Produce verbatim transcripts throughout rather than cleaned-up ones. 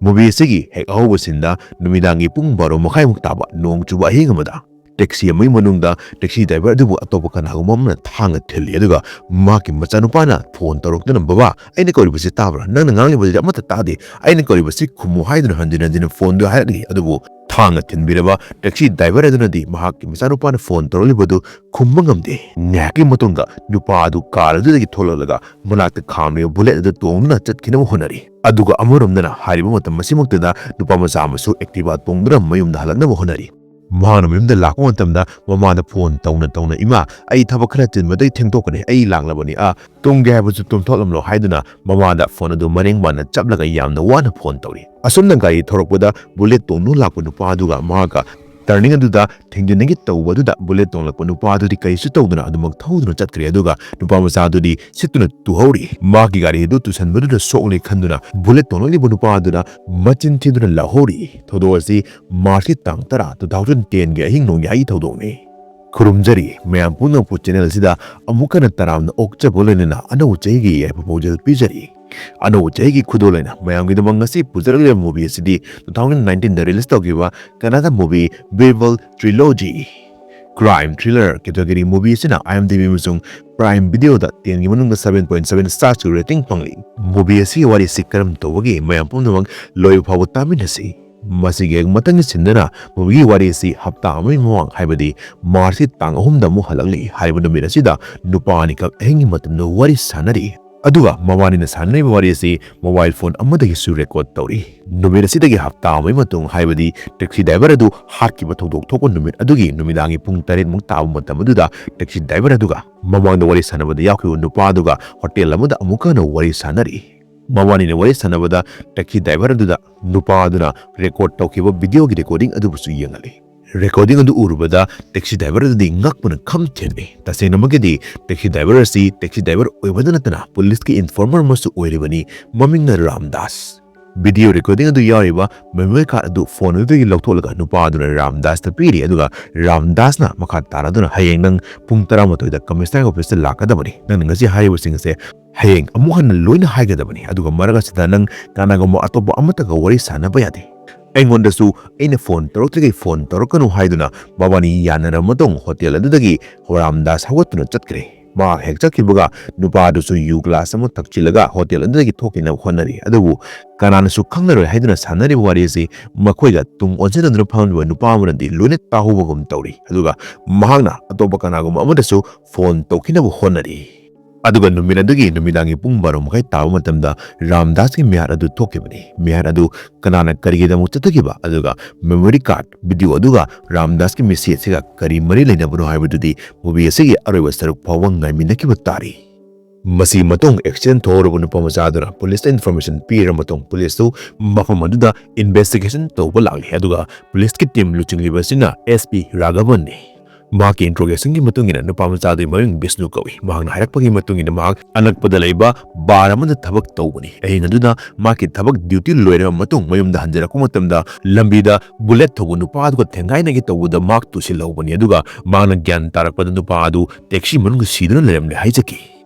Movie ꯑꯁꯤꯒꯤ ꯍꯦꯛ ꯑꯍꯧꯕ ꯁꯤꯟꯗ ꯅꯨꯃꯤꯗꯥꯡꯒꯤ ꯄꯨꯡ ꯕꯥꯔꯣ ꯃꯈꯥꯏꯃꯨꯛ ꯇꯥꯕ ꯅꯣꯡ ꯆꯨꯕ ꯑꯍꯤꯡ ꯑꯃꯗ ꯇꯦꯛꯁꯤ ꯑꯃꯒꯤ ꯃꯅꯨꯡꯗ ꯇꯦꯛꯁꯤ ꯗ꯭ꯔꯥꯏꯚꯔ ꯑꯗꯨꯕꯨ ꯑꯇꯣꯞꯄ ꯀꯅꯥꯒꯨꯝꯕ ꯑꯃꯅ ꯊꯥꯡꯅ ꯊꯤꯜꯂꯤ, ꯑꯗꯨꯒ ꯃꯍꯥꯛꯀꯤ ꯃꯆꯥꯅꯨꯄꯥꯅ ꯐꯣꯟ ꯇꯧꯔꯛꯇꯨꯅ, "ꯕꯕꯥ, ꯑꯩꯅ ꯀꯧꯔꯤꯕꯁꯤ ꯇꯥꯕ꯭ꯔꯥ? ꯅꯪꯅ ꯉꯥꯡꯂꯤꯕꯁꯤꯗꯤ ꯑꯃꯠꯇ ꯇꯥꯗꯦ꯫ ꯑꯩꯅ ꯀꯧꯔꯤꯕꯁꯤ ꯈꯨꯝꯃꯨ" ꯍꯥꯏꯗꯨꯅ ꯍꯟꯖꯤꯟ ꯍꯟꯖꯤꯟꯅ ꯐꯣꯟꯗꯨ ꯍꯥꯏꯔꯛꯂꯤ꯫ ꯑꯗꯨꯕꯨ ꯊꯥꯡꯅ ꯊꯤꯟꯕꯤꯔꯕ ꯇꯦꯛꯁꯤ ꯗ꯭ꯔꯥꯏꯚꯔ ꯑꯗꯨꯅꯗꯤ ꯃꯍꯥꯛꯀꯤ ꯃꯆꯥꯅꯨꯄꯥꯅ ꯐꯣꯟ ꯇꯧꯔꯛꯂꯤꯕꯗꯨ ꯈꯨꯝꯕ ꯉꯝꯗꯦ꯫ ꯉꯥꯏꯍꯥꯛꯀꯤ ꯃꯇꯨꯡꯗ ꯅꯨꯄꯥ ꯑꯗꯨ ꯀꯥꯔ ꯑꯗꯨꯗꯒꯤ ꯊꯣꯛꯂꯛꯂꯒ ꯃꯅꯥꯛꯇ ꯈꯥꯝꯂꯤꯕ ꯕꯨꯂꯦꯠ ꯑꯗꯨ ꯇꯣꯡꯗꯨꯅ ꯆꯠꯈꯤꯅꯕ ꯍꯣꯠꯅꯔꯤ꯫ ꯑꯗꯨꯒ ꯑꯃꯔꯣꯝꯗꯅ ꯍꯥꯏꯔꯤꯕ ꯃꯇꯝ ꯑꯁꯤꯃꯛꯇꯗ ꯅꯨꯄꯥ ꯃꯆꯥ ꯑꯃꯁꯨ ꯑꯦꯛꯇꯤꯚꯥ ꯇꯣꯡꯗꯨꯅ ꯃꯌꯨꯝꯗ ꯍꯜꯂꯛꯅꯕ ꯍꯣꯠꯅꯔꯤ꯫ ꯃꯍꯥꯛꯅ ꯃꯌꯨꯝꯗ ꯂꯥꯛꯄ ꯃꯇꯝꯗ ꯃꯃꯥꯗ ꯐꯣꯟ ꯇꯧꯅ ꯇꯧꯅ, "ꯏꯃꯥ, ꯑꯩ ꯊꯕꯛ ꯈꯔ ꯆꯤꯟꯕꯗꯒꯤ ꯊꯦꯡꯗꯣꯛꯀꯅꯤ, ꯑꯩ ꯂꯥꯛꯂꯕꯅꯤ, ꯑꯥ, ꯇꯨꯝꯒꯦ ꯍꯥꯏꯕꯁꯨ ꯇꯨꯝꯊꯣꯛꯂꯝꯂꯣ" ꯍꯥꯏꯗꯨꯅ ꯃꯃꯥꯗ ꯐꯣꯟ ꯑꯗꯨ ꯃꯔꯦꯡ ꯃꯥꯟꯅ ꯆꯞꯂꯒ ꯌꯥꯝꯅ ꯋꯥꯅ ꯐꯣꯟ ꯇꯧꯔꯤ꯫ ꯑꯁꯨꯝꯅ ꯒꯥꯔꯤ ꯊꯧꯔꯛꯄꯗ ꯕꯨꯂꯦꯠ ꯇꯣꯡꯗꯨꯅ ꯂꯥꯛꯄ ꯅꯨꯄꯥ ꯑꯗꯨꯒ ꯃꯍꯥꯛꯀ ꯇꯔꯅꯤꯡ ꯑꯗꯨꯗ ꯊꯦꯡꯖꯤꯟꯅꯒꯦ ꯇꯧꯕ ꯑꯗꯨꯗ ꯕꯨꯂꯦꯠ ꯇꯣꯡꯂꯛꯄ ꯅꯨꯄꯥ ꯑꯗꯨꯗꯤ ꯀꯔꯤꯁꯨ ꯇꯧꯗꯅ ꯑꯗꯨꯃꯛ ꯊꯧꯗꯨꯅ ꯆꯠꯈ꯭ꯔꯦ, ꯑꯗꯨꯒ ꯅꯨꯄꯥ ꯃꯆꯥ ꯑꯗꯨꯗꯤ ꯁꯤꯠꯇꯨꯅ ꯇꯨꯍꯧꯔꯤ꯫ ꯃꯍꯥꯛꯀꯤ ꯒꯥꯔꯤ ꯑꯗꯨ ꯇꯨꯁꯟꯕꯗꯨꯗ ꯁꯣꯛꯂꯦ ꯈꯟꯗꯨꯅ ꯕꯨꯂꯦꯠ ꯇꯣꯡꯂꯛꯂꯤꯕ ꯅꯨꯄꯥ ꯑꯗꯨꯅ ꯃꯆꯤꯟ ꯊꯤꯗꯨꯅ ꯂꯧꯍꯧꯔꯤ꯫ ꯊꯧꯗꯣꯛ ꯑꯁꯤ ꯃꯥꯔꯆꯀꯤ ꯇꯥꯡ ꯇꯔꯥ, two thousand ten ꯒꯤ ꯑꯍꯤꯡ ꯅꯣꯡꯌꯥꯏꯒꯤ ꯊꯧꯗꯣꯛꯅꯤ꯫ ꯈꯨꯔꯨꯝꯖꯔꯤ ꯃꯌꯥꯝ ꯄꯨꯝꯅꯃꯛꯄꯨ ꯆꯦꯅꯦꯜ ꯑꯁꯤꯗ ꯑꯃꯨꯛ ꯍꯟꯅ ꯇꯔꯥꯝꯅ ꯑꯣꯛꯆꯕ ꯂꯣꯏꯅꯅ ꯑꯅꯧꯕ ꯆꯍꯤꯒꯤ ꯌꯥꯏꯐ ꯄꯥꯎꯖꯦꯜ ꯄꯤꯖꯔꯤ꯫ ꯑꯅꯧꯕ ꯆꯍꯤꯒꯤ ꯈꯨꯗꯣꯜ ꯑꯣꯏꯅ ꯃꯌꯥꯝꯒꯤꯗꯃꯛ ꯉꯁꯤ ꯄꯨꯖꯔꯛꯂꯤꯕ movie ꯑꯁꯤꯗꯤ two thousand nineteen ꯗ release ꯇꯧꯈꯤꯕ ꯀꯟꯅꯗ movie Bible Trilogy, crime thriller category movie ꯑꯁꯤꯅ IMDb ꯑꯃꯁꯨꯡ Prime Video ꯗ ten ꯒꯤ ꯃꯅꯨꯡꯗ seven point seven stars ꯀꯤ rating ꯐꯪꯂꯤ꯫ Movie ꯑꯁꯤꯒꯤ ꯋꯥꯔꯤꯁꯤ ꯀꯔꯝ ꯇꯧꯕꯒꯦ ꯃꯌꯥꯝ ꯄꯨꯝꯅꯃꯛ ꯂꯣꯏꯕ ꯐꯥꯎꯕ ꯇꯥꯃꯤꯟꯅꯁꯤ꯫ ꯃꯁꯤꯒꯤ ꯍꯦꯛ ꯃꯊꯪꯒꯤ ꯁꯤꯟꯗꯅ movie ꯒꯤ ꯋꯥꯔꯤ ꯑꯁꯤ ꯍꯞꯇꯥ ꯑꯃꯒꯤ ꯃꯃꯥꯡ, ꯍꯥꯏꯕꯗꯤ ꯃꯥꯔꯆꯀꯤ ꯇꯥꯡ ꯑꯍꯨꯝꯗ ꯑꯃꯨꯛ ꯍꯜꯂꯛꯂꯤ꯫ ꯍꯥꯏꯔꯤꯕ ꯅꯨꯃꯤꯠ ꯑꯁꯤꯗ ꯅꯨꯄꯥ ꯑꯅꯤꯈꯛ ꯑꯍꯤꯡꯒꯤ ꯃꯇꯝꯗ ꯋꯥꯔꯤ ꯁꯥꯟꯅꯔꯤ꯫ ꯑꯗꯨꯒ ꯃꯕꯥꯅꯤꯅ ꯁꯥꯟꯅꯔꯤꯕ ꯋꯥꯔꯤ ꯑꯁꯤ mobile phone ꯑꯃꯗꯒꯤꯁꯨ record ꯇꯧꯔꯤ꯫ ꯅꯨꯃꯤꯠ ꯑꯁꯤꯗꯒꯤ ꯍꯞꯇꯥ ꯑꯃꯒꯤ ꯃꯇꯨꯡ, ꯍꯥꯏꯕꯗꯤ taxi driver ꯑꯗꯨ ꯍꯥꯠꯈꯤꯕ ꯊꯧꯗꯣꯛ ꯊꯣꯛꯄ ꯅꯨꯃꯤꯠ ꯑꯗꯨꯒꯤ ꯅꯨꯃꯤꯗꯥꯡꯒꯤ ꯄꯨꯡ ꯇꯔꯦꯠ ꯃꯨꯛ ꯇꯥꯕ ꯃꯇꯝ ꯑꯗꯨꯗ taxi driver ꯑꯗꯨꯒ ꯃꯃꯥꯡꯗ ꯋꯥꯔꯤ ꯁꯥꯟꯅꯕꯗ ꯌꯥꯎꯈꯤꯕ ꯅꯨꯄꯥ ꯑꯗꯨꯒ hotel ꯑꯃꯗ ꯑꯃꯨꯛꯀ ꯍꯟꯅ ꯋꯥꯔꯤ ꯁꯥꯟꯅꯔꯤ꯫ ꯃꯕꯥꯅꯤꯅ ꯋꯥꯔꯤ ꯁꯥꯟꯅꯕꯗ taxi driver ꯑꯗꯨꯗ ꯅꯨꯄꯥ ꯑꯗꯨꯅ record ꯇꯧꯈꯤꯕ video ꯒꯤ recording ꯑꯗꯨꯕꯨꯁꯨ ꯌꯦꯡꯍꯜꯂꯤ꯫ Recording ꯑꯗꯨ ꯎꯔꯨꯕꯗ taxi driver ꯑꯗꯨꯗꯤ ꯉꯛꯄꯅ ꯈꯝ ꯊꯦꯡꯅꯩ꯫ ꯇꯁꯦꯡꯅꯃꯛꯀꯤꯗꯤ taxi driver ꯑꯁꯤ taxi driver ꯑꯣꯏꯕꯗ ꯅꯠꯇꯅ police ꯀꯤ informer ꯑꯃꯁꯨ ꯑꯣꯏꯔꯤꯕꯅꯤ꯫ ꯃꯃꯤꯡꯅ ꯔꯥꯝꯗꯥꯁ꯫ ꯚꯤꯗꯤꯑꯣ ꯔꯦꯀꯣꯔꯗꯤꯡ ꯑꯗꯨ ꯌꯥꯎꯔꯤꯕ ꯃꯦꯃꯣꯔꯤ ꯀꯥꯔꯗ ꯑꯗꯨ ꯐꯣꯟ ꯑꯗꯨꯗꯒꯤ ꯂꯧꯊꯣꯛꯂꯒ ꯅꯨꯄꯥ ꯑꯗꯨꯅ ꯔꯥꯝꯗꯥꯁꯇ ꯄꯤꯔꯤ, ꯑꯗꯨꯒ ꯔꯥꯝꯗꯥꯁꯅ ꯃꯈꯥ ꯇꯥꯅ ꯑꯗꯨꯅ "ꯍꯌꯦꯡ ꯅꯪ ꯄꯨꯡ ꯇꯔꯥꯃꯥꯊꯣꯏꯗ ꯀꯃꯤꯁꯅꯔ ꯑꯣꯐꯤꯁꯇ ꯂꯥꯛꯀꯗꯕꯅꯤ꯫ ꯅꯪꯅ ꯉꯁꯤ ꯍꯥꯏꯔꯤꯕꯁꯤꯡ ꯑꯁꯦ ꯍꯌꯦꯡ ꯑꯃꯨꯛ ꯍꯟꯅ ꯂꯣꯏꯅ ꯍꯥꯏꯒꯗꯕꯅꯤ, ꯑꯗꯨꯒ ꯃꯔꯛ ꯑꯁꯤꯗ ꯅꯪ ꯀꯅꯥꯒꯨꯝꯕ ꯑꯇꯣꯞꯄ ꯑꯃꯠꯇꯒ ꯋꯥꯔꯤ ꯁꯥꯟꯅꯕ ꯌꯥꯗꯦ꯫ ꯑꯩꯉꯣꯟꯗꯁꯨ ꯑꯩꯅ ꯐꯣꯟ ꯇꯧꯔꯛꯇ꯭ꯔꯤꯉꯩ ꯐꯣꯟ ꯇꯧꯔꯛꯀꯅꯨ" ꯍꯥꯏꯗꯨꯅ ꯃꯕꯥꯅꯤ ꯌꯥꯅꯔꯕ ꯃꯇꯨꯡ ꯍꯣꯇꯦꯜ ꯑꯗꯨꯗꯒꯤ ꯔꯥꯝꯗꯥꯁ ꯍꯧꯒꯠꯇꯨꯅ ꯆꯠꯈ꯭ꯔꯦ꯫ ꯃꯍꯥꯛ ꯍꯦꯛ ꯆꯠꯈꯤꯕꯒ ꯅꯨꯄꯥ ꯑꯗꯨꯁꯨ ꯌꯨ ꯒ꯭ꯂꯥꯁ ꯑꯃ ꯊꯛꯆꯤꯜꯂꯒ ꯍꯣꯇꯦꯜ ꯑꯗꯨꯗꯒꯤ ꯊꯣꯛꯈꯤꯅꯕ ꯍꯣꯠꯅꯔꯤ꯫ ꯑꯗꯨꯕꯨ ꯀꯅꯥꯅꯁꯨ ꯈꯪꯂꯔꯣꯏ ꯍꯥꯏꯗꯨꯅ ꯁꯥꯟꯅꯔꯤꯕ ꯋꯥꯔꯤ ꯑꯁꯤ ꯃꯈꯣꯏꯒ ꯇꯨꯡ ꯑꯣꯟꯁꯤꯟꯅꯗꯨꯅ ꯐꯝꯂꯤꯕ ꯅꯨꯄꯥ ꯑꯃꯅꯗꯤ ꯂꯣꯏꯅ ꯇꯥꯍꯧꯕꯒꯨꯝ ꯇꯧꯔꯤ꯫ ꯑꯗꯨꯒ ꯃꯍꯥꯛꯅ ꯑꯇꯣꯞꯄ ꯀꯅꯥꯒꯨꯝꯕ ꯑꯃꯗꯁꯨ ꯐꯣꯟ ꯇꯧꯈꯤꯅꯕ ꯍꯣꯠꯅꯔꯤ꯫ ꯑꯗꯨꯒ ꯅꯨꯃꯤꯠ ꯑꯗꯨꯒꯤ ꯅꯨꯃꯤꯗꯥꯡꯒꯤ ꯄꯨꯡ ꯕꯥꯔꯣ ꯃꯈꯥꯏ ꯇꯥꯕ ꯃꯇꯝꯗ ꯔꯥꯝꯗꯥꯁꯀꯤ ꯃꯤꯍꯥꯠ ꯑꯗꯨ ꯊꯣꯛꯈꯤꯕꯅꯤ꯫ ꯃꯤꯍꯥꯠ ꯑꯗꯨ ꯀꯅꯥꯅ ꯀꯔꯤꯒꯤꯗꯃꯛ ꯆꯠꯊꯈꯤꯕ, ꯑꯗꯨꯒ ꯃꯦꯃꯣꯔꯤ ꯀꯥꯔꯗ, ꯚꯤꯗꯤꯑꯣ ꯑꯗꯨꯒ ꯔꯥꯝꯗꯥꯁꯀꯤ ꯃꯤꯁꯤ ꯑꯁꯤꯒ ꯀꯔꯤ ꯃꯔꯤ ꯂꯩꯅꯕꯅꯣ ꯍꯥꯏꯕꯗꯨꯗꯤ ꯃꯨꯚꯤ ꯑꯁꯤꯒꯤ ꯑꯔꯣꯏꯕ ꯁꯔꯨꯛ ꯐꯥꯎꯕ ꯉꯥꯏꯃꯤꯟꯅꯈꯤꯕ ꯇꯥꯔꯤ꯫ ꯃꯁꯤꯒꯤ ꯃꯇꯨꯡ ꯑꯦꯛꯁꯤꯗꯦꯟ ꯊꯣꯛꯍꯧꯔꯕ ꯅꯨꯄꯥ ꯃꯆꯥ ꯑꯗꯨꯅ ꯄꯨꯂꯤꯁꯇ ꯏꯟꯐꯣꯔꯃꯦꯁꯟ ꯄꯤꯔꯕ ꯃꯇꯨꯡ ꯄꯨꯂꯤꯁꯇꯨ ꯃꯐꯝ ꯑꯗꯨꯗ ꯏꯟꯚꯦꯁꯇꯤꯒꯦꯁꯟ ꯇꯧꯕ ꯂꯥꯛꯂꯤ, ꯑꯗꯨꯒ ꯄꯨꯂꯤꯁꯀꯤ ꯇꯤꯝ ꯂꯨꯆꯤꯡꯂꯤꯕ ꯑꯁꯤꯅ ꯑꯦꯁ ꯄꯤ ꯔꯥꯘꯕꯟꯅꯤ꯫ ꯃꯍꯥꯛꯀꯤ ꯏꯟꯇ꯭ꯔꯣꯒꯦꯁꯟꯒꯤ ꯃꯇꯨꯡ ꯏꯟꯅ ꯅꯨꯄꯥ ꯃꯆꯥ ꯑꯗꯨꯒꯤ ꯃꯃꯤꯡ ꯕꯤꯁꯅꯨ ꯀꯧꯏ꯫ ꯃꯍꯥꯛꯅ ꯍꯥꯏꯔꯛꯄꯒꯤ ꯃꯇꯨꯡ ꯏꯟꯅ ꯃꯍꯥꯛ ꯑꯅꯛꯄꯗ ꯂꯩꯕ ꯕꯥꯔ ꯑꯃꯗ ꯊꯕꯛ ꯇꯧꯕꯅꯤ꯫ ꯑꯍꯤꯡ ꯑꯗꯨꯗ ꯃꯍꯥꯛꯀꯤ ꯊꯕꯛ ꯗ꯭ꯌꯨꯇꯤ ꯂꯣꯏꯔꯕ ꯃꯇꯨꯡ ꯃꯌꯨꯝꯗ ꯍꯟꯖꯔꯛꯄ ꯃꯇꯝꯗ ꯂꯝꯕꯤꯗ ꯕꯨꯂꯦꯠ ꯊꯧꯕ ꯅꯨꯄꯥ ꯑꯗꯨꯒ ꯊꯦꯡꯒꯥꯏꯅꯒꯦ ꯇꯧꯕꯗ ꯃꯍꯥꯛ ꯇꯨꯁꯤꯜꯍꯧꯕꯅꯤ, ꯑꯗꯨꯒ ꯃꯍꯥꯛꯅ ꯒ꯭ꯌꯥꯟ ꯇꯥꯔꯛꯄꯗ ꯅꯨꯄꯥ ꯑꯗꯨ ꯇꯦꯛꯁꯤ ꯃꯅꯨꯡꯗ ꯁꯤꯗꯨꯅ ꯂꯩꯔꯝꯂꯦ ꯍꯥꯏꯖꯈꯤ꯫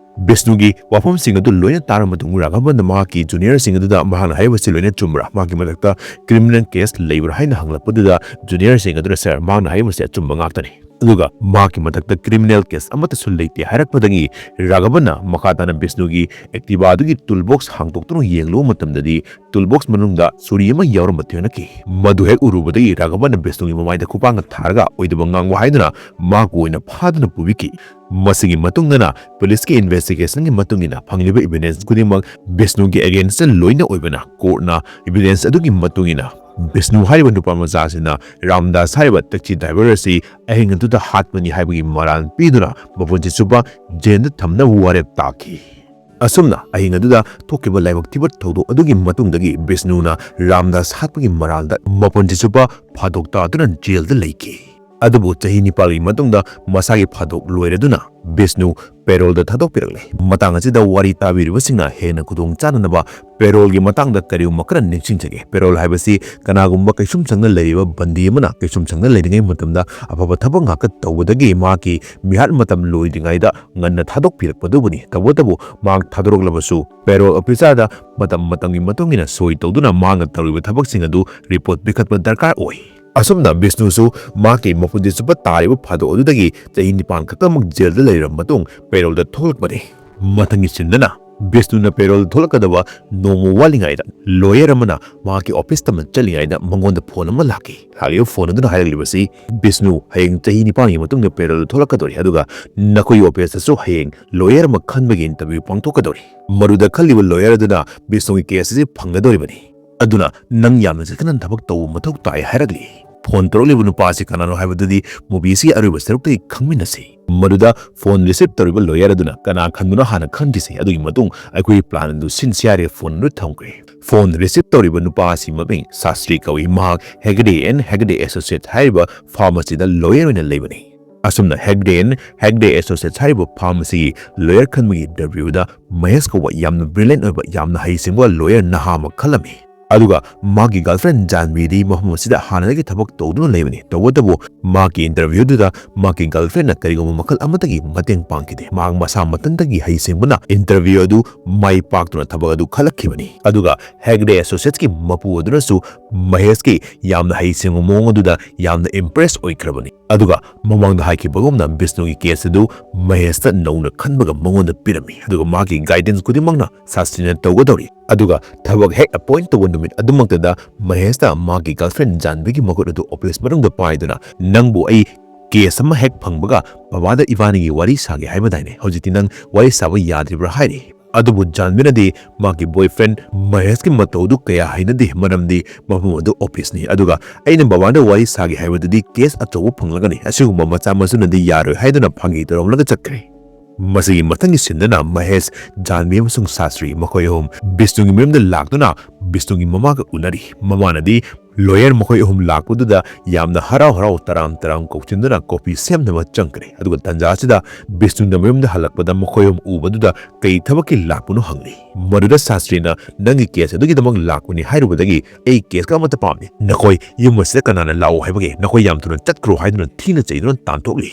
ꯕꯤꯁꯅꯨꯒꯤ ꯋꯥꯐꯝꯁꯤꯡ ꯑꯗꯨ ꯂꯣꯏꯅ ꯇꯥꯔꯕ ꯃꯇꯨꯡ ꯔꯥꯘꯕꯟꯅ ꯃꯍꯥꯛꯀꯤ ꯖꯨꯅꯤꯌꯔꯁꯤꯡ ꯑꯗꯨꯗ ꯃꯍꯥꯛꯅ ꯍꯥꯏꯔꯤꯕꯁꯤ ꯂꯣꯏꯅ ꯆꯨꯝꯕ꯭ꯔꯥ, ꯃꯍꯥꯛꯀꯤ ꯃꯊꯛꯇ ꯀ꯭ꯔꯤꯃꯤꯅꯦꯜ ꯀꯦꯁ ꯂꯩꯕ꯭ꯔꯥ ꯍꯥꯏꯅ ꯍꯪꯂꯛꯄꯗꯨꯗ ꯖꯨꯅꯤꯌꯔꯁꯤꯡ ꯑꯗꯨꯅ "ꯁꯥꯔ, ꯃꯍꯥꯛꯅ ꯍꯥꯏꯔꯤꯕꯁꯤ ꯑꯆꯨꯝꯕ ꯉꯥꯛꯇꯅꯤ", ꯑꯗꯨꯒ "ꯃꯍꯥꯛꯀꯤ ꯃꯊꯛꯇ ꯀ꯭ꯔꯤꯃꯤꯅꯦꯜ ꯀꯦꯁ ꯑꯃꯠꯇꯁꯨ ꯂꯩꯇꯦ" ꯍꯥꯏꯔꯛꯄꯗꯒꯤ ꯔꯥꯘꯕꯟꯅ ꯃꯈꯥ ꯇꯥꯅ ꯕꯤꯁꯅꯨꯒꯤ ꯑꯦꯛꯇꯤꯚꯥ ꯑꯗꯨꯒꯤ ꯇꯨꯜ ꯕꯣꯛꯁ ꯍꯥꯡꯗꯣꯛꯇꯨꯅ ꯌꯦꯡꯂꯨꯕ ꯃꯇꯝꯗꯗꯤ ꯇꯨꯜ ꯕꯣꯛꯁ ꯃꯅꯨꯡꯗ ꯆꯨꯔꯤ ꯑꯃ ꯌꯥꯎꯔꯝꯕ ꯊꯦꯡꯅꯈꯤ꯫ ꯃꯗꯨ ꯍꯦꯛ ꯎꯔꯨꯕꯗꯒꯤ ꯔꯥꯘꯕꯟꯅ ꯕꯤꯁꯅꯨꯒꯤ ꯃꯃꯥꯏꯗ ꯈꯨꯄꯥꯛꯅ ꯊꯥꯔꯒ ꯑꯣꯏꯗꯕ ꯉꯥꯡꯕ ꯍꯥꯏꯗꯨꯅ ꯃꯍꯥꯛꯄꯨ ꯑꯣꯏꯅ ꯐꯥꯗꯨꯅ ꯄꯨꯕꯤꯈꯤ꯫ ꯃꯁꯤꯒꯤ ꯃꯇꯨꯡꯗꯅ ꯄꯨꯂꯤꯁꯀꯤ ꯏꯟꯚꯦꯁꯇꯤꯒꯦꯁꯟꯒꯤ ꯃꯇꯨꯡ ꯏꯟꯅ ꯐꯪꯂꯤꯕ ꯏꯚꯤꯗꯦꯟꯁ ꯈꯨꯗꯤꯡꯃꯛ ꯕꯤꯁꯅꯨꯒꯤ ꯑꯦꯒꯦꯟꯁꯇ ꯂꯣꯏꯅ ꯑꯣꯏꯕꯅ ꯀꯣꯔꯠꯅ ꯏꯚꯤꯗꯦꯟꯁ ꯑꯗꯨꯒꯤ ꯃꯇꯨꯡ ꯏꯟꯅ ꯕꯤꯁꯅꯨ ꯍꯥꯏꯔꯤꯕ ꯅꯨꯄꯥ ꯃꯆꯥ ꯑꯁꯤꯅ ꯔꯥꯝꯗꯥꯁ ꯍꯥꯏꯔꯤꯕ ꯇꯦꯛꯁꯤ ꯗ꯭ꯔꯥꯏꯚꯔ ꯑꯁꯤ ꯑꯍꯤꯡ ꯑꯗꯨꯗ ꯍꯥꯠꯄꯅꯤ ꯍꯥꯏꯕꯒꯤ ꯃꯔꯥꯜ ꯄꯤꯗꯨꯅ ꯃꯄꯨꯟꯁꯤ ꯆꯨꯞꯄ ꯖꯦꯜꯗ ꯊꯝꯅꯕ ꯋꯥꯔꯦꯞ ꯇꯥꯈꯤ꯫ ꯑꯁꯨꯝꯅ ꯑꯍꯤꯡ ꯑꯗꯨꯗ ꯊꯣꯛꯈꯤꯕ ꯂꯥꯏꯕꯛ ꯊꯤꯕ ꯊꯧꯗꯣꯛ ꯑꯗꯨꯒꯤ ꯃꯇꯨꯡꯗꯒꯤ ꯕꯤꯁꯅꯨꯅ ꯔꯥꯝꯗꯥꯁ ꯍꯥꯠꯄꯒꯤ ꯃꯔꯥꯜꯗ ꯃꯄꯨꯟꯁꯤ ꯆꯨꯞꯄ ꯐꯥꯗꯣꯛ ꯇꯥꯗꯨꯅ ꯖꯦꯜꯗ ꯂꯩꯈꯤ꯫ ꯑꯗꯨꯕꯨ ꯆꯍꯤ ꯅꯤꯄꯥꯜꯒꯤ ꯃꯇꯨꯡꯗ ꯃꯁꯥꯒꯤ ꯐꯥꯗꯣꯛ ꯂꯣꯏꯔꯗꯨꯅ ꯕꯤꯁꯅꯨ ꯄꯦꯔꯣꯜꯗ ꯊꯥꯗꯣꯛꯄꯤꯔꯛꯂꯦ꯫ ꯃꯇꯥꯡ ꯑꯁꯤꯗ ꯋꯥꯔꯤ ꯇꯥꯕꯤꯔꯤꯕꯁꯤꯡꯅ ꯍꯦꯟꯅ ꯈꯨꯗꯣꯡ ꯆꯥꯅꯅꯕ ꯄꯦꯔꯣꯜꯒꯤ ꯃꯇꯥꯡꯗ ꯀꯔꯤꯒꯨꯝꯕ ꯈꯔ ꯅꯤꯡꯁꯤꯡꯖꯒꯦ꯫ ꯄꯦꯔꯣꯜ ꯍꯥꯏꯕꯁꯤ ꯀꯅꯥꯒꯨꯝꯕ ꯀꯩꯁꯨꯝꯁꯪꯅ ꯂꯩꯔꯤꯕ ꯕꯟꯗꯤ ꯑꯃꯅ ꯀꯩꯁꯨꯝꯁꯪꯅ ꯂꯩꯔꯤꯉꯩ ꯃꯇꯝꯗ ꯑꯐꯕ ꯊꯕꯛ ꯉꯥꯛꯇ ꯇꯧꯕꯗꯒꯤ ꯃꯍꯥꯛꯀꯤ ꯃꯤꯍꯥꯠ ꯃꯇꯝ ꯂꯣꯏꯗ꯭ꯔꯤꯉꯩꯗ ꯉꯟꯅ ꯊꯥꯗꯣꯛꯄꯤꯔꯛꯄꯗꯨꯕꯨꯅꯤ꯫ ꯇꯧꯕꯇꯕꯨ ꯃꯍꯥꯛ ꯊꯥꯗꯣꯔꯛꯂꯕꯁꯨ ꯄꯦꯔꯣꯜ ꯑꯣꯐꯤꯁꯥꯔꯗ ꯃꯇꯝ ꯃꯇꯝꯒꯤ ꯃꯇꯨꯡ ꯏꯟꯅ ꯁꯣꯏ ꯇꯧꯗꯨꯅ ꯃꯍꯥꯛꯅ ꯇꯧꯔꯤꯕ ꯊꯕꯛꯁꯤꯡ ꯑꯗꯨ ꯔꯤꯄꯣꯔꯠ ꯄꯤꯈꯠꯄ ꯗꯔꯀꯥꯔ ꯑꯣꯏ꯫ ꯑꯁꯨꯝꯅ ꯕꯤꯁꯅꯨꯁꯨ ꯃꯍꯥꯛꯀꯤ ꯃꯄꯨꯟꯁꯤ ꯆꯨꯞꯄ ꯇꯥꯔꯤꯕ ꯐꯥꯗꯣꯛ ꯑꯗꯨꯗꯒꯤ ꯆꯍꯤ ꯅꯤꯄꯥꯟ ꯈꯛꯇꯃꯛ ꯖꯦꯜꯗ ꯂꯩꯔꯕ ꯃꯇꯨꯡ ꯄꯦꯔꯣꯜꯗ ꯊꯣꯛꯂꯛꯄꯅꯤ꯫ ꯃꯊꯪꯒꯤ ꯁꯤꯟꯗꯅ ꯕꯤꯁꯅꯨꯅ ꯄꯦꯔꯣꯜ ꯊꯣꯛꯂꯛꯀꯗꯕ ꯅꯣꯡꯃ ꯋꯥꯠꯂꯤꯉꯩꯗ ꯂꯣꯌꯔ ꯑꯃꯅ ꯃꯍꯥꯛꯀꯤ ꯑꯣꯐꯤꯁ ꯇꯝꯅ ꯆꯠꯂꯤꯉꯩꯗ ꯃꯉꯣꯟꯗ ꯐꯣꯟ ꯑꯃ ꯂꯥꯛꯈꯤ꯫ ꯂꯥꯛꯂꯤꯕ ꯐꯣꯟ ꯑꯗꯨꯅ ꯍꯥꯏꯔꯛꯂꯤꯕꯁꯤ, "ꯕꯤꯁꯅꯨ, ꯍꯌꯦꯡ ꯆꯍꯤ ꯅꯤꯄꯥꯟꯒꯤ ꯃꯇꯨꯡꯗ ꯄꯦꯔꯣꯜ ꯊꯣꯛꯂꯛꯀꯗꯧꯔꯤ, ꯑꯗꯨꯒ ꯅꯈꯣꯏꯒꯤ ꯑꯣꯐꯤꯁꯇꯁꯨ ꯍꯌꯦꯡ ꯂꯣꯌꯔ ꯑꯃ ꯈꯟꯕꯒꯤ ꯏꯟꯇꯔꯚ꯭ꯌꯨ ꯄꯥꯡꯊꯣꯛꯀꯗꯧꯔꯤ꯫ ꯃꯗꯨꯗ ꯈꯜꯂꯤꯕ ꯂꯣꯌꯔ ꯑꯗꯨꯅ ꯕꯤꯁꯅꯨꯒꯤ ꯀꯦꯁ ꯑꯁꯤ ꯐꯪꯒꯗꯧꯔꯤꯕꯅꯤ꯫ ꯑꯗꯨꯅ ꯅꯪ ꯌꯥꯝꯅ ꯆꯦꯛꯁꯤꯟꯅ ꯊꯕꯛ ꯇꯧꯕ ꯃꯊꯧ ꯇꯥꯏ" ꯍꯥꯏꯔꯛꯂꯤ꯫ ꯐꯣꯟ ꯇꯧꯔꯛꯂꯤꯕ ꯅꯨꯄꯥ ꯑꯁꯤ ꯀꯅꯥꯅꯣ ꯍꯥꯏꯕꯗꯨꯗꯤ movieꯁꯤ ꯑꯔꯣꯏꯕ ꯁꯔꯨꯛꯇꯒꯤ ꯈꯪꯃꯤꯟꯅꯁꯤ꯫ ꯃꯗꯨꯗ ꯐꯣꯟ ꯔꯤꯁꯤꯞ ꯇꯧꯔꯤꯕ ꯂꯣꯌꯔ ꯑꯗꯨꯅ ꯀꯅꯥ ꯈꯟꯕꯅꯣ ꯍꯥꯟꯅ ꯈꯟꯈꯤꯁꯤ, ꯑꯗꯨꯒꯤ ꯃꯇꯨꯡ ꯑꯩꯈꯣꯏꯒꯤ ꯄ꯭ꯂꯥꯟ ꯑꯗꯨ ꯁꯤꯟꯁꯤ ꯍꯥꯏꯔꯒ ꯐꯣꯟ ꯑꯗꯨ ꯊꯝꯈ꯭ꯔꯦ꯫ ꯐꯣꯟ ꯔꯤꯁꯤꯞ ꯇꯧꯔꯤꯕ ꯅꯨꯄꯥ ꯑꯁꯤ ꯃꯃꯤꯡ ꯁꯥꯁꯇ꯭ꯔꯤ ꯀꯧꯏ꯫ ꯃꯍꯥꯛ Hegde and Hegde Associates ꯍꯥꯏꯔꯤꯕ ꯐꯥꯔꯝ ꯑꯁꯤꯗ ꯂꯣꯌꯔ ꯑꯣꯏꯅ ꯂꯩꯕꯅꯤ꯫ ꯑꯁꯨꯝꯅ Hegde and Hegde Associates ꯍꯥꯏꯔꯤꯕ ꯐꯥꯔꯝ ꯑꯁꯤꯒꯤ ꯂꯣꯌꯔ ꯈꯟꯕꯒꯤ ꯏꯟꯇꯔꯚ꯭ꯌꯨꯗ ꯃꯍꯦꯁ ꯀꯧꯕ ꯌꯥꯝꯅ brilliant ꯑꯣꯏꯕ, ꯌꯥꯝꯅ ꯍꯩꯁꯤꯡꯕ ꯂꯣꯌꯔ ꯅꯍꯥ ꯑꯃ ꯈꯜꯂꯝꯃꯤ꯫ ꯑꯗꯨꯒ ꯃꯥꯒꯤ ꯒꯔꯜꯐ꯭ꯔꯦꯟ ꯖꯥꯟꯕꯤꯗꯤ ꯃꯐꯝ ꯑꯁꯤꯗ ꯍꯥꯟꯅꯗꯒꯤ ꯊꯕꯛ ꯇꯧꯗꯨꯅ ꯂꯩꯕꯅꯤ꯫ ꯇꯧꯕꯇꯕꯨ ꯃꯍꯥꯛꯀꯤ ꯏꯟꯇꯔꯚ꯭ꯌꯨꯗꯨꯗ ꯃꯍꯥꯛꯀꯤ ꯒꯔꯜꯐ꯭ꯔꯦꯟꯅ ꯀꯔꯤꯒꯨꯝꯕ ꯃꯈꯜ ꯑꯃꯠꯇꯒꯤ ꯃꯇꯦꯡ ꯄꯥꯡꯈꯤꯗꯦ꯫ ꯃꯍꯥꯛ ꯃꯁꯥ ꯃꯊꯟꯇꯒꯤ ꯍꯩꯁꯤꯡꯕꯅ ꯏꯟꯇꯔꯚ꯭ꯌꯨ ꯑꯗꯨ ꯃꯥꯏ ꯄꯥꯛꯇꯨꯅ ꯊꯕꯛ ꯑꯗꯨ ꯈꯜꯂꯛꯈꯤꯕꯅꯤ꯫ ꯑꯗꯨꯒ ꯍꯦꯒꯗꯦ ꯑꯦꯁꯣꯁꯤꯌꯦꯠꯁꯀꯤ ꯃꯄꯨ ꯑꯗꯨꯅꯁꯨ ꯃꯍꯦꯁꯀꯤ ꯌꯥꯝꯅ ꯍꯩꯁꯤꯡꯕ ꯃꯑꯣꯡ ꯑꯗꯨꯗ ꯌꯥꯝꯅ ꯏꯝꯄ꯭ꯔꯦꯁ ꯑꯣꯏꯈ꯭ꯔꯕꯅꯤ꯫ ꯑꯗꯨꯒ ꯃꯃꯥꯡꯗ ꯍꯥꯏꯈꯤꯕꯒꯨꯝꯅ ꯕꯤꯁꯅꯨꯒꯤ ꯀꯦꯁ ꯑꯗꯨ ꯃꯍꯦꯁꯇ ꯅꯧꯅ ꯈꯟꯕꯒ ꯃꯉꯣꯟꯗ ꯄꯤꯔꯝꯃꯤ꯫ ꯑꯗꯨꯒ ꯃꯍꯥꯛꯀꯤ ꯒꯥꯏꯗꯦꯟꯁ ꯈꯨꯗꯤꯡꯃꯛꯅ ꯁꯥꯁꯇ꯭ꯔꯤꯅ ꯇꯧꯒꯗꯧꯔꯤ꯫ ꯑꯗꯨꯒ ꯊꯕꯛ ꯍꯦꯛ ꯑꯦꯄꯣꯏꯟꯠ ꯇꯧꯕ ꯅꯨꯃꯤꯠ ꯑꯗꯨꯃꯛꯇꯗ ꯃꯍꯦꯁꯇ ꯃꯍꯥꯛꯀꯤ ꯒꯔꯜꯐ꯭ꯔꯦꯟ ꯖꯥꯟꯕꯤꯒꯤ ꯃꯈꯨꯠ ꯑꯗꯨ ꯑꯣꯐꯤꯁ ꯃꯅꯨꯡꯗ ꯄꯥꯏꯗꯨꯅ, "ꯅꯪꯕꯨ ꯑꯩ ꯀꯦꯁ ꯑꯃ ꯍꯦꯛ ꯐꯪꯕꯒ ꯕꯕꯥꯗ ꯏꯕꯥꯅꯤꯒꯤ ꯋꯥꯔꯤ ꯁꯥꯒꯦ ꯍꯥꯏꯕꯗꯥꯏꯅꯦ? ꯍꯧꯖꯤꯛꯇꯤ ꯅꯪ ꯋꯥꯔꯤ ꯁꯥꯕ ꯌꯥꯗ꯭ꯔꯤꯕ꯭ꯔꯥ?" ꯍꯥꯏꯔꯤ꯫ ꯑꯗꯨꯕꯨ ꯖꯥꯟꯕꯤꯅꯗꯤ ꯃꯍꯥꯛꯀꯤ ꯕꯣꯏꯐ꯭ꯔꯦꯟ ꯃꯍꯦꯁꯀꯤ ꯃꯇꯧ ꯑꯗꯨ ꯀꯌꯥ ꯍꯩꯅꯗꯦ, ꯃꯔꯝꯗꯤ ꯃꯐꯝ ꯑꯗꯨ ꯑꯣꯐꯤꯁꯅꯤ, ꯑꯗꯨꯒ ꯑꯩꯅ ꯕꯕꯥꯗ ꯋꯥꯔꯤ ꯁꯥꯒꯦ ꯍꯥꯏꯕꯗꯨꯗꯤ ꯀꯦꯁ ꯑꯆꯧꯕ ꯐꯪꯂꯒꯅꯤ, ꯑꯁꯤꯒꯨꯝꯕ ꯃꯆꯥ ꯃꯁꯨꯅꯗꯤ ꯌꯥꯔꯣꯏ ꯍꯥꯏꯗꯨꯅ ꯐꯥꯒꯤ ꯇꯧꯔꯝꯂꯒ ꯆꯠꯈ꯭ꯔꯦ꯫ ꯃꯁꯤꯒꯤ ꯃꯊꯪꯒꯤ ꯁꯤꯟꯗꯅ ꯃꯍꯦꯁ, ꯖꯥꯟꯕꯤ ꯑꯃꯁꯨꯡ ꯁꯥꯁꯇ꯭ꯔꯤ ꯃꯈꯣꯏ ꯑꯍꯨꯝ ꯕꯤꯁꯅꯨꯒꯤ ꯃꯌꯨꯝꯗ ꯂꯥꯛꯇꯨꯅ ꯕꯤꯁꯅꯨꯒꯤ ꯃꯃꯥꯒ ꯎꯅꯔꯤ꯫ ꯃꯃꯥꯅꯗꯤ ꯂꯣꯌꯔ ꯃꯈꯣꯏ ꯑꯍꯨꯝ ꯂꯥꯛꯄꯗꯨꯗ ꯌꯥꯝꯅ ꯍꯔꯥꯎ ꯍꯔꯥꯎ ꯇꯔꯥꯝ ꯇꯔꯥꯝ ꯀꯧꯁꯤꯟꯗꯨꯅ ꯀꯣꯐꯤ ꯁꯦꯝꯅꯕ ꯆꯪꯈ꯭ꯔꯦ꯫ ꯑꯗꯨꯒ ꯇꯟꯖꯥ ꯑꯁꯤꯗ ꯕꯤꯁꯅꯨꯅ ꯃꯌꯨꯝꯗ ꯍꯜꯂꯛꯄꯗ ꯃꯈꯣꯏ ꯑꯍꯨꯝ ꯎꯕꯗꯨꯗ ꯀꯩ ꯊꯕꯛꯀꯤ ꯂꯥꯛꯄꯅꯣ ꯍꯪꯂꯤ꯫ ꯃꯗꯨꯗ ꯁꯥꯁꯇ꯭ꯔꯤꯅ, "ꯅꯪꯒꯤ ꯀꯦꯁ ꯑꯗꯨꯒꯤꯗꯃꯛ ꯂꯥꯛꯄꯅꯤ ꯍꯥꯏꯔꯨꯕꯗꯒꯤ ꯑꯩ ꯀꯦꯁꯀ ꯑꯃꯠꯇ ꯄꯥꯝꯗꯦ꯫ ꯅꯈꯣꯏ ꯌꯨꯝ ꯑꯁꯤꯗ ꯀꯅꯥꯅ ꯂꯥꯛꯑꯣ ꯍꯥꯏꯕꯒꯦ? ꯅꯈꯣꯏ ꯌꯥꯝ ꯊꯨꯅ ꯆꯠꯈ꯭ꯔꯣ" ꯍꯥꯏꯗꯨꯅ ꯊꯤꯅ ꯆꯩꯗꯨꯅ ꯇꯥꯟꯊꯣꯛꯂꯤ꯫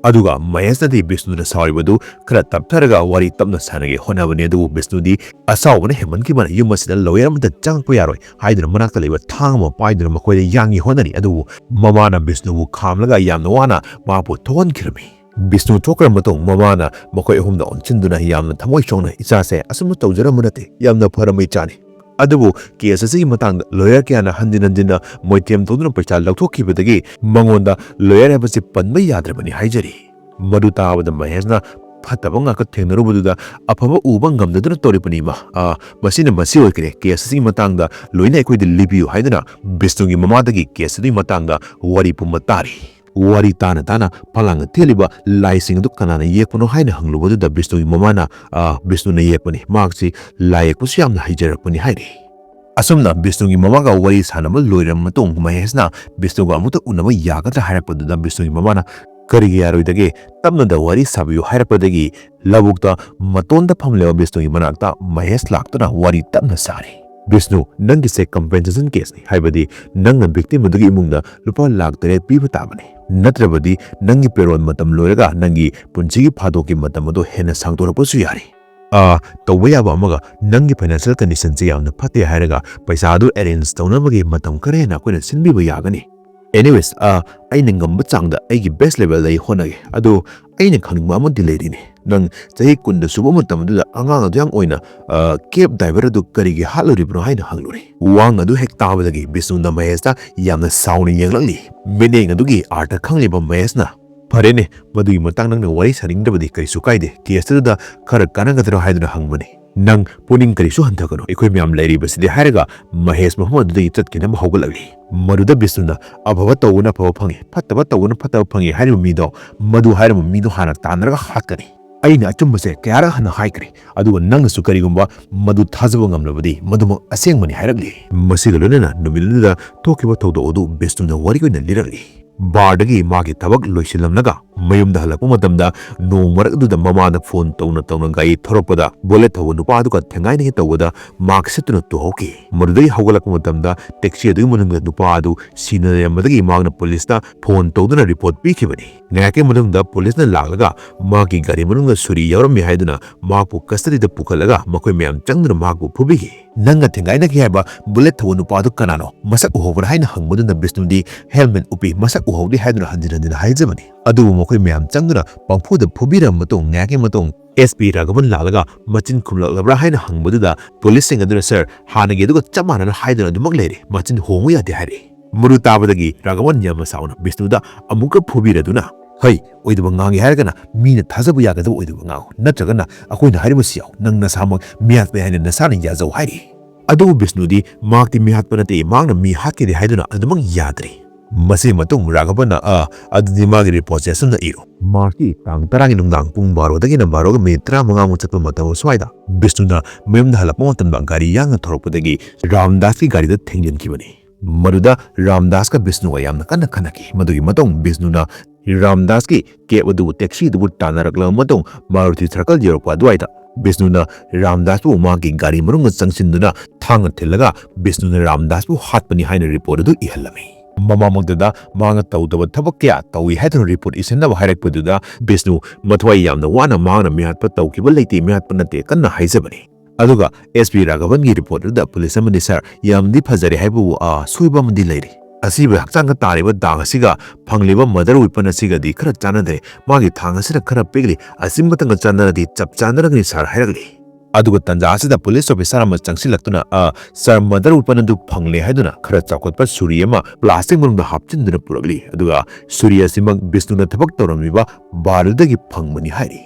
ꯑꯗꯨꯒ ꯃꯍꯦꯁꯅꯗꯤ ꯕꯤꯁꯅꯨꯅ ꯁꯥꯎꯔꯤꯕꯗꯨ ꯈꯔ ꯇꯞꯊꯔꯒ ꯋꯥꯔꯤ ꯇꯞꯅ ꯁꯥꯟꯅꯒꯦ ꯍꯣꯠꯅꯕꯅꯤ, ꯑꯗꯨꯕꯨ ꯕꯤꯁꯅꯨꯗꯤ ꯑꯁꯥꯎꯕꯅ ꯍꯦꯟꯃꯟꯈꯤꯕꯅ ꯌꯨꯝ ꯑꯁꯤꯗ ꯂꯣꯌꯔ ꯑꯃꯠꯇ ꯆꯪꯉꯛꯄ ꯌꯥꯔꯣꯏ ꯍꯥꯏꯗꯨꯅ ꯃꯅꯥꯛꯇ ꯂꯩꯕ ꯊꯥꯡ ꯑꯃ ꯄꯥꯏꯗꯨꯅ ꯃꯈꯣꯏꯗ ꯌꯥꯡꯒꯦ ꯍꯣꯠꯅꯔꯤ꯫ ꯑꯗꯨꯕꯨ ꯃꯃꯥꯅ ꯕꯤꯁꯅꯨꯕꯨ ꯈꯥꯝꯂꯒ ꯌꯥꯝꯅ ꯋꯥꯅ ꯃꯍꯥꯛꯄꯨ ꯊꯣꯛꯍꯟꯈꯤꯔꯝꯃꯤ꯫ ꯕꯤꯁꯅꯨ ꯊꯣꯛꯈ꯭ꯔ ꯃꯇꯨꯡ ꯃꯃꯥꯅ ꯃꯈꯣꯏ ꯑꯍꯨꯝꯗ ꯑꯣꯟꯁꯤꯟꯗꯨꯅ ꯌꯥꯝꯅ ꯊꯃꯣꯏ ꯁꯣꯛꯅ, "ꯏꯆꯥꯁꯦ ꯑꯁꯨꯝꯅ ꯇꯧꯖꯔꯝꯕ ꯅꯠꯇꯦ, ꯌꯥꯝꯅ ꯐꯔꯝꯕ ꯏꯆꯥꯅꯤ꯫ ꯑꯗꯨꯕꯨ ꯀꯦꯁ ꯑꯁꯤꯒꯤ ꯃꯇꯥꯡꯗ ꯂꯣꯌꯔ ꯀꯌꯥꯅ ꯍꯟꯖꯤꯟ ꯍꯟꯖꯤꯟꯅ ꯃꯣꯏꯊꯦꯝ ꯇꯧꯗꯨꯅ ꯄꯩꯁꯥ ꯂꯧꯊꯣꯛꯈꯤꯕꯗꯒꯤ ꯃꯉꯣꯟꯗ ꯂꯣꯌꯔ ꯍꯥꯏꯕꯁꯤ ꯄꯟꯕ ꯌꯥꯗ꯭ꯔꯕꯅꯤ ꯍꯥꯏꯖꯔꯤ"꯫ ꯃꯗꯨ ꯇꯥꯕꯗ ꯃꯍꯦꯁꯅ ꯐꯠꯇꯕ ꯉꯥꯛꯇ ꯊꯦꯡꯅꯔꯨꯕꯗꯨꯗ ꯑꯐꯕ ꯎꯕ ꯉꯝꯗꯗꯨꯅ ꯇꯧꯔꯤꯕꯅꯤ ꯏꯃꯥ꯫ ꯑ, ꯃꯁꯤꯅ ꯃꯁꯤ ꯑꯣꯏꯈ꯭ꯔꯦ, ꯀꯦꯁ ꯑꯁꯤꯒꯤ ꯃꯇꯥꯡꯗ ꯂꯣꯏꯅ ꯑꯩꯈꯣꯏꯗ ꯂꯤꯕꯤꯌꯨ ꯍꯥꯏꯗꯨꯅ ꯕꯤꯁꯅꯨꯒꯤ ꯃꯃꯥꯗꯒꯤ ꯀꯦꯁ ꯑꯗꯨꯒꯤ ꯃꯇꯥꯡꯗ ꯋꯥꯔꯤ ꯄꯨꯝꯕ ꯇꯥꯔꯤ꯫ ꯋꯥꯔꯤ ꯇꯥꯅ ꯇꯥꯅ ꯐꯂꯥꯡꯗ ꯊꯦꯠꯂꯤꯕ ꯂꯥꯏꯁꯤꯡ ꯑꯗꯨ ꯀꯅꯥꯅ ꯌꯦꯛꯄꯅꯣ ꯍꯥꯏꯅ ꯍꯪꯂꯨꯕꯗꯨꯗ ꯕꯤꯁꯅꯨꯒꯤ ꯃꯃꯥꯅ, "ꯑ, ꯕꯤꯁꯅꯨꯅ ꯌꯦꯛꯄꯅꯤ, ꯃꯍꯥꯛꯁꯤ ꯂꯥꯏ ꯌꯦꯛꯄꯁꯨ ꯌꯥꯝꯅ ꯍꯩꯖꯔꯛꯄꯅꯤ" ꯍꯥꯏꯔꯤ꯫ ꯑꯁꯨꯝꯅ ꯕꯤꯁꯅꯨꯒꯤ ꯃꯃꯥꯒ ꯋꯥꯔꯤ ꯁꯥꯟꯅꯕ ꯂꯣꯏꯔꯕ ꯃꯇꯨꯡ ꯃꯍꯦꯁꯅ ꯕꯤꯁꯅꯨꯒ ꯑꯃꯨꯛꯇ ꯎꯅꯕ ꯌꯥꯒꯗ꯭ꯔꯥ ꯍꯥꯏꯔꯛꯄꯗꯨꯗ ꯕꯤꯁꯅꯨꯒꯤ ꯃꯃꯥꯅ, "ꯀꯔꯤꯒꯤ ꯌꯥꯔꯣꯏꯗꯒꯦ? ꯇꯞꯅꯗ ꯋꯥꯔꯤ ꯁꯥꯕꯤꯌꯨ" ꯍꯥꯏꯔꯛꯄꯗꯒꯤ ꯂꯧꯕꯨꯛꯇ ꯃꯇꯣꯟꯗ ꯐꯝꯂꯤꯕ ꯕꯤꯁꯅꯨꯒꯤ ꯃꯅꯥꯛꯇ ꯃꯍꯦꯁ ꯂꯥꯛꯇꯨꯅ ꯋꯥꯔꯤ ꯇꯞꯅ ꯁꯥꯔꯤ꯫ "ꯕꯤꯁꯅꯨ, ꯅꯪꯒꯤꯁꯦ ꯀꯝꯄꯦꯟꯁꯦꯁꯟ ꯀꯦꯁꯅꯤ, ꯍꯥꯏꯕꯗꯤ ꯅꯪꯅ ꯚꯤꯛꯇꯤꯝ ꯑꯗꯨꯒꯤ ꯏꯃꯨꯡꯗ ꯂꯨꯄꯥ ꯂꯥꯈ ꯇꯔꯦꯠ ꯄꯤꯕ ꯇꯥꯕꯅꯤ, ꯅꯠꯇ꯭ꯔꯕꯗꯤ ꯅꯪꯒꯤ ꯄꯦꯔꯣꯜ ꯃꯇꯝ ꯂꯣꯏꯔꯒ ꯅꯪꯒꯤ ꯄꯨꯟꯁꯤꯒꯤ ꯐꯥꯗꯣꯛꯀꯤ ꯃꯇꯝ ꯑꯗꯨ ꯍꯦꯟꯅ ꯁꯥꯡꯗꯣꯔꯛꯄꯁꯨ ꯌꯥꯔꯤ꯫ ꯑ, ꯇꯧꯕ ꯌꯥꯕ ꯑꯃꯒ, ꯅꯪꯒꯤ ꯐꯥꯏꯅꯥꯟꯁꯤꯌꯦꯜ ꯀꯟꯗꯤꯁꯟꯁꯦ ꯌꯥꯝꯅ ꯐꯠꯇꯦ ꯍꯥꯏꯔꯒ ꯄꯩꯁꯥ ꯑꯗꯨ ꯑꯦꯔꯦꯟꯖ ꯇꯧꯅꯕꯒꯤ ꯃꯇꯝ ꯈꯔ ꯍꯦꯟꯅ ꯑꯩꯈꯣꯏꯅ ꯁꯤꯟꯕꯤꯕ ꯌꯥꯒꯅꯤ꯫ ꯑꯦꯅꯤꯋꯦꯁ, ꯑ, ꯑꯩꯅ ꯉꯝꯕ ꯆꯥꯡꯗ ꯑꯩꯒꯤ ꯕꯦꯁ ꯂꯦꯚꯦꯜꯗ ꯑꯩ ꯍꯣꯠꯅꯒꯦ꯫ ꯑꯗꯨ ꯑꯩꯅ ꯈꯪꯅꯤꯡꯕ ꯑꯃꯗꯤ ꯂꯩꯔꯤꯅꯦ꯫ ꯅꯪ ꯆꯍꯤ ꯀꯨꯟꯗ ꯁꯨꯕ ꯃꯇꯝ ꯑꯗꯨꯗ ꯑꯉꯥꯡ ꯑꯗꯨ ꯌꯥꯝ ꯑꯣꯏꯅ, ꯑ, ꯀꯦꯕ ꯗ꯭ꯔꯥꯏꯚꯔ ꯑꯗꯨ ꯀꯔꯤꯒꯤ ꯍꯥꯠꯂꯨꯔꯤꯕꯅꯣ?" ꯍꯥꯏꯅ ꯍꯪꯂꯨꯔꯦ꯫ ꯋꯥꯍꯪ ꯑꯗꯨ ꯍꯦꯛ ꯇꯥꯕꯗꯒꯤ ꯕꯤꯁꯅꯨꯅ ꯃꯍꯦꯁꯇ ꯌꯥꯝꯅ ꯁꯥꯎꯅ ꯌꯦꯡꯂꯛꯂꯤ꯫ ꯃꯤꯠꯌꯦꯡ ꯑꯗꯨꯒꯤ ꯑꯥꯔꯊ ꯈꯪꯂꯤꯕ ꯃꯍꯦꯁꯅ, "ꯐꯔꯦꯅꯦ, ꯃꯗꯨꯒꯤ ꯃꯇꯥꯡ ꯅꯪꯅ ꯋꯥꯔꯤ ꯁꯥꯅꯤꯡꯗ꯭ꯔꯕꯗꯤ ꯀꯔꯤꯁꯨ ꯀꯥꯏꯗꯦ꯫ ꯀꯦꯁ ꯑꯗꯨꯗ ꯈꯔ ꯀꯥꯟꯅꯒꯗ꯭ꯔꯣ?" ꯍꯥꯏꯗꯨꯅ ꯍꯪꯕꯅꯤ꯫ "ꯅꯪ ꯄꯨꯛꯅꯤꯡ ꯀꯔꯤꯁꯨ ꯍꯟꯊꯒꯅꯨ, ꯑꯩꯈꯣꯏ ꯃꯌꯥꯝ ꯂꯩꯔꯤꯕꯁꯤꯗꯤ" ꯍꯥꯏꯔꯒ ꯃꯍꯦꯁ ꯃꯐꯝ ꯑꯗꯨꯗꯒꯤ ꯆꯠꯈꯤꯅꯕ ꯍꯧꯒꯠꯂꯛꯂꯤ꯫ ꯃꯗꯨꯗ ꯕꯤꯁꯅꯨꯅ, "ꯑꯐꯕ ꯇꯧꯕꯅ ꯑꯐꯕ ꯐꯪꯉꯤ, ꯐꯠꯇꯕ ꯇꯧꯕꯅ ꯐꯠꯇꯕ ꯐꯪꯉꯤ" ꯍꯥꯏꯔꯤꯕ ꯃꯤꯗꯣ ꯃꯗꯨ ꯍꯥꯏꯔꯤꯕ ꯃꯤꯗꯣ ꯍꯥꯟꯅ ꯇꯥꯟꯅꯔꯒ ꯍꯥꯠꯀꯅꯤ꯫ ꯑꯩꯅ ꯑꯆꯨꯝꯕꯁꯦ ꯀꯌꯥꯔꯛ ꯍꯟꯅ ꯍꯥꯏꯈ꯭ꯔꯦ, ꯑꯗꯨꯒ ꯅꯪꯅꯁꯨ ꯀꯔꯤꯒꯨꯝꯕ ꯃꯗꯨ ꯊꯥꯖꯕ ꯉꯝꯂꯕꯗꯤ ꯃꯗꯨꯃꯛ ꯑꯁꯦꯡꯕꯅꯤ ꯍꯥꯏꯔꯛꯂꯤ꯫ ꯃꯁꯤꯒ ꯂꯣꯏꯅꯅ ꯅꯨꯃꯤꯠ ꯑꯗꯨꯗ ꯊꯣꯛꯈꯤꯕ ꯊꯧꯗꯣꯛ ꯑꯗꯨ ꯕꯤꯁꯅꯨꯅ ꯋꯥꯔꯤ ꯑꯣꯏꯅ ꯂꯤꯔꯛꯂꯤ꯫ ꯕꯥꯔꯗꯒꯤ ꯃꯥꯒꯤ ꯊꯕꯛ ꯂꯣꯏꯁꯤꯜꯂꯝꯂꯒ ꯃꯌꯨꯝꯗ ꯍꯜꯂꯛꯄ ꯃꯇꯝꯗ ꯅꯣꯡ ꯃꯔꯛ ꯑꯗꯨꯗ ꯃꯃꯥꯅ ꯐꯣꯟ ꯇꯧꯅ ꯇꯧꯅ ꯒꯥꯔꯤ ꯊꯧꯔꯛꯄꯗ ꯕꯨꯂꯦꯠ ꯊꯧꯕ ꯅꯨꯄꯥ ꯑꯗꯨꯒ ꯊꯦꯡꯒꯥꯏꯅꯒꯦ ꯇꯧꯕꯗ ꯃꯍꯥꯛ ꯁꯤꯠꯇꯨꯅ ꯇꯨꯍꯧꯈꯤ꯫ ꯃꯗꯨꯗꯒꯤ ꯍꯧꯒꯠꯂꯛꯄ ꯃꯇꯝꯗ ꯇꯦꯛꯁꯤ ꯑꯗꯨꯒꯤ ꯃꯅꯨꯡꯗ ꯅꯨꯄꯥ ꯑꯗꯨ ꯁꯤꯅ ꯂꯩꯔꯝꯕꯗꯒꯤ ꯃꯍꯥꯛꯅ ꯄꯨꯂꯤꯁꯇ ꯐꯣꯟ ꯇꯧꯗꯨꯅ ꯔꯤꯄꯣꯔꯠ ꯄꯤꯈꯤꯕꯅꯤ꯫ ꯉꯥꯏꯍꯥꯛꯀꯤ ꯃꯅꯨꯡꯗ ꯄꯨꯂꯤꯁꯅ ꯂꯥꯛꯂꯒ ꯃꯍꯥꯛꯀꯤ ꯒꯥꯔꯤ ꯃꯅꯨꯡꯗ ꯁꯨꯔꯤ ꯌꯥꯎꯔꯝꯃꯤ ꯍꯥꯏꯗꯨꯅ ꯃꯍꯥꯛꯄꯨ ꯀꯁꯇꯗꯤꯗ ꯄꯨꯈꯠꯂꯒ ꯃꯈꯣꯏ ꯃꯌꯥꯝ ꯆꯪꯗꯨꯅ ꯃꯍꯥꯛꯄꯨ ꯐꯨꯕꯤꯈꯤ꯫ "ꯅꯪꯒ ꯊꯦꯡꯒꯥꯏꯅꯈꯤ ꯍꯥꯏꯕ ꯕꯨꯂꯦꯠ ꯊꯧꯕ ꯅꯨꯄꯥꯗꯨ ꯀꯅꯥꯅꯣ? ꯃꯁꯛ ꯎꯍꯧꯕ꯭ꯔꯥ?" ꯍꯥꯏꯅ ꯍꯪꯕꯗꯨꯗ ꯕꯤꯁꯅꯨꯗꯤ ꯍꯦꯜꯃꯦꯠ ꯎꯞꯄꯤ, ꯃꯁꯛ ꯎꯍꯧꯗꯦ ꯍꯥꯏꯗꯨꯅ ꯍꯟꯖꯤꯟ ꯍꯟꯖꯤꯟ ꯍꯥꯏꯖꯕꯅꯤ꯫ ꯑꯗꯨꯕꯨ ꯃꯈꯣꯏ ꯃꯌꯥꯝ ꯆꯪꯗꯨꯅ ꯄꯪꯐꯨꯗ ꯐꯨꯕꯤꯔꯕ ꯃꯇꯨꯡ ꯉꯥꯏꯍꯥꯛꯀꯤ ꯃꯇꯨꯡ ꯑꯦꯁ ꯄꯤ ꯔꯥꯘꯕꯟ ꯂꯥꯛꯂꯒ ꯃꯆꯤꯟ ꯈꯨꯝꯂꯛꯂꯕ꯭ꯔꯥ ꯍꯥꯏꯅ ꯍꯪꯕꯗꯨꯗ ꯄꯨꯂꯤꯁꯁꯤꯡ ꯑꯗꯨꯅ, "ꯁꯔ, ꯍꯥꯟꯅꯒꯤ ꯑꯗꯨꯒ ꯆꯞ ꯃꯥꯟꯅꯅ ꯍꯥꯏꯗꯨꯅ ꯑꯗꯨꯃꯛ ꯂꯩꯔꯦ, ꯃꯆꯤꯟ ꯍꯣꯡꯉꯨ ꯌꯥꯗꯦ" ꯍꯥꯏꯔꯛꯏ꯫ ꯃꯗꯨ ꯇꯥꯕꯗꯒꯤ ꯔꯥꯘꯕꯟ ꯌꯥꯝꯅ ꯁꯥꯎꯅ ꯕꯤꯁꯅꯨꯗ ꯑꯃꯨꯛꯀ ꯐꯨꯕꯤꯔꯗꯨꯅ, "ꯍꯩ, ꯑꯣꯏꯗꯕ ꯉꯥꯡꯒꯦ ꯍꯥꯏꯔꯒꯅ ꯃꯤꯅ ꯊꯥꯖꯕ ꯌꯥꯒꯗꯕ ꯑꯣꯏꯗꯕ ꯉꯥꯡꯉꯨ, ꯅꯠꯇ꯭ꯔꯒꯅ ꯑꯩꯈꯣꯏꯅ ꯍꯥꯏꯔꯤꯕꯁꯤ ꯌꯥꯎ, ꯅꯪ ꯅꯁꯥꯃꯛ ꯃꯤꯍꯥꯠꯄꯅꯤ ꯍꯥꯏꯅ ꯅꯁꯥꯅ ꯌꯥꯖꯧ" ꯍꯥꯏꯔꯤ꯫ ꯑꯗꯨꯕꯨ ꯕꯤꯁꯅꯨꯗꯤ ꯃꯍꯥꯛꯇꯤ ꯃꯤꯍꯥꯠꯄ ꯅꯠꯇꯦ, ꯃꯍꯥꯛꯅ ꯃꯤ ꯍꯥꯠꯀꯦꯗꯤ ꯍꯥꯏꯗꯨꯅ ꯑꯗꯨꯃꯛ ꯌꯥꯗ꯭ꯔꯤ꯫ ꯃꯁꯤꯒꯤ ꯃꯇꯨꯡ ꯔꯥꯘꯕꯟꯅ, "ꯑ, ꯑꯗꯨꯗꯤ ꯃꯥꯒꯤ ꯔꯤꯄꯣꯔꯠꯁꯦ ꯑꯁꯨꯝꯅ ꯏꯔꯣ"꯫ ꯃꯥꯔꯆꯀꯤ ꯇꯥꯡ ꯇꯔꯥꯒꯤ ꯅꯨꯡꯗꯥꯡ ꯄꯨꯡ ꯕꯥꯔꯣꯗꯒꯤꯅ ꯕꯥꯔꯣꯒ ꯃꯤꯅꯤꯠ ꯇꯔꯥꯃꯉꯥꯃꯨꯛ ꯆꯠꯄ ꯃꯇꯝ ꯑꯁ꯭ꯋꯥꯏꯗ ꯕꯤꯁꯅꯨꯅ ꯃꯌꯨꯝꯗ ꯍꯜꯂꯛꯄ ꯃꯇꯝꯗ ꯒꯥꯔꯤ ꯌꯥꯡꯅ ꯊꯧꯔꯛꯄꯗꯒꯤ ꯔꯥꯝꯗꯥꯁꯀꯤ ꯒꯥꯔꯤꯗ ꯊꯦꯡꯖꯤꯟꯈꯤꯕꯅꯤ꯫ ꯃꯗꯨꯗ ꯔꯥꯝꯗꯥꯁꯀ ꯕꯤꯁꯅꯨꯒ ꯌꯥꯝꯅ ꯀꯟꯅ ꯈꯟꯅꯈꯤ꯫ ꯃꯗꯨꯒꯤ ꯃꯇꯨꯡ ꯕꯤꯁꯅꯨꯅ ꯔꯥꯝꯗꯥꯁꯀꯤ ꯀꯦꯕ ꯑꯗꯨꯕꯨ, ꯇꯦꯛꯁꯤ ꯑꯗꯨꯕꯨ ꯇꯥꯟꯅꯔꯛꯂꯕ ꯃꯇꯨꯡ ꯃꯥꯔꯨꯇꯤ ꯁꯔꯀꯜ ꯌꯧꯔꯛꯄ ꯑꯗꯨꯋꯥꯏꯗ ꯕꯤꯁꯅꯨꯅ ꯔꯥꯝꯗꯥꯁꯄꯨ ꯃꯍꯥꯛꯀꯤ ꯒꯥꯔꯤ ꯃꯅꯨꯡꯗ ꯆꯪꯁꯤꯟꯗꯨꯅ ꯊꯥꯡꯅ ꯊꯤꯜꯂꯒ ꯕꯤꯁꯅꯨꯅ ꯔꯥꯝꯗꯥꯁꯄꯨ ꯍꯥꯠꯄꯅꯤ ꯍꯥꯏꯅ ꯔꯤꯄꯣꯔꯠ ꯑꯗꯨ ꯏꯍꯜꯂꯝꯃꯤ꯫ ꯃꯃꯥꯡꯃꯛꯇꯗ ꯃꯍꯥꯛꯅ ꯇꯧꯗꯕ ꯊꯕꯛ ꯀꯌꯥ ꯇꯧꯏ ꯍꯥꯏꯗꯨꯅ ꯔꯤꯄꯣꯔꯠ ꯏꯁꯤꯟꯅꯕ ꯍꯥꯏꯔꯛꯄꯗꯨꯗ ꯕꯤꯁꯅꯨ ꯃꯊ꯭ꯋꯥꯏ ꯌꯥꯝꯅ ꯋꯥꯅ ꯃꯍꯥꯛꯅ ꯃꯤꯍꯥꯠꯄ ꯇꯧꯈꯤꯕ ꯂꯩꯇꯦ, ꯃꯤꯍꯥꯠꯄ ꯅꯠꯇꯦ ꯀꯟꯅ ꯍꯥꯏꯖꯕꯅꯤ꯫ ꯑꯗꯨꯒ ꯑꯦꯁ ꯄꯤ ꯔꯥꯘꯕꯟꯒꯤ ꯔꯤꯄꯣꯔꯠ ꯑꯗꯨꯗ ꯄꯨꯂꯤꯁ ꯑꯃꯗꯤ, "ꯁꯔ, ꯌꯥꯝꯗꯤ ꯐꯖꯔꯦ ꯍꯥꯏꯕꯕꯨ, ꯑ, ꯑꯁꯣꯏꯕ ꯑꯃꯗꯤ ꯂꯩꯔꯤ꯫ ꯑꯁꯤꯕ ꯍꯛꯆꯥꯡꯗ ꯇꯥꯔꯤꯕ ꯗꯥꯛ ꯑꯁꯤꯒ ꯐꯪꯂꯤꯕ ꯃꯗꯔ ꯋꯤꯄꯟ ꯑꯁꯤꯒꯗꯤ ꯈꯔ ꯆꯥꯟꯅꯗ꯭ꯔꯦ꯫ ꯃꯥꯒꯤ ꯊꯥꯡ ꯑꯁꯤꯅ ꯈꯔ ꯄꯤꯛꯂꯤ, ꯑꯁꯤꯃꯇꯪꯒ ꯆꯥꯟꯅꯔꯗꯤ ꯆꯞ ꯆꯥꯟꯅꯔꯒꯅꯤ ꯁꯥꯔ" ꯍꯥꯏꯔꯛꯂꯤ꯫ ꯑꯗꯨꯒ ꯇꯟꯖꯥ ꯑꯁꯤꯗ ꯄꯨꯂꯤꯁ ꯑꯣꯐꯤꯁꯥꯔ ꯑꯃ ꯆꯪꯁꯤꯜꯂꯛꯇꯨꯅ, "ꯑ, ꯁꯥꯔ, ꯃꯗꯔ ꯋꯤꯄꯟ ꯑꯗꯨ ꯐꯪꯂꯦ" ꯍꯥꯏꯗꯨꯅ ꯈꯔ ꯆꯥꯎꯈꯠꯄ ꯁꯨꯔꯤ ꯑꯃ ꯄ꯭ꯂꯥꯁꯇꯤꯛ ꯃꯅꯨꯡꯗ ꯍꯥꯞꯆꯤꯟꯗꯨꯅ ꯄꯨꯔꯛꯂꯤ꯫ ꯑꯗꯨꯒ ꯁꯨꯔꯤ ꯑꯁꯤꯃꯛ ꯕꯤꯁꯅꯨꯅ ꯊꯕꯛ ꯇꯧꯔꯝꯃꯤꯕ ꯕꯥꯔꯗꯨꯗꯒꯤ ꯐꯪꯕꯅꯤ ꯍꯥꯏꯔꯤ꯫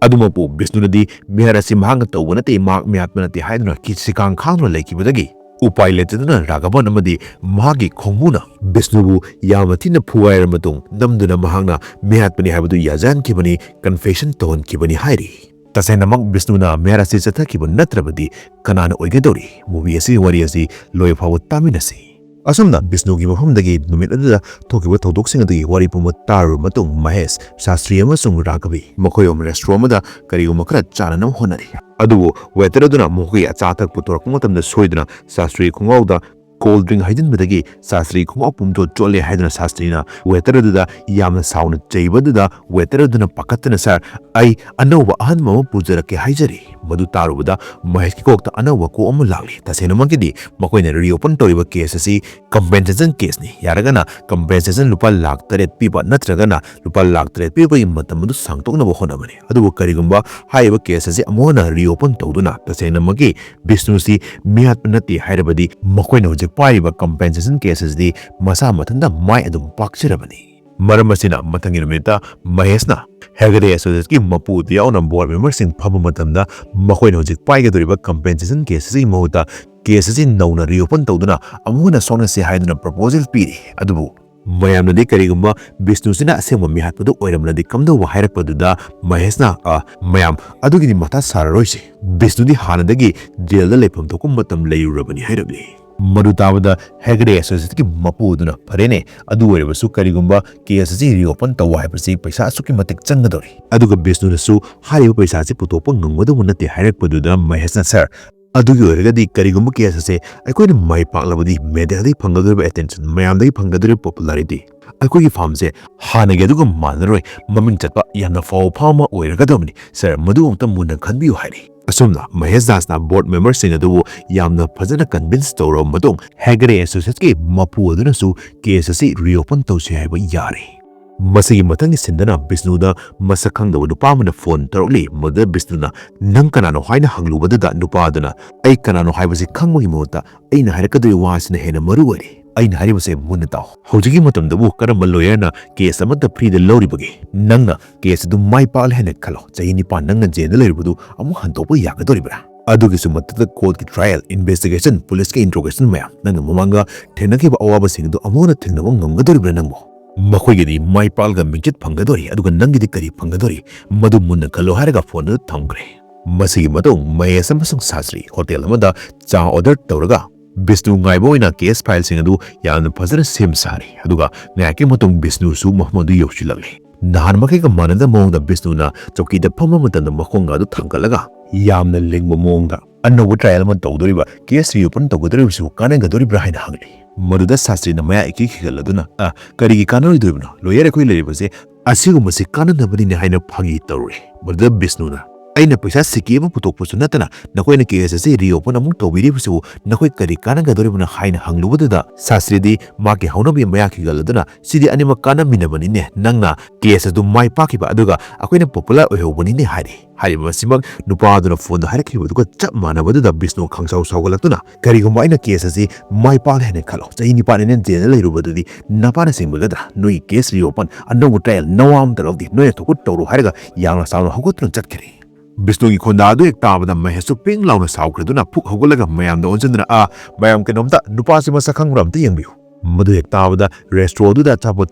ꯑꯗꯨꯃꯛꯄꯨ ꯕꯤꯁꯅꯨꯅꯗꯤ ꯃꯤꯍꯥꯠ ꯑꯁꯤ ꯃꯍꯥꯛꯅ ꯇꯧꯕ ꯅꯠꯇꯦ, ꯃꯍꯥꯛ ꯃꯤꯍꯥꯠꯄ ꯅꯠꯇꯦ ꯍꯥꯏꯗꯨꯅ ꯀꯤ-, ꯁꯤꯀꯥꯡ ꯈꯥꯡꯗꯨꯅ ꯂꯩꯈꯤꯕꯗꯒꯤ ꯎꯄꯥꯏ ꯂꯩꯇꯗꯨꯅ ꯔꯥꯘꯕꯟ ꯑꯃꯗꯤ ꯃꯍꯥꯛꯀꯤ ꯈꯣꯡꯕꯨꯅ ꯕꯤꯁꯅꯨꯕꯨ ꯌꯥꯝꯅ ꯊꯤꯅ ꯐꯨꯒꯥꯏꯔꯕ ꯃꯇꯨꯡ ꯅꯝꯗꯨꯅ ꯃꯍꯥꯛꯅ ꯃꯤꯍꯥꯠꯄꯅꯤ ꯍꯥꯏꯕꯗꯨ ꯌꯥꯖꯍꯟꯈꯤꯕꯅꯤ, ꯀꯟꯐꯦꯁꯟ ꯇꯧꯍꯟꯈꯤꯕꯅꯤ ꯍꯥꯏꯔꯤ꯫ ꯇꯁꯦꯡꯅꯃꯛ ꯕꯤꯁꯅꯨꯅ ꯃꯤꯍꯥꯠ ꯑꯁꯤ ꯆꯠꯊꯈꯤꯕ ꯅꯠꯇ꯭ꯔꯕꯗꯤ ꯀꯅꯥꯅ ꯑꯣꯏꯒꯗꯧꯔꯤ? ꯃꯨꯚꯤ ꯑꯁꯤꯒꯤ ꯋꯥꯔꯤ ꯑꯁꯤ ꯂꯣꯏ ꯐꯥꯎꯕ ꯇꯥꯃꯤꯟꯅꯁꯤ꯫ ꯑꯁꯨꯝꯅ ꯕꯤꯁꯅꯨꯒꯤ ꯃꯐꯝꯗꯒꯤ ꯅꯨꯃꯤꯠ ꯑꯗꯨꯗ ꯊꯣꯛꯈꯤꯕ ꯊꯧꯗꯣꯛꯁꯤꯡ ꯑꯗꯨꯒꯤ ꯋꯥꯔꯤ ꯄꯨꯝꯕ ꯇꯥꯔꯨꯔꯕ ꯃꯇꯨꯡ ꯃꯍꯦꯁ, ꯁꯥꯁꯇ꯭ꯔꯤ ꯑꯃꯁꯨꯡ ꯔꯥꯘꯕꯤ ꯃꯈꯣꯏ ꯑꯍꯨꯝ ꯔꯦꯁꯇ꯭ꯔꯣ ꯑꯃꯗ ꯀꯔꯤꯒꯨꯝꯕ ꯈꯔ ꯆꯥꯅꯅꯕ ꯍꯣꯠꯅꯔꯤ꯫ ꯑꯗꯨꯕꯨ ꯋꯦꯇꯔ ꯑꯗꯨꯅ ꯃꯈꯣꯏꯒꯤ ꯑꯆꯥ ꯑꯊꯛ ꯄꯨꯊꯣꯔꯛꯄ ꯃꯇꯝꯗ ꯁꯣꯏꯗꯨꯅ ꯁꯥꯁꯇ꯭ꯔꯤ ꯈꯣꯡꯒ꯭ꯔꯥꯎꯗ ꯀꯣꯜ ꯗ꯭ꯔꯤꯡ ꯍꯩꯖꯤꯟꯕꯗꯒꯤ ꯁꯥꯁꯇ꯭ꯔꯤ ꯈꯣꯡꯒ꯭ꯔꯥꯎ ꯄꯨꯝꯊꯣꯛ ꯆꯣꯠꯂꯦ ꯍꯥꯏꯗꯨꯅ ꯁꯥꯁꯇ꯭ꯔꯤꯅ ꯋꯦꯇꯔ ꯑꯗꯨꯗ ꯌꯥꯝꯅ ꯁꯥꯎꯅ ꯆꯩꯕꯗꯨꯗ ꯋꯦꯇꯔ ꯑꯗꯨꯅ ꯄꯥꯈꯠꯇꯅ, "ꯁꯥꯔ, ꯑꯩ ꯑꯅꯧꯕ ꯑꯍꯟꯕ ꯑꯃ ꯄꯨꯖꯔꯛꯀꯦ ꯍꯥꯏꯖꯔꯤ"꯫ ꯃꯗꯨ ꯇꯥꯔꯨꯕꯗ ꯃꯍꯦꯁꯀꯤ ꯀꯣꯛꯇ ꯑꯅꯧꯕ ꯀꯣꯛ ꯑꯃ ꯂꯥꯛꯂꯤ꯫ ꯇꯁꯦꯡꯅꯃꯛꯀꯤꯗꯤ ꯃꯈꯣꯏꯅ ꯔꯤꯑꯣꯄꯟ ꯇꯧꯔꯤꯕ ꯀꯦꯁ ꯑꯁꯤ ꯀꯝꯄꯦꯟꯁꯦꯁꯟ ꯀꯦꯁꯅꯤ꯫ ꯌꯥꯔꯒꯅ ꯀꯝꯄꯦꯟꯁꯦꯁꯟ ꯂꯨꯄꯥ ꯂꯥꯈ ꯇꯔꯦꯠ ꯄꯤꯕ ꯅꯠꯇ꯭ꯔꯒꯅ ꯂꯨꯄꯥ ꯂꯥꯈ ꯇꯔꯦꯠ ꯄꯤꯕꯒꯤ ꯃꯇꯝ ꯑꯗꯨ ꯁꯥꯡꯗꯣꯛꯅꯕ ꯍꯣꯠꯅꯕꯅꯤ꯫ ꯑꯗꯨꯕꯨ ꯀꯔꯤꯒꯨꯝꯕ ꯍꯥꯏꯔꯤꯕ ꯀꯦꯁ ꯑꯁꯤ ꯑꯃꯨꯛ ꯍꯟꯅ ꯔꯤꯑꯣꯄꯟ ꯇꯧꯗꯨꯅ ꯇꯁꯦꯡꯅꯃꯛꯀꯤ ꯕꯤꯁꯅꯨꯁꯤ ꯃꯤꯍꯥꯠꯄ ꯅꯠꯇꯦ ꯍꯥꯏꯔꯕꯗꯤ ꯃꯈꯣꯏꯅ ꯍꯧꯖꯤꯛ ꯄꯥꯏꯔꯤꯕ ꯀꯝꯄꯦꯟꯁꯦꯁꯟ ꯀꯦꯁ ꯑꯁꯤꯗꯤ ꯃꯁꯥ ꯃꯊꯟꯇ ꯃꯥꯏ ꯑꯗꯨꯝ ꯄꯥꯛꯆꯔꯕꯅꯤ꯫ ꯃꯔꯝ ꯑꯁꯤꯅ ꯃꯊꯪꯒꯤ ꯅꯨꯃꯤꯠꯇ ꯃꯍꯦꯁꯅ ꯍꯦꯒꯗꯦ ꯑꯦꯁꯣꯁꯤꯌꯦꯠꯀꯤ ꯃꯄꯨ ꯑꯗꯨ ꯌꯥꯎꯅ ꯕꯣꯔꯗ ꯃꯦꯝꯕꯔꯁꯤꯡ ꯐꯝꯕ ꯃꯇꯝꯗ ꯃꯈꯣꯏꯅ ꯍꯧꯖꯤꯛ ꯄꯥꯏꯒꯗꯧꯔꯤꯕ ꯀꯝꯄꯦꯟꯁꯦꯁꯟ ꯀꯦꯁ ꯑꯁꯤꯒꯤ ꯃꯍꯨꯠꯇ ꯀꯦꯁ ꯑꯁꯤ ꯅꯧꯅ ꯔꯤꯑꯣꯄꯟ ꯇꯧꯗꯨꯅ ꯑꯃꯨꯛ ꯍꯟꯅ ꯁꯣꯛꯅꯁꯤ ꯍꯥꯏꯗꯨꯅ ꯄ꯭ꯔꯄꯣꯖꯦꯜ ꯄꯤꯔꯤ꯫ ꯑꯗꯨꯕꯨ ꯃꯌꯥꯝꯅꯗꯤ ꯀꯔꯤꯒꯨꯝꯕ ꯕꯤꯁꯅꯨꯁꯤꯅ ꯑꯁꯦꯡꯕ ꯃꯤꯍꯥꯠꯄꯗꯨ ꯑꯣꯏꯔꯝꯂꯗꯤ ꯀꯝꯗꯧꯕ ꯍꯥꯏꯔꯛꯄꯗꯨꯗ ꯃꯍꯦꯁꯅ, "ꯑ, ꯃꯌꯥꯝ, ꯑꯗꯨꯒꯤꯗꯤ ꯃꯊꯥ ꯁꯥꯔꯔꯣꯏꯁꯤ꯫ ꯕꯤꯁꯅꯨꯗꯤ ꯍꯥꯟꯅꯗꯒꯤ ꯖꯦꯜꯗ ꯂꯩꯐꯝ ꯊꯣꯛꯄ ꯃꯇꯝ ꯂꯩꯔꯨꯔꯕꯅꯤ" ꯍꯥꯏꯔꯛꯂꯤ꯫ ꯃꯗꯨ ꯇꯥꯕꯗ ꯍꯦꯒꯗꯦ ꯑꯦꯁꯣꯁꯤꯌꯦꯠꯀꯤ ꯃꯄꯨ ꯑꯗꯨꯅ, "ꯐꯔꯦꯅꯦ, ꯑꯗꯨ ꯑꯣꯏꯔꯕꯁꯨ ꯀꯔꯤꯒꯨꯝꯕ ꯀꯦꯁ ꯑꯁꯤ ꯔꯤꯑꯣꯄꯟ ꯇꯧꯕ ꯍꯥꯏꯕꯁꯤ ꯄꯩꯁꯥ ꯑꯁꯨꯛꯀꯤ ꯃꯇꯤꯛ ꯆꯪꯒꯗꯧꯔꯤ꯫ ꯑꯗꯨꯒ ꯕꯤꯁꯅꯨꯅꯁꯨ ꯍꯥꯏꯔꯤꯕ ꯄꯩꯁꯥ ꯑꯁꯤ ꯄꯨꯊꯣꯛꯄ ꯉꯝꯒꯗꯧꯕ ꯅꯠꯇꯦ" ꯍꯥꯏꯔꯛꯄꯗꯨꯗ ꯃꯍꯦꯁꯅ, "ꯁꯥꯔ, ꯑꯗꯨꯒꯤ ꯑꯣꯏꯔꯒꯗꯤ ꯀꯔꯤꯒꯨꯝꯕ ꯀꯦꯁ ꯑꯁꯦ ꯑꯩꯈꯣꯏꯅ ꯃꯥꯏ ꯄꯥꯛꯂꯕꯗꯤ ꯃꯦꯗꯤꯌꯥꯗꯒꯤ ꯐꯪꯒꯗꯧꯔꯤꯕ ꯑꯦꯇꯦꯟꯁꯟ, ꯃꯌꯥꯝꯗꯒꯤ ꯐꯪꯒꯗꯧꯔꯤꯕ ꯄꯣꯄꯨꯂꯥꯔꯤꯇꯤ, ꯑꯩꯈꯣꯏꯒꯤ ꯐꯥꯝꯁꯦ ꯍꯥꯟꯅꯒꯤ ꯑꯗꯨꯒ ꯃꯥꯟꯅꯔꯣꯏ, ꯃꯃꯤꯡ ꯆꯠꯄ ꯌꯥꯝꯅ ꯐꯥꯎꯕ ꯐꯥꯝ ꯑꯃ ꯑꯣꯏꯔꯒꯗꯕꯅꯤ꯫ ꯁꯥꯔ, ꯃꯗꯨ ꯑꯃꯨꯛꯇ ꯃꯨꯟꯅ ꯈꯟꯕꯤꯌꯨ" ꯍꯥꯏꯔꯤ꯫ ꯑꯁꯨꯝꯅ ꯃꯍꯦꯁ ꯗꯥꯁꯅ ꯕꯣꯔꯗ ꯃꯦꯝꯕꯔꯁꯤꯡ ꯑꯗꯨꯕꯨ ꯌꯥꯝꯅ ꯐꯖꯅ ꯀꯟꯚꯤꯟꯁ ꯇꯧꯔꯕ ꯃꯇꯨꯡ ꯍꯦꯒꯗꯦ ꯑꯦꯁꯣꯁꯤꯌꯦꯠꯀꯤ ꯃꯄꯨ ꯑꯗꯨꯅꯁꯨ ꯀꯦꯁ ꯑꯁꯤ ꯔꯤꯑꯣꯄꯟ ꯇꯧꯁꯤ ꯍꯥꯏꯕ ꯌꯥꯔꯦ꯫ ꯃꯁꯤꯒꯤ ꯃꯊꯪꯒꯤ ꯁꯤꯟꯗꯅ ꯕꯤꯁꯅꯨꯗ ꯃꯁꯛ ꯈꯪꯗꯕ ꯅꯨꯄꯥ ꯑꯃꯅ ꯐꯣꯟ ꯇꯧꯔꯛꯂꯤ꯫ ꯃꯗꯨꯗ ꯕꯤꯁꯅꯨꯅ "ꯅꯪ ꯀꯅꯥꯅꯣ?" ꯍꯥꯏꯅ ꯍꯪꯂꯨꯕꯗꯨꯗ ꯅꯨꯄꯥ ꯑꯗꯨꯅ, "ꯑꯩ ꯀꯅꯥꯅꯣ ꯍꯥꯏꯕꯁꯤ ꯈꯪꯕꯒꯤ ꯃꯍꯨꯠꯇ ꯑꯩꯅ ꯍꯥꯏꯔꯛꯀꯗꯧꯔꯤꯕ ꯋꯥ ꯑꯁꯤꯅ ꯍꯦꯟꯅ ꯃꯔꯨ ꯑꯣꯏꯔꯦ꯫ ꯑꯩꯅ ꯍꯥꯏꯔꯤꯕꯁꯦ ꯃꯨꯟꯅ ꯇꯥꯎ꯫ ꯍꯧꯖꯤꯛꯀꯤ ꯃꯇꯝꯗꯕꯨ ꯀꯔꯝꯕ ꯂꯣꯌꯔꯅ ꯀꯦꯁ ꯑꯃꯠꯇ ꯐ꯭ꯔꯤꯗ ꯂꯧꯔꯤꯕꯒꯦ? ꯅꯪꯅ ꯀꯦꯁ ꯑꯗꯨ ꯃꯥꯏ ꯄꯥꯛꯂꯦ ꯍꯥꯏꯅ ꯈꯜꯂꯣ꯫ ꯆꯍꯤ ꯅꯤꯄꯥꯟ ꯅꯪꯅ ꯖꯦꯜꯗ ꯂꯩꯔꯨꯕꯗꯨ ꯑꯃꯨꯛ ꯍꯟꯗꯣꯛꯄ ꯌꯥꯒꯗꯧꯔꯤꯕ꯭ꯔꯥ?" ꯑꯗꯨꯒꯤꯁꯨ ꯃꯊꯛꯇ court ꯀꯤ trial, investigation, police ꯀꯤ interrogation ꯃꯌꯥꯝ, ꯅꯪꯅ ꯃꯃꯥꯡꯗ ꯊꯦꯡꯅꯈꯤꯕ ꯑꯋꯥꯕꯁꯤꯡ ꯑꯗꯨ ꯑꯃꯨꯛ ꯍꯟꯅ ꯊꯦꯡꯅꯕ ꯉꯝꯒꯗꯧꯔꯤꯕ꯭ꯔꯥ ꯅꯪꯕꯨ? ꯃꯈꯣꯏꯒꯤꯗꯤ ꯃꯥꯏ ꯄꯥꯛꯂꯒ ꯃꯤꯡꯆꯠ ꯐꯪꯒꯗꯧꯔꯤ, ꯑꯗꯨꯒ ꯅꯪꯒꯤꯗꯤ ꯀꯔꯤ ꯐꯪꯒꯗꯧꯔꯤ? ꯃꯗꯨ ꯃꯨꯟꯅ ꯈꯜꯂꯣ ꯍꯥꯏꯔꯒ phone ꯑꯗꯨ ꯊꯝꯈ꯭ꯔꯦ꯫ ꯃꯁꯤꯒꯤ ꯃꯇꯨꯡ ꯃꯍꯦꯁ ꯑꯃꯁꯨꯡ ꯁꯥꯁ꯭ꯔꯤ hotel ꯑꯃꯗ ꯆꯥ order ꯇꯧꯔꯒ ꯕꯤꯁꯅꯨ ꯉꯥꯏꯕ ꯑꯣꯏꯅ case file ꯁꯤꯡ ꯑꯗꯨ ꯌꯥꯝꯅ ꯐꯖꯅ ꯁꯦꯝ ꯁꯥꯔꯤ꯫ ꯑꯗꯨꯒ ꯉꯥꯏꯍꯥꯛꯀꯤ ꯃꯇꯨꯡ ꯕꯤꯁꯅꯨꯁꯨ ꯃꯐꯝ ꯑꯗꯨ ꯌꯧꯁꯤꯜꯂꯛꯂꯦ꯫ ꯅꯍꯥꯟ ꯃꯈꯩꯒ ꯃꯥꯟꯅꯗꯕ ꯃꯑꯣꯡꯗ ꯕꯤꯁꯅꯨꯅ ꯆꯧꯀꯤꯗ ꯐꯝꯕ ꯃꯇꯝꯗ ꯃꯈꯣꯡꯒ ꯑꯗꯨ ꯊꯥꯡꯒꯠꯂꯒ ꯌꯥꯝꯅ ꯂꯤꯡꯕ ꯃꯑꯣꯡꯗ ꯑꯅꯧꯕ trial ꯑꯃ ꯇꯧꯗꯣꯔꯤꯕ, case reopen ꯇꯧꯒꯗꯧꯔꯤꯕꯁꯤꯕꯨ ꯀꯥꯟꯅꯒꯗꯧꯔꯤꯕ꯭ꯔꯥ ꯍꯥꯏꯅ ꯍꯪꯂꯤ꯫ ꯃꯗꯨꯗ ꯁꯥꯁ꯭ꯔꯤꯅ ꯃꯌꯥ ꯏꯈꯤ ꯈꯤꯒꯠꯂꯗꯨꯅ, "ꯑ, ꯀꯔꯤꯒꯤ ꯀꯥꯟꯅꯔꯣꯏꯗꯣꯔꯤꯕꯅꯣ? Lawyer ꯑꯩꯈꯣꯏ ꯂꯩꯔꯤꯕꯁꯦ ꯑꯁꯤꯒꯨꯝꯕꯁꯤ ꯀꯥꯟꯅꯅꯕꯅꯤꯅꯦ" ꯍꯥꯏꯅ ꯐꯥꯒꯤ ꯇꯧꯔꯨꯔꯦ꯫ ꯃꯗꯨꯗ ꯕꯤꯁꯅꯨꯅ, "ꯑꯩꯅ ꯄꯩꯁꯥ ꯁꯤꯀꯤ ꯑꯃ ꯄꯨꯊꯣꯛꯄꯁꯨ ꯅꯠꯇꯅ ꯅꯈꯣꯏꯅ case ꯑꯁꯤ reopen ꯑꯃꯨꯛ ꯇꯧꯕꯤꯔꯤꯕꯁꯤꯕꯨ ꯅꯈꯣꯏ ꯀꯔꯤ ꯀꯥꯟꯅꯒꯗꯧꯔꯤꯕꯅꯣ?" ꯍꯥꯏꯅ ꯍꯪꯂꯨꯕꯗꯨꯗ ꯁꯥꯁ꯭ꯔꯤꯗꯤ ꯃꯥꯒꯤ ꯍꯧꯅꯕꯤ ꯃꯌꯥ ꯈꯤꯒꯠꯂꯗꯨꯅ, "ꯁꯤꯗꯤ ꯑꯅꯤꯃꯛ ꯀꯥꯟꯅꯃꯤꯟꯅꯕꯅꯤꯅꯦ, ꯅꯪꯅ case ꯑꯗꯨ ꯃꯥꯏ ꯄꯥꯛꯈꯤꯕ ꯑꯗꯨꯒ ꯑꯩꯈꯣꯏꯅ popular ꯑꯣꯏꯍꯧꯕꯅꯤꯅꯦ" ꯍꯥꯏꯔꯤ꯫ ꯍꯥꯏꯔꯤꯕ ꯃꯁꯤꯃꯛ ꯅꯨꯄꯥ ꯑꯗꯨꯅ phoneꯗ ꯍꯥꯏꯔꯛꯈꯤꯕꯗꯨꯒ ꯆꯞ ꯃꯥꯟꯅꯕꯗꯨꯗ ꯕꯤꯁꯅꯨ ꯈꯪꯁꯥꯎ ꯁꯥꯎꯒꯠꯂꯛꯇꯨꯅ, "ꯀꯔꯤꯒꯨꯝꯕ ꯑꯩꯅ case ꯑꯁꯤ ꯃꯥꯏ ꯄꯥꯛꯂꯦ ꯍꯥꯏꯅ ꯈꯜꯂꯣ, ꯆꯍꯤ ꯅꯤꯄꯥꯟ ꯑꯩꯅ jailꯗ ꯂꯩꯔꯨꯕꯗꯨꯗꯤ ꯅꯄꯥꯅ ꯁꯤꯡꯕꯤꯒꯗ꯭ꯔꯥ? ꯅꯣꯏꯒꯤ case reopen, ꯑꯅꯧꯕ trial, ꯅꯋꯥ ꯑꯃꯇ ꯂꯧꯗꯦ, ꯅꯣꯏꯅ ꯊꯣꯛꯄ ꯇꯧꯔꯣ" ꯍꯥꯏꯔꯒ ꯌꯥꯝꯅ ꯆꯥꯎꯅ ꯍꯧꯒꯠꯇꯨꯅ ꯆꯠꯈ꯭ꯔꯦ꯫ ꯕꯤꯁꯅꯨꯒꯤ ꯈꯣꯟꯗꯥ ꯑꯗꯨ ꯍꯦꯛ ꯇꯥꯕꯗ ꯃꯍꯦꯁꯁꯨ ꯄꯤꯡ ꯂꯥꯎꯅ ꯁꯥꯎꯈ꯭ꯔꯗꯨꯅ ꯐꯨꯛ ꯍꯧꯒꯠꯂꯒ ꯃꯌꯥꯝꯗ ꯑꯣꯟꯁꯤꯟꯗꯨꯅ, "ꯑꯥ, ꯃꯌꯥꯝ ꯀꯩꯅꯣꯝꯇ ꯅꯨꯄꯥꯁꯤ ꯃꯁꯛ ꯈꯪꯕ꯭ꯔꯥ ꯑꯝꯇ ꯌꯦꯡꯕꯤꯌꯨ"꯫ ꯃꯗꯨ ꯍꯦꯛ ꯇꯥꯕꯗ restaurant ꯑꯗꯨꯗ ꯑꯆꯥꯄꯣꯠ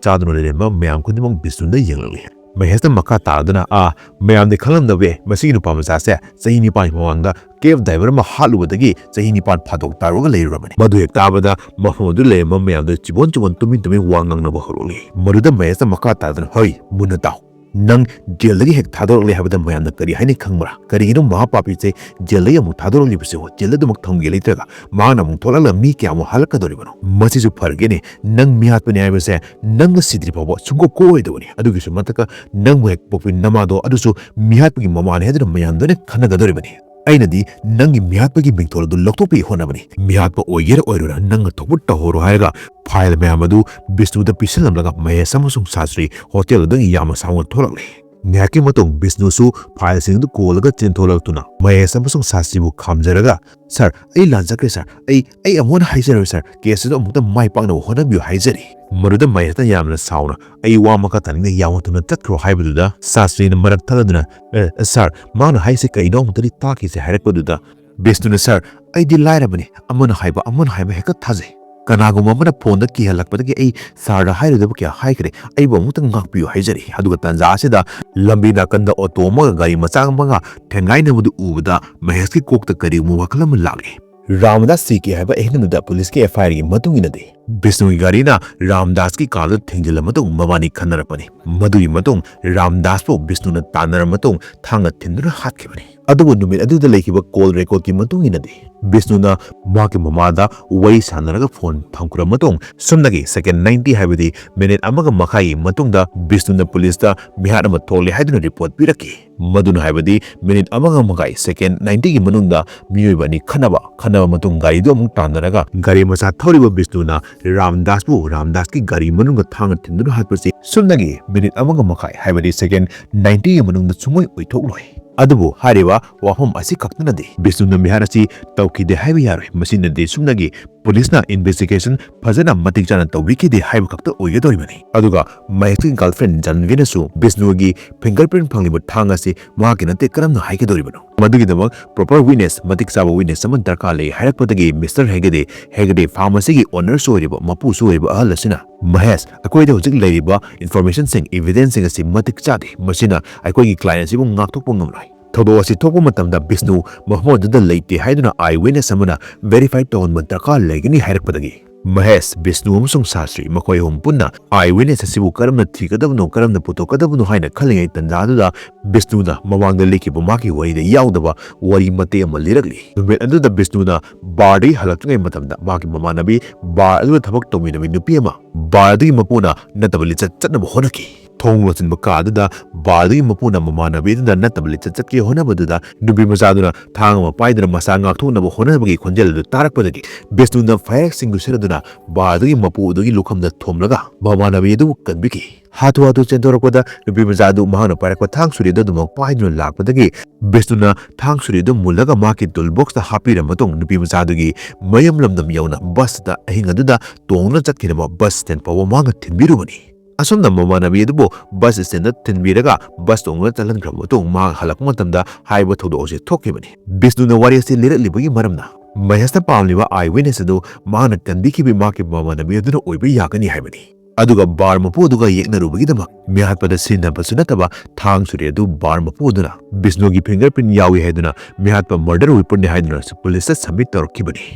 ꯆꯥꯗꯨꯅ ꯂꯩꯔꯝꯕ ꯃꯌꯥꯝ ꯈꯨꯗꯤꯡꯃꯛ ꯕꯤꯁꯅꯨꯗ ꯌꯦꯡꯂꯛꯂꯤ꯫ ꯃꯍꯦꯁꯅ ꯃꯈꯥ ꯇꯥꯔꯗꯨꯅ, "ꯑꯥ, ꯃꯌꯥꯝꯗꯤ ꯈꯪꯂꯝꯗꯕ ꯌꯥꯏ, ꯃꯁꯤꯒꯤ ꯅꯨꯄꯥ ꯃꯆꯥꯁꯦ ꯆꯍꯤ ꯅꯤꯄꯥꯟꯒꯤ ꯃꯃꯥꯡꯗ cab driver ꯑꯃ ꯍꯥꯠꯂꯨꯕꯗꯒꯤ ꯆꯍꯤ ꯅꯤꯄꯥꯟ ꯐꯥꯗꯣꯛ ꯇꯥꯔꯨꯔꯒ ꯂꯩꯔꯨꯔꯕꯅꯤ"꯫ ꯃꯗꯨ ꯍꯦꯛ ꯇꯥꯕꯗ ꯃꯐꯝ ꯑꯗꯨ ꯂꯩꯔꯝꯕ ꯃꯌꯥꯝꯗꯨ ꯆꯤꯕꯣꯟ ꯆꯤꯕꯣꯟ ꯇꯨꯃꯤꯟ ꯇꯨꯃꯤꯟ ꯋꯥ ꯉꯥꯡꯅꯕ ꯍꯧꯔꯛꯂꯤ꯫ ꯃꯗꯨꯗ ꯃꯍꯦꯁꯅ ꯃꯈꯥ ꯇꯥꯗꯨꯅ, "ꯍꯣꯏ, ꯃꯨꯟꯅ ꯇꯥꯎ꯫ ꯅꯪ jailꯗꯒꯤ ꯍꯦꯛ ꯊꯥꯗꯣꯔꯛꯂꯦ ꯍꯥꯏꯕꯗ ꯃꯌꯥꯝꯅ ꯀꯔꯤ ꯍꯥꯏꯅꯤ ꯈꯪꯕ꯭ꯔꯥ? ꯀꯔꯤꯒꯤꯅꯣ ꯃꯍꯥ ꯄꯥꯄꯤꯁꯦ jailꯗꯒꯤ ꯑꯃꯨꯛ ꯊꯥꯗꯣꯔꯛꯂꯤꯕꯁꯤꯕꯨ? Jailꯗ ꯑꯗꯨꯃꯛ ꯊꯝꯒꯦ ꯂꯩꯇ꯭ꯔꯒ ꯃꯍꯥꯛꯅ ꯑꯃꯨꯛ ꯊꯣꯛꯂꯛꯂꯒ ꯃꯤ ꯀꯌꯥꯃꯨꯛ ꯍꯜꯂꯛꯀꯗꯧꯔꯤꯕꯅꯣ? ꯃꯁꯤꯁꯨ ꯐꯔꯒꯦꯅꯦ, ꯅꯪ ꯃꯤꯍꯥꯠꯄꯅꯤ ꯍꯥꯏꯕꯁꯦ ꯅꯪꯅ ꯁꯤꯗ꯭ꯔꯤ ꯐꯥꯎꯕ ꯁꯨꯡꯀꯣꯛ ꯀꯣꯛꯑꯣꯏꯗꯕꯅꯤ꯫ ꯑꯗꯨꯒꯤꯁꯨ ꯃꯊꯛꯇ ꯅꯪꯕꯨ ꯍꯦꯛ ꯄꯣꯛꯄꯤ ꯅꯃꯥꯗꯣ ꯑꯗꯨꯁꯨ ꯃꯤꯍꯥꯠꯄꯒꯤ ꯃꯃꯥꯅꯤ ꯍꯥꯏꯗꯨꯅ ꯃꯌꯥꯝꯗꯨꯅ ꯈꯟꯅꯒꯗꯧꯔꯤꯕꯅꯤ꯫ ꯑꯩꯅꯗꯤ ꯅꯪꯒꯤ ꯃꯤꯍꯥꯠꯄꯒꯤ ꯃꯤꯡꯊꯣꯜ ꯑꯗꯨ ꯂꯧꯊꯣꯛꯄꯒꯤ ꯍꯣꯠꯅꯕꯅꯤ꯫ ꯃꯤꯍꯥꯠꯄ ꯑꯣꯏꯒꯦꯔꯥ ꯑꯣꯏꯔꯣꯏꯔꯥ ꯅꯪꯅ ꯊꯣꯛꯄ ꯇꯧꯍꯧꯔꯣ" ꯍꯥꯏꯔꯒ file ꯃꯌꯥꯝ ꯑꯗꯨ ꯕꯤꯁꯅꯨꯗ ꯄꯤꯁꯤꯜꯂꯝꯂꯒ ꯃꯍꯦꯁ ꯑꯃꯁꯨꯡ ꯁꯥꯁ꯭ꯔꯤ hotel ꯑꯗꯨꯗꯒꯤ ꯌꯥꯝꯅ ꯁꯥꯎꯅ ꯊꯣꯛꯂꯛꯂꯦ꯫ ꯉꯥꯏꯍꯥꯛꯀꯤ ꯃꯇꯨꯡ ꯕꯤꯁꯅꯨꯁꯨ ꯐꯥꯏꯜꯁꯤꯡꯗꯨ ꯀꯣꯜꯂꯒ ꯆꯦꯟꯊꯣꯛꯂꯛꯇꯨꯅ ꯃꯍꯦꯁ ꯑꯃꯁꯨꯡ ꯁꯥꯁꯇ꯭ꯔꯤꯕꯨ ꯈꯥꯝꯖꯔꯒ, "ꯁꯥꯔ, ꯑꯩ ꯂꯥꯟꯖꯈ꯭ꯔꯦ ꯁꯥꯔ, ꯑꯩ ꯑꯩ ꯑꯃꯨꯛ ꯍꯟꯅ ꯍꯥꯏꯖꯔꯣꯏ ꯁꯥꯔ, ꯀꯦꯁ ꯑꯗꯨ ꯑꯃꯨꯛꯇ ꯃꯥꯏ ꯄꯥꯛꯅꯕ ꯍꯣꯠꯅꯕꯤꯌꯨ" ꯍꯥꯏꯖꯔꯤ꯫ ꯃꯗꯨꯗ ꯃꯍꯦꯁꯅ ꯌꯥꯝꯅ ꯁꯥꯎꯅ, "ꯑꯩ ꯋꯥ ꯃꯈꯥ ꯇꯥꯅꯤꯡꯗꯦ, ꯌꯥꯝꯅ ꯊꯨꯅ ꯆꯠꯈ꯭ꯔꯣ" ꯍꯥꯏꯕꯗꯨꯗ ꯁꯥꯁꯇ꯭ꯔꯤꯅ ꯃꯔꯛ ꯊꯠꯂꯗꯨꯅ, "ꯑꯦ, ꯁꯥꯔ, ꯃꯥꯅ ꯍꯥꯏꯁꯦ ꯀꯩꯅꯣ ꯑꯃꯨꯛꯇꯗꯤ ꯇꯥꯈꯤꯁꯦ" ꯍꯥꯏꯔꯛꯄꯗꯨꯗ ꯕꯤꯁꯅꯨꯅ, "ꯁꯥꯔ, ꯑꯩꯗꯤ ꯂꯥꯏꯔꯕꯅꯤ, ꯑꯃꯅ ꯍꯥꯏꯕ ꯑꯃꯅ ꯍꯥꯏꯕ ꯍꯦꯛꯇ ꯊꯥꯖꯩ꯫ ꯀꯅꯥꯒꯨꯝꯕ ꯑꯃꯅ ꯐꯣꯟꯗ ꯀꯤꯍꯜꯂꯛꯄꯗꯒꯤ ꯑꯩ ꯁꯥꯔꯗ ꯍꯥꯏꯔꯨꯗꯕ ꯀꯌꯥ ꯍꯥꯏꯈ꯭ꯔꯦ, ꯑꯩꯕꯨ ꯑꯃꯨꯛꯇ ꯉꯥꯛꯄꯤꯌꯨ" ꯍꯥꯏꯖꯔꯤ꯫ ꯑꯗꯨꯒ ꯇꯥꯟꯖꯥ ꯑꯁꯤꯗ ꯂꯝꯕꯤ ꯅꯥꯀꯟꯗ ꯑꯣꯇꯣ ꯑꯃꯒ ꯒꯥꯔꯤ ꯃꯆꯥ ꯑꯃꯒ ꯊꯦꯡꯒꯥꯏꯅꯕꯗꯨ ꯎꯕꯗ ꯃꯍꯦꯁꯀꯤ ꯀꯣꯛꯇ ꯀꯔꯤꯒꯨꯝꯕ ꯋꯥꯈꯜ ꯑꯃ ꯂꯥꯛꯂꯤ꯫ ꯔꯥꯃꯗꯥꯁ ꯁꯤꯈꯤ ꯍꯥꯏꯕ ꯑꯍꯤꯡꯗꯨꯗ ꯄꯨꯂꯤꯁꯀꯤ ꯑꯦꯐ ꯑꯥꯏ ꯑꯥꯔꯒꯤ ꯃꯇꯨꯡ ꯏꯟꯅꯗꯤ ꯕꯤꯁꯅꯨꯒꯤ ꯒꯥꯔꯤꯅ ꯔꯥꯃꯗꯥꯁꯀꯤ ꯀꯥꯔꯗꯨ ꯊꯦꯡꯖꯤꯜꯂ ꯃꯇꯨꯡ ꯃꯕꯥꯅꯤ ꯈꯟꯅꯔꯛꯄꯅꯤ꯫ ꯃꯗꯨꯒꯤ ꯃꯇꯨꯡ ꯔꯥꯃꯗꯥꯁꯄꯨ ꯕꯤꯁꯅꯨꯅ ꯇꯥꯟꯅꯔ ꯃꯇꯨꯡ ꯊꯥꯡꯅ ꯊꯤꯟꯗꯨꯅ ꯍꯥꯠꯈꯤꯕꯅꯤ꯫ ꯑꯗꯨꯕꯨ ꯅꯨꯃꯤꯠ ꯑꯗꯨꯗ ꯂꯩꯈꯤꯕ ꯀꯣꯜ ꯔꯦꯀꯣꯔꯗꯀꯤ ꯃꯇꯨꯡ ꯏꯟꯅꯗꯤ ꯕꯤꯁꯅꯨꯅ ꯃꯍꯥꯛꯀꯤ ꯃꯃꯥꯗ ꯋꯥꯔꯤ ꯁꯥꯟꯅꯔꯒ ꯐꯣꯟ ꯊꯝꯈ꯭ꯔ ꯃꯇꯨꯡ ꯁꯨꯝꯅꯒꯤ ꯁꯦꯀꯦꯟ ꯅꯥꯏꯟꯇꯤ ꯍꯥꯏꯕꯗꯤ ꯃꯤꯅꯤꯠ ꯑꯃꯒ ꯃꯈꯥꯏꯒꯤ ꯃꯇꯨꯡꯗ ꯕꯤꯁꯅꯨꯅ ꯄꯨꯂꯤꯁꯇ ꯃꯤꯍꯥꯠ ꯑꯃ ꯊꯣꯛꯂꯦ ꯍꯥꯏꯗꯨꯅ ꯔꯤꯄꯣꯔꯠ ꯄꯤꯔꯛꯈꯤ꯫ ꯃꯗꯨꯅ ꯍꯥꯏꯕꯗꯤ ꯃꯤꯅꯤꯠ ꯑꯃꯒ ꯃꯈꯥꯏ, ꯁꯦꯀꯦꯟ ꯅꯥꯏꯟꯇꯤꯒꯤ ꯃꯅꯨꯡꯗ ꯃꯤꯑꯣꯏꯕ ꯑꯅꯤ ꯈꯠꯅꯕ, ꯈꯠꯅꯕ ꯃꯇꯨꯡ ꯒꯥꯔꯤꯗꯨ ꯑꯃꯨꯛ ꯇꯥꯟꯅꯔꯒ ꯒꯥꯔꯤ ꯃꯆꯥ ꯊꯧꯔꯤꯕ ꯕꯤꯁꯅꯨꯅ ꯔꯥꯝꯗꯥꯁꯄꯨ ꯔꯥꯝꯗꯥꯁꯀꯤ ꯒꯥꯔꯤ ꯃꯅꯨꯡꯗ ꯊꯥꯡꯅ ꯊꯤꯟꯗꯨꯅ ꯍꯥꯠꯄꯁꯤ ꯁꯨꯞꯅꯒꯤ ꯃꯤꯅꯤꯠ ꯑꯃꯒ ꯃꯈꯥꯏ, ꯍꯥꯏꯕꯗꯤ ꯁꯦꯀꯦꯟ ꯅꯥꯏꯟꯇꯤꯒꯤ ꯃꯅꯨꯡꯗ ꯁꯨꯡꯑꯣꯏ ꯑꯣꯏꯊꯣꯛꯂꯣꯏ꯫ ꯑꯗꯨꯕꯨ ꯍꯥꯏꯔꯤꯕ ꯋꯥꯐꯝ ꯑꯁꯤ ꯈꯛꯇꯅꯗꯤ ꯕꯤꯁꯅꯨꯅ ꯃꯤꯍꯥꯠ ꯑꯁꯤ ꯇꯧꯈꯤꯗꯦ ꯍꯥꯏꯕ ꯌꯥꯔꯣꯏ꯫ ꯃꯁꯤꯅꯗꯤ ꯁꯨꯞꯅꯒꯤ ꯄꯨꯂꯤꯁꯅ ꯏꯟꯚꯦꯁꯇꯤꯒꯦꯁꯟ ꯐꯖꯅ ꯃꯇꯤꯛ ꯆꯥꯅ ꯇꯧꯕꯤꯈꯤꯗꯦ ꯍꯥꯏꯕ ꯈꯛꯇ ꯑꯣꯏꯒꯗꯧꯔꯤꯕꯅꯤ꯫ ꯑꯗꯨꯒ ꯃꯍꯦꯁꯀꯤ ꯒꯔꯜꯐ꯭ꯔꯦꯟ ꯖꯥꯟꯚꯤꯅꯁꯨ ꯕꯤꯁꯅꯨꯒꯤ ꯐꯤꯡꯒꯔ ꯄ꯭ꯔꯤꯟꯠ ꯐꯪꯂꯤꯕ ꯊꯥꯡ ꯑꯁꯤ ꯃꯍꯥꯛꯀꯤ ꯅꯠꯇꯦ ꯀꯔꯝꯅ ꯍꯥꯏꯒꯗꯧꯔꯤꯕꯅꯣ? ꯃꯗꯨꯒꯤꯗꯃꯛ ꯄ꯭ꯔꯣꯄꯔ ꯋꯤꯠꯅꯦꯁ, ꯃꯇꯤꯛ ꯆꯥꯕ ꯋꯤꯠꯅꯦꯁ ꯑꯃ ꯗꯔꯀꯥꯔ ꯂꯩ ꯍꯥꯏꯔꯛꯄꯗꯒꯤ ꯃꯤꯁꯇꯔ ꯍꯦꯒꯗꯦ, ꯍꯦꯒꯗꯦ ꯐꯥꯔꯃꯥꯁꯤꯒꯤ ꯑꯣꯅꯔꯁꯨ ꯑꯣꯏꯔꯤꯕ, ꯃꯄꯨꯁꯨ ꯑꯣꯏꯔꯤꯕ ꯑꯍꯜ ꯑꯁꯤꯅ, "ꯃꯍꯦꯁ, ꯑꯩꯈꯣꯏꯗ ꯍꯧꯖꯤꯛ ꯂꯩꯔꯤꯕ ꯏꯟꯐꯣꯔꯃꯦꯁꯟꯁꯤꯡ, ꯏꯚꯤꯗꯦꯟꯁꯁꯤꯡ ꯑꯁꯤ ꯃꯇꯤꯛ ꯆꯥꯗꯦ꯫ ꯃꯁꯤꯅ ꯑꯩꯈꯣꯏꯒꯤ ꯀ꯭ꯂꯥꯏꯟ ꯑꯁꯤꯕꯨ ꯉꯥꯛꯊꯣꯛꯄ ꯉꯝꯂꯣꯏ꯫ ꯊꯧꯗꯣꯛ ꯑꯁꯤ ꯊꯣꯛꯄ ꯃꯇꯝꯗ ꯕꯤꯁꯅꯨ ꯃꯐꯝ ꯑꯗꯨꯗ ꯂꯩꯇꯦ ꯍꯥꯏꯗꯨꯅ ꯑꯥꯏ ꯋꯤꯠꯅꯦꯁ ꯑꯃꯅ ꯚꯦꯔꯤꯐꯥꯏ ꯇꯧꯍꯟꯕ ꯗꯔꯀꯥꯔ ꯂꯩꯒꯅꯤ" ꯍꯥꯏꯔꯛꯄꯗꯒꯤ ꯃꯍꯦꯁ, ꯕꯤꯁꯅꯨ ꯑꯃꯁꯨꯡ ꯁꯥꯁꯇ꯭ꯔꯤ ꯃꯈꯣꯏ ꯑꯍꯨꯝ ꯄꯨꯟꯅ ꯑꯥꯏ ꯋꯤꯠꯅꯦꯁ ꯑꯁꯤꯕꯨ ꯀꯔꯝꯅ ꯊꯤꯒꯗꯕꯅꯣ, ꯀꯔꯝꯅ ꯄꯨꯊꯣꯛꯀꯗꯕꯅꯣ ꯍꯥꯏꯅ ꯈꯜꯂꯤꯉꯩ ꯇꯥꯟꯖꯥꯗꯨꯗ ꯕꯤꯁꯅꯨꯅ ꯃꯃꯥꯡꯗ ꯂꯤꯈꯤꯕ ꯃꯍꯥꯛꯀꯤ ꯋꯥꯔꯤꯗ ꯌꯥꯎꯗꯕ ꯋꯥꯔꯤ ꯃꯇꯦꯛ ꯑꯃ ꯂꯤꯔꯛꯂꯤ꯫ ꯅꯨꯃꯤꯠ ꯑꯗꯨꯗ ꯕꯤꯁꯅꯨꯅ ꯕꯥꯔꯗꯒꯤ ꯍꯜꯂꯛꯇ꯭ꯔꯤꯉꯩ ꯃꯇꯝꯗ ꯃꯍꯥꯛꯀꯤ ꯃꯃꯥꯟꯅꯕꯤ ꯕꯥꯔ ꯑꯗꯨꯗ ꯊꯕꯛ ꯇꯧꯃꯤꯟꯅꯕꯤ ꯅꯨꯄꯤ ꯑꯃ ꯕꯥꯔ ꯑꯗꯨꯒꯤ ꯃꯄꯨꯅ ꯅꯠꯇꯕ ꯂꯤꯆꯠ ꯆꯠꯅꯕ ꯍꯣꯠꯅꯈꯤ꯫ ꯊꯣꯡ ꯂꯣꯟꯁꯤꯟꯕ ꯀꯥꯗꯨꯗ ꯕꯥꯔꯗꯨꯒꯤ ꯃꯄꯨꯅ ꯃꯃꯥꯟꯅꯕꯤꯗꯨꯗ ꯅꯠꯇꯕ ꯂꯤꯆꯠ ꯆꯠꯀꯦ ꯍꯣꯠꯅꯕꯗꯨꯗ ꯅꯨꯄꯤ ꯃꯆꯥꯗꯨꯅ ꯊꯥꯡ ꯑꯃ ꯄꯥꯏꯗꯨꯅ ꯃꯁꯥ ꯉꯥꯛꯊꯣꯛꯅꯕ ꯍꯣꯠꯅꯕꯒꯤ ꯈꯣꯟꯖꯦꯜ ꯑꯗꯨ ꯇꯥꯔꯛꯄꯗꯒꯤ ꯕꯤꯁꯅꯨꯅ fire extinguisher ꯑꯗꯨꯅ ꯕꯥꯔꯗꯨꯒꯤ ꯃꯄꯨ ꯑꯗꯨꯒꯤ ꯂꯨꯈꯝꯗ ꯊꯣꯝꯂꯒ ꯃꯃꯥꯟꯅꯕꯤ ꯑꯗꯨꯕꯨ ꯀꯟꯕꯤꯈꯤ꯫ ꯍꯥꯊꯨ ꯍꯥꯊꯨ ꯆꯦꯟꯊꯣꯔꯛꯄꯗ ꯅꯨꯄꯤ ꯃꯆꯥ ꯑꯗꯨ ꯃꯍꯥꯛꯅ ꯄꯥꯏꯔꯛꯄ ꯊꯥꯡ ꯁꯨꯔꯤ ꯑꯗꯨ ꯑꯗꯨꯃꯛ ꯄꯥꯏꯗꯨꯅ ꯂꯥꯛꯄꯗꯒꯤ ꯕꯤꯁꯅꯨꯅ ꯊꯥꯡ ꯁꯨꯔꯤ ꯑꯗꯨ ꯃꯨꯜꯂꯒ ꯃꯍꯥꯛꯀꯤ tool boxꯇ ꯍꯥꯞꯄꯤꯔ ꯃꯇꯨꯡ ꯅꯨꯄꯤ ꯃꯆꯥ ꯑꯗꯨꯒꯤ ꯃꯌꯨꯝ ꯂꯝꯗꯝ ꯌꯧꯅ ꯕꯁꯇ ꯑꯍꯤꯡ ꯑꯗꯨꯗ ꯇꯣꯡꯗꯨꯅ ꯆꯠꯈꯤꯅꯕ ꯕꯁ ꯁ꯭ꯇꯦꯟ ꯐꯥꯎꯕ ꯃꯍꯥꯛꯅ ꯊꯤꯟꯕꯤꯔꯨꯕꯅꯤ꯫ ꯑꯁꯨꯝꯅ ꯃꯃꯥꯟꯅꯕꯤ ꯑꯗꯨꯕꯨ ꯕꯁ ꯁ꯭ꯇꯦꯟꯗ ꯊꯤꯟꯕꯤꯔꯒ ꯕꯁ ꯇꯣꯡꯗꯨꯅ ꯆꯠꯍꯟꯈ꯭ꯔꯕ ꯃꯇꯨꯡ ꯃꯍꯥꯛ ꯍꯜꯂꯛꯄ ꯃꯇꯝꯗ ꯍꯥꯏꯔꯤꯕ ꯊꯧꯗꯣꯛ ꯑꯁꯤ ꯊꯣꯛꯈꯤꯕꯅꯤ꯫ ꯕꯤꯁꯅꯨꯅ ꯋꯥꯔꯤ ꯑꯁꯤ ꯂꯤꯔꯛꯂꯤꯕꯒꯤ ꯃꯔꯝꯅ ꯃꯍꯦꯁꯅ ꯄꯥꯝꯂꯤꯕ eye witness ꯑꯗꯨ ꯃꯍꯥꯛꯅ ꯀꯟꯕꯤꯈꯤꯕ ꯃꯍꯥꯛꯀꯤ ꯃꯃꯥꯟꯅꯕꯤ ꯑꯗꯨꯅ ꯑꯣꯏꯕ ꯌꯥꯒꯅꯤ ꯍꯥꯏꯕꯅꯤ꯫ ꯑꯗꯨꯒ ꯕꯥꯔ ꯃꯄꯨ ꯑꯗꯨꯒ ꯌꯦꯛꯅꯔꯨꯕꯒꯤꯗꯃꯛ ꯃꯤꯍꯥꯠꯄꯗ ꯁꯤꯖꯤꯟꯅꯕꯁꯨ ꯅꯠꯇꯕ ꯊꯥꯡ ꯁꯨꯔꯤ ꯑꯗꯨ ꯕꯥꯔ ꯃꯄꯨ ꯑꯗꯨꯅ ꯕꯤꯁꯅꯨꯒꯤ fingerprint ꯌꯥꯎꯏ ꯍꯥꯏꯗꯨꯅ ꯃꯤꯍꯥꯠꯄ murder weaponꯅꯤ ꯍꯥꯏꯗꯨꯅꯁꯨ ꯄꯨꯂꯤꯁꯇ submit ꯇꯧꯔꯛꯈꯤꯕꯅꯤ꯫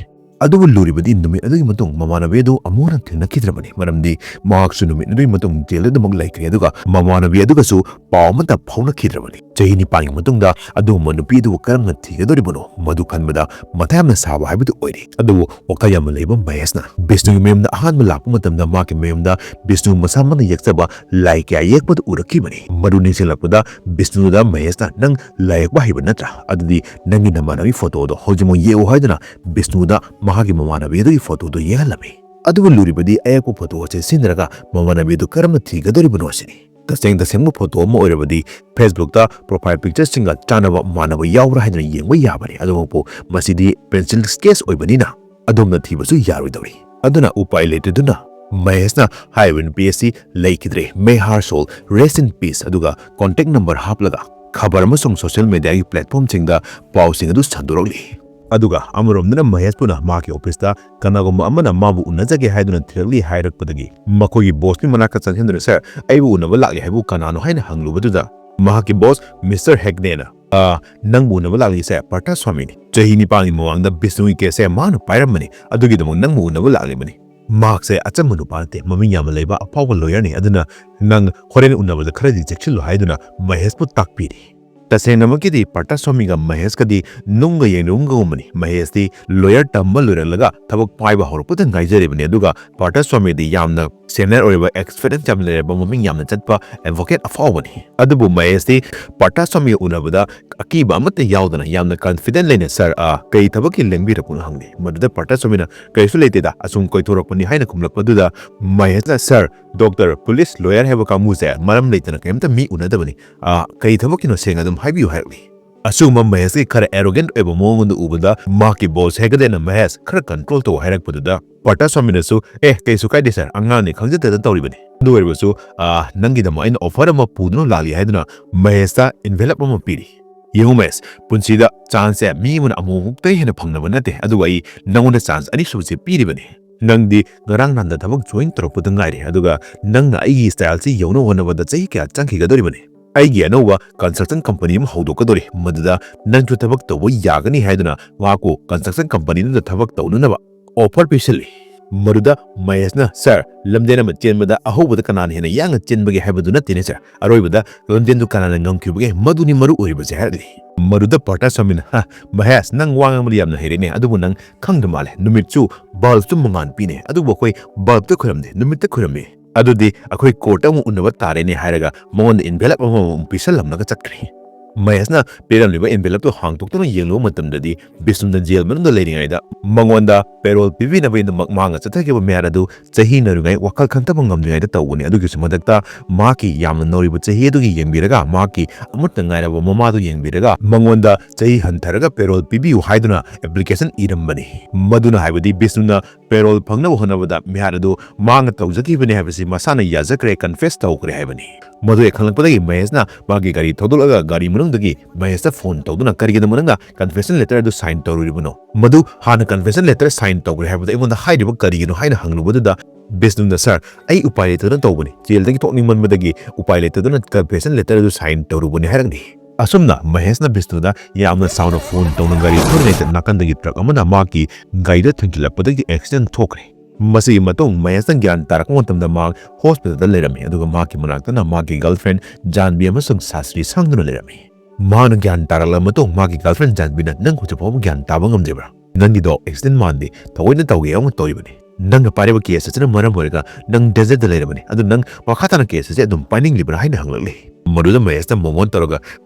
ꯑꯗꯨꯕꯨ ꯂꯨꯔꯤꯕꯗꯤ ꯅꯨꯃꯤꯠ ꯑꯗꯨꯒꯤ ꯃꯇꯨꯡ ꯃꯃꯥꯟꯅꯕꯤ ꯑꯗꯨ ꯑꯃꯨꯛ ꯍꯟꯅ ꯊꯦꯡꯅꯈꯤꯗ꯭ꯔꯕꯅꯤ, ꯃꯔꯝꯗꯤ ꯃꯍꯥꯛꯁꯨ ꯅꯨꯃꯤꯠ ꯑꯗꯨꯒꯤ ꯃꯇꯨꯡ ꯖꯦꯜꯗ ꯑꯗꯨꯃꯛ ꯂꯩꯈ꯭ꯔꯦ, ꯑꯗꯨꯒ ꯃꯃꯥꯟꯅꯕꯤ ꯑꯗꯨꯒꯁꯨ ꯄꯥꯎ ꯑꯃꯠꯇ ꯐꯥꯎꯅꯈꯤꯗ꯭ꯔꯕꯅꯤ꯫ ꯆꯍꯤ ꯅꯤꯄꯥꯟꯒꯤ ꯃꯇꯨꯡꯗ ꯑꯗꯨꯒꯨꯝꯕ ꯅꯨꯄꯤ ꯑꯗꯨꯕꯨ ꯀꯔꯝꯅ ꯊꯤꯒꯗꯧꯔꯤꯕꯅꯣ, ꯃꯗꯨ ꯈꯟꯕꯗ ꯃꯊꯥ ꯌꯥꯝꯅ ꯁꯥꯕ ꯍꯥꯏꯕꯗꯨ ꯑꯣꯏꯔꯦ꯫ ꯑꯗꯨꯕꯨ ꯋꯥꯈꯜ ꯌꯥꯝꯅ ꯂꯩꯕ ꯃꯍꯦꯁꯅ ꯕꯤꯁꯅꯨꯒꯤ ꯃꯌꯨꯝꯗ ꯑꯍꯥꯟꯕ ꯂꯥꯛꯄ ꯃꯇꯝꯗ ꯃꯍꯥꯛꯀꯤ ꯃꯌꯨꯝꯗ ꯕꯤꯁꯅꯨ ꯃꯁꯥꯃꯛꯅ ꯌꯦꯛꯆꯕ ꯂꯥꯏ ꯀꯌꯥ ꯌꯦꯛꯄꯗꯨ ꯎꯔꯛꯈꯤꯕꯅꯤ꯫ ꯃꯗꯨ ꯅꯤꯡꯁꯤꯡꯂꯛꯄꯗ ꯕꯤꯁꯅꯨꯗ ꯃꯍꯦꯁꯅ, "ꯅꯪ ꯂꯥꯏ ꯌꯦꯛꯄ ꯍꯩꯕ ꯅꯠꯇ꯭ꯔꯥ? ꯑꯗꯨꯗꯤ ꯅꯪꯒꯤ ꯅꯃꯥꯟꯅꯕꯤ ꯐꯣꯇꯣꯗꯣ ꯍꯧꯖꯤꯛꯃꯛ ꯌꯦꯛꯎ" ꯍꯥꯏꯗꯨꯅ ꯕꯤꯁꯅꯨꯗ ꯃꯍꯥꯛꯀꯤ ꯃꯃꯥꯟꯅꯕꯤ ꯑꯗꯨꯒꯤ ꯐꯣꯇꯣꯗꯨ ꯌꯦꯡꯍꯜꯂꯝꯃꯤ꯫ ꯑꯗꯨꯕꯨ ꯂꯨꯔꯤꯕꯗꯤ ꯑꯌꯦꯛꯄ ꯐꯣꯇꯣ ꯑꯁꯤ ꯁꯤꯖꯤꯟꯅꯔꯒ ꯃꯃꯥꯟꯅꯕꯤ ꯑꯗꯨ ꯀꯔꯝꯅ ꯊꯤꯒꯗꯧꯔꯤꯕꯅꯣ ꯑꯁꯤꯅꯤ꯫ ꯇꯁꯦꯡ ꯇꯁꯦꯡꯕ ꯐꯣꯇꯣ ꯑꯃ ꯑꯣꯏꯔꯕꯗꯤ Facebookꯇ profile pictureꯁꯤꯡꯒ ꯆꯥꯟꯅꯕ ꯃꯥꯟꯅꯕ ꯌꯥꯎꯕ꯭ꯔꯥ ꯍꯥꯏꯗꯨꯅ ꯌꯦꯡꯕ ꯌꯥꯕꯅꯤ꯫ ꯑꯗꯨꯃꯛꯄꯨ ꯃꯁꯤꯗꯤ pencil sketch ꯑꯣꯏꯕꯅꯤꯅ ꯑꯗꯣꯝꯅ ꯊꯤꯕꯁꯨ ꯌꯥꯔꯣꯏꯗꯧꯔꯤ꯫ ꯑꯗꯨꯅ ꯎꯄꯥꯏ ꯂꯩꯇꯗꯨꯅ ꯃꯍꯦꯁꯅ ꯍꯥꯏꯔꯤꯕ ꯅꯨꯄꯤ ꯑꯁꯤ ꯂꯩꯈꯤꯗ꯭ꯔꯦ, may her soul rest in peace, ꯑꯗꯨꯒ contact number ꯍꯥꯞꯂꯒ ꯈꯕꯔ ꯑꯃꯁꯨꯡ social mediaꯒꯤ platformꯁꯤꯡꯗ ꯄꯥꯎꯁꯤꯡ ꯑꯗꯨ ꯁꯟꯗꯣꯔꯛꯂꯤ꯫ ꯑꯗꯨꯒ ꯑꯃꯔꯣꯝꯗꯅ ꯃꯍꯦꯁꯄꯨꯅ ꯃꯍꯥꯛꯀꯤ officeꯇ ꯀꯅꯥꯒꯨꯝꯕ ꯑꯃꯅ ꯃꯥꯕꯨ ꯎꯅꯖꯒꯦ ꯍꯥꯏꯗꯨꯅ ꯊꯤꯔꯛꯂꯤ ꯍꯥꯏꯔꯛꯄꯗꯒꯤ ꯃꯈꯣꯏꯒꯤ bossꯀꯤ ꯃꯅꯥꯛꯇ ꯆꯪꯁꯤꯟꯗꯨꯅ, "Sir, ꯑꯩꯕꯨ ꯎꯅꯕ ꯂꯥꯛꯂꯤ ꯍꯥꯏꯕꯨ ꯀꯅꯥꯅꯣ?" ꯍꯥꯏꯅ ꯍꯪꯂꯨꯕꯗꯨꯗ ꯃꯍꯥꯛꯀꯤ boss Mister Hegdeꯅ, "ꯑ, ꯅꯪꯕꯨ ꯎꯅꯕ ꯂꯥꯛꯂꯤꯁꯦ ꯄꯥꯔꯊ ꯁ꯭ꯋꯥꯃꯤꯅꯤ꯫ ꯆꯍꯤ ꯅꯤꯄꯥꯟꯒꯤ ꯃꯃꯥꯡꯗ ꯕꯤꯁꯅꯨꯒꯤ caseꯁꯦ ꯃꯥꯅ ꯄꯥꯏꯔꯝꯕꯅꯤ, ꯑꯗꯨꯒꯤꯗꯃꯛ ꯅꯪꯕꯨ ꯎꯅꯕ ꯂꯥꯛꯂꯤꯕꯅꯤ꯫ ꯃꯍꯥꯛꯁꯦ ꯑꯆꯝꯕ ꯅꯨꯄꯥ ꯅꯠꯇꯦ, ꯃꯃꯤꯡ ꯌꯥꯝꯅ ꯂꯩꯕ ꯑꯐꯥꯎꯕ lawyerꯅꯤ, ꯑꯗꯨꯅ ꯅꯪ ꯍꯣꯔꯦꯟ ꯎꯅꯕꯗ ꯈꯔꯗꯤ ꯆꯦꯛꯁꯤꯜꯂꯨ" ꯍꯥꯏꯗꯨꯅ ꯃꯍꯦꯁꯄꯨ ꯇꯥꯛꯄꯤꯔꯤ꯫ ꯇꯁꯦꯡꯅꯃꯛꯀꯤꯗꯤ ꯄꯥꯔꯊ ꯁ꯭ꯋꯥꯃꯤꯒ ꯃꯍꯦꯁꯀꯗꯤ ꯅꯨꯡꯒ ꯌꯦꯟꯔꯨꯝꯒꯒꯨꯝꯕꯅꯤ꯫ ꯃꯍꯦꯁꯇꯤ ꯂꯣꯌꯔ ꯇꯝꯕ ꯂꯣꯏꯔꯛꯂꯒ ꯊꯕꯛ ꯄꯥꯏꯕ ꯍꯧꯔꯛꯄꯗ ꯉꯥꯏꯖꯔꯤꯕꯅꯤ, ꯑꯗꯨꯒ ꯄꯥꯔꯊ ꯁ꯭ꯋꯥꯃꯤꯗꯤ ꯌꯥꯝꯅ ꯁꯦꯅꯤꯌꯔ ꯑꯣꯏꯔꯕ, ꯑꯦꯛꯁꯄꯤꯔꯤꯌꯦꯟꯁ ꯌꯥꯝꯅ ꯂꯩꯔꯕ, ꯃꯃꯤꯡ ꯌꯥꯝꯅ ꯆꯠꯄ ꯑꯦꯗꯚꯣꯀꯦꯠ ꯑꯐꯥꯎꯕꯅꯤ꯫ ꯑꯗꯨꯕꯨ ꯃꯍꯦꯁꯇꯤ ꯄꯥꯔꯊ ꯁ꯭ꯋꯥꯃꯤꯒ ꯎꯅꯕꯗ ꯑꯀꯤꯕ ꯑꯃꯠꯇ ꯌꯥꯎꯗꯅ ꯌꯥꯝꯅ ꯀꯟꯐꯤꯗꯦꯟ ꯂꯩꯅ, "ꯁꯥꯔ, ꯑ, ꯀꯔꯤ ꯊꯕꯛꯀꯤ ꯂꯦꯡꯕꯤꯔꯛꯄꯅꯣ?" ꯍꯪꯂꯤ꯫ ꯃꯗꯨꯗ ꯄꯥꯔꯊ ꯁ꯭ꯋꯥꯃꯤꯅ, "ꯀꯔꯤꯁꯨ ꯂꯩꯇꯦꯗ, ꯑꯁꯨꯝ ꯀꯣꯏꯊꯣꯔꯛꯄꯅꯤ" ꯍꯥꯏꯅ ꯈꯨꯝꯂꯛꯄꯗꯨꯗ ꯃꯍꯦꯁꯅ, "ꯁꯥꯔ, ꯗꯣꯛꯇꯔ, ꯄꯨꯂꯤꯁ, ꯂꯣꯌꯔ ꯍꯥꯏꯕ ꯀꯥꯡꯕꯨꯁꯦ ꯃꯔꯝ ꯂꯩꯇꯅ ꯀꯔꯤꯝꯇ ꯃꯤ ꯎꯅꯗꯕꯅꯤ꯫ ꯑ, ꯀꯔꯤ ꯊꯕꯛꯀꯤꯅꯣ ꯁꯦꯡꯅ ꯑꯗꯨꯝ ꯍꯥꯏꯕꯤꯌꯨ" ꯍꯥꯏꯔꯛꯂꯤ꯫ ꯑꯁꯤꯒꯨꯝꯕ ꯃꯍꯦꯁꯀꯤ ꯈꯔ ꯑꯦꯔꯣꯒꯦꯟꯠ ꯑꯣꯏꯕ ꯃꯑꯣꯡ ꯑꯗꯨ ꯎꯕꯗ ꯃꯍꯥꯛꯀꯤ ꯕꯣꯁ ꯍꯦꯒꯗꯦꯅ ꯃꯍꯦꯁ ꯈꯔ ꯀꯟꯇ꯭ꯔꯣꯜ ꯇꯧ ꯍꯥꯏꯔꯛꯄꯗꯨꯗ ꯄꯥꯔꯊ ꯁ꯭ꯋꯥꯃꯤꯅꯁꯨ, "ꯑꯦ, ꯀꯩꯁꯨ ꯀꯥꯏꯗꯦ ꯁꯥꯔ, ꯑꯉꯥꯡꯅꯤ, ꯈꯪꯖꯗꯅ ꯇꯧꯔꯤꯕꯅꯤ꯫ ꯑꯗꯨ ꯑꯣꯏꯔꯕꯁꯨ, ꯑ, ꯅꯪꯒꯤꯗꯃꯛ ꯑꯩꯅ ꯑꯣꯐꯔ ꯑꯃ ꯄꯨꯗꯨꯅ ꯂꯥꯛꯂꯤ" ꯍꯥꯏꯗꯨꯅ ꯃꯍꯦꯁꯇ ꯑꯦꯟꯚꯦꯂꯞ ꯑꯃ ꯄꯤꯔꯤ꯫ "ꯌꯦꯡꯉꯨ ꯃꯍꯦꯁ, ꯄꯨꯟꯁꯤꯗ ꯆꯥꯟꯁꯁꯦ ꯃꯤ ꯑꯃꯅ ꯑꯃꯨꯛꯃꯨꯛꯇꯩ ꯍꯦꯟꯅ ꯐꯪꯅꯕ ꯅꯠꯇꯦ, ꯑꯗꯨꯒ ꯑꯩ ꯅꯪꯉꯣꯟꯗ ꯆꯥꯟꯁ ꯑꯅꯤꯁꯨꯕꯁꯦ ꯄꯤꯔꯤꯕꯅꯤ꯫ ꯅꯪꯗꯤ ꯉꯔꯥꯡ ꯅꯍꯥꯟꯗ ꯊꯕꯛ ꯖꯣꯏꯟ ꯇꯧꯔꯛꯄꯗ ꯉꯥꯏꯔꯤ, ꯑꯗꯨꯒ ꯅꯪꯅ ꯑꯩꯒꯤ ꯁ꯭ꯇꯥꯏꯜꯁꯤ ꯌꯧꯅꯕ ꯍꯣꯠꯅꯕꯗ ꯆꯍꯤ ꯀꯌꯥ ꯆꯪꯈꯤꯒꯗꯧꯔꯤꯕꯅꯤ? ꯑꯩꯒꯤ ꯑꯅꯧꯕ ꯀꯟꯁꯇ꯭ꯔꯛꯁꯟ ꯀꯝꯄꯅꯤ ꯑꯃ ꯍꯧꯗꯣꯛꯀꯗꯧꯔꯤ, ꯃꯗꯨꯗ ꯅꯪꯁꯨ ꯊꯕꯛ ꯇꯧꯕ ꯌꯥꯒꯅꯤ" ꯍꯥꯏꯗꯨꯅ ꯃꯍꯥꯛꯄꯨ ꯀꯟꯁꯇ꯭ꯔꯛꯁꯟ ꯀꯝꯄꯅꯤꯗꯨꯗ ꯊꯕꯛ ꯇꯧꯅꯅꯕ ꯑꯣꯐꯔ ꯄꯤꯁꯤꯜꯂꯤ꯫ ꯃꯗꯨꯗ ꯃꯍꯦꯁꯅ, "ꯁꯥꯔ, ꯂꯝꯖꯦꯟ ꯑꯃ ꯆꯦꯟꯕꯗ ꯑꯍꯧꯕꯗ ꯀꯅꯥꯅ ꯍꯦꯟꯅ ꯌꯥꯡꯅ ꯆꯦꯟꯕꯒꯦ ꯍꯥꯏꯕꯗꯨ ꯅꯠꯇꯦꯅꯦ ꯁꯥꯔ, ꯑꯔꯣꯏꯕꯗ ꯂꯝꯖꯦꯟꯗꯨ ꯀꯅꯥꯅ ꯉꯝꯈꯤꯕꯒꯦ, ꯃꯗꯨꯅꯤ ꯃꯔꯨ ꯑꯣꯏꯔꯤꯕꯁꯦ" ꯍꯥꯏꯔꯛꯂꯤ꯫ ꯃꯗꯨꯗ ꯄꯥꯔꯊ ꯁ꯭ꯋꯥꯃꯤꯅ, "ꯍ, ꯃꯍꯦꯁ, ꯅꯪ ꯋꯥ ꯉꯥꯡꯕꯗꯤ ꯌꯥꯝꯅ ꯍꯩꯔꯦꯅꯦ, ꯑꯗꯨꯕꯨ ꯅꯪ ꯈꯪꯗ ꯃꯥꯜꯂꯦ, ꯅꯨꯃꯤꯠꯁꯨ ꯕꯜꯕꯁꯨ ꯃꯉꯥꯜ ꯄꯤꯅꯦ, ꯑꯗꯨꯕꯨ ꯑꯩꯈꯣꯏ ꯕꯜꯕꯇ ꯈꯣꯏꯔꯝꯗꯦ, ꯅꯨꯃꯤꯠꯇ ꯈꯣꯏꯔꯝꯃꯤ꯫ ꯑꯗꯨꯗꯤ ꯑꯩꯈꯣꯏ ꯀꯣꯔꯠꯇ ꯑꯃꯨꯛ ꯎꯅꯕ ꯇꯥꯔꯦꯅꯦ" ꯍꯥꯏꯔꯒ ꯃꯉꯣꯟꯗ ꯑꯦꯟꯚꯦꯂꯞ ꯑꯃꯃꯨꯛ ꯄꯤꯁꯜꯂꯝꯂꯒ ꯆꯠꯈ꯭ꯔꯦ꯫ ꯃꯍꯦꯁꯅ ꯄꯤꯔꯝꯂꯤꯕ ꯑꯦꯟꯚꯦꯂꯞꯇꯨ ꯍꯥꯡꯗꯣꯛꯇꯨꯅ ꯌꯦꯡꯂꯨꯕ ꯃꯇꯝꯗꯗꯤ ꯕꯤꯁꯅꯨꯅ ꯖꯦꯜ ꯃꯅꯨꯡꯗ ꯂꯩꯔꯤꯉꯩꯗ ꯃꯉꯣꯟꯗ ꯄꯦꯔꯣꯜ ꯄꯤꯕꯤꯅꯕꯒꯤꯗꯃꯛ ꯃꯍꯥꯛꯅ ꯆꯠꯊꯈꯤꯕ ꯃꯌꯥꯝ ꯑꯗꯨ ꯆꯍꯤ ꯅꯧꯔꯤꯉꯩ ꯋꯥꯈꯜ ꯈꯟꯊꯕ ꯉꯝꯗ꯭ꯔꯤꯉꯩꯗ ꯇꯧꯕꯅꯤ꯫ ꯑꯗꯨꯒꯤꯁꯨ ꯃꯊꯛꯇ ꯃꯍꯥꯛꯀꯤ ꯌꯥꯝꯅ ꯅꯧꯔꯤꯕ ꯆꯍꯤ ꯑꯗꯨꯒꯤ ꯌꯦꯡꯕꯤꯔꯒ, ꯃꯍꯥꯛꯀꯤ ꯑꯃꯠꯇ ꯉꯥꯏꯔꯕ ꯃꯃꯥꯗꯨ ꯌꯦꯡꯕꯤꯔꯒ ꯃꯉꯣꯟꯗ ꯆꯍꯤ ꯍꯟꯊꯔꯒ ꯄꯦꯔꯣꯜ ꯄꯤꯕꯤꯌꯨ ꯍꯥꯏꯗꯨꯅ ꯑꯦꯄ꯭ꯂꯤꯀꯦꯁꯟ ꯏꯔꯝꯕꯅꯤ꯫ ꯃꯗꯨꯅ ꯍꯥꯏꯕꯗꯤ ꯕꯤꯁꯅꯨꯅ ꯄꯦꯔꯣꯜ ꯐꯪꯅꯕ ꯍꯣꯠꯅꯕꯗ ꯃꯤꯍꯥꯠ ꯑꯗꯨ ꯃꯍꯥꯛꯅ ꯇꯧꯖꯈꯤꯕꯅꯤ ꯍꯥꯏꯕꯁꯤ ꯃꯁꯥꯅ ꯌꯥꯖꯈ꯭ꯔꯦ, ꯀꯟꯐꯦꯁ ꯇꯧꯈ꯭ꯔꯦ ꯍꯥꯏꯕꯅꯤ꯫ ꯃꯗꯨ ꯍꯦꯛ ꯈꯪꯂꯛꯄꯗꯒꯤ ꯃꯍꯦꯁꯅ ꯃꯥꯒꯤ ꯒꯥꯔꯤ ꯊꯧꯗꯣꯛꯂꯒ ꯒꯥꯔꯤ ꯃꯅꯨꯡꯗꯒꯤ ꯃꯍꯦꯁꯇ ꯐꯣꯟ ꯇꯧꯗꯨꯅ, "ꯀꯔꯤꯒꯤꯗꯃꯛ ꯅꯪꯅ ꯀꯟꯐꯦꯁꯟ ꯂꯦꯇꯔ ꯑꯗꯨ ꯁꯥꯏꯟ ꯇꯧꯔꯨꯔꯤꯕꯅꯣ? ꯃꯗꯨ ꯍꯥꯟꯅ ꯀꯟꯐꯦꯁꯟ ꯂꯦꯇꯔ ꯁꯥꯏꯟ ꯇꯧꯈ꯭ꯔꯦ ꯍꯥꯏꯕꯗꯨ ꯑꯩꯉꯣꯟꯗ ꯍꯥꯏꯔꯤꯕ ꯀꯔꯤꯒꯤꯅꯣ?" ꯍꯥꯏꯅ ꯍꯪꯂꯨꯕꯗꯨꯗ ꯕꯤꯁꯅꯨꯅ, "ꯁꯥꯔ, ꯑꯩ ꯎꯄꯥꯏ ꯂꯩꯇꯗꯅ ꯇꯧꯕꯅꯤ, ꯖꯦꯜꯗꯒꯤ ꯊꯣꯛꯅꯤꯡꯃꯟꯕꯗꯒꯤ ꯎꯄꯥꯏ ꯂꯩꯇꯗꯅ ꯀꯟꯐꯦꯁꯟ ꯂꯦꯇꯔ ꯑꯗꯨ ꯁꯥꯏꯟ ꯇꯧꯔꯨꯕꯅꯤ" ꯍꯥꯏꯔꯛꯂꯤ꯫ ꯑꯁꯨꯝꯅ ꯃꯍꯦꯁꯅ ꯕꯤꯁꯅꯨꯗ ꯌꯥꯝꯅ ꯆꯥꯎꯅ ꯐꯣꯟ ꯇꯧꯅ ꯒꯥꯔꯤ ꯊꯧꯔꯤꯉꯩꯗ ꯅꯥꯀꯟꯗꯒꯤ ꯇ꯭ꯔꯛ ꯑꯃꯅ ꯃꯍꯥꯛꯀꯤ ꯒꯥꯔꯤꯗ ꯊꯦꯡꯖꯤꯜꯂꯛꯄꯗꯒꯤ ꯑꯦꯛꯁꯤꯗꯦꯟ ꯊꯣꯛꯈ꯭ꯔꯦ꯫ ꯃꯁꯤꯒꯤ ꯃꯇꯨꯡ ꯃꯍꯦꯁꯅ ꯒ꯭ꯌꯥꯟ ꯇꯥꯔꯛꯄ ꯃꯇꯝꯗ ꯃꯍꯥꯛ ꯍꯣꯁꯄꯤꯇꯥꯜꯗ ꯂꯩꯔꯝꯃꯤ, ꯑꯗꯨꯒ ꯃꯍꯥꯛꯀꯤ ꯃꯅꯥꯛꯇꯅ ꯃꯍꯥꯛꯀꯤ ꯒꯔꯜꯐ꯭ꯔꯦꯟ ꯖꯥꯟꯕꯤ ꯑꯃꯁꯨꯡ ꯁꯥꯁ꯭ꯔꯤ ꯁꯪꯗꯨꯅ ꯂꯩꯔꯝꯃꯤ꯫ ꯃꯍꯥꯛꯅ ꯒ꯭ꯌꯥꯟ ꯇꯥꯔꯛꯂꯕ ꯃꯇꯨꯡ ꯃꯥꯒꯤ girlfriend ꯖꯥꯟꯕꯤꯅ, "ꯅꯪ ꯍꯧꯖꯤꯛ ꯐꯥꯎꯕ ꯒ꯭ꯌꯥꯟ ꯇꯥꯕ ꯉꯝꯗ꯭ꯔꯤꯕ꯭ꯔꯥ? ꯅꯪꯒꯤꯗꯣ accident ꯃꯥꯟꯗꯦ, ꯊꯑꯣꯏꯅ ꯇꯧꯒꯦ ꯌꯥꯎꯅ ꯇꯧꯔꯤꯕꯅꯤ꯫ ꯅꯪꯅ ꯄꯥꯏꯔꯤꯕ case ꯑꯁꯤꯅ ꯃꯔꯝ ꯑꯣꯏꯔꯒ ꯅꯪ danger ꯗ ꯂꯩꯔꯕꯅꯤ꯫ ꯑꯗꯨ ꯅꯪ ꯃꯈꯥ ꯇꯥꯅ case ꯑꯁꯤ ꯑꯗꯨꯝ ꯄꯥꯏꯅꯤꯡꯂꯤꯕ꯭ꯔꯥ?" ꯍꯥꯏꯅ ꯍꯪꯂꯛꯂꯤ꯫ ꯃꯗꯨꯗ ꯃꯍꯦꯁꯅ ꯃꯣꯃꯣꯟ ꯇꯧꯔꯒ,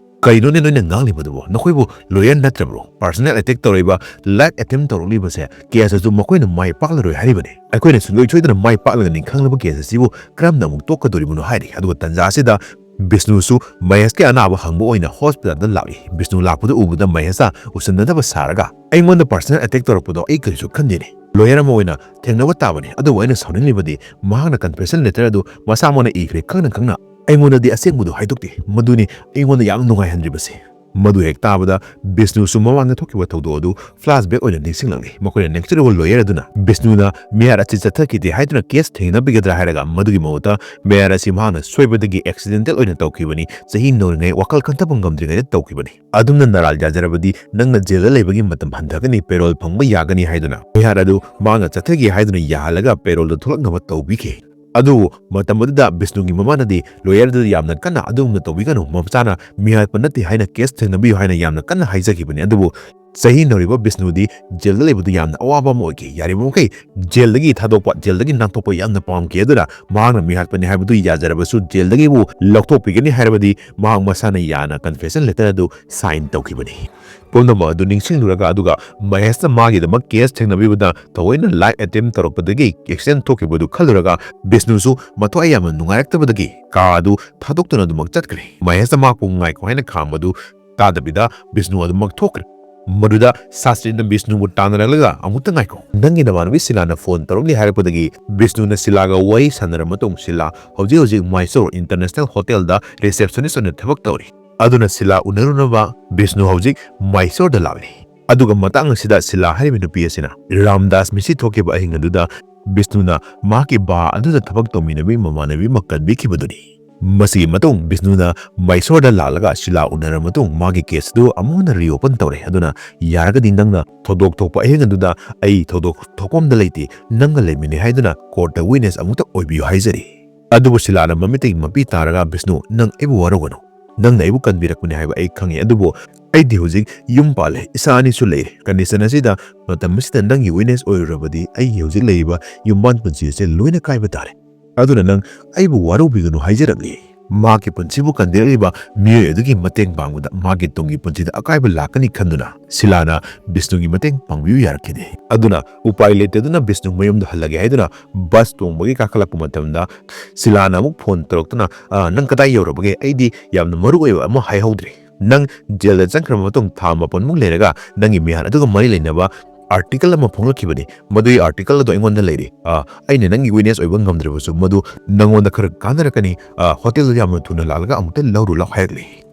"ꯀꯩꯅꯣꯅꯦ ꯅꯣꯏꯅ ꯉꯥꯡꯂꯤꯕꯗꯨꯕꯣ? ꯅꯈꯣꯏꯕꯨ lawyer ꯅꯠꯇ꯭ꯔꯕ꯭ꯔꯣ? Personal attack ꯇꯧꯔꯛꯏꯕ, life attempt ꯇꯧꯔꯛꯂꯤꯕꯁꯦ case ꯑꯗꯨ ꯃꯈꯣꯏꯅ ꯃꯥꯏ ꯄꯥꯛꯂꯔꯣꯏ ꯍꯥꯏꯔꯤꯕꯅꯤ꯫ ꯑꯩꯈꯣꯏꯅ ꯁꯨꯡꯁꯣꯏ ꯁꯣꯏꯗꯅ ꯃꯥꯏ ꯄꯥꯛꯂꯒꯅꯤ ꯈꯪꯂꯕ case ꯑꯁꯤꯕꯨ ꯀꯔꯝꯅ ꯑꯃꯨꯛ ꯇꯣꯛꯀꯗꯧꯔꯤꯕꯅꯣ?" ꯍꯥꯏꯔꯤ꯫ ꯑꯗꯨꯒ ꯇꯟꯖꯥ ꯑꯁꯤꯗ ꯕꯤꯁꯅꯨꯁꯨ ꯃꯍꯦꯁꯀꯤ ꯑꯅꯥꯕ ꯍꯪꯕ ꯑꯣꯏꯅ hospital ꯗ ꯂꯥꯛꯏ꯫ ꯕꯤꯁꯅꯨ ꯂꯥꯛꯄꯗꯨ ꯎꯕꯗ ꯃꯍꯦꯁꯅ ꯎꯁꯤꯟꯅꯗꯕ ꯁꯥꯔꯒ, "ꯑꯩꯉꯣꯟꯗ personal attack ꯇꯧꯔꯛꯄꯗꯣ ꯑꯩ ꯀꯔꯤꯁꯨ ꯈꯟꯗꯦꯅꯦ꯫ Lawyer ꯑꯃ ꯑꯣꯏꯅ ꯊꯦꯡꯅꯕ ꯇꯥꯕꯅꯤ꯫ ꯑꯗꯨꯕꯨ ꯑꯩꯅ ꯁꯥꯎꯅꯤꯡꯂꯤꯕꯗꯤ ꯃꯍꯥꯛꯅ confession letter ꯑꯗꯨ ꯃꯁꯥꯃꯛꯅ ꯏꯈ꯭ꯔꯦ ꯈꯪꯅ ꯈꯪꯅ꯫ ꯑꯩꯉꯣꯟꯗꯗꯤ ꯑꯁꯦꯡꯕꯗꯨ ꯍꯥꯏꯗꯣꯛꯇꯦ꯫ ꯃꯗꯨꯅꯤ ꯑꯩꯉꯣꯟꯗ ꯌꯥꯝ ꯅꯨꯡꯉꯥꯏꯍꯟꯗ꯭ꯔꯤꯕꯁꯦ꯫" ꯃꯗꯨ ꯍꯦꯛ ꯇꯥꯕꯗ ꯕꯤꯁꯅꯨꯁꯨ ꯃꯃꯥꯡꯗ ꯊꯣꯛꯈꯤꯕ ꯊꯧꯗꯣꯛ ꯑꯗꯨ flashback ꯑꯣꯏꯅ ꯅꯤꯡꯁꯤꯡꯂꯛꯂꯤ꯫ ꯃꯈꯣꯏꯅ ꯅꯦꯛꯆꯔꯤꯕ lawyer ꯑꯗꯨꯅ ꯕꯤꯁꯅꯨꯅ ꯃꯤꯍꯥꯠ ꯑꯁꯤ ꯆꯠꯊꯈꯤꯗꯦ ꯍꯥꯏꯗꯨꯅ case ꯊꯦꯡꯅꯕꯤꯒꯗ꯭ꯔꯥ ꯍꯥꯏꯔꯒ, ꯃꯗꯨꯒꯤ ꯃꯍꯨꯠꯇ ꯃꯤꯍꯥꯠ ꯑꯁꯤ ꯃꯍꯥꯛꯅ ꯁꯣꯏꯕꯗꯒꯤ accidental ꯑꯣꯏꯅ ꯇꯧꯈꯤꯕꯅꯤ, ꯆꯍꯤ ꯅꯧꯔꯤꯉꯩ ꯋꯥꯈꯜ ꯈꯟꯊꯕ ꯉꯝꯗ꯭ꯔꯤꯉꯩꯗ ꯇꯧꯈꯤꯕꯅꯤ꯫ ꯑꯗꯨꯝꯅ ꯅꯔꯥꯜ ꯌꯥꯖꯔꯕꯗꯤ ꯅꯪꯅ jail ꯗ ꯂꯩꯕꯒꯤ ꯃꯇꯝ ꯍꯟꯊꯒꯅꯤ, parole ꯐꯪꯕ ꯌꯥꯒꯅꯤ ꯍꯥꯏꯗꯨꯅ ꯃꯤꯍꯥꯠ ꯑꯗꯨ ꯃꯍꯥꯛꯅ ꯆꯠꯊꯒꯦ ꯍꯥꯏꯗꯨꯅ ꯌꯥꯍꯜꯂꯒ parole ꯗ ꯊꯣꯛꯂꯛꯅꯕ ꯇꯧꯕꯤꯈꯤ꯫ ꯑꯗꯨꯕꯨ ꯃꯇꯝ ꯑꯗꯨꯗ ꯕꯤꯁꯅꯨꯒꯤ ꯃꯃꯥꯅꯗꯤ lawyer ꯑꯗꯨꯗ ꯌꯥꯝꯅ ꯀꯟꯅ ꯑꯗꯨꯒꯨꯝꯅ ꯇꯧꯕꯤꯒꯅꯨ, ꯃꯆꯥꯅ ꯃꯤꯍꯥꯠꯄ ꯅꯠꯇꯦ ꯍꯥꯏꯅ case ꯊꯦꯡꯅꯕꯤꯌꯨ ꯍꯥꯏꯅ ꯌꯥꯝꯅ ꯀꯟꯅ ꯍꯥꯏꯖꯈꯤꯕꯅꯤ꯫ ꯑꯗꯨꯕꯨ ꯆꯍꯤ ꯅꯧꯔꯤꯕ ꯕꯤꯁꯅꯨꯗꯤ jail ꯗ ꯂꯩꯕꯗꯨ ꯌꯥꯝꯅ ꯑꯋꯥꯕ ꯑꯃ ꯑꯣꯏꯈꯤ꯫ ꯌꯥꯔꯤꯕ ꯃꯈꯩ jail ꯗꯒꯤ ꯊꯥꯗꯣꯛꯄ, jail ꯗꯒꯤ ꯅꯥꯟꯊꯣꯛꯄ ꯌꯥꯝꯅ ꯄꯥꯝꯈꯤ꯫ ꯑꯗꯨꯅ ꯃꯍꯥꯛꯅ ꯃꯤꯍꯥꯠꯄꯅꯤ ꯍꯥꯏꯕꯗꯨ ꯌꯥꯖꯔꯕꯁꯨ jail ꯗꯒꯤꯕꯨ ꯂꯧꯊꯣꯛꯄꯤꯒꯅꯤ ꯍꯥꯏꯔꯕꯗꯤ ꯃꯍꯥꯛ ꯃꯁꯥꯅ ꯌꯥꯅ confession letter ꯑꯗꯨ sign ꯇꯧꯈꯤꯕꯅꯤ꯫ ꯄꯨꯝꯅꯃꯛ ꯑꯗꯨ ꯅꯤꯡꯁꯤꯡꯂꯨꯔꯒ, ꯑꯗꯨꯒ ꯃꯍꯦꯁꯅ ꯃꯥꯒꯤꯗꯃꯛ case ꯊꯦꯡꯅꯕꯤꯕꯗ ꯊꯑꯣꯏꯅ life attempt ꯇꯧꯔꯛꯄꯗꯒꯤ accident ꯊꯣꯛꯈꯤꯕꯗꯨ ꯈꯜꯂꯨꯔꯒ ꯕꯤꯁꯅꯨꯁꯨ ꯃꯊ꯭ꯋꯥꯏ ꯌꯥꯝꯅ ꯅꯨꯡꯉꯥꯏꯔꯛꯇꯕꯗꯒꯤ ꯀꯥ ꯑꯗꯨ ꯊꯥꯗꯣꯛꯇꯨꯅ ꯑꯗꯨꯃꯛ ꯆꯠꯈ꯭ꯔꯦ꯫ ꯃꯍꯦꯁꯅ ꯃꯍꯥꯛꯄꯨ ꯉꯥꯏꯈꯣ ꯍꯥꯏꯅ ꯈꯥꯝꯕꯗꯨ ꯇꯥꯗꯕꯤꯗ ꯕꯤꯁꯅꯨ ꯑꯗꯨꯃꯛ ꯊꯣꯛꯈ꯭ꯔꯦ꯫ ꯃꯗꯨꯗ ꯁꯥꯁꯇ꯭ꯔꯤꯅ ꯕꯤꯁꯅꯨꯕꯨ ꯇꯥꯟꯅꯔꯛꯂꯒ, "ꯑꯃꯨꯛꯇ ꯉꯥꯏꯈꯣ, ꯅꯪꯒꯤ ꯅꯃꯥꯟꯅꯕꯤ ꯁꯤꯂꯥꯅ phone ꯇꯧꯔꯛꯂꯤ" ꯍꯥꯏꯔꯛꯄꯗꯒꯤ ꯕꯤꯁꯅꯨꯅ ꯁꯤꯂꯥꯒ ꯋꯥꯔꯤ ꯁꯥꯟꯅꯔꯕ ꯃꯇꯨꯡ ꯁꯤꯂꯥ ꯍꯧꯖꯤꯛ ꯍꯧꯖꯤꯛ ꯃꯥꯏꯁꯣꯔ International Hotel ꯗ receptionist ꯑꯣꯏꯅ ꯊꯕꯛ ꯇꯧꯔꯤ꯫ ꯑꯗꯨꯅ ꯁꯤꯂꯥ ꯎꯅꯔꯨꯅꯕ ꯕꯤꯁꯅꯨ ꯍꯧꯖꯤꯛ ꯃꯥꯏꯁꯣꯔꯗ ꯂꯥꯛꯂꯤ꯫ ꯑꯗꯨꯒ ꯃꯇꯥꯡ ꯑꯁꯤꯗ ꯁꯤꯂꯥ ꯍꯥꯏꯔꯤꯕ ꯅꯨꯄꯤ ꯑꯁꯤꯅ ꯔꯥꯝꯗꯥꯁ ꯃꯤꯁꯤ ꯊꯣꯛꯈꯤꯕ ꯑꯍꯤꯡ ꯑꯗꯨꯗ ꯕꯤꯁꯅꯨꯅ ꯃꯍꯥꯛꯀꯤ bar ꯑꯗꯨꯗ ꯊꯕꯛ ꯇꯧꯃꯤꯟꯅꯕꯤ ꯃꯃꯥꯟꯅꯕꯤ ꯑꯃ ꯀꯟꯕꯤꯈꯤꯕꯗꯨꯅꯤ꯫ ꯃꯁꯤꯒꯤ ꯃꯇꯨꯡ ꯕꯤꯁꯅꯨꯅ ꯃꯥꯏꯁꯣꯔꯗ ꯂꯥꯛꯂꯒ ꯁꯤꯂꯥ ꯎꯅꯔꯕ ꯃꯇꯨꯡ ꯃꯥꯒꯤ case ꯑꯗꯨ ꯑꯃꯨꯛ ꯍꯟꯅ reopen ꯇꯧꯔꯦ꯫ ꯑꯗꯨꯅ ꯌꯥꯔꯒꯗꯤ ꯅꯪꯅ ꯊꯧꯗꯣꯛ ꯊꯣꯛꯄ ꯑꯍꯤꯡ ꯑꯗꯨꯗ ꯑꯩ ꯊꯧꯗꯣꯛ ꯊꯣꯛꯐꯝꯗ ꯂꯩꯇꯦ, ꯅꯪꯒ ꯂꯩꯃꯤꯟꯅꯩ ꯍꯥꯏꯗꯨꯅ court ꯇ witness ꯑꯃꯨꯛꯇ ꯑꯣꯏꯕꯤꯌꯨ ꯍꯥꯏꯖꯔꯤ꯫ ꯑꯗꯨꯕꯨ ꯁꯤꯂꯥꯅ ꯃꯃꯤꯠꯇꯒꯤ ꯃꯄꯤ ꯇꯥꯔꯒ, "ꯕꯤꯁꯅꯨ, ꯅꯪ ꯑꯩꯕꯨ ꯋꯥꯔꯧꯒꯅꯨ꯫ ꯅꯪꯅ ꯑꯩꯕꯨ ꯀꯟꯕꯤꯔꯛꯄꯅꯤ ꯍꯥꯏꯕ ꯑꯩ ꯈꯪꯉꯤ, ꯑꯗꯨꯕꯨ ꯑꯩꯗꯤ ꯍꯧꯖꯤꯛ ꯌꯨꯝ ꯄꯥꯜꯂꯦ, ꯏꯆꯥ ꯑꯅꯤꯁꯨ ꯂꯩꯔꯦ꯫ ꯀꯟꯗꯤꯁꯟ ꯑꯁꯤꯗ, ꯃꯇꯝ ꯑꯁꯤꯗ ꯅꯪꯒꯤ ꯋꯤꯠꯅꯦꯁ ꯑꯣꯏꯔꯨꯔꯕꯗꯤ ꯑꯩꯒꯤ ꯍꯧꯖꯤꯛ ꯂꯩꯔꯤꯕ ꯌꯨꯝꯕꯥꯟ ꯄꯨꯟꯁꯤ ꯑꯁꯦ ꯂꯣꯏꯅ ꯀꯥꯏꯕ ꯇꯥꯔꯦ꯫ ꯑꯗꯨꯅ ꯅꯪ ꯑꯩꯕꯨ ꯋꯥꯔꯧꯕꯤꯒꯅꯨ ꯍꯥꯏꯖꯔꯛꯂꯤ꯫ ꯃꯍꯥꯛꯀꯤ ꯄꯨꯟꯁꯤꯕꯨ ꯀꯟꯕꯤꯔꯛꯂꯤꯕ ꯃꯤꯑꯣꯏ ꯑꯗꯨꯒꯤ ꯃꯇꯦꯡ ꯄꯥꯡꯕꯗ ꯃꯥꯒꯤ ꯇꯨꯡꯒꯤ ꯄꯨꯟꯁꯤꯗ ꯑꯀꯥꯏꯕ ꯂꯥꯛꯀꯅꯤ ꯈꯟꯗꯨꯅ ꯁꯤꯂꯥꯅ ꯕꯤꯁꯅꯨꯒꯤ ꯃꯇꯦꯡ ꯄꯥꯡꯕꯤꯌꯨ ꯌꯥꯔꯛꯈꯤꯗꯦ꯫ ꯑꯗꯨꯅ ꯎꯄꯥꯏ ꯂꯩꯇꯗꯨꯅ ꯕꯤꯁꯅꯨ ꯃꯌꯨꯝꯗ ꯍꯜꯂꯒꯦ ꯍꯥꯏꯗꯨꯅ ꯕꯁ ꯇꯣꯡꯕꯒꯤ ꯀꯥꯈꯠꯂꯛꯄ ꯃꯇꯝꯗ ꯁꯤꯂꯥꯅ ꯑꯃꯨꯛ ꯐꯣꯟ ꯇꯧꯔꯛꯇꯨꯅ, "ꯑ, ꯅꯪ ꯀꯗꯥꯏ ꯌꯧꯔꯕꯒꯦ? ꯑꯩꯗꯤ ꯌꯥꯝꯅ ꯃꯔꯨ ꯑꯣꯏꯕ ꯑꯃ ꯍꯥꯏꯍꯧꯗ꯭ꯔꯦ꯫ ꯅꯪ ꯖꯦꯜꯗ ꯆꯪꯈ꯭ꯔꯕ ꯃꯇꯨꯡ ꯊꯥ ꯃꯥꯄꯟꯃꯨꯛ ꯂꯩꯔꯒ ꯅꯪꯒꯤ ꯃꯤꯍꯥꯠ ꯑꯗꯨꯒ ꯃꯔꯤ ꯂꯩꯅꯕ ꯑꯥꯔꯇꯤꯀꯜ ꯑꯃ ꯐꯣꯡꯂꯛꯈꯤꯕꯅꯤ꯫ ꯃꯗꯨꯒꯤ ꯑꯥꯔꯇꯤꯀꯜ ꯑꯗꯨ ꯑꯩꯉꯣꯟꯗ ꯂꯩꯔꯤ꯫ ꯑ, ꯑꯩꯅ ꯅꯪꯒꯤ ꯋꯤꯠꯅꯦꯁ ꯑꯣꯏꯕ ꯉꯝꯗ꯭ꯔꯕꯁꯨ ꯃꯗꯨ ꯅꯪꯉꯣꯟꯗ ꯈꯔ ꯀꯥꯟꯅꯔꯛꯀꯅꯤ꯫ ꯑ, ꯍꯣꯇꯦꯜꯗꯨ ꯌꯥꯝꯅ ꯊꯨꯅ ꯂꯥꯛꯂꯒ ꯑꯃꯨꯛꯇ ꯂꯧꯔꯨ ꯂꯥꯎ" ꯍꯥꯏꯔꯛꯂꯤ꯫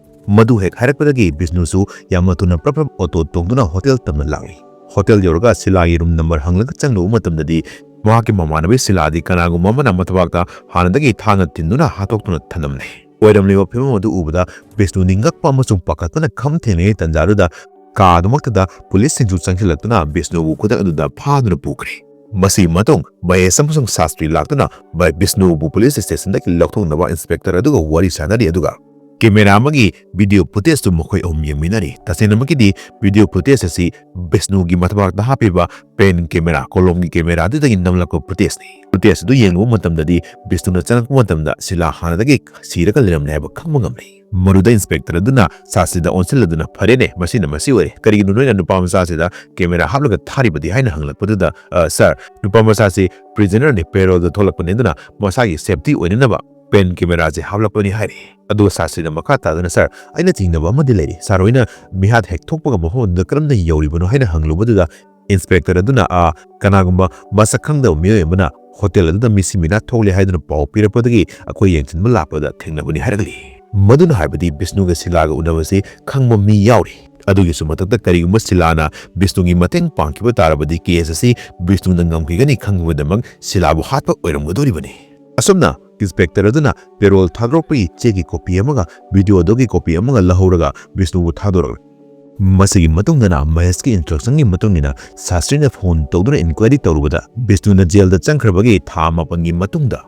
ꯃꯗꯨ ꯍꯦꯛ ꯍꯥꯏꯔꯛꯄꯗꯒꯤ ꯕꯤꯁꯅꯨꯁꯨ ꯌꯥꯝꯅ ꯊꯨꯅ ꯄ꯭ꯔꯞ ꯄ꯭ꯔꯞ ꯑꯣꯇꯣ ꯇꯣꯡꯗꯨꯅ ꯍꯣꯇꯦꯜ ꯇꯝꯅ ꯂꯥꯛꯂꯤ꯫ ꯍꯣꯇꯦꯜ ꯌꯧꯔꯒ ꯁꯤꯂꯥꯒꯤ ꯔꯨꯝ ꯅꯝꯕꯔ ꯍꯪꯂꯒ ꯆꯪꯂꯨꯕ ꯃꯇꯝꯗꯗꯤ ꯃꯍꯥꯛꯀꯤ ꯃꯃꯥꯟꯅꯕꯤ ꯁꯤꯂꯥꯗꯤ ꯀꯅꯥꯒꯨꯝꯕ ꯑꯃꯅ ꯃꯊꯕꯥꯛꯇ ꯍꯥꯟꯅꯗꯒꯤ ꯊꯥꯡꯅ ꯊꯤꯟꯗꯨꯅ ꯍꯥꯠꯇꯣꯛꯇꯨꯅ ꯊꯝꯂꯝꯂꯦ꯫ ꯑꯣꯏꯔꯝꯂꯤꯕ ꯐꯤꯕꯝ ꯑꯗꯨ ꯎꯕꯗ ꯕꯤꯁꯅꯨ ꯅꯤꯡꯉꯛꯄ ꯑꯃꯁꯨꯡ ꯄꯥꯈꯠꯄꯅ ꯈꯝ ꯊꯦꯡꯅꯔꯤꯉꯩ ꯇꯟꯖꯥꯗꯨꯗ ꯀꯥꯗꯨꯃꯛꯇꯗ ꯄꯨꯂꯤꯁꯁꯤꯡꯁꯨ ꯆꯪꯁꯤꯜꯂꯛꯇꯨꯅ ꯕꯤꯁꯅꯨꯕꯨ ꯈꯨꯗꯛ ꯑꯗꯨꯗ ꯐꯥꯗꯨꯅ ꯄꯨꯈ꯭ꯔꯦ꯫ ꯃꯁꯤꯒꯤ ꯃꯇꯨꯡ ꯃꯍꯦꯁ ꯑꯃꯁꯨꯡ ꯁꯥꯁꯇ꯭ꯔꯤ ꯂꯥꯛꯇꯨꯅ ꯕ-, ꯕꯤꯁꯅꯨꯕꯨ ꯄꯨꯂꯤꯁ ꯁ꯭ꯇꯦꯁꯟꯗꯒꯤ ꯂꯧꯊꯣꯛꯅꯕ ꯏꯟꯁꯄꯦꯛꯇꯔ ꯑꯗꯨꯒ ꯋꯥꯔꯤ ꯁꯥꯅꯔꯤ, ꯑꯗꯨꯒ ꯀꯦꯃꯦꯔꯥ ꯑꯃꯒꯤ ꯚꯤꯗꯤꯑꯣ ꯐꯨꯇꯦꯖꯇꯨ ꯃꯈꯣꯏ ꯑꯍꯨꯝ ꯌꯦꯡꯃꯤꯟꯅꯔꯤ꯫ ꯇꯁꯦꯡꯅꯃꯛꯀꯤꯗꯤ ꯚꯤꯗꯤꯑꯣ ꯐꯨꯇꯦꯖ ꯑꯁꯤ ꯕꯤꯁꯅꯨꯒꯤ ꯃꯊꯕꯥꯛꯇ ꯍꯥꯞꯄꯤꯕ ꯄꯦꯟ ꯀꯦꯃꯦꯔꯥ, ꯀꯣꯂꯣꯝꯒꯤ ꯀꯦꯃꯦꯔꯥ ꯑꯗꯨꯗꯒꯤ ꯅꯝꯂꯛꯄ ꯐꯨꯇꯦꯖꯅꯤ꯫ ꯐꯨꯇꯦꯖ ꯑꯗꯨ ꯌꯦꯡꯂꯨꯕ ꯃꯇꯝꯗꯗꯤ ꯕꯤꯁꯅꯨꯅ ꯆꯪꯂꯛꯄ ꯃꯇꯝꯗ ꯁꯤꯂꯥ ꯍꯥꯟꯅꯗꯒꯤ ꯁꯤꯔꯒ ꯂꯩꯔꯝꯂꯦ ꯍꯥꯏꯕ ꯈꯪꯕ ꯉꯝꯂꯤ꯫ ꯃꯗꯨꯗ ꯏꯟꯁꯄꯦꯛꯇꯔ ꯑꯗꯨꯅ ꯁꯥꯁꯇ꯭ꯔꯤꯗ ꯑꯣꯟꯁꯤꯜꯂꯗꯨꯅ, "ꯐꯔꯦꯅꯦ, ꯃꯁꯤꯅ ꯃꯁꯤ ꯑꯣꯏꯔꯦ꯫ ꯀꯔꯤꯒꯤꯅꯣ ꯅꯣꯏꯅ ꯅꯨꯄꯥ ꯃꯆꯥꯁꯤꯗ ꯀꯦꯃꯦꯔꯥ ꯍꯥꯞꯂꯒ ꯊꯥꯔꯤꯕꯗꯤ?" ꯍꯥꯏꯅ ꯍꯪꯂꯛꯄꯗꯨꯗ, "ꯑ, ꯁꯥꯔ, ꯅꯨꯄꯥ ꯃꯆꯥꯁꯤ ꯄ꯭ꯔꯤꯖꯅꯔꯅꯤ, ꯄꯦꯔꯣꯜꯗ ꯊꯣꯛꯂꯛꯄꯅꯤ, ꯑꯗꯨꯅ ꯃꯁꯥꯒꯤ ꯁꯦꯐꯇꯤ ꯑꯣꯏꯅꯅꯕ ꯄꯦꯟ ꯀꯦꯃꯦꯔꯥꯁꯦ ꯍꯥꯞꯂꯛꯄꯅꯤ" ꯍꯥꯏꯔꯤ꯫ ꯑꯗꯨꯒ ꯁꯥꯁꯇ꯭ꯔꯤꯅ ꯃꯈꯥ ꯇꯥꯗꯨꯅ, "ꯁꯥꯔ, ꯑꯩꯅ ꯆꯤꯡꯅꯕ ꯑꯃꯗꯤ ꯂꯩꯔꯤ꯫ ꯁꯥꯔ ꯍꯣꯏꯅ ꯃꯤꯍꯥꯠ ꯍꯦꯛ ꯊꯣꯛꯄꯒ ꯃꯐꯝ ꯑꯗꯨꯗ ꯀꯔꯝꯅ ꯌꯧꯔꯤꯕꯅꯣ?" ꯍꯥꯏꯅ ꯍꯪꯂꯨꯕꯗꯨꯗ, ꯏꯟꯁꯄꯦꯛꯇꯔ ꯑꯗꯨꯅ, "ꯑ, ꯀꯅꯥꯒꯨꯝꯕ ꯃꯁꯛ ꯈꯪꯗꯕ ꯃꯤꯑꯣꯏ ꯑꯃꯅ ꯍꯣꯇꯦꯜ ꯑꯗꯨꯗ ꯃꯤꯁꯤ ꯃꯤꯅꯥ ꯊꯣꯛꯂꯦ ꯍꯥꯏꯗꯨꯅ ꯄꯥꯎ ꯄꯤꯔꯛꯄꯗꯒꯤ ꯑꯩꯈꯣꯏ ꯌꯦꯡꯁꯤꯟꯕ ꯂꯥꯛꯄꯗ ꯊꯦꯡꯅꯕꯅꯤ" ꯍꯥꯏꯔꯛꯂꯤ꯫ ꯃꯗꯨꯅ ꯍꯥꯏꯕꯗꯤ ꯕꯤꯁꯅꯨꯒ ꯁꯤꯂꯥꯒ ꯎꯅꯕꯁꯤ ꯈꯪꯕ ꯃꯤ ꯌꯥꯎꯔꯤ꯫ ꯑꯗꯨꯒꯤꯁꯨ ꯃꯊꯛꯇ ꯀꯔꯤꯒꯨꯝꯕ ꯁꯤꯂꯥꯅ ꯕꯤꯁꯅꯨꯒꯤ ꯃꯇꯦꯡ ꯄꯥꯡꯈꯤꯕ ꯇꯥꯔꯕꯗꯤ ꯀꯦꯁ ꯑꯁꯤ ꯕꯤꯁꯅꯨꯅ ꯉꯝꯈꯤꯒꯅꯤ ꯈꯪꯕꯒꯤꯗꯃꯛ ꯁꯤꯂꯥꯕꯨ ꯍꯥꯠꯄ ꯑꯣꯏꯔꯝꯒꯗꯧꯔꯤꯕꯅꯤ꯫ ꯑꯁꯨꯝꯅ ꯏꯟꯁꯄꯦꯛꯇꯔ ꯑꯗꯨꯅ ꯄꯦꯔꯣꯜ ꯊꯥꯗꯣꯔꯛꯄꯒꯤ ꯆꯦꯒꯤ ꯀꯣꯄꯤ ꯑꯃꯒ ꯚꯤꯗꯤꯑꯣ ꯑꯗꯨꯒꯤ ꯀꯣꯄꯤ ꯑꯃꯒ ꯂꯧꯍꯧꯔꯒ ꯕꯤꯁꯅꯨꯕꯨ ꯊꯥꯗꯣꯔꯛꯂꯦ꯫ ꯃꯁꯤꯒꯤ ꯃꯇꯨꯡꯗꯅ ꯃꯍꯦꯁꯀꯤ ꯏꯟꯁꯇ꯭ꯔꯛꯁꯟꯒꯤ ꯃꯇꯨꯡ ꯏꯟꯅ ꯁꯥꯁꯇ꯭ꯔꯤꯅ ꯐꯣꯟ ꯇꯧꯗꯨꯅ ꯏꯟꯀ꯭ꯋꯥꯏꯔꯤ ꯇꯧꯔꯨꯕꯗ ꯕꯤꯁꯅꯨꯅ ꯖꯦꯜꯗ ꯆꯪꯈ꯭ꯔꯕꯒꯤ ꯊꯥ ꯃꯥꯄꯟꯒꯤ ꯃꯇꯨꯡꯗ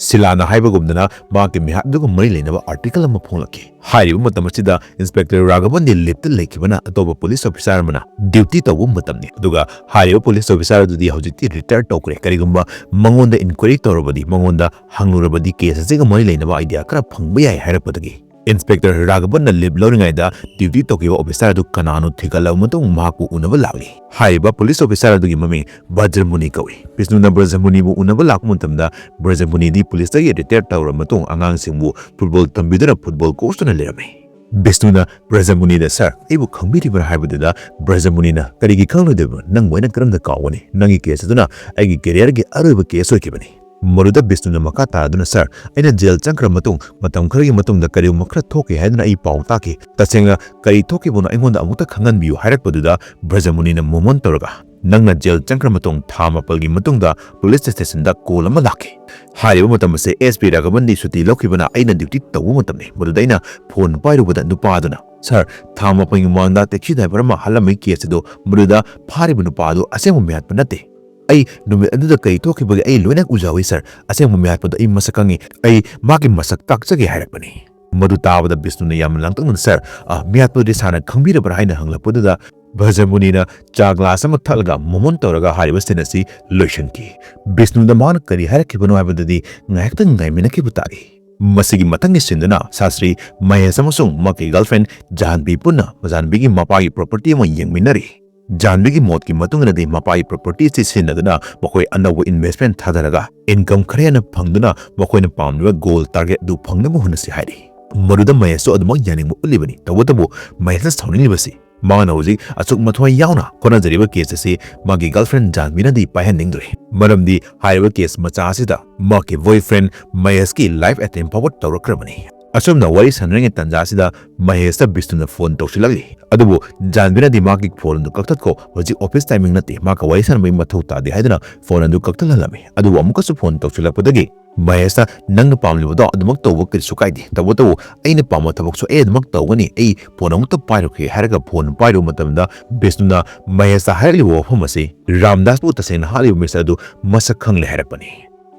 ꯁꯤꯂꯥꯅ ꯍꯥꯏꯕꯒꯨꯝꯗꯅ ꯃꯍꯥꯛꯀꯤ ꯃꯤꯍꯥꯠ ꯑꯗꯨꯒ ꯃꯔꯤ ꯂꯩꯅꯕ ꯑꯥꯔꯇꯤꯀꯜ ꯑꯃ ꯐꯣꯡꯂꯛꯈꯤ꯫ ꯍꯥꯏꯔꯤꯕ ꯃꯇꯝ ꯑꯁꯤꯗ ꯏꯟꯁꯄꯦꯛꯇꯔ ꯔꯥꯘꯕꯟꯗꯤ ꯂꯤꯞꯇ ꯂꯩꯈꯤꯕꯅ ꯑꯇꯣꯞꯄ ꯄꯨꯂꯤꯁ ꯑꯣꯐꯤꯁꯥꯔ ꯑꯃꯅ ꯗ꯭ꯌꯨꯇꯤ ꯇꯧꯕ ꯃꯇꯝꯅꯤ꯫ ꯑꯗꯨꯒ ꯍꯥꯏꯔꯤꯕ ꯄꯨꯂꯤꯁ ꯑꯣꯐꯤꯁꯥꯔ ꯑꯗꯨꯗꯤ ꯍꯧꯖꯤꯛꯇꯤ ꯔꯤꯇꯥꯌꯔ ꯇꯧꯈ꯭ꯔꯦ꯫ ꯀꯔꯤꯒꯨꯝꯕ ꯃꯉꯣꯟꯗ ꯏꯟꯀ꯭ꯋꯥꯏꯔꯤ ꯇꯧꯔꯕꯗꯤ, ꯃꯉꯣꯟꯗ ꯍꯪꯂꯨꯔꯕꯗꯤ ꯀꯦꯁ ꯑꯁꯤꯒ ꯃꯔꯤ ꯂꯩꯅꯕ ꯑꯥꯏꯗꯤꯌꯥ ꯈꯔ ꯐꯪꯕ ꯌꯥꯏ ꯍꯥꯏꯔꯛꯄꯗꯒꯤ ꯏꯟꯁꯄꯦꯛꯇꯔ ꯔꯥꯘꯕꯟꯅ ꯂꯤꯞ ꯂꯧꯔꯤꯉꯩꯗ ꯗ꯭ꯌꯨꯇꯤ ꯇꯧꯈꯤꯕ ꯑꯣꯐꯤꯁꯥꯔ ꯑꯗꯨ ꯀꯅꯥꯅꯣ ꯊꯤꯒꯠꯂꯕ ꯃꯇꯨꯡ ꯃꯍꯥꯛꯄꯨ ꯎꯅꯕ ꯂꯥꯛꯂꯤ꯫ ꯍꯥꯏꯔꯤꯕ ꯄꯨꯂꯤꯁ ꯑꯣꯐꯤꯁꯥꯔ ꯑꯗꯨꯒꯤ ꯃꯃꯤꯡ ꯕ꯭ꯔꯖꯃꯨꯅꯤ ꯀꯧꯏ꯫ ꯕꯤꯁꯅꯨꯅ ꯕ꯭ꯔꯖꯃꯨꯅꯤꯕꯨ ꯎꯅꯕ ꯂꯥꯛꯄ ꯃꯇꯝꯗ ꯕ꯭ꯔꯖꯃꯨꯅꯤꯗꯤ ꯄꯨꯂꯤꯁꯇꯒꯤ ꯔꯤꯇꯥꯌꯔ ꯇꯧꯔꯕ ꯃꯇꯨꯡ ꯑꯉꯥꯡꯁꯤꯡꯕꯨ ꯐꯨꯠꯕꯣꯜ ꯇꯝꯕꯤꯗꯨꯅ ꯐꯨꯠꯕꯣꯜ ꯀꯣꯆꯇꯨꯅ ꯂꯩꯔꯝꯃꯤ꯫ ꯕꯤꯁꯅꯨꯅ ꯕ꯭ꯔꯖꯃꯨꯅꯤꯗ, "ꯁꯥꯔ, ꯑꯩꯕꯨ ꯈꯪꯕꯤꯔꯤꯕ꯭ꯔꯥ?" ꯍꯥꯏꯕꯗꯨꯗ ꯕ꯭ꯔꯖꯃꯨꯅꯤꯅ, "ꯀꯔꯤꯒꯤ ꯈꯪꯂꯣꯏꯗꯣꯏꯕꯅꯣ? ꯅꯪꯕꯨ ꯑꯩꯅ ꯀꯔꯝꯅ ꯀꯥꯎꯒꯅꯤ? ꯅꯪꯒꯤ ꯀꯦꯁ ꯑꯗꯨꯅ ꯑꯩꯒꯤ ꯀꯦꯔꯤꯌꯔꯒꯤ ꯑꯔꯣꯏꯕ ꯀꯦꯁ ꯑꯣꯏꯈꯤꯕꯅꯤ꯫" ꯃꯗꯨꯗ ꯕꯤꯁꯅꯨꯅ ꯃꯈꯥ ꯇꯥꯔꯗꯨꯅ, "ꯁꯥꯔ, ꯑꯩꯅ ꯖꯦꯜ ꯆꯪꯈ꯭ꯔ ꯃꯇꯨꯡ ꯃꯇꯝ ꯈꯔꯒꯤ ꯃꯇꯨꯡꯗ ꯀꯔꯤꯒꯨꯝꯕ ꯈꯔ ꯊꯣꯛꯈꯤ ꯍꯥꯏꯗꯨꯅ ꯑꯩ ꯄꯥꯎ ꯇꯥꯈꯤ꯫ ꯇꯁꯦꯡꯅ ꯀꯔꯤ ꯊꯣꯛꯈꯤꯕꯅꯣ ꯑꯩꯉꯣꯟꯗ ꯑꯃꯨꯛꯇ ꯈꯪꯍꯟꯕꯤꯌꯨ" ꯍꯥꯏꯔꯛꯄꯗꯨꯗ ꯕ꯭ꯔꯖꯃꯨꯅꯤꯅ ꯃꯣꯃꯣꯟ ꯇꯧꯔꯒ, "ꯅꯪꯅ ꯖꯦꯜ ꯆꯪꯈ꯭ꯔ ꯃꯇꯨꯡ ꯊꯥ ꯃꯥꯄꯜꯒꯤ ꯃꯇꯨꯡꯗ ꯄꯨꯂꯤꯁ ꯁ꯭ꯇꯦꯁꯟꯗ ꯀꯣꯜ ꯑꯃ ꯂꯥꯛꯈꯤ꯫ ꯍꯥꯏꯔꯤꯕ ꯃꯇꯝ ꯑꯁꯤ ꯑꯦꯁ ꯄꯤ ꯔꯥꯘꯕꯟꯗꯤ ꯁꯨꯇꯤ ꯂꯧꯈꯤꯕꯅ ꯑꯩꯅ ꯗ꯭ꯌꯨꯇꯤ ꯇꯧꯕ ꯃꯇꯝꯅꯤ꯫ ꯃꯗꯨꯗ ꯑꯩꯅ ꯐꯣꯟ ꯄꯥꯏꯔꯨꯕꯗ ꯅꯨꯄꯥ ꯑꯗꯨꯅ, ꯁꯥꯔ, ꯊꯥ ꯃꯥꯄꯜꯒꯤ ꯃꯃꯥꯡꯗ ꯇꯦꯛꯁꯤ ꯗ꯭ꯔꯥꯏꯚꯔ ꯑꯃ ꯍꯥꯠꯂꯝꯃꯤ ꯀꯦꯁ ꯑꯗꯨ, ꯃꯗꯨꯗ ꯐꯥꯔꯤꯕ ꯅꯨꯄꯥ ꯑꯗꯨ ꯑꯁꯦꯡꯕ ꯃꯤꯍꯥꯠꯄ ꯅꯠꯇꯦ꯫ ꯑꯩ ꯅꯨꯃꯤꯠ ꯑꯗꯨꯗ ꯀꯔꯤ ꯊꯣꯛꯈꯤꯕꯒꯦ ꯑꯩ ꯂꯣꯏꯅ ꯎꯖꯍꯧꯏ, ꯁꯥꯔ꯫ ꯑꯁꯦꯡꯕ ꯃꯤꯍꯥꯠꯄꯗꯣ ꯑꯩ ꯃꯁꯛ ꯈꯪꯉꯤ꯫ ꯑꯩ ꯃꯥꯒꯤ ꯃꯁꯛ ꯇꯥꯛꯆꯒꯦ" ꯍꯥꯏꯔꯛꯄꯅꯤ꯫ ꯃꯗꯨ ꯇꯥꯕꯗ ꯕꯤꯁꯅꯨꯅ ꯌꯥꯝꯅ ꯂꯥꯡꯇꯛꯅꯅ, "ꯁꯥꯔ, ꯑ, ꯃꯤꯍꯥꯠꯄꯗꯨꯗꯤ ꯁꯥꯔꯅ ꯈꯪꯕꯤꯔꯕ꯭ꯔꯥ?" ꯍꯥꯏꯅ ꯍꯪꯂꯛꯄꯗꯨꯗ ꯕ꯭ꯔꯖꯃꯨꯅꯤꯅ ꯆꯥ ꯒ꯭ꯂꯥꯁ ꯑꯃ ꯊꯛꯂꯒ ꯃꯣꯃꯣꯟ ꯇꯧꯔꯒ ꯍꯥꯏꯔꯤꯕ ꯁꯤꯟ ꯑꯁꯤ ꯂꯣꯏꯁꯤꯟꯈꯤ꯫ ꯕꯤꯁꯅꯨꯗ ꯃꯥꯅ ꯀꯔꯤ ꯍꯥꯏꯔꯛꯈꯤꯕꯅꯣ ꯍꯥꯏꯕꯗꯨꯗꯤ ꯉꯥꯏꯍꯥꯛꯇꯪ ꯉꯥꯏꯃꯤꯟꯅꯈꯤꯕ ꯇꯥꯔꯦ꯫ ꯃꯁꯤꯒꯤ ꯃꯊꯪꯒꯤ ꯁꯤꯟꯗꯨꯅ ꯁꯥꯁ꯭ꯔꯤ ꯃꯍꯦꯁ ꯑꯃꯁꯨꯡ ꯃꯍꯥꯛꯀꯤ ꯒꯔꯜꯐ꯭ꯔꯦꯟ ꯖꯥꯟꯕꯤ ꯄꯨꯟꯅ ꯖꯥꯟꯕꯤꯒꯤ ꯃꯄꯥꯒꯤ ꯄ꯭ꯔꯣꯄꯔꯇꯤ ꯑꯃ ꯌꯦꯡꯃꯤꯟꯅꯔꯤ꯫ ꯖꯥꯟꯕꯤꯒꯤ ꯃꯣꯠꯀꯤ ꯃꯇꯨꯡ ꯏꯟꯅꯗꯤ ꯃꯄꯥꯒꯤ ꯄ꯭ꯔꯣꯄꯔꯇꯤ ꯑꯁꯤ ꯁꯤꯖꯤꯟꯅꯗꯨꯅ ꯃꯈꯣꯏ ꯑꯅꯧꯕ ꯏꯟꯚꯦꯁ꯭ꯠꯃꯦꯟꯠ ꯊꯥꯗꯔꯒ ꯏꯟꯀꯝ ꯈꯔ ꯍꯦꯟꯅ ꯐꯪꯗꯨꯅ ꯃꯈꯣꯏꯅ ꯄꯥꯝꯂꯤꯕ ꯒꯣꯜ ꯇꯥꯔꯒꯦꯠ ꯑꯗꯨ ꯐꯪꯅꯕ ꯍꯣꯠꯅꯁꯤ ꯍꯥꯏꯔꯤ꯫ ꯃꯗꯨꯗ ꯃꯍꯦꯁꯁꯨ ꯑꯗꯨꯃꯛ ꯌꯥꯅꯤꯡꯕ ꯎꯠꯂꯤꯕꯅꯤ꯫ ꯇꯧꯕꯇꯕꯨ ꯃꯍꯦꯁꯅ ꯁꯥꯎꯅꯤꯡꯂꯤꯕꯁꯤ ꯃꯥꯅ ꯍꯧꯖꯤꯛ ꯑꯁꯨꯛ ꯃꯊ꯭ꯋꯥꯏ ꯌꯥꯎꯅ ꯍꯣꯠꯅꯖꯔꯤꯕ ꯀꯦꯁ ꯑꯁꯤ ꯃꯥꯒꯤ ꯒꯔꯜꯐ꯭ꯔꯦꯟ ꯖꯥꯟꯕꯤꯅꯗꯤ ꯄꯥꯏꯍꯟꯅꯤꯡꯗ꯭ꯔꯦ꯫ ꯃꯔꯝꯗꯤ ꯍꯥꯏꯔꯤꯕ ꯀꯦꯁ ꯃꯆꯥ ꯑꯁꯤꯗ ꯃꯍꯥꯛꯀꯤ ꯕꯣꯏꯐ꯭ꯔꯦꯟ ꯃꯍꯦꯁꯀꯤ ꯂꯥꯏꯐ ꯑꯦꯇꯦꯝꯞ ꯐꯥꯎꯕ ꯇꯧꯔꯛꯈ꯭ꯔꯕꯅꯤ꯫ ꯑꯁꯨꯝꯅ ꯋꯥꯔꯤ ꯁꯥꯟꯅꯔꯤꯉꯩ ꯇꯥꯟꯖꯥ ꯑꯁꯤꯗ ꯃꯍꯦꯁꯇ ꯕꯤꯁꯅꯨꯅ ꯐꯣꯟ ꯇꯧꯁꯤꯜꯂꯛꯂꯤ꯫ ꯑꯗꯨꯕꯨ ꯖꯥꯟꯕꯤꯅꯗꯤ ꯃꯍꯥꯛꯀꯤ ꯐꯣꯟ ꯑꯗꯨ ꯀꯛꯊꯠꯈꯣ, ꯍꯧꯖꯤꯛ ꯑꯣꯐꯤꯁ ꯇꯥꯏꯃꯤꯡ ꯅꯠꯇꯦ, ꯃꯍꯥꯛꯀ ꯋꯥꯔꯤ ꯁꯥꯟꯅꯕꯒꯤ ꯃꯊꯧ ꯇꯥꯗꯦ ꯍꯥꯏꯗꯨꯅ ꯐꯣꯟ ꯑꯗꯨ ꯀꯛꯊꯠꯍꯜꯂꯝꯃꯤ꯫ ꯑꯗꯨꯕꯨ ꯑꯃꯨꯛꯀꯁꯨ ꯐꯣꯟ ꯇꯧꯁꯤꯜꯂꯛꯄꯗꯒꯤ ꯃꯍꯦꯁꯇ, "ꯅꯪꯅ ꯄꯥꯝꯂꯤꯕꯗꯣ ꯑꯗꯨꯃꯛ ꯇꯧꯕ ꯀꯔꯤꯁꯨ ꯀꯥꯏꯗꯦ, ꯇꯧꯕꯇꯕꯨ ꯑꯩꯅ ꯄꯥꯝꯕ ꯊꯕꯛꯁꯨ ꯑꯩ ꯑꯗꯨꯃꯛ ꯇꯧꯒꯅꯤ, ꯑꯩ ꯐꯣꯟ ꯑꯃꯨꯛꯇ ꯄꯥꯏꯔꯨꯈꯤꯒꯦ" ꯍꯥꯏꯔꯒ ꯐꯣꯟ ꯄꯥꯏꯔꯨꯕ ꯃꯇꯝꯗ ꯕꯤꯁꯅꯨꯅ ꯃꯍꯦꯁꯇ ꯍꯥꯏꯔꯛꯂꯤꯕ ꯋꯥꯐꯝ ꯑꯁꯤ ꯔꯥꯝꯗꯥꯁꯄꯨ ꯇꯁꯦꯡꯅ ꯍꯥꯠꯂꯤꯕ ꯃꯤꯁꯛ ꯑꯗꯨ ꯃꯁꯛ ꯈꯪꯂꯦ ꯍꯥꯏꯔꯛꯄꯅꯤ꯫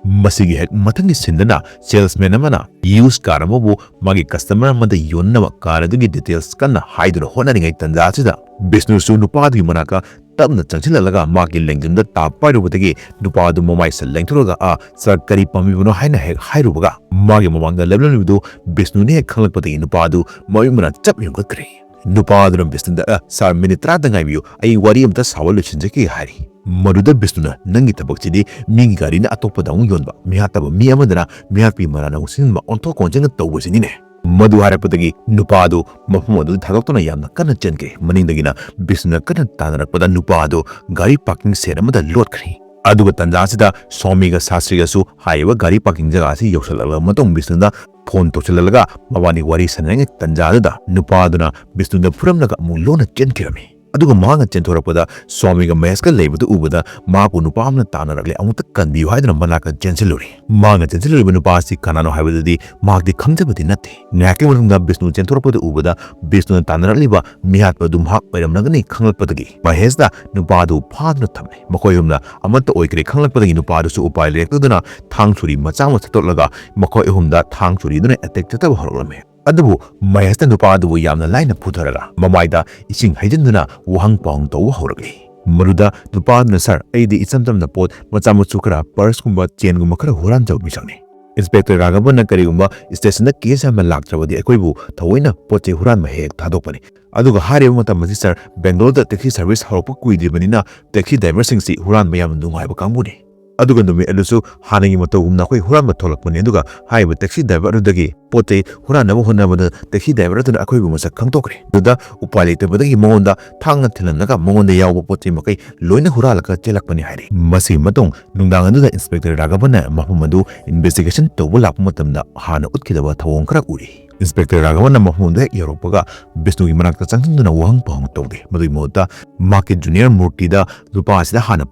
ꯃꯁꯤꯒꯤ ꯍꯦꯛ ꯃꯊꯪꯒꯤ ꯁꯤꯟꯗꯅ ꯁꯦꯜꯁꯃꯦꯟ ꯑꯃꯅ ꯌꯨꯁ ꯀꯥꯔ ꯑꯃꯕꯨ ꯃꯥꯒꯤ ꯀꯁꯇꯃꯔ ꯑꯃꯗ ꯌꯣꯟꯅꯕ ꯀꯥꯔ ꯑꯗꯨꯒꯤ ꯗꯤꯇꯦꯜꯁ ꯀꯟꯅ ꯍꯥꯏꯗꯨꯅ ꯍꯣꯠꯅꯔꯤꯉꯩ ꯇꯥꯟꯖꯥ ꯑꯁꯤꯗ ꯕꯤꯁꯅꯨꯁꯨ ꯅꯨꯄꯥꯗꯨꯒꯤ ꯃꯅꯥꯛꯇ ꯇꯞꯅ ꯆꯪꯁꯤꯜꯂꯛꯂꯒ ꯃꯥꯒꯤ ꯂꯦꯡꯖꯨꯝꯗ ꯇꯥꯞ ꯄꯥꯏꯔꯨꯕꯗꯒꯤ ꯅꯨꯄꯥ ꯑꯗꯨ ꯃꯃꯥꯏ ꯁꯠ ꯂꯦꯡꯊꯣꯔꯛꯂꯒ, "ꯑꯥ, ꯁꯥꯔ, ꯀꯔꯤ ꯄꯥꯝꯕꯤꯕꯅꯣ?" ꯍꯥꯏꯅ ꯍꯦꯛ ꯍꯥꯏꯔꯨꯕꯒ ꯃꯥꯒꯤ ꯃꯃꯥꯡꯗ ꯂꯦꯞꯂꯝꯂꯤꯕꯗꯨ ꯕꯤꯁꯅꯨꯅꯤ ꯍꯦꯛ ꯈꯪꯂꯛꯄꯗꯒꯤ ꯅꯨꯄꯥ ꯑꯗꯨ ꯃꯃꯤꯠ ꯃꯅꯥ ꯆꯞ ꯌꯨꯡꯈꯠꯈ꯭ꯔꯦ꯫ ꯅꯨꯄꯥ ꯑꯗꯨꯅ ꯕꯤꯁꯅꯨꯗ, "ꯑ, ꯁꯥꯔ, ꯃꯤꯅꯤꯠ ꯇꯔꯥꯗ ꯉꯥꯏꯕꯤꯌꯨ, ꯑꯩ ꯋꯥꯔꯤ ꯑꯃꯇ ꯁꯥꯕ ꯂꯣꯏꯁꯤꯟꯖꯈꯤꯒꯦ" ꯍꯥꯏꯔꯤ꯫ ꯃꯗꯨꯗ ꯕꯤꯁꯅꯨꯅ, "ꯅꯪꯒꯤ ꯊꯕꯛꯁꯤꯗꯤ ꯃꯤꯒꯤ ꯒꯥꯔꯤꯅ ꯑꯇꯣꯞꯄꯗ ꯑꯃꯨꯛ ꯌꯣꯟꯕ, ꯃꯤꯍꯥꯠꯇꯕ ꯃꯤ ꯑꯃꯗꯅ ꯃꯤꯍꯥꯠꯄꯤ ꯃꯔꯥꯟ ꯑꯃꯨꯛ ꯁꯤꯖꯤꯟꯕ, ꯑꯣꯟꯊꯣꯛ ꯑꯣꯟꯁꯤꯟꯒ ꯇꯧꯕꯁꯤꯅꯤꯅꯦ"꯫ ꯃꯗꯨ ꯍꯥꯏꯔꯛꯄꯗꯒꯤ ꯅꯨꯄꯥ ꯑꯗꯨ ꯃꯐꯝ ꯑꯗꯨꯗ ꯊꯥꯗꯣꯛꯇꯨꯅ ꯌꯥꯝꯅ ꯀꯟꯅ ꯆꯦꯟꯈ꯭ꯔꯦ꯫ ꯃꯅꯤꯡꯗꯒꯤꯅ ꯕꯤꯁꯅꯨꯅ ꯀꯟꯅ ꯇꯥꯟꯅꯔꯛꯄꯗ ꯅꯨꯄꯥ ꯑꯗꯨ ꯒꯥꯔꯤ ꯄꯥꯔꯀꯤꯡ ꯁꯦꯠ ꯑꯃꯗ ꯂꯣꯠꯈ꯭ꯔꯦ꯫ ꯑꯗꯨꯒ ꯇꯟꯖꯥ ꯑꯁꯤꯗ ꯁ꯭ꯋꯥꯃꯤꯒ ꯁꯥꯁꯇ꯭ꯔꯤꯒꯁꯨ ꯍꯥꯏꯔꯤꯕ ꯒꯥꯔꯤ ꯄꯥꯔꯀꯤꯡ ꯖꯒꯥ ꯑꯁꯤ ꯌꯧꯁꯤꯜꯂꯛꯂꯕ ꯃꯇꯨꯡ ꯕꯤꯁꯅꯨꯗ ꯐꯣꯟ ꯇꯧꯁꯤꯜꯂꯒ ꯃꯕꯥꯅꯤ ꯋꯥꯔꯤ ꯁꯥꯟꯅꯔꯤꯉꯩ ꯇꯟꯖꯥꯗꯨꯗ ꯅꯨꯄꯥ ꯑꯗꯨꯅ ꯕꯤꯁꯅꯨꯗ ꯐꯨꯔꯝꯂꯒ ꯑꯃꯨꯛ ꯂꯣꯟꯅ ꯆꯦꯟꯈꯤꯔꯝꯃꯤ꯫ ꯑꯗꯨꯒ ꯃꯍꯥꯛꯅ ꯆꯦꯟꯊꯣꯔꯛꯄꯗ ꯁ꯭ꯋꯥꯃꯤꯒ ꯃꯍꯦꯁꯀ ꯂꯩꯕꯗꯨ ꯎꯕꯗ ꯃꯍꯥꯛꯄꯨ ꯅꯨꯄꯥ ꯑꯃꯅ ꯇꯥꯟꯅꯔꯛꯂꯦ, ꯑꯃꯨꯛꯇ ꯀꯟꯕꯤꯌꯨ ꯍꯥꯏꯗꯨꯅ ꯃꯅꯥꯛꯇ ꯆꯦꯟꯁꯤꯜꯂꯨꯔꯦ꯫ ꯃꯍꯥꯛꯅ ꯆꯦꯟꯁꯤꯜꯂꯨꯔꯤꯕ ꯅꯨꯄꯥ ꯑꯁꯤ ꯀꯅꯥꯅꯣ ꯍꯥꯏꯕꯗꯨꯗꯤ ꯃꯍꯥꯛꯇꯤ ꯈꯪꯖꯕꯗꯤ ꯅꯠꯇꯦ꯫ ꯉꯥꯏꯍꯥꯛꯀꯤ ꯃꯇꯨꯡꯗ ꯕꯤꯁꯅꯨ ꯆꯦꯟꯊꯣꯔꯛꯄꯗꯨ ꯎꯕꯗ ꯕꯤꯁꯅꯨꯅ ꯇꯥꯟꯅꯔꯛꯂꯤꯕ ꯃꯤꯍꯥꯠꯄ ꯑꯗꯨ ꯃꯍꯥꯛ ꯑꯣꯏꯔꯝꯂꯒꯅꯤ ꯈꯪꯂꯛꯄꯗꯒꯤ ꯃꯍꯦꯁꯅ ꯅꯨꯄꯥ ꯑꯗꯨ ꯐꯥꯗꯨꯅ ꯊꯝꯂꯦ꯫ ꯃꯈꯣꯏ ꯑꯍꯨꯝꯅ ꯑꯃꯠꯇ ꯑꯣꯏꯈ꯭ꯔꯦ ꯈꯪꯂꯛꯄꯗꯒꯤ ꯅꯨꯄꯥ ꯑꯗꯨꯁꯨ ꯎꯄꯥꯏ ꯂꯩꯔꯛꯇꯗꯨꯅ ꯊꯥꯡ ꯁꯨꯔꯤ ꯃꯆꯥ ꯑꯃ ꯊꯥꯗꯣꯛꯂꯒ ꯃꯈꯣꯏ ꯑꯍꯨꯝꯗ ꯊꯥꯡ ꯁꯨꯔꯤꯗꯨꯅ ꯑꯦꯇꯦꯛ ꯆꯠꯊꯕ ꯍꯧꯔꯛꯂꯝꯃꯤ꯫ ꯑꯗꯨꯕꯨ ꯃꯍꯦꯁꯅ ꯅꯨꯄꯥ ꯑꯗꯨꯕꯨ ꯌꯥꯝꯅ ꯂꯥꯏꯅ ꯐꯨꯊꯔꯒ ꯃꯃꯥꯏꯗ ꯏꯁꯤꯡ ꯍꯩꯖꯤꯟꯗꯨꯅ ꯋꯥꯍꯪ ꯄꯥꯎꯍꯪ ꯇꯧꯕ ꯍꯧꯔꯛꯂꯤ꯫ ꯃꯗꯨꯗ ꯅꯨꯄꯥ ꯑꯗꯨꯅ, "ꯁꯥꯔ, ꯑꯩꯗꯤ ꯏꯆꯝ ꯆꯝꯅ ꯄꯣꯠ ꯃꯆꯥ ꯃꯁꯨ ꯈꯔ, ꯄꯔꯁꯀꯨꯝꯕ, ꯆꯦꯟꯒꯨꯝꯕ ꯈꯔ ꯍꯨꯔꯥꯟꯖꯕ ꯃꯤꯁꯛꯅꯤ꯫ ꯏꯟꯁꯄꯦꯛꯇꯔ ꯔꯥꯘꯕꯟꯅ ꯀꯔꯤꯒꯨꯝꯕ ꯁ꯭ꯇꯦꯁꯟꯗ ꯀꯦꯁ ꯑꯃ ꯂꯥꯛꯇ꯭ꯔꯕꯗꯤ ꯑꯩꯈꯣꯏꯕꯨ ꯊꯑꯣꯏꯅ ꯄꯣꯠ ꯆꯩ ꯍꯨꯔꯥꯟꯕ ꯍꯦꯛ ꯍꯦꯛ ꯊꯥꯗꯣꯛꯄꯅꯤ꯫ ꯑꯗꯨꯒ ꯍꯥꯏꯔꯤꯕ ꯃꯇꯝ ꯑꯁꯤ, ꯁꯥꯔ, ꯕꯦꯡꯒꯂꯣꯔꯗ ꯇꯦꯛꯁꯤ ꯁꯔꯚꯤꯁ ꯍꯧꯔꯛꯄ ꯀꯨꯏꯗ꯭ꯔꯤꯕꯅꯤꯅ ꯇꯦꯛꯁꯤ ꯗ꯭ꯔꯥꯏꯚꯔꯁꯤꯡꯁꯤ ꯍꯨꯔꯥꯟꯕ ꯌꯥꯝꯅ ꯅꯨꯡꯉꯥꯏꯕ ꯀꯥꯡꯕꯨꯅꯤ꯫ ꯑꯗꯨꯒ ꯅꯨꯃꯤꯠ ꯑꯗꯨꯁꯨ ꯍꯥꯟꯅꯒꯤ ꯃꯇꯧꯒꯨꯝꯅ ꯑꯩꯈꯣꯏ ꯍꯨꯔꯥꯟꯕ ꯊꯣꯛꯂꯛꯄꯅꯤ꯫ ꯑꯗꯨꯒ ꯍꯥꯏꯔꯤꯕ ꯇꯦꯛꯁꯤ ꯗ꯭ꯔꯥꯏꯚꯔ ꯑꯗꯨꯗꯒꯤ ꯄꯣꯠ ꯆꯩ ꯍꯨꯔꯥꯟꯅꯕ ꯍꯣꯠꯅꯕꯗ ꯇꯦꯛꯁꯤ ꯗ꯭ꯔꯥꯏꯚꯔ ꯑꯗꯨꯅ ꯑꯩꯈꯣꯏꯕꯨ ꯃꯁꯛ ꯈꯪꯗꯣꯛꯈ꯭ꯔꯦ꯫ ꯑꯗꯨꯗ ꯎꯄꯥꯏ ꯂꯩꯇꯕꯗꯒꯤ ꯃꯉꯣꯟꯗ ꯊꯥꯡꯅ ꯊꯤꯜꯍꯜꯂꯒ ꯃꯉꯣꯟꯗ ꯌꯥꯎꯕ ꯄꯣꯠ ꯆꯩ ꯃꯈꯩ ꯂꯣꯏꯅ ꯍꯨꯔꯥꯜꯂꯒ ꯆꯦꯜꯂꯛꯄꯅꯤ" ꯍꯥꯏꯔꯤ꯫ ꯃꯁꯤꯒꯤ ꯃꯇꯨꯡ ꯅꯨꯡꯗꯥꯡ ꯑꯗꯨꯗ ꯏꯟꯁꯄꯦꯛꯇꯔ ꯔꯥꯘꯕꯟꯅ ꯃꯐꯝ ꯑꯗꯨ ꯏꯟꯚꯦꯁꯇꯤꯒꯦꯁꯟ ꯇꯧꯕ ꯂꯥꯛꯄ ꯃꯇꯝꯗ ꯍꯥꯟꯅ ꯎꯠꯈꯤꯗꯕ ꯊꯧꯑꯣꯡ ꯈꯔ ꯎꯔꯤ꯫ ꯏꯟꯁꯄꯦꯛꯇꯔ ꯔꯥꯘꯕꯟꯅ ꯃꯐꯝ ꯑꯗꯨ ꯍꯦꯛ ꯌꯧꯔꯛꯄꯒ ꯕꯤꯁꯅꯨꯒꯤ ꯃꯅꯥꯛꯇ ꯆꯪꯁꯤꯟꯗꯨꯅ ꯋꯥꯍꯪ ꯄꯥꯎꯍꯪ ꯇꯧꯗꯦ꯫ ꯃꯗꯨꯒꯤ ꯃꯍꯨꯠꯇ ꯃꯍꯥꯛꯀꯤ ꯖꯨꯅꯤꯌꯔ ꯃꯨꯔꯇꯤꯗ ꯅꯨꯄꯥ ꯑꯁꯤꯗ ꯍꯥꯟꯅ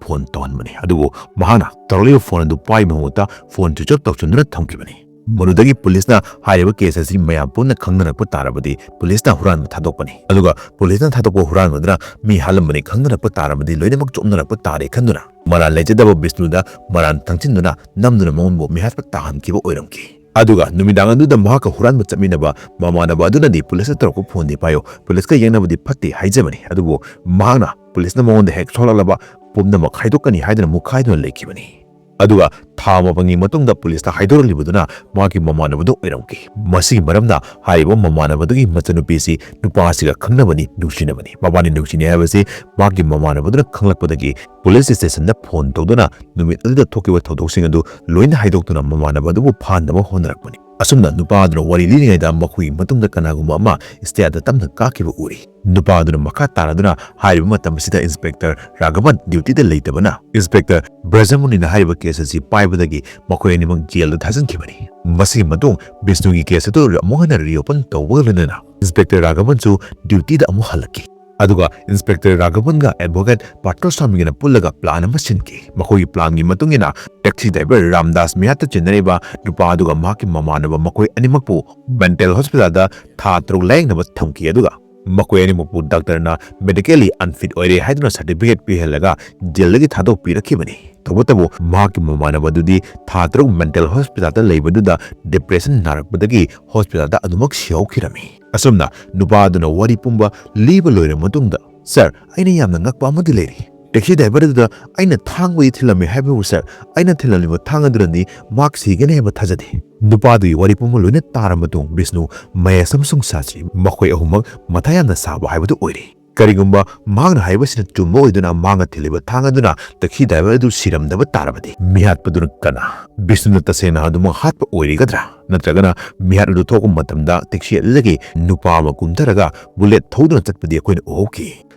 ꯐꯣꯟ ꯇꯧꯍꯟꯕꯅꯤ꯫ ꯑꯗꯨꯕꯨ ꯃꯍꯥꯛꯅ ꯇꯧꯔꯛꯂꯤꯕ ꯐꯣꯟ ꯑꯗꯨ ꯄꯥꯏꯕ ꯃꯍꯨꯠꯇ ꯐꯣꯟ ꯁ꯭ꯋꯤꯆ ꯑꯣꯐ ꯇꯧꯁꯤꯟꯗꯨꯅ ꯊꯝꯈꯤꯕꯅꯤ꯫ ꯃꯗꯨꯗꯒꯤ ꯄꯨꯂꯤꯁꯅ ꯍꯥꯏꯔꯤꯕ ꯀꯦꯁ ꯑꯁꯤ ꯃꯌꯥꯝ ꯄꯨꯝꯅ ꯈꯪꯅꯔꯛꯄ ꯇꯥꯔꯕꯗꯤ ꯄꯨꯂꯤꯁꯅ ꯍꯨꯔꯥꯟꯕ ꯊꯥꯗꯣꯛꯄꯅꯤ꯫ ꯑꯗꯨꯒ ꯄꯨꯂꯤꯁꯅ ꯊꯥꯗꯣꯛꯄ ꯍꯨꯔꯥꯟꯕꯗꯨꯅ ꯃꯤ ꯍꯥꯠꯂꯝꯕꯅꯤ ꯈꯪꯅꯔꯛꯄ ꯇꯥꯔꯕꯗꯤ ꯂꯣꯏꯅꯃꯛ ꯆꯣꯞꯅꯔꯛꯄ ꯇꯥꯔꯦ ꯈꯟꯗꯨꯅ ꯃꯔꯥꯜ ꯂꯩꯖꯗꯕ ꯕꯤꯁꯅꯨꯗ ꯃꯔꯥꯜ ꯇꯪꯁꯤꯟꯗꯨꯅ ꯅꯝꯗꯨꯅ ꯃꯉꯣꯟꯕꯨ ꯃꯤꯍꯥꯠꯄ ꯇꯥꯍꯟꯈꯤꯕ ꯑꯣꯏꯔꯝꯈꯤ꯫ ꯑꯗꯨꯒ ꯅꯨꯃꯤꯗꯥꯡ ꯑꯗꯨꯗ ꯃꯍꯥꯛꯀ ꯍꯨꯔꯥꯟꯕ ꯆꯠꯃꯤꯟꯅꯕ ꯃꯃꯥꯟꯅꯕ ꯑꯗꯨꯅꯗꯤ ꯄꯨꯂꯤꯁꯇ ꯇꯧꯔꯛꯄ ꯐꯣꯟꯗꯤ ꯄꯥꯏꯌꯨ, ꯄꯨꯂꯤꯁꯀ ꯌꯦꯡꯅꯕꯗꯤ ꯐꯠꯇꯦ ꯍꯥꯏꯖꯕꯅꯤ꯫ ꯑꯗꯨꯕꯨ ꯃꯍꯥꯛꯅ ꯄꯨꯂꯤꯁꯅ ꯃꯉꯣꯟꯗ ꯍꯦꯛ ꯁꯣꯛꯂꯛꯂꯕ ꯄꯨꯝꯅꯃꯛ ꯍꯥꯏꯗꯣꯛꯀꯅꯤ ꯍꯥꯏꯗꯨꯅ ꯃꯨꯛꯈꯥꯏꯗꯨꯅ ꯂꯩꯈꯤꯕꯅꯤ꯫ ꯑꯗꯨꯒ ꯊꯥ ꯃꯥꯄꯟꯒꯤ ꯃꯇꯨꯡꯗ ꯄꯨꯂꯤꯁꯇ ꯍꯥꯏꯗꯣꯔꯛꯂꯤꯕꯗꯨꯅ ꯃꯍꯥꯛꯀꯤ ꯃꯃꯥꯟꯅꯕꯗꯨ ꯑꯣꯏꯔꯝꯈꯤ꯫ ꯃꯁꯤꯒꯤ ꯃꯔꯝꯅ ꯍꯥꯏꯔꯤꯕ ꯃꯃꯥꯟꯅꯕꯗꯨꯒꯤ ꯃꯆꯟꯅꯨꯄꯤꯁꯤ ꯅꯨꯄꯥꯁꯤꯒ ꯈꯪꯅꯕꯅꯤ, ꯅꯨꯡꯁꯤꯅꯕꯅꯤ꯫ ꯃꯕꯥꯅꯤ ꯅꯨꯡꯁꯤꯅꯩ ꯍꯥꯏꯕꯁꯤ ꯃꯍꯥꯛꯀꯤ ꯃꯃꯥꯟꯅꯕꯗꯨꯅ ꯈꯪꯂꯛꯄꯗꯒꯤ ꯄꯨꯂꯤꯁ ꯁ꯭ꯇꯦꯁꯟꯗ ꯐꯣꯟ ꯇꯧꯗꯨꯅ ꯅꯨꯃꯤꯠ ꯑꯗꯨꯗ ꯊꯣꯛꯈꯤꯕ ꯊꯧꯗꯣꯛꯁꯤꯡ ꯑꯗꯨ ꯂꯣꯏꯅ ꯍꯥꯏꯗꯣꯛꯇꯨꯅ ꯃꯃꯥꯟꯅꯕ ꯑꯗꯨꯕꯨ ꯐꯥꯅꯕ ꯍꯣꯠꯅꯔꯛꯄꯅꯤ꯫ ꯑꯁꯨꯝꯅ ꯅꯨꯄꯥ ꯑꯗꯨꯅ ꯋꯥꯔꯤ ꯂꯤꯔꯤꯉꯩꯗ ꯃꯈꯣꯏꯒꯤ ꯃꯇꯨꯡꯗ ꯀꯅꯥꯒꯨꯝꯕ ꯑꯃ ꯁ꯭ꯇꯦꯌꯔꯗ ꯇꯞꯅ ꯀꯥꯈꯤꯕ ꯎꯔꯤ꯫ ꯅꯨꯄꯥ ꯑꯗꯨꯅ ꯃꯈꯥ ꯇꯥꯔꯗꯨꯅ ꯍꯥꯏꯔꯤꯕ ꯃꯇꯝ ꯑꯁꯤꯗ ꯏꯟꯁꯄꯦꯛꯇꯔ ꯔꯥꯘꯕꯟ ꯗ꯭ꯌꯨꯇꯤꯗ ꯂꯩꯇꯕꯅ ꯏꯟꯁꯄꯦꯛꯇꯔ ꯕ꯭ꯔꯖꯃꯨꯅꯤꯅ ꯍꯥꯏꯔꯤꯕ ꯀꯦꯁ ꯑꯁꯤ ꯄꯥꯏꯕꯗꯒꯤ ꯃꯈꯣꯏ ꯑꯅꯤꯃꯛ ꯖꯦꯜꯗ ꯊꯥꯖꯤꯟꯈꯤꯕꯅꯤ꯫ ꯃꯁꯤꯒꯤ ꯃꯇꯨꯡ ꯕꯤꯁꯅꯨꯒꯤ ꯀꯦꯁ ꯑꯗꯨ ꯑꯃꯨꯛ ꯍꯟꯅ ꯔꯤꯑꯣꯄꯟ ꯇꯧꯕꯒ ꯂꯣꯏꯅꯅ ꯏꯟꯁꯄꯦꯛꯇꯔ ꯔꯥꯘꯕꯟꯁꯨ ꯗ꯭ꯌꯨꯇꯤꯗ ꯑꯃꯨꯛ ꯍꯜꯂꯛꯈꯤ꯫ ꯑꯗꯨꯒ ꯏꯟꯁꯄꯦꯛꯇꯔ ꯔꯥꯘꯕꯟꯒ ꯑꯦꯗꯚꯣꯀꯦꯠ ꯄꯥꯇ꯭ꯔꯣꯁ꯭ꯋꯥꯃꯤꯒꯅ ꯄꯨꯜꯂꯒ ꯄ꯭ꯂꯥꯟ ꯑꯃ ꯁꯤꯟꯈꯤ꯫ ꯃꯈꯣꯏꯒꯤ ꯄ꯭ꯂꯥꯟꯒꯤ ꯃꯇꯨꯡ ꯏꯟꯅ ꯇꯦꯛꯁꯤ ꯗ꯭ꯔꯥꯏꯚꯔ ꯔꯥꯝꯗꯥꯁ ꯃꯤꯌꯥꯠꯇ ꯆꯤꯟꯅꯔꯤꯕ ꯅꯨꯄꯥ ꯑꯗꯨꯒ ꯃꯍꯥꯛꯀꯤ ꯃꯃꯥꯟꯅꯕ ꯃꯈꯣꯏ ꯑꯅꯤꯃꯛꯄꯨ ꯃꯦꯟꯇꯦꯜ ꯍꯣꯁꯄꯤꯇꯥꯜꯗ ꯊꯥ ꯇꯔꯨꯛ ꯂꯥꯌꯦꯡꯅꯕ ꯊꯝꯈꯤ꯫ ꯑꯗꯨꯒ ꯃꯈꯣꯏ ꯑꯅꯤꯃꯛꯄꯨ ꯗꯥꯛꯇꯔꯅ ꯃꯦꯗꯤꯀꯦꯜꯂꯤ ꯑꯟꯐꯤꯠ ꯑꯣꯏꯔꯦ ꯍꯥꯏꯗꯨꯅ ꯁꯥꯔꯇꯤꯐꯤꯀꯦꯠ ꯄꯤꯍꯜꯂꯒ ꯖꯦꯜꯗꯒꯤ ꯊꯥꯗꯣꯛꯄꯤꯔꯛꯈꯤꯕꯅꯤ꯫ ꯇꯧꯕꯇꯕꯨ ꯃꯍꯥꯛꯀꯤ ꯃꯃꯥꯟꯅꯕ ꯑꯗꯨꯗꯤ ꯊꯥ ꯇꯔꯨꯛ ꯃꯦꯟꯇꯦꯜ ꯍꯣꯁꯄꯤꯇꯥꯜꯗ ꯂꯩꯕꯗꯨꯗ ꯗꯤꯄ꯭ꯔꯦꯁꯟ ꯅꯥꯔꯛꯄꯗꯒꯤ ꯍꯣꯁꯄꯤꯇꯥꯜꯗ ꯑꯗꯨꯃꯛ ꯁꯤꯍꯧꯈꯤꯔꯝꯃꯤ꯫ ꯑꯁꯨꯝꯅ ꯅꯨꯄꯥ ꯑꯗꯨꯅ ꯋꯥꯔꯤ ꯄꯨꯝꯕ ꯂꯤꯕ ꯂꯣꯏꯔꯕ ꯃꯇꯨꯡꯗ, "ꯁꯥꯔ, ꯑꯩꯅ ꯌꯥꯝꯅ ꯉꯛꯄ ꯑꯃꯗꯤ ꯂꯩꯔꯤ꯫ ꯇꯦꯛꯁꯤ ꯗ꯭ꯔꯥꯏꯚꯔ ꯑꯗꯨꯗ ꯑꯩꯅ ꯊꯥꯡꯕꯨꯗꯤ ꯊꯤꯜꯂꯝꯃꯤ ꯍꯥꯏꯕꯕꯨ, ꯁꯥꯔ, ꯑꯩꯅ ꯊꯤꯜꯂꯝꯂꯤꯕ ꯊꯥꯡ ꯑꯗꯨꯅꯗꯤ ꯃꯍꯥꯛ ꯁꯤꯒꯅꯤ ꯍꯥꯏꯕ ꯊꯥꯖꯗꯦ"꯫ ꯅꯨꯄꯥꯗꯨꯒꯤ ꯋꯥꯔꯤ ꯄꯨꯝꯕ ꯂꯣꯏꯅ ꯇꯥꯔꯕ ꯃꯇꯨꯡ ꯕꯤꯁꯅꯨ, ꯃꯍꯦꯁ ꯑꯃꯁꯨꯡ ꯁꯥꯁ꯭ꯔꯤ ꯃꯈꯣꯏ ꯑꯍꯨꯝꯃꯛ ꯃꯊꯥ ꯌꯥꯝꯅ ꯁꯥꯕ ꯍꯥꯏꯕꯗꯨ ꯑꯣꯏꯔꯦ꯫ ꯀꯔꯤꯒꯨꯝꯕ ꯃꯍꯥꯛꯅ ꯍꯥꯏꯕꯁꯤꯅ ꯆꯨꯝꯕ ꯑꯣꯏꯗꯨꯅ ꯃꯍꯥꯛꯅ ꯊꯤꯜꯂꯤꯕ ꯊꯥꯡ ꯑꯗꯨꯅ ꯇꯦꯛꯁꯤ ꯗ꯭ꯔꯥꯏꯚꯔ ꯑꯗꯨ ꯁꯤꯔꯝꯗꯕ ꯇꯥꯔꯕꯗꯤ ꯃꯤꯍꯥꯠꯄꯗꯨꯅ ꯀꯅꯥ? ꯕꯤꯁꯅꯨꯅ ꯇꯁꯦꯡꯅ ꯑꯗꯨꯃꯛ ꯍꯥꯠꯄ ꯑꯣꯏꯔꯤꯒꯗ꯭ꯔꯥ? ꯅꯠꯇ꯭ꯔꯒꯅ ꯃꯤꯍꯥꯠ ꯑꯗꯨ ꯊꯣꯛꯄ ꯃꯇꯝꯗ ꯇꯦꯛꯁꯤ ꯑꯗꯨꯗꯒꯤ ꯅꯨꯄꯥ ꯑꯃ ꯀꯨꯝꯊꯔꯒ ꯕꯨꯂꯦꯠ ꯊꯧꯗꯨꯅ ꯆꯠꯄꯗꯤ ꯑꯩꯈꯣꯏꯅ ꯎꯍꯧꯈꯤ꯫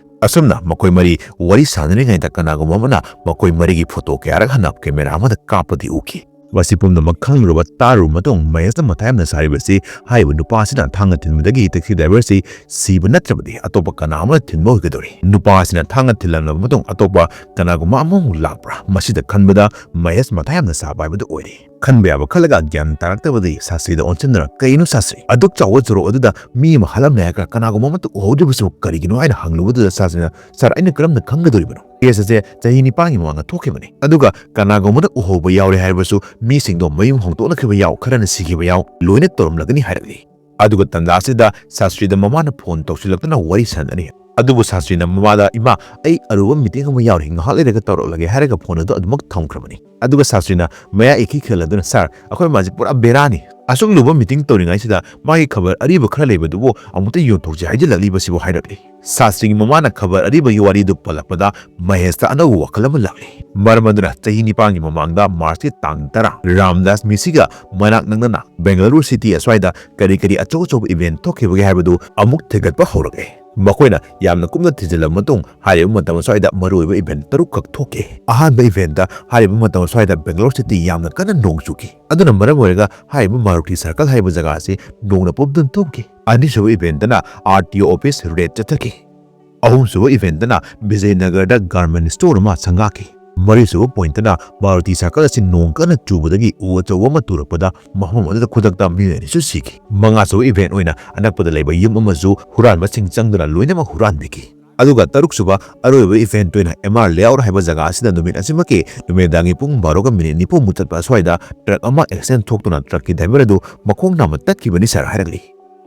ꯑꯁꯨꯝꯅ ꯃꯈꯣꯏ ꯃꯔꯤ ꯋꯥꯔꯤ ꯁꯥꯟꯅꯔꯤꯉꯩꯗ ꯀꯅꯥꯒꯨꯝꯕ ꯑꯃꯅ ꯃꯈꯣꯏ ꯃꯔꯤꯒꯤ ꯐꯣꯇꯣ ꯀꯌꯥꯔꯛ ꯍꯟꯅ ꯀꯦꯃꯦꯔꯥ ꯑꯃꯗ ꯀꯥꯞꯄꯗꯤ ꯎꯈꯤ꯫ ꯃꯁꯤ ꯄꯨꯝꯅꯃꯛ ꯈꯪꯂꯨꯔꯕ ꯇꯥꯔꯨꯔꯕ ꯃꯇꯨꯡ ꯃꯍꯦꯁꯅ ꯃꯊꯥ ꯌꯥꯝꯅ ꯁꯥꯔꯤꯕꯁꯤ ꯍꯥꯏꯔꯤꯕ ꯅꯨꯄꯥ ꯑꯁꯤꯅ ꯊꯥꯡꯅ ꯊꯤꯟꯕꯗꯒꯤ ꯇꯦꯛꯁꯤ ꯗ꯭ꯔꯥꯏꯚꯔꯁꯤ ꯁꯤꯕ ꯅꯠꯇ꯭ꯔꯕꯗꯤ ꯑꯇꯣꯞꯄ ꯀꯅꯥ ꯑꯃꯅ ꯊꯤꯟꯕ ꯑꯣꯏꯒꯗꯧꯔꯤ꯫ ꯅꯨꯄꯥ ꯑꯁꯤꯅ ꯊꯥꯡꯅ ꯊꯤꯜꯂꯝꯂꯕ ꯃꯇꯨꯡ ꯑꯇꯣꯞꯄ ꯀꯅꯥꯒꯨꯝꯕ ꯑꯃꯃꯨꯛ ꯂꯥꯛꯄ꯭ꯔꯥ? ꯃꯁꯤꯗ ꯈꯟꯕꯗ ꯃꯍꯦꯁ ꯃꯊꯥ ꯌꯥꯝꯅ ꯁꯥꯕ ꯍꯥꯏꯕꯗꯨ ꯑꯣꯏꯔꯦ꯫ ꯈꯟꯕ ꯌꯥꯕ ꯈꯜꯂꯒ ꯒ꯭ꯌꯥꯟ ꯇꯥꯔꯛꯇꯕꯗꯒꯤ ꯁꯥꯁꯇ꯭ꯔꯤꯗ ꯑꯣꯟꯁꯤꯟꯗꯨꯅ, "ꯀꯩꯅꯣ ꯁꯥꯁꯇ꯭ꯔꯤ, ꯑꯗꯨꯛ ꯆꯥꯎꯕ ꯁꯣꯔꯣꯛ ꯑꯗꯨꯗ ꯃꯤ ꯑꯃ ꯍꯥꯠꯂꯝꯃꯦ ꯍꯥꯏꯔꯒ ꯀꯅꯥꯒꯨꯝꯕ ꯑꯃꯠꯇ ꯎꯍꯧꯗ꯭ꯔꯤꯕꯁꯤꯕꯨ ꯀꯔꯤꯒꯤꯅꯣ?" ꯍꯥꯏꯅ ꯍꯪꯂꯨꯕꯗꯨꯗ ꯁꯥꯁꯇ꯭ꯔꯤꯅ, "ꯁꯥꯔ, ꯑꯩꯅ ꯀꯔꯝꯅ ꯈꯪꯒꯗꯧꯔꯤꯕꯅꯣ? ꯀꯦꯁ ꯑꯁꯦ ꯆꯍꯤ ꯅꯤꯄꯥꯟꯒꯤ ꯃꯃꯥꯡꯗ ꯊꯣꯛꯈꯤꯕꯅꯤ꯫ ꯑꯗꯨꯒ ꯀꯅꯥꯒꯨꯝꯕꯗ ꯎꯍꯧꯕ ꯌꯥꯎꯔꯦ ꯍꯥꯏꯔꯕꯁꯨ ꯃꯤꯁꯤꯡꯗꯣ ꯃꯌꯨꯝ ꯍꯣꯡꯗꯣꯛꯅꯈꯤꯕ ꯌꯥꯎ, ꯈꯔꯅ ꯁꯤꯈꯤꯕ ꯌꯥꯎ, ꯂꯣꯏꯅ ꯇꯧꯔꯝꯂꯒꯅꯤ" ꯍꯥꯏꯔꯛꯂꯤ꯫ ꯑꯗꯨꯒ ꯇꯟꯖꯥ ꯑꯁꯤꯗ ꯁꯥꯁꯇ꯭ꯔꯤꯗ ꯃꯃꯥꯅ ꯐꯣꯟ ꯇꯧꯁꯤꯜꯂꯛꯇꯨꯅ ꯋꯥꯔꯤ ꯁꯥꯟꯅꯔꯤ꯫ ꯑꯗꯨꯕꯨ ꯁꯥꯁꯇ꯭ꯔꯤꯅ ꯃꯃꯥꯗ, "ꯏꯃꯥ, ꯑꯩ ꯑꯔꯨꯕ ꯃꯤꯇꯤꯡ ꯑꯃ ꯌꯥꯎꯔꯤ, ꯉꯥꯏꯍꯥꯛ ꯂꯩꯔꯒ ꯇꯧꯔꯛꯂꯒꯦ" ꯍꯥꯏꯔꯒ ꯐꯣꯟ ꯑꯗꯨ ꯑꯗꯨꯃꯛ ꯊꯝꯈ꯭ꯔꯕꯅꯤ꯫ ꯑꯗꯨꯒ ꯁꯥꯁꯇ꯭ꯔꯤꯅ ꯃꯌꯥ ꯏꯈꯤ ꯈꯤꯜꯂꯗꯨꯅ, "ꯁꯥꯔ, ꯑꯩꯈꯣꯏ ꯃꯥꯁꯦ ꯄꯨꯔꯥ ꯕꯦꯔꯥꯅꯤ꯫ ꯑꯁꯨꯛ ꯂꯨꯕ ꯃꯤꯇꯤꯡ ꯇꯧꯔꯤꯉꯩꯁꯤꯗ ꯃꯥꯒꯤ ꯈꯕꯔ ꯑꯔꯤꯕ ꯈꯔ ꯂꯩꯕꯗꯨꯕꯨ ꯑꯃꯨꯛꯇ ꯌꯣꯟꯊꯣꯛꯁꯤ ꯍꯥꯏꯖꯤꯜꯂꯛꯂꯤꯕꯁꯤꯕꯨ" ꯍꯥꯏꯔꯛꯂꯤ꯫ ꯁꯥꯁꯇ꯭ꯔꯤꯒꯤ ꯃꯃꯥꯅ ꯈꯕꯔ ꯑꯔꯤꯕꯒꯤ ꯋꯥꯔꯤꯗꯨ ꯄꯜꯂꯛꯄꯗ ꯃꯍꯦꯁꯇ ꯑꯅꯧꯕ ꯋꯥꯈꯜ ꯑꯃ ꯂꯥꯛꯂꯤ꯫ ꯃꯔꯝ ꯑꯗꯨꯅ ꯆꯍꯤ ꯅꯤꯄꯥꯟꯒꯤ ꯃꯃꯥꯡꯗ ꯃꯥꯔꯆꯀꯤ ꯇꯥꯡ ꯇꯔꯥ ꯔꯥꯝꯗꯥꯁ ꯃꯤꯁꯤꯒ ꯃꯅꯥꯛ ꯅꯛꯅꯅ ꯕꯦꯡꯒꯂꯨꯔꯨ ꯁꯤꯇꯤ ꯑꯁ꯭ꯋꯥꯏꯗ ꯀꯔꯤ ꯀꯔꯤ ꯑꯆꯧ ꯑꯆꯧꯕ ꯏꯚꯦꯟꯠ ꯊꯣꯛꯈꯤꯕꯒꯦ ꯍꯥꯏꯕꯗꯨ ꯑꯃꯨꯛ ꯊꯤꯒꯠꯄ ꯍꯧꯔꯛꯂꯦ꯫ ꯃꯈꯣꯏꯅ ꯌꯥꯝꯅ ꯀꯨꯞꯅ ꯊꯤꯖꯤꯜꯂꯕ ꯃꯇꯨꯡ ꯍꯥꯏꯔꯤꯕ ꯃꯇꯝ ꯑꯁ꯭ꯋꯥꯏꯗ ꯃꯔꯨꯑꯣꯏꯕ ꯏꯚꯦꯟꯠ ꯇꯔꯨꯛꯈꯛ ꯊꯣꯛꯈꯤ꯫ ꯑꯍꯥꯟꯕ ꯏꯚꯦꯟꯠꯇ ꯍꯥꯏꯔꯤꯕ ꯃꯇꯝ ꯑꯁ꯭ꯋꯥꯏꯗ ꯕꯦꯡꯒꯂꯣꯔ ꯁꯤꯇꯤ ꯌꯥꯝꯅ ꯀꯟꯅ ꯅꯣꯡ ꯆꯨꯈꯤ꯫ ꯑꯗꯨꯅ ꯃꯔꯝ ꯑꯣꯏꯔꯒ ꯍꯥꯏꯔꯤꯕ ꯃꯥꯔꯨꯇꯤ ꯁꯔꯀꯜ ꯍꯥꯏꯕ ꯖꯒꯥ ꯑꯁꯤ ꯅꯣꯡꯅ ꯄꯨꯝꯗꯨꯅ ꯊꯨꯝꯈꯤ꯫ ꯑꯅꯤꯁꯨꯕ ꯏꯚꯦꯟꯠꯇꯅ ꯑꯥꯔ ꯇꯤ ꯑꯣ ꯑꯣꯐꯤꯁ ꯔꯦꯗ ꯆꯠꯊꯈꯤ꯫ ꯑꯍꯨꯝꯁꯨꯕ ꯏꯚꯦꯟꯠꯇꯅ ꯕꯤꯖꯌꯅꯒꯔꯗ ꯒꯥꯔꯃꯦꯟ ꯁ꯭ꯇꯣꯔ ꯑꯃ ꯁꯪꯒꯥꯈꯤ꯫ ꯃꯔꯤꯁꯨꯕ ꯄꯣꯏꯟꯠꯇꯅ ꯃꯥꯔꯨꯇꯤ ꯁꯔꯀꯜ ꯑꯁꯤ ꯅꯣꯡ ꯀꯟꯅ ꯆꯨꯕꯗꯒꯤ ꯎ ꯑꯆꯧꯕ ꯑꯃ ꯇꯨꯔꯛꯄꯗ ꯃꯐꯝ ꯑꯗꯨꯗ ꯈꯨꯗꯛꯇ ꯃꯤꯑꯣꯏ ꯑꯅꯤꯁꯨ ꯁꯤꯈꯤ꯫ ꯃꯉꯥꯁꯨꯕ ꯏꯚꯦꯟꯠ ꯑꯣꯏꯅ ꯑꯅꯛꯄꯗ ꯂꯩꯕ ꯌꯨꯝ ꯑꯃꯁꯨ ꯍꯨꯔꯥꯟꯕꯁꯤꯡ ꯆꯪꯗꯨꯅ ꯂꯣꯏꯅꯃꯛ ꯍꯨꯔꯥꯟꯕꯤꯈꯤ꯫ ꯑꯗꯨꯒ ꯇꯔꯨꯛꯁꯨꯕ ꯑꯔꯣꯏꯕ ꯏꯚꯦꯟꯠ ꯑꯣꯏꯅ ꯑꯦꯝ ꯑꯥꯔ ꯂꯦꯑꯥꯎꯠ ꯍꯥꯏꯕ ꯖꯒꯥ ꯑꯁꯤꯗ ꯅꯨꯃꯤꯠ ꯑꯁꯤꯃꯛꯀꯤ ꯅꯨꯃꯤꯗꯥꯡꯒꯤ ꯄꯨꯡ ꯕꯥꯔꯣꯒ ꯃꯤꯅꯤꯠ ꯅꯤꯐꯨꯃꯨꯛ ꯆꯠꯄ ꯑꯁ꯭ꯋꯥꯏꯗ ꯇ꯭ꯔꯛ ꯑꯃ ꯑꯦꯛꯁꯤꯗꯦꯟꯠ ꯊꯣꯛꯇꯨꯅ ꯇ꯭ꯔꯛꯀꯤ ꯗ꯭ꯔꯥꯏꯚꯔ ꯑꯗꯨ ꯃꯈꯣꯡ ꯅꯥꯝꯃ ꯇꯠꯈꯤꯕꯅꯤ ꯁꯥꯔ ꯍꯥꯏꯔꯛꯂꯤ꯫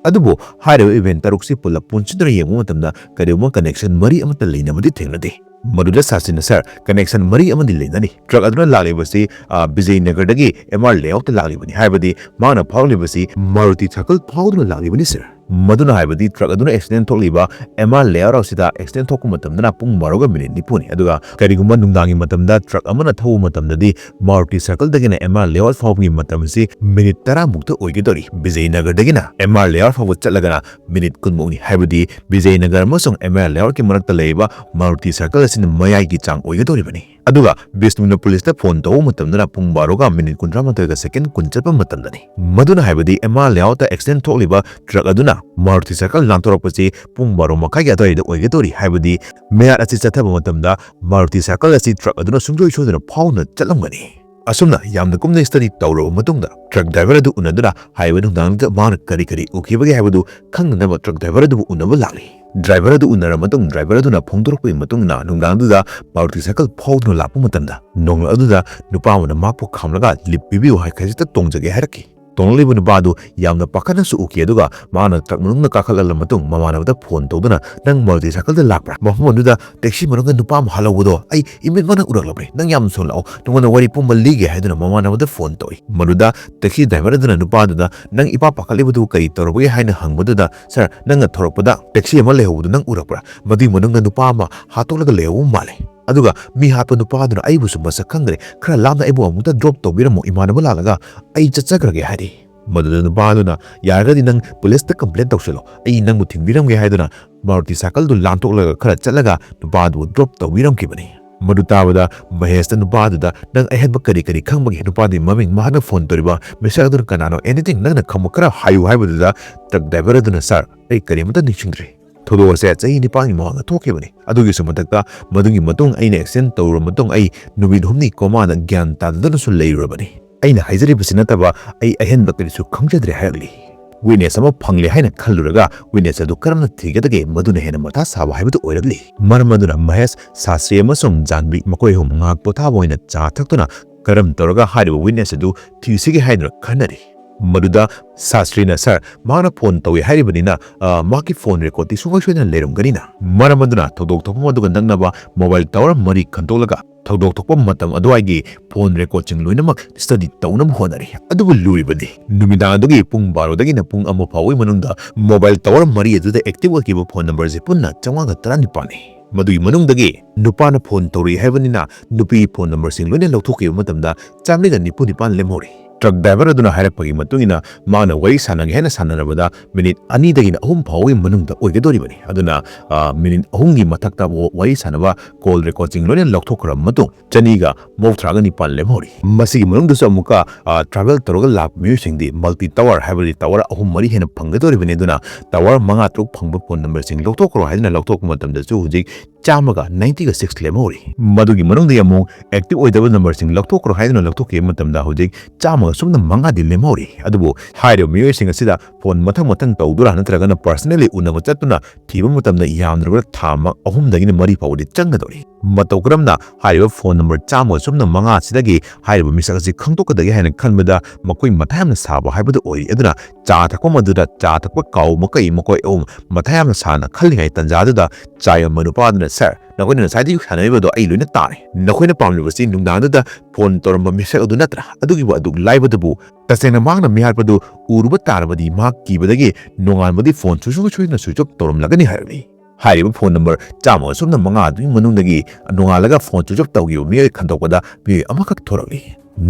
ꯑꯗꯨꯕꯨ ꯍꯥꯏꯔꯤꯕ ꯏꯚꯦꯟꯠ ꯇꯔꯨꯛꯁꯤ ꯄꯨꯂꯞ ꯄꯨꯟꯁꯤꯟꯗꯨꯅ ꯌꯦꯡꯕ ꯃꯇꯝꯗ ꯀꯔꯤꯒꯨꯝꯕ ꯀꯅꯦꯛꯁꯟ ꯃꯔꯤ ꯑꯃꯠꯇ ꯂꯩꯅꯕꯗꯤ ꯊꯦꯡꯅꯗꯦ꯫ ꯃꯗꯨꯗ ꯁꯥꯁꯤꯅ, "ꯁꯥꯔ, ꯀꯅꯦꯛꯁꯟ ꯃꯔꯤ ꯑꯃꯗꯤ ꯂꯩꯅꯔꯤ꯫ ꯇ꯭ꯔꯛ ꯑꯗꯨꯅ ꯂꯥꯛꯂꯤꯕꯁꯤ, ꯑ, ꯕꯤꯖꯌꯅꯒꯔꯗꯒꯤ ꯑꯦꯝ ꯑꯥꯔ ꯂꯦꯑꯥꯎꯠꯇ ꯂꯥꯛꯂꯤꯕꯅꯤ, ꯍꯥꯏꯕꯗꯤ ꯃꯍꯥꯛꯅ ꯐꯥꯎꯔꯛꯂꯤꯕꯁꯤ ꯃꯥꯔꯨꯇꯤ ꯁꯔꯀꯜ ꯐꯥꯎꯗꯨꯅ ꯂꯥꯛꯂꯤꯕꯅꯤ ꯁꯥꯔ꯫ ꯃꯗꯨꯅ ꯍꯥꯏꯕꯗꯤ ꯇ꯭ꯔꯛ ꯑꯗꯨꯅ ꯑꯦꯛꯁꯤꯗꯦꯟꯠ ꯊꯣꯛꯂꯤꯕ ꯑꯦꯝ ꯑꯥꯔ ꯂꯦꯑꯥꯎꯠ ꯑꯁꯤꯗ ꯑꯦꯛꯁꯤꯗꯦꯟꯠ ꯊꯣꯛꯄ ꯃꯇꯝꯗꯅ ꯄꯨꯡ ꯕꯥꯔꯣꯒ ꯃꯤꯅꯤꯠ ꯅꯤꯐꯨꯅꯤ꯫ ꯑꯗꯨꯒ ꯀꯔꯤꯒꯨꯝꯕ ꯅꯨꯡꯗꯥꯡꯒꯤ ꯃꯇꯝꯗ ꯇ꯭ꯔꯛ ꯑꯃꯅ ꯊꯧꯕ ꯃꯇꯝꯗꯗꯤ ꯃꯥꯔꯨꯇꯤ ꯁꯔꯀꯜꯗꯒꯤꯅ ꯑꯦꯝ ꯑꯥꯔ ꯂꯦꯑꯥꯎꯠ ꯐꯥꯎꯕꯒꯤ ꯃꯇꯝ ꯑꯁꯤ ꯃꯤꯅꯤꯠ ꯇꯔꯥꯃꯨꯛꯇ ꯑꯣꯏꯒꯗꯧꯔꯤ꯫ ꯕꯤꯖꯌꯅꯒꯔꯗꯒꯤꯅ ꯑꯦꯝ ꯑꯥꯔ ꯂꯦꯑꯥꯎꯠ ꯐꯥꯎꯕ ꯆꯠꯂꯒꯅ ꯃꯤꯅꯤꯠ ꯀꯨꯟꯃꯨꯛꯅꯤ, ꯍꯥꯏꯕꯗꯤ ꯕꯤꯖꯌꯅꯒꯔ ꯑꯃꯁꯨꯡ ꯑꯦꯝ ꯑꯥꯔ ꯂꯦꯑꯥꯎꯠꯀꯤ ꯃꯔꯛꯇ ꯂꯩꯔꯤꯕ ꯃꯥꯔꯨꯇꯤ ꯁꯔꯀꯜ ꯑꯁꯤꯅ ꯃꯌꯥꯏꯒꯤ ꯆꯥꯡ ꯑꯣꯏꯒꯗꯧꯔꯤꯕꯅꯤ꯫ ꯑꯗꯨꯒ ꯕꯤꯁꯅꯨꯅ ꯄꯨꯂꯤꯁꯇ ꯐꯣꯟ ꯇꯧꯕ ꯃꯇꯝꯗꯅ ꯄꯨꯡ ꯕꯥꯔꯣꯒ ꯃꯤꯅꯤꯠ ꯀꯨꯟꯊ꯭ꯔꯥ ꯃꯥꯊꯣꯏꯒ ꯁꯦꯀꯦꯟ ꯀꯨꯟ ꯆꯠꯄ ꯃꯇꯝꯗꯅꯤ꯫ ꯃꯗꯨꯅ ꯍꯥꯏꯕꯗꯤ ꯑꯦꯝ ꯑꯥꯔ ꯂꯦꯑꯥꯎꯠꯇ ꯑꯦꯛꯁꯤꯗꯦꯟꯠ ꯊꯣꯛꯂꯤꯕ ꯇ꯭ꯔꯛ ꯑꯗꯨꯅ ꯃꯥꯔꯨꯇꯤ ꯁꯔꯀꯜ ꯂꯥꯟꯊꯣꯔꯛꯄꯁꯤ ꯄꯨꯡ ꯕꯥꯔꯣ ꯃꯈꯥꯏꯒꯤ ꯑꯗꯨꯋꯥꯏꯗ ꯑꯣꯏꯒꯗꯧꯔꯤ, ꯍꯥꯏꯕꯗꯤ ꯃꯌꯥꯠ ꯑꯁꯤ ꯆꯠꯊꯕ ꯃꯇꯝꯗ ꯃꯥꯔꯨꯇꯤ ꯁꯔꯀꯜ ꯑꯁꯤ ꯇ꯭ꯔꯛ ꯑꯗꯨꯅ ꯁꯨꯡꯁꯣꯏ ꯁꯣꯏꯗꯅ ꯐꯥꯎꯗꯨꯅ ꯆꯠꯂꯝꯒꯅꯤ꯫ ꯑꯁꯨꯝꯅ ꯌꯥꯝꯅ ꯀꯨꯞꯅ study ꯇꯧꯔꯕ ꯃꯇꯨꯡꯗ truck driver ꯑꯗꯨ ꯎꯅꯗꯨꯅ ꯍꯥꯏꯔꯤꯕ ꯅꯨꯡꯗꯥꯡꯗꯨꯗ ꯃꯥꯅ ꯀꯔꯤ ꯀꯔꯤ ꯎꯈꯤꯕꯒꯦ ꯍꯥꯏꯕꯗꯨ ꯈꯪꯅꯅꯕ truck driver ꯑꯗꯨꯕꯨ ꯎꯅꯕ ꯂꯥꯛꯂꯤ꯫ Driver ꯑꯗꯨ ꯎꯅꯔꯕ ꯃꯇꯨꯡ driver ꯑꯗꯨꯅ ꯐꯣꯡꯗꯣꯔꯛꯄꯒꯤ ꯃꯇꯨꯡ ꯏꯟꯅ ꯅꯨꯡꯗꯥꯡꯗꯨꯗ Maruti cycle ꯐꯥꯎꯗꯨꯅ ꯂꯥꯛꯄ ꯃꯇꯝꯗ ꯅꯣꯡꯂꯛ ꯑꯗꯨꯗ ꯅꯨꯄꯥ ꯑꯃꯅ ꯃꯍꯥꯛꯄꯨ ꯈꯥꯝꯂꯒ "ꯂꯤꯞ ꯄꯤꯕꯤꯌꯨ" ꯍꯥꯏ ꯈꯖꯤꯛꯇ ꯇꯣꯡꯖꯒꯦ ꯍꯥꯏꯔꯛꯈꯤ꯫ ꯇꯣꯡꯂꯛꯂꯤꯕ ꯅꯨꯄꯥ ꯑꯗꯨ ꯌꯥꯝꯅ ꯄꯥꯈꯠꯅꯁꯨ ꯎꯈꯤ, ꯑꯗꯨꯒ ꯃꯥꯅ truck ꯃꯅꯨꯡꯗ ꯀꯥꯈꯠꯂꯕ ꯃꯇꯨꯡ ꯃꯃꯥꯟꯅꯕꯗ ꯐꯣꯟ ꯇꯧꯗꯨꯅ "ꯅꯪ Maruti cycle ꯗ ꯂꯥꯛꯄ꯭ꯔꯥ? ꯃꯐꯝ ꯑꯗꯨꯗ taxi ꯃꯅꯨꯡꯗ ꯅꯨꯄꯥ ꯑꯃ ꯍꯜꯍꯧꯕꯗꯣ ꯑꯩ ꯏꯃꯤꯠꯃꯛꯅ ꯎꯔꯛꯂꯕꯅꯤ꯫ ꯅꯪ ꯌꯥꯝꯅ ꯊꯨꯅ ꯂꯥꯛꯑꯣ, ꯅꯉꯣꯟꯗ ꯋꯥꯔꯤ ꯄꯨꯝꯕ ꯂꯤꯒꯦ" ꯍꯥꯏꯗꯨꯅ ꯃꯃꯥꯟꯅꯕꯗ ꯐꯣꯟ ꯇꯧꯏ꯫ ꯃꯗꯨꯗ taxi driver ꯑꯗꯨꯅ ꯅꯨꯄꯥ ꯑꯗꯨꯗ "ꯅꯪ ꯏꯄꯥ ꯄꯥꯈꯠꯂꯤꯕꯗꯨ ꯀꯔꯤ ꯇꯧꯔꯕꯒꯦ?" ꯍꯥꯏꯅ ꯍꯪꯕꯗꯨꯗ "Sir, ꯅꯪꯅ ꯊꯧꯔꯛꯄꯗ taxi ꯑꯃ ꯂꯩꯍꯧꯕꯗꯨ ꯅꯪ ꯎꯔꯛꯄ꯭ꯔꯥ? ꯃꯗꯨꯒꯤ ꯃꯅꯨꯡꯗ ꯅꯨꯄꯥ ꯑꯃ ꯍꯥꯠꯇꯣꯛꯂꯒ ꯂꯩꯍꯧꯕ ꯃꯥꯜꯂꯦ꯫ ꯑꯗꯨꯒ ꯃꯤ ꯍꯥꯠꯄ ꯅꯨꯄꯥ ꯑꯗꯨꯅ ꯑꯩꯕꯨꯁꯨ ꯃꯁꯛ ꯈꯪꯗ꯭ꯔꯦ, ꯈꯔ ꯂꯥꯞꯅ ꯑꯩꯕꯨ ꯑꯃꯨꯛꯇ drop ꯇꯧꯕꯤꯔꯝꯃꯣ, ꯏꯃꯥꯟꯅꯕ ꯂꯥꯛꯂꯒ ꯑꯩ ꯆꯠꯆꯈ꯭ꯔꯒꯦ" ꯍꯥꯏꯔꯤ꯫ ꯃꯗꯨꯗ ꯅꯨꯄꯥ ꯑꯗꯨꯅ "ꯌꯥꯔꯒꯗꯤ ꯅꯪ ꯄꯨꯂꯤꯁꯇ complain ꯇꯧꯁꯤꯜꯂꯣ, ꯑꯩ ꯅꯪꯕꯨ ꯊꯤꯟꯕꯤꯔꯝꯒꯦ" ꯍꯥꯏꯗꯨꯅ Maruti cycle ꯗꯨ ꯂꯥꯟꯊꯣꯛꯂꯒ ꯈꯔ ꯆꯠꯂꯒ ꯅꯨꯄꯥ ꯑꯗꯨꯕꯨ drop ꯇꯧꯕꯤꯔꯝꯈꯤꯕꯅꯤ꯫ ꯃꯗꯨ ꯇꯥꯕꯗ ꯃꯍꯦꯁꯅ ꯅꯨꯄꯥ ꯑꯗꯨꯗ "ꯅꯪ ꯑꯍꯦꯟꯕ ꯀꯔꯤ ꯀꯔꯤ ꯈꯪꯕꯒꯦ? ꯅꯨꯄꯥꯗꯨꯒꯤ ꯃꯃꯤꯡ, ꯃꯍꯥꯛꯅ ꯐꯣꯟ ꯇꯧꯔꯤꯕ ꯃꯤꯁꯛ ꯑꯗꯨꯅ ꯀꯅꯥꯅꯣ, anything ꯅꯪꯅ ꯈꯪꯕ ꯈꯔ ꯍꯥꯏꯌꯨ" ꯍꯥꯏꯕꯗꯨꯗ truck driver ꯑꯗꯨꯅ "Sir, ꯑꯩ ꯀꯔꯤꯃꯠꯇ ꯅꯤꯡꯁꯤꯡꯗ꯭ꯔꯦ꯫ ꯊꯧꯗꯣꯛ ꯑꯁꯦ ꯆꯍꯤ ꯅꯤꯄꯥꯟꯒꯤ ꯃꯃꯥꯡꯗ ꯊꯣꯛꯈꯤꯕꯅꯤ꯫ ꯑꯗꯨꯒꯤꯁꯨ ꯃꯊꯛꯇ ꯃꯗꯨꯒꯤ ꯃꯇꯨꯡ ꯑꯩꯅ accident ꯇꯧꯔꯕ ꯃꯇꯨꯡ ꯑꯩ ꯅꯨꯃꯤꯠ ꯍꯨꯝꯅꯤ coma ꯗ ꯒ꯭ꯌꯥꯟ ꯇꯥꯗꯗꯅꯁꯨ ꯂꯩꯔꯨꯔꯕꯅꯤ꯫ ꯑꯩꯅ ꯍꯥꯏꯖꯔꯤꯕꯁꯤ ꯅꯠꯇꯕ ꯑꯩ ꯑꯍꯦꯟꯕ ꯀꯔꯤꯁꯨ ꯈꯪꯖꯗ꯭ꯔꯦ" ꯍꯥꯏꯔꯛꯂꯤ꯫ Witness ꯑꯃ ꯐꯪꯂꯦ ꯍꯥꯏꯅ ꯈꯜꯂꯨꯔꯒ witness ꯑꯗꯨ ꯀꯔꯝꯅ ꯊꯤꯒꯗꯒꯦ, ꯃꯗꯨꯅ ꯍꯦꯟꯅ ꯃꯊꯥ ꯁꯥꯕ ꯍꯥꯏꯕꯗꯨ ꯑꯣꯏꯔꯛꯂꯤ꯫ ꯃꯔꯝ ꯑꯗꯨꯅ ꯃꯍꯦꯁ, ꯁꯥꯁ꯭ꯔꯤ ꯑꯃꯁꯨꯡ ꯖꯥꯟꯕꯤ ꯃꯈꯣꯏ ꯑꯍꯨꯝ ꯉꯥꯏꯍꯥꯛ ꯄꯣꯊꯥꯕ ꯑꯣꯏꯅ ꯆꯥ ꯊꯛꯇꯨꯅ ꯀꯔꯝ ꯇꯧꯔꯒ ꯍꯥꯏꯔꯤꯕ witness ꯑꯗꯨ ꯊꯤꯁꯤꯒꯦ ꯍꯥꯏꯗꯨꯅ ꯈꯟꯅꯔꯤ꯫ ꯃꯗꯨꯗ ꯁꯥꯁ꯭ꯔꯤꯅ, "Sir, ꯃꯍꯥꯛꯅ ꯐꯣꯟ ꯇꯧꯏ ꯍꯥꯏꯔꯤꯕꯅꯤꯅ, ꯑ, ꯃꯍꯥꯛꯀꯤ ꯐꯣꯟ record ꯇꯤ ꯁꯨꯡꯁꯣꯏ ꯁꯣꯏꯗꯅ ꯂꯩꯔꯝꯒꯅꯤꯅ꯫ ꯃꯔꯝ ꯑꯗꯨꯅ ꯊꯧꯗꯣꯛ ꯊꯣꯛꯐꯝ ꯑꯗꯨꯒ ꯅꯛꯅꯕ mobile tower ꯃꯔꯤ ꯈꯟꯗꯣꯛꯂꯒ ꯊꯧꯗꯣꯛ ꯊꯣꯛꯄ ꯃꯇꯝ ꯑꯗꯨꯋꯥꯏꯒꯤ ꯐꯣꯟ record ꯁꯤꯡ ꯂꯣꯏꯅꯃꯛ study ꯇꯧꯅꯕ ꯍꯣꯠꯅꯔꯤ꯫ ꯑꯗꯨꯕꯨ ꯂꯨꯔꯤꯕꯗꯤ ꯅꯨꯃꯤꯗꯥꯡ ꯑꯗꯨꯒꯤ ꯄꯨꯡ ꯕꯥꯔꯣꯗꯒꯤꯅ ꯄꯨꯡ ꯑꯃ ꯐꯥꯎꯕꯒꯤ ꯃꯅꯨꯡꯗ mobile tower ꯃꯔꯤ ꯑꯗꯨꯗ active ꯑꯣꯏꯈꯤꯕ ꯐꯣꯟ number ꯁꯦ ꯄꯨꯟꯅ ꯆꯥꯝꯃꯉꯥꯒ ꯇꯔꯥꯅꯤꯄꯥꯟꯅꯤ꯫ ꯃꯗꯨꯒꯤ ꯃꯅꯨꯡꯗꯒꯤ ꯅꯨꯄꯥꯅ ꯐꯣꯟ ꯇꯧꯔꯤ ꯍꯥꯏꯕꯅꯤꯅ ꯅꯨꯄꯤꯒꯤ ꯐꯣꯟ number ꯁꯤꯡ ꯂꯣꯏꯅ ꯂꯧꯊꯣꯛꯈꯤꯕ ꯃꯇꯝꯗ ꯆꯥꯝꯃꯔꯤꯒ ꯅꯤꯐꯨ ꯅꯤꯄꯥꯟ ꯂꯦꯝꯍꯧꯔꯤ꯫ ꯇ꯭ꯔꯛ ꯗ꯭ꯔꯥꯏꯚꯔ ꯑꯗꯨꯅ ꯍꯥꯏꯔꯛꯄꯒꯤ ꯃꯇꯨꯡ ꯏꯟꯅ, ꯃꯥꯅ ꯋꯥꯔꯤ ꯁꯥꯟꯅꯒꯦ ꯍꯥꯏꯅ ꯁꯥꯟꯅꯔꯕꯗ ꯃꯤꯅꯤꯠ ꯑꯅꯤꯗꯒꯤꯅ ꯑꯍꯨꯝ ꯐꯥꯎꯕꯒꯤ ꯃꯅꯨꯡꯗ ꯑꯣꯏꯒꯗꯧꯔꯤꯕꯅꯤ꯫ ꯑꯗꯨꯅ, ꯑ, ꯃꯤꯅꯤꯠ ꯑꯍꯨꯝꯒꯤ ꯃꯊꯛꯇ ꯋꯥ-, ꯋꯥꯔꯤ ꯁꯥꯟꯅꯕ ꯀꯣꯜ ꯔꯦꯀꯣꯔꯗꯁꯤꯡ ꯂꯣꯏꯅ ꯂꯧꯊꯣꯛꯈ꯭ꯔꯕ ꯃꯇꯨꯡ, ꯆꯅꯤꯒ ꯃꯧꯗ꯭ꯔꯥꯒ ꯅꯤꯄꯥꯟ ꯂꯦꯝꯍꯧꯔꯤ꯫ ꯃꯁꯤꯒꯤ ꯃꯅꯨꯡꯗꯁꯨ ꯑꯃꯨꯛꯀ, ꯑ, ꯇ꯭ꯔꯥꯚꯦꯜ ꯇꯧꯔꯒ ꯂꯥꯛꯄ ꯃꯤꯑꯣꯏꯁꯤꯡꯗꯤ ꯃꯜꯇꯤ ꯇꯋꯥꯔ, ꯍꯥꯏꯕꯗꯤ ꯇꯋꯥꯔ ꯑꯍꯨꯝ ꯃꯔꯤ ꯍꯦꯟꯅ ꯐꯪꯒꯗꯧꯔꯤꯕꯅꯤ꯫ ꯑꯗꯨꯅ ꯇꯋꯥꯔ ꯃꯉꯥ ꯇꯔꯨꯛ ꯐꯪꯕ ꯐꯣꯟ ꯅꯝꯕꯔꯁꯤꯡ ꯂꯧꯊꯣꯛꯈ꯭ꯔꯣ ꯍꯥꯏꯗꯨꯅ ꯂꯧꯊꯣꯛꯄ ꯃꯇꯝꯗꯁꯨ ꯍꯧꯖꯤꯛ ꯆꯥꯝꯃꯒ ꯅꯥꯏꯟꯇꯤꯒ ꯁꯤꯛꯁ ꯂꯦꯝꯍꯧꯔꯤ꯫ ꯃꯗꯨꯒꯤ ꯃꯅꯨꯡꯗꯒꯤ ꯑꯃꯨꯛ ꯑꯦꯛꯇꯤꯚ ꯑꯣꯏꯗꯕ ꯅꯝꯕꯔꯁꯤꯡ ꯂꯧꯊꯣꯛꯈ꯭ꯔꯣ ꯍꯥꯏꯗꯨꯅ ꯂꯧꯊꯣꯛꯈꯤꯕ ꯃꯇꯝꯗ ꯍꯧꯖꯤꯛ ꯆꯥꯝꯃꯒ ꯁꯨꯞꯅ ꯃꯉꯥꯗꯤ ꯂꯦꯝꯍꯧꯔꯤ꯫ ꯑꯗꯨꯕꯨ ꯍꯥꯏꯔꯤꯕ ꯃꯤꯑꯣꯏꯁꯤꯡ ꯑꯁꯤꯗ ꯐꯣꯟ ꯃꯊꯪ ꯃꯊꯪ ꯇꯧꯗꯨꯅ ꯅꯠꯇ꯭ꯔꯒꯅ ꯄꯔꯁꯅꯦꯜꯂꯤ ꯎꯅꯕ ꯆꯠꯇꯨꯅ ꯊꯤꯕ ꯃꯇꯝꯗ ꯌꯥꯝꯗ꯭ꯔꯕꯗ ꯊꯥ ꯑꯃ ꯑꯍꯨꯝꯗꯒꯤꯅ ꯃꯔꯤ ꯐꯥꯎꯕꯗꯤ ꯆꯪꯒꯗꯧꯔꯤ꯫ ꯃꯇꯧ ꯀꯔꯝꯅ ꯍꯥꯏꯔꯤꯕ ꯐꯣꯟ ꯅꯝꯕꯔ ꯆꯥꯝꯃꯒ ꯁꯨꯞꯅ ꯃꯉꯥ ꯑꯁꯤꯗꯒꯤ ꯍꯥꯏꯔꯤꯕ ꯃꯤꯁꯛ ꯑꯁꯤ ꯈꯪꯗꯣꯛꯀꯗꯒꯦ ꯍꯥꯏꯅ ꯈꯟꯕꯗ ꯃꯈꯣꯏ ꯃꯊꯥ ꯌꯥꯝꯅ ꯁꯥꯕ ꯍꯥꯏꯕꯗꯨ ꯑꯣꯏꯔꯤ꯫ ꯑꯗꯨꯅ ꯆꯥ ꯊꯛꯐꯝ ꯑꯗꯨꯗ ꯆꯥ ꯊꯛꯄ ꯀꯥꯎ ꯃꯈꯩ ꯃꯈꯣꯏ ꯑꯍꯨꯝ ꯃꯊꯥ ꯌꯥꯝꯅ ꯁꯥꯅ ꯈꯜꯂꯤꯉꯩ ꯇꯥꯟꯖꯥꯗꯨꯗ ꯆꯥ ꯌꯣꯟꯕ ꯅꯨꯄꯥ ꯑꯗꯨꯅ, "ꯁꯥꯔ, ꯅꯈꯣꯏꯅ ꯉꯁꯥꯏꯗꯒꯤ ꯁꯥꯟꯅꯔꯤꯕꯗꯣ ꯑꯩ ꯂꯣꯏꯅ ꯇꯥꯔꯦ꯫ ꯅꯈꯣꯏꯅ ꯄꯥꯝꯂꯤꯕꯁꯤ ꯅꯨꯡꯗꯥꯡꯗꯨꯗ ꯐꯣꯟ ꯇꯧꯔꯝꯕ ꯃꯤꯁꯛ ꯑꯗꯨ ꯅꯠꯇ꯭ꯔꯥ? ꯑꯗꯨꯒꯤꯕꯨ ꯑꯗꯨꯛ ꯂꯥꯏꯕꯗꯨꯕꯨ?" ꯇꯁꯦꯡꯅ ꯃꯍꯥꯛꯅ ꯃꯤꯍꯥꯠꯄꯗꯨ ꯎꯔꯨꯕ ꯇꯥꯔꯕꯗꯤ ꯃꯍꯥꯛ ꯀꯤꯕꯗꯒꯤ ꯅꯣꯡꯉꯥꯟꯕꯗꯤ ꯐꯣꯟ ꯁꯨꯡꯁꯣꯏ ꯁꯣꯏꯗꯅ ꯁ꯭ꯋꯤꯆ ꯑꯣꯐ ꯇꯧꯔꯝꯂꯒꯅꯤ ꯍꯥꯏꯔꯝꯃꯤ꯫ ꯍꯥꯏꯔꯤꯕ ꯐꯣꯟ ꯅꯝꯕꯔ ꯆꯥꯝꯃꯒ ꯁꯨꯞꯅ ꯃꯉꯥ ꯑꯗꯨꯒꯤ ꯃꯅꯨꯡꯗꯒꯤ ꯅꯣꯡꯉꯥꯜꯂꯒ ꯐꯣꯟ ꯁ꯭ꯋꯤꯆ ꯑꯣꯐ ꯇꯧꯈꯤꯕ ꯃꯤꯑꯣꯏ ꯈꯟꯗꯣꯛꯄꯗ ꯃꯤꯑꯣꯏ ꯑꯃꯈꯛ ꯊꯣꯔꯛꯂꯤ꯫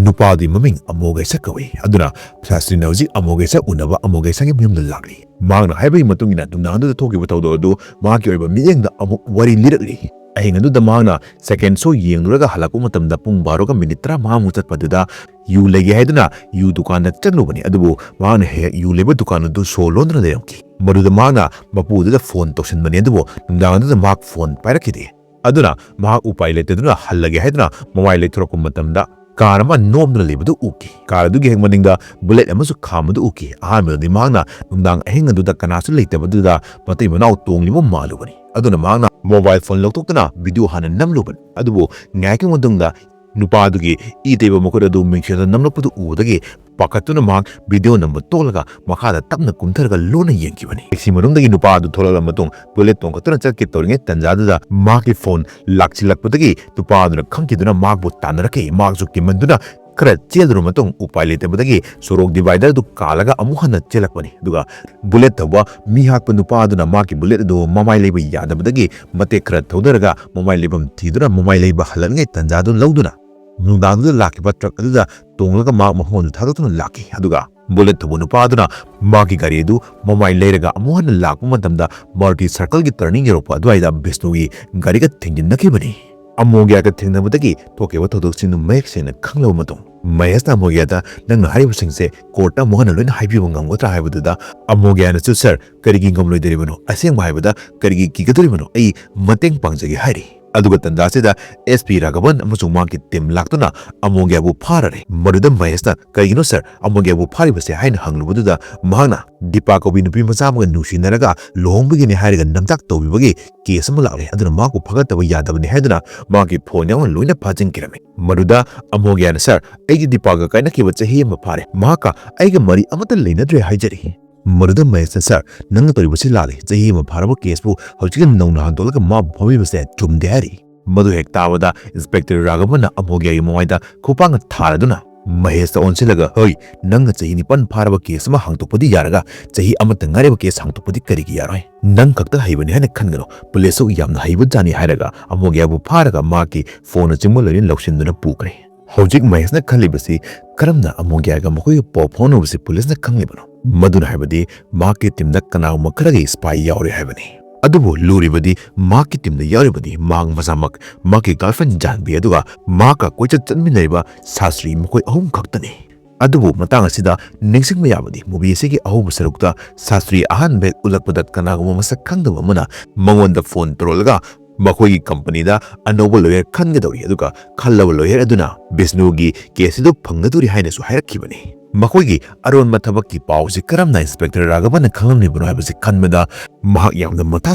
ꯅꯨꯄꯥꯗꯨꯒꯤ ꯃꯃꯤꯡ ꯑꯃꯣꯒꯦꯁ ꯀꯧꯏ꯫ ꯑꯗꯨꯅ ꯁꯥꯁꯇ꯭ꯔꯤꯅ ꯍꯧꯖꯤꯛ ꯑꯃꯣꯒꯦꯁ ꯎꯅꯕ ꯑꯃꯣꯒꯦꯁꯒꯤ ꯃꯌꯨꯝꯗ ꯂꯥꯛꯂꯤ꯫ ꯃꯍꯥꯛꯅ ꯍꯥꯏꯕꯒꯤ ꯃꯇꯨꯡ ꯏꯟꯅ ꯅꯨꯡꯗꯥꯡ ꯑꯗꯨꯗ ꯊꯣꯛꯈꯤꯕ ꯊꯧꯗꯣꯛ ꯑꯗꯨ ꯃꯍꯥꯛꯀꯤ ꯑꯣꯏꯕ ꯃꯤꯠꯌꯦꯡꯗ ꯑꯃꯨꯛ ꯋꯥꯔꯤ ꯂꯤꯔꯛꯂꯤ꯫ ꯑꯍꯤꯡ ꯑꯗꯨꯗ ꯃꯍꯥꯛꯅ ꯁꯦꯀꯦꯟ ꯁꯣ ꯌꯦꯡꯂꯨꯔꯒ ꯍꯜꯂꯛꯄ ꯃꯇꯝꯗ ꯄꯨꯡ ꯕꯥꯔꯣꯒ ꯃꯤꯅꯤꯠ ꯇꯔꯥꯃꯉꯥꯃꯨꯛ ꯆꯠꯄ ꯑꯗꯨꯗ ꯌꯨ ꯂꯩꯒꯦ ꯍꯥꯏꯗꯨꯅ ꯌꯨ ꯗꯨꯀꯥꯟꯗ ꯆꯪꯂꯨꯕꯅꯤ꯫ ꯑꯗꯨꯕꯨ ꯃꯍꯥꯛꯅ ꯍꯦꯛ ꯍꯦꯛ ꯌꯨ ꯂꯩꯕ ꯗꯨꯀꯥꯟ ꯑꯗꯨ ꯁꯣ ꯂꯣꯟꯗꯨꯅ ꯂꯩꯔꯝꯈꯤ꯫ ꯃꯗꯨꯗ ꯃꯍꯥꯛꯅ ꯃꯄꯨ ꯑꯗꯨꯗ ꯐꯣꯟ ꯇꯧꯁꯤꯟꯕꯅꯤ, ꯑꯗꯨꯕꯨ ꯅꯨꯡꯗꯥꯡ ꯑꯗꯨꯗ ꯃꯍꯥꯛ ꯐꯣꯟ ꯄꯥꯏꯔꯛꯈꯤꯗꯦ꯫ ꯑꯗꯨꯅ ꯃꯍꯥꯛ ꯎꯄꯥꯏ ꯂꯩꯇꯗꯨꯅ ꯍꯜꯂꯒꯦ ꯍꯥꯏꯗꯨꯅ ꯃꯃꯥꯏ ꯂꯩꯊꯣꯔꯛꯄ ꯃꯇꯝꯗ ꯀꯥꯔ ꯑꯃ ꯅꯣꯝꯗꯨꯅ ꯂꯩꯕꯗꯨ ꯎꯈꯤ꯫ ꯀꯥꯔ ꯑꯗꯨꯒꯤ ꯍꯦꯛ ꯃꯅꯤꯡꯗ ꯕꯨꯂꯦꯠ ꯑꯃꯁꯨ ꯈꯥꯝꯕꯗꯨ ꯎꯈꯤ꯫ ꯑꯍꯥꯟꯕꯗꯗꯤ ꯃꯍꯥꯛꯅ ꯅꯨꯡꯗꯥꯡ ꯑꯍꯤꯡ ꯑꯗꯨꯗ ꯀꯅꯥꯁꯨ ꯂꯩꯇꯕꯗꯨꯗ ꯃꯇꯩ ꯃꯅꯥꯎ ꯇꯣꯡꯂꯤꯕ ꯃꯥꯜꯂꯨꯕꯅꯤ꯫ ꯑꯗꯨꯅ ꯃꯍꯥꯛꯅ ꯃꯣꯕꯥꯏꯜ ꯐꯣꯟ ꯂꯧꯊꯣꯛꯇꯨꯅ ꯚꯤꯗꯤꯑꯣ ꯍꯥꯟꯅ ꯅꯝꯂꯨꯕꯅꯤ꯫ ꯑꯗꯨꯕꯨ ꯉꯥꯏꯍꯥꯛꯀꯤ ꯃꯇꯨꯡꯗ ꯅꯨꯄꯥ ꯑꯗꯨꯒꯤ ꯏ ꯇꯩꯕ ꯃꯈꯨꯠ ꯑꯗꯨ ꯃꯤꯡꯁꯦꯜꯗ ꯅꯝꯂꯛꯄꯗꯨ ꯎꯕꯗꯒꯤ ꯄꯥꯈꯠꯇꯨꯅ ꯃꯍꯥꯛ ꯚꯤꯗꯤꯑꯣ ꯅꯝꯕ ꯇꯣꯛꯂꯒ ꯃꯈꯥꯗ ꯇꯞꯅ ꯀꯨꯝꯊꯔꯒ ꯂꯣꯟꯅ ꯌꯦꯡꯈꯤꯕꯅꯤ꯫ ꯇꯦꯛꯁꯤ ꯃꯅꯨꯡꯗꯒꯤ ꯅꯨꯄꯥ ꯑꯗꯨ ꯊꯣꯛꯂꯛꯂꯕ ꯃꯇꯨꯡ ꯕꯨꯂꯦꯠ ꯇꯣꯡꯈꯠꯇꯨꯅ ꯆꯠꯀꯦ ꯇꯧꯔꯤꯉꯩ ꯇꯟꯖꯥꯗꯨꯗ ꯃꯍꯥꯛꯀꯤ ꯐꯣꯟ ꯂꯥꯛꯁꯤꯜꯂꯛꯄꯗꯒꯤ ꯅꯨꯄꯥ ꯑꯗꯨꯅ ꯈꯪꯈꯤꯗꯨꯅ ꯃꯍꯥꯛꯄꯨ ꯇꯥꯟꯅꯔꯛꯈꯤ꯫ ꯃꯍꯥꯛꯁꯨ ꯀꯤꯃꯟꯗꯨꯅ ꯈꯔ ꯆꯦꯜꯂꯨꯔꯕ ꯃꯇꯨꯡ ꯎꯄꯥꯏ ꯂꯩꯇꯕꯗꯒꯤ ꯁꯣꯔꯣꯛ ꯗꯤꯚꯥꯏꯗꯔ ꯑꯗꯨ ꯀꯥꯜꯂꯒ ꯑꯃꯨꯛ ꯍꯟꯅ ꯆꯦꯜꯂꯛꯄꯅꯤ꯫ ꯑꯗꯨꯒ ꯕꯨꯂꯦꯠ ꯊꯧꯕ ꯃꯤ ꯍꯥꯠꯄ ꯅꯨꯄꯥ ꯑꯗꯨꯅ ꯃꯍꯥꯛꯀꯤ ꯕꯨꯂꯦꯠ ꯑꯗꯨ ꯃꯃꯥꯏ ꯂꯩꯕ ꯌꯥꯗꯕꯗꯒꯤ ꯃꯇꯦꯛ ꯈꯔ ꯊꯧꯗꯔꯒ ꯃꯃꯥꯏ ꯂꯩꯐꯝ ꯊꯤꯗꯨꯅ ꯃꯃꯥꯏ ꯂꯩꯕ ꯍꯜꯂꯛꯂꯤꯉꯩ ꯇꯟꯖꯥꯗꯨ ꯂꯧꯗꯨꯅ ꯅꯨꯡꯗꯥꯡꯗꯨꯗ ꯂꯥꯛꯈꯤꯕ ꯇ꯭ꯔꯛ ꯑꯗꯨꯗ ꯇꯣꯡꯂꯒ ꯃꯍꯥꯛ ꯃꯐꯝ ꯑꯗꯨ ꯊꯥꯗꯣꯛꯇꯨꯅ ꯂꯥꯛꯈꯤ꯫ ꯑꯗꯨꯒ ꯕꯨꯂꯦꯠ ꯊꯧꯕ ꯅꯨꯄꯥ ꯑꯗꯨꯅ ꯃꯥꯒꯤ ꯒꯥꯔꯤ ꯑꯗꯨ ꯃꯃꯥꯏ ꯂꯩꯔꯒ ꯑꯃꯨꯛ ꯍꯟꯅ ꯂꯥꯛꯄ ꯃꯇꯝꯗ ꯃꯥꯔꯇꯤ ꯁꯔꯀꯜꯒꯤ ꯇꯔꯅꯤꯡ ꯌꯧꯔꯛꯄ ꯑꯗꯨꯋꯥꯏꯗ ꯕꯤꯁꯅꯨꯒꯤ ꯒꯥꯔꯤꯒ ꯊꯦꯡꯖꯤꯟꯅꯈꯤꯕꯅꯤ꯫ ꯑꯃꯣꯒ꯭ꯌꯥꯒ ꯊꯦꯡꯅꯕꯗꯒꯤ ꯊꯣꯛꯈꯤꯕ ꯊꯧꯗꯣꯛꯁꯤꯡꯗꯨ ꯃꯌꯦꯛ ꯁꯦꯡꯅ ꯈꯪꯂꯕ ꯃꯇꯨꯡ, ꯃꯍꯦꯁꯅ ꯑꯃꯣꯒ꯭ꯌꯥꯗ "ꯅꯪꯅ ꯍꯥꯏꯔꯤꯕꯁꯤꯡꯁꯦ ꯀꯣꯔꯠꯇ ꯑꯃꯨꯛ ꯍꯟꯅ ꯂꯣꯏꯅ ꯍꯥꯏꯕꯤꯕ ꯉꯝꯒꯗ꯭ꯔꯥ?" ꯍꯥꯏꯕꯗꯨꯗ ꯑꯃꯣꯒ꯭ꯌꯥꯅꯁꯨ, "ꯁꯔ, ꯀꯔꯤꯒꯤ ꯉꯝꯂꯣꯏꯗꯣꯔꯤꯕꯅꯣ? ꯑꯁꯦꯡꯕ ꯍꯥꯏꯕꯗ ꯀꯔꯤꯒꯤ ꯀꯤꯒꯗꯣꯔꯤꯕꯅꯣ? ꯑꯩ ꯃꯇꯦꯡ ꯄꯥꯡꯖꯒꯦ" ꯍꯥꯏꯔꯤ꯫ ꯑꯗꯨꯒ ꯇꯟꯖꯥꯁꯤꯗ ꯑꯦꯁ ꯄꯤ ꯔꯥꯘꯕꯟ ꯑꯃꯁꯨꯡ ꯃꯍꯥꯛꯀꯤ ꯇꯤꯝ ꯂꯥꯛꯇꯨꯅ ꯑꯃꯣꯒ꯭ꯌꯥꯕꯨ ꯐꯥꯔꯔꯦ꯫ ꯃꯗꯨꯗ ꯃꯍꯦꯁꯅ, "ꯀꯔꯤꯒꯤꯅꯣ ꯁꯔ, ꯑꯃꯣꯒ꯭ꯌꯥꯕꯨ ꯐꯥꯔꯤꯕꯁꯦ?" ꯍꯥꯏꯅ ꯍꯪꯂꯨꯕꯗꯨꯗ ꯃꯍꯥꯛꯅ, "ꯗꯤꯄꯥ ꯀꯧꯕꯤ ꯅꯨꯄꯤ ꯃꯆꯥ ꯑꯃꯒ ꯅꯨꯡꯁꯤꯅꯔꯒ ꯂꯨꯍꯣꯡꯕꯒꯤꯅꯤ ꯍꯥꯏꯔꯒ ꯅꯝꯊꯥꯛ ꯇꯧꯕꯤꯕꯒꯤ ꯀꯦꯁ ꯑꯃ ꯂꯥꯛꯂꯦ, ꯑꯗꯨꯅ ꯃꯍꯥꯛꯄꯨ ꯐꯥꯒꯠꯇꯕ ꯌꯥꯗꯕꯅꯤ" ꯍꯥꯏꯗꯨꯅ ꯃꯍꯥꯛꯀꯤ ꯐꯣꯟ ꯌꯥꯎꯅ ꯂꯣꯏꯅ ꯐꯥꯖꯤꯟꯈꯤꯔꯝꯃꯤ꯫ ꯃꯗꯨꯗ ꯑꯃꯣꯒ꯭ꯌꯥꯅ, "ꯁꯔ, ꯑꯩꯗꯤ ꯗꯤꯄꯥꯒ ꯀꯥꯏꯅꯈꯤꯕ ꯆꯍꯤ ꯑꯃ ꯐꯥꯔꯦ, ꯃꯍꯥꯛꯀ ꯑꯩꯒ ꯃꯔꯤ ꯑꯃꯠꯇ ꯂꯩꯅꯗ꯭ꯔꯦ" ꯍꯥꯏꯖꯔꯤ꯫ ꯃꯗꯨꯗ ꯃꯍꯦꯁꯅ, "ꯁꯔ, ꯅꯪꯅ ꯇꯧꯔꯤꯕꯁꯤ ꯂꯥꯜꯂꯤ꯫ ꯆꯍꯤ ꯑꯃ ꯐꯥꯔꯕ ꯀꯦꯁꯄꯨ ꯍꯧꯖꯤꯛꯀ ꯅꯧꯅ ꯍꯟꯗꯣꯛꯂꯒ ꯃꯥꯕꯨ ꯐꯥꯕꯤꯕꯁꯦ ꯆꯨꯝꯗꯦ" ꯍꯥꯏꯔꯤ꯫ ꯃꯗꯨ ꯍꯦꯛ ꯇꯥꯕꯗ ꯏꯟꯁꯄꯦꯛꯇꯔ ꯔꯥꯘꯕꯟꯅ ꯑꯃꯣꯒ꯭ꯌꯥꯒꯤ ꯃꯃꯥꯏꯗ ꯈꯨꯄꯥꯛꯅ ꯊꯥꯔꯗꯨꯅ ꯃꯍꯦꯁꯇ ꯑꯣꯟꯁꯤꯜꯂꯒ, "ꯍꯣꯏ, ꯅꯪꯅ ꯆꯍꯤ ꯅꯤꯄꯥꯟ ꯐꯥꯔꯕ ꯀꯦꯁ ꯑꯃ ꯍꯥꯡꯗꯣꯛꯄꯗꯤ ꯌꯥꯔꯒ ꯆꯍꯤ ꯑꯃꯠꯇ ꯉꯥꯏꯔꯕ ꯀꯦꯁ ꯍꯥꯡꯗꯣꯛꯄꯗꯤ ꯀꯔꯤꯒꯤ ꯌꯥꯔꯣꯏ? ꯅꯪ ꯈꯛꯇ ꯍꯩꯕꯅꯤ ꯍꯥꯏꯅ ꯈꯟꯒꯅꯨ, ꯄꯨꯂꯤꯁꯁꯨ ꯌꯥꯝꯅ ꯍꯩꯕ ꯖꯥꯠꯅꯤ" ꯍꯥꯏꯔꯒ ꯑꯃꯣꯒ꯭ꯌꯥꯕꯨ ꯐꯥꯔꯒ ꯃꯍꯥꯛꯀꯤ ꯐꯣꯟꯅꯆꯤꯡꯕ ꯂꯣꯏꯅ ꯂꯧꯁꯤꯟꯗꯨꯅ ꯄꯨꯈ꯭ꯔꯦ꯫ ꯍꯧꯖꯤꯛ ꯃꯍꯦꯁꯅ ꯈꯜꯂꯤꯕꯁꯤ, ꯀꯔꯝꯅ ꯑꯃꯣꯒ꯭ꯌꯥꯒ ꯃꯈꯣꯏꯒꯤ ꯄꯥꯎ ꯐꯥꯎꯅꯕꯁꯤ ꯄꯨꯂꯤꯁꯅ ꯈꯪꯂꯤꯕꯅꯣ? ꯃꯗꯨꯅ ꯍꯥꯏꯕꯗꯤ ꯃꯍꯥꯛꯀꯤ ꯇꯤꯝꯗ ꯀꯅꯥꯒꯨꯝꯕ ꯈꯔꯒꯤ ꯁ꯭ꯄꯥꯏ ꯌꯥꯎꯔꯦ ꯍꯥꯏꯕꯅꯤ꯫ ꯑꯗꯨꯕꯨ ꯂꯨꯔꯤꯕꯗꯤ ꯃꯍꯥꯛꯀꯤ ꯇꯤꯝꯗ ꯌꯥꯎꯔꯤꯕꯗꯤ ꯃꯍꯥꯛ ꯃꯁꯥꯃꯛ, ꯃꯍꯥꯛꯀꯤ ꯒꯥꯔꯜꯐ꯭ꯔꯦꯟ ꯖꯥꯟꯕꯤ ꯑꯗꯨꯒ ꯃꯍꯥꯛꯀ ꯀꯣꯏꯆꯠ ꯆꯠꯃꯤꯟꯅꯔꯤꯕ ꯁꯥꯁꯇ꯭ꯔꯤ ꯃꯈꯣꯏ ꯑꯍꯨꯝ ꯈꯛꯇꯅꯤ꯫ ꯑꯗꯨꯕꯨ ꯃꯇꯥꯡ ꯑꯁꯤꯗ ꯅꯤꯡꯁꯤꯡꯕ ꯌꯥꯕꯗꯤ movie ꯑꯁꯤꯒꯤ ꯑꯍꯧꯕ ꯁꯔꯨꯛꯇ ꯁꯥꯁꯇ꯭ꯔꯤ ꯑꯍꯥꯟꯕ ꯍꯦꯛ ꯎꯠꯂꯛꯄꯗ ꯀꯅꯥꯒꯨꯝꯕ ꯃꯁꯛ ꯈꯪꯗꯕ ꯑꯃꯅ ꯃꯉꯣꯟꯗ ꯐꯣꯟ ꯇꯧꯔꯛꯂꯒ ꯃꯈꯣꯏꯒꯤ ꯀꯝꯄꯅꯤꯗ ꯑꯅꯧꯕ ꯂꯣꯌꯔ ꯈꯟꯒꯗꯧꯔꯤ, ꯑꯗꯨꯒ ꯈꯜꯂꯕ ꯂꯣꯌꯔ ꯑꯗꯨꯅ ꯕꯤꯁꯅꯨꯒꯤ ꯀꯦꯁ ꯑꯗꯨ ꯐꯪꯒꯗꯧꯔꯤ ꯍꯥꯏꯅꯁꯨ ꯍꯥꯏꯔꯛꯈꯤꯕꯅꯤ꯫ ꯃꯈꯣꯏꯒꯤ ꯑꯔꯣꯟꯕ ꯊꯕꯛꯀꯤ ꯄꯥꯎꯁꯤ ꯀꯔꯝꯅ ꯏꯟꯁꯄꯦꯛꯇꯔ ꯔꯥꯘꯕꯟꯅ ꯈꯪꯂꯝꯂꯤꯕꯅꯣ ꯍꯥꯏꯕꯁꯤ ꯈꯟꯕꯗ ꯃꯍꯥꯛ ꯌꯥꯝꯅ ꯃꯊꯥ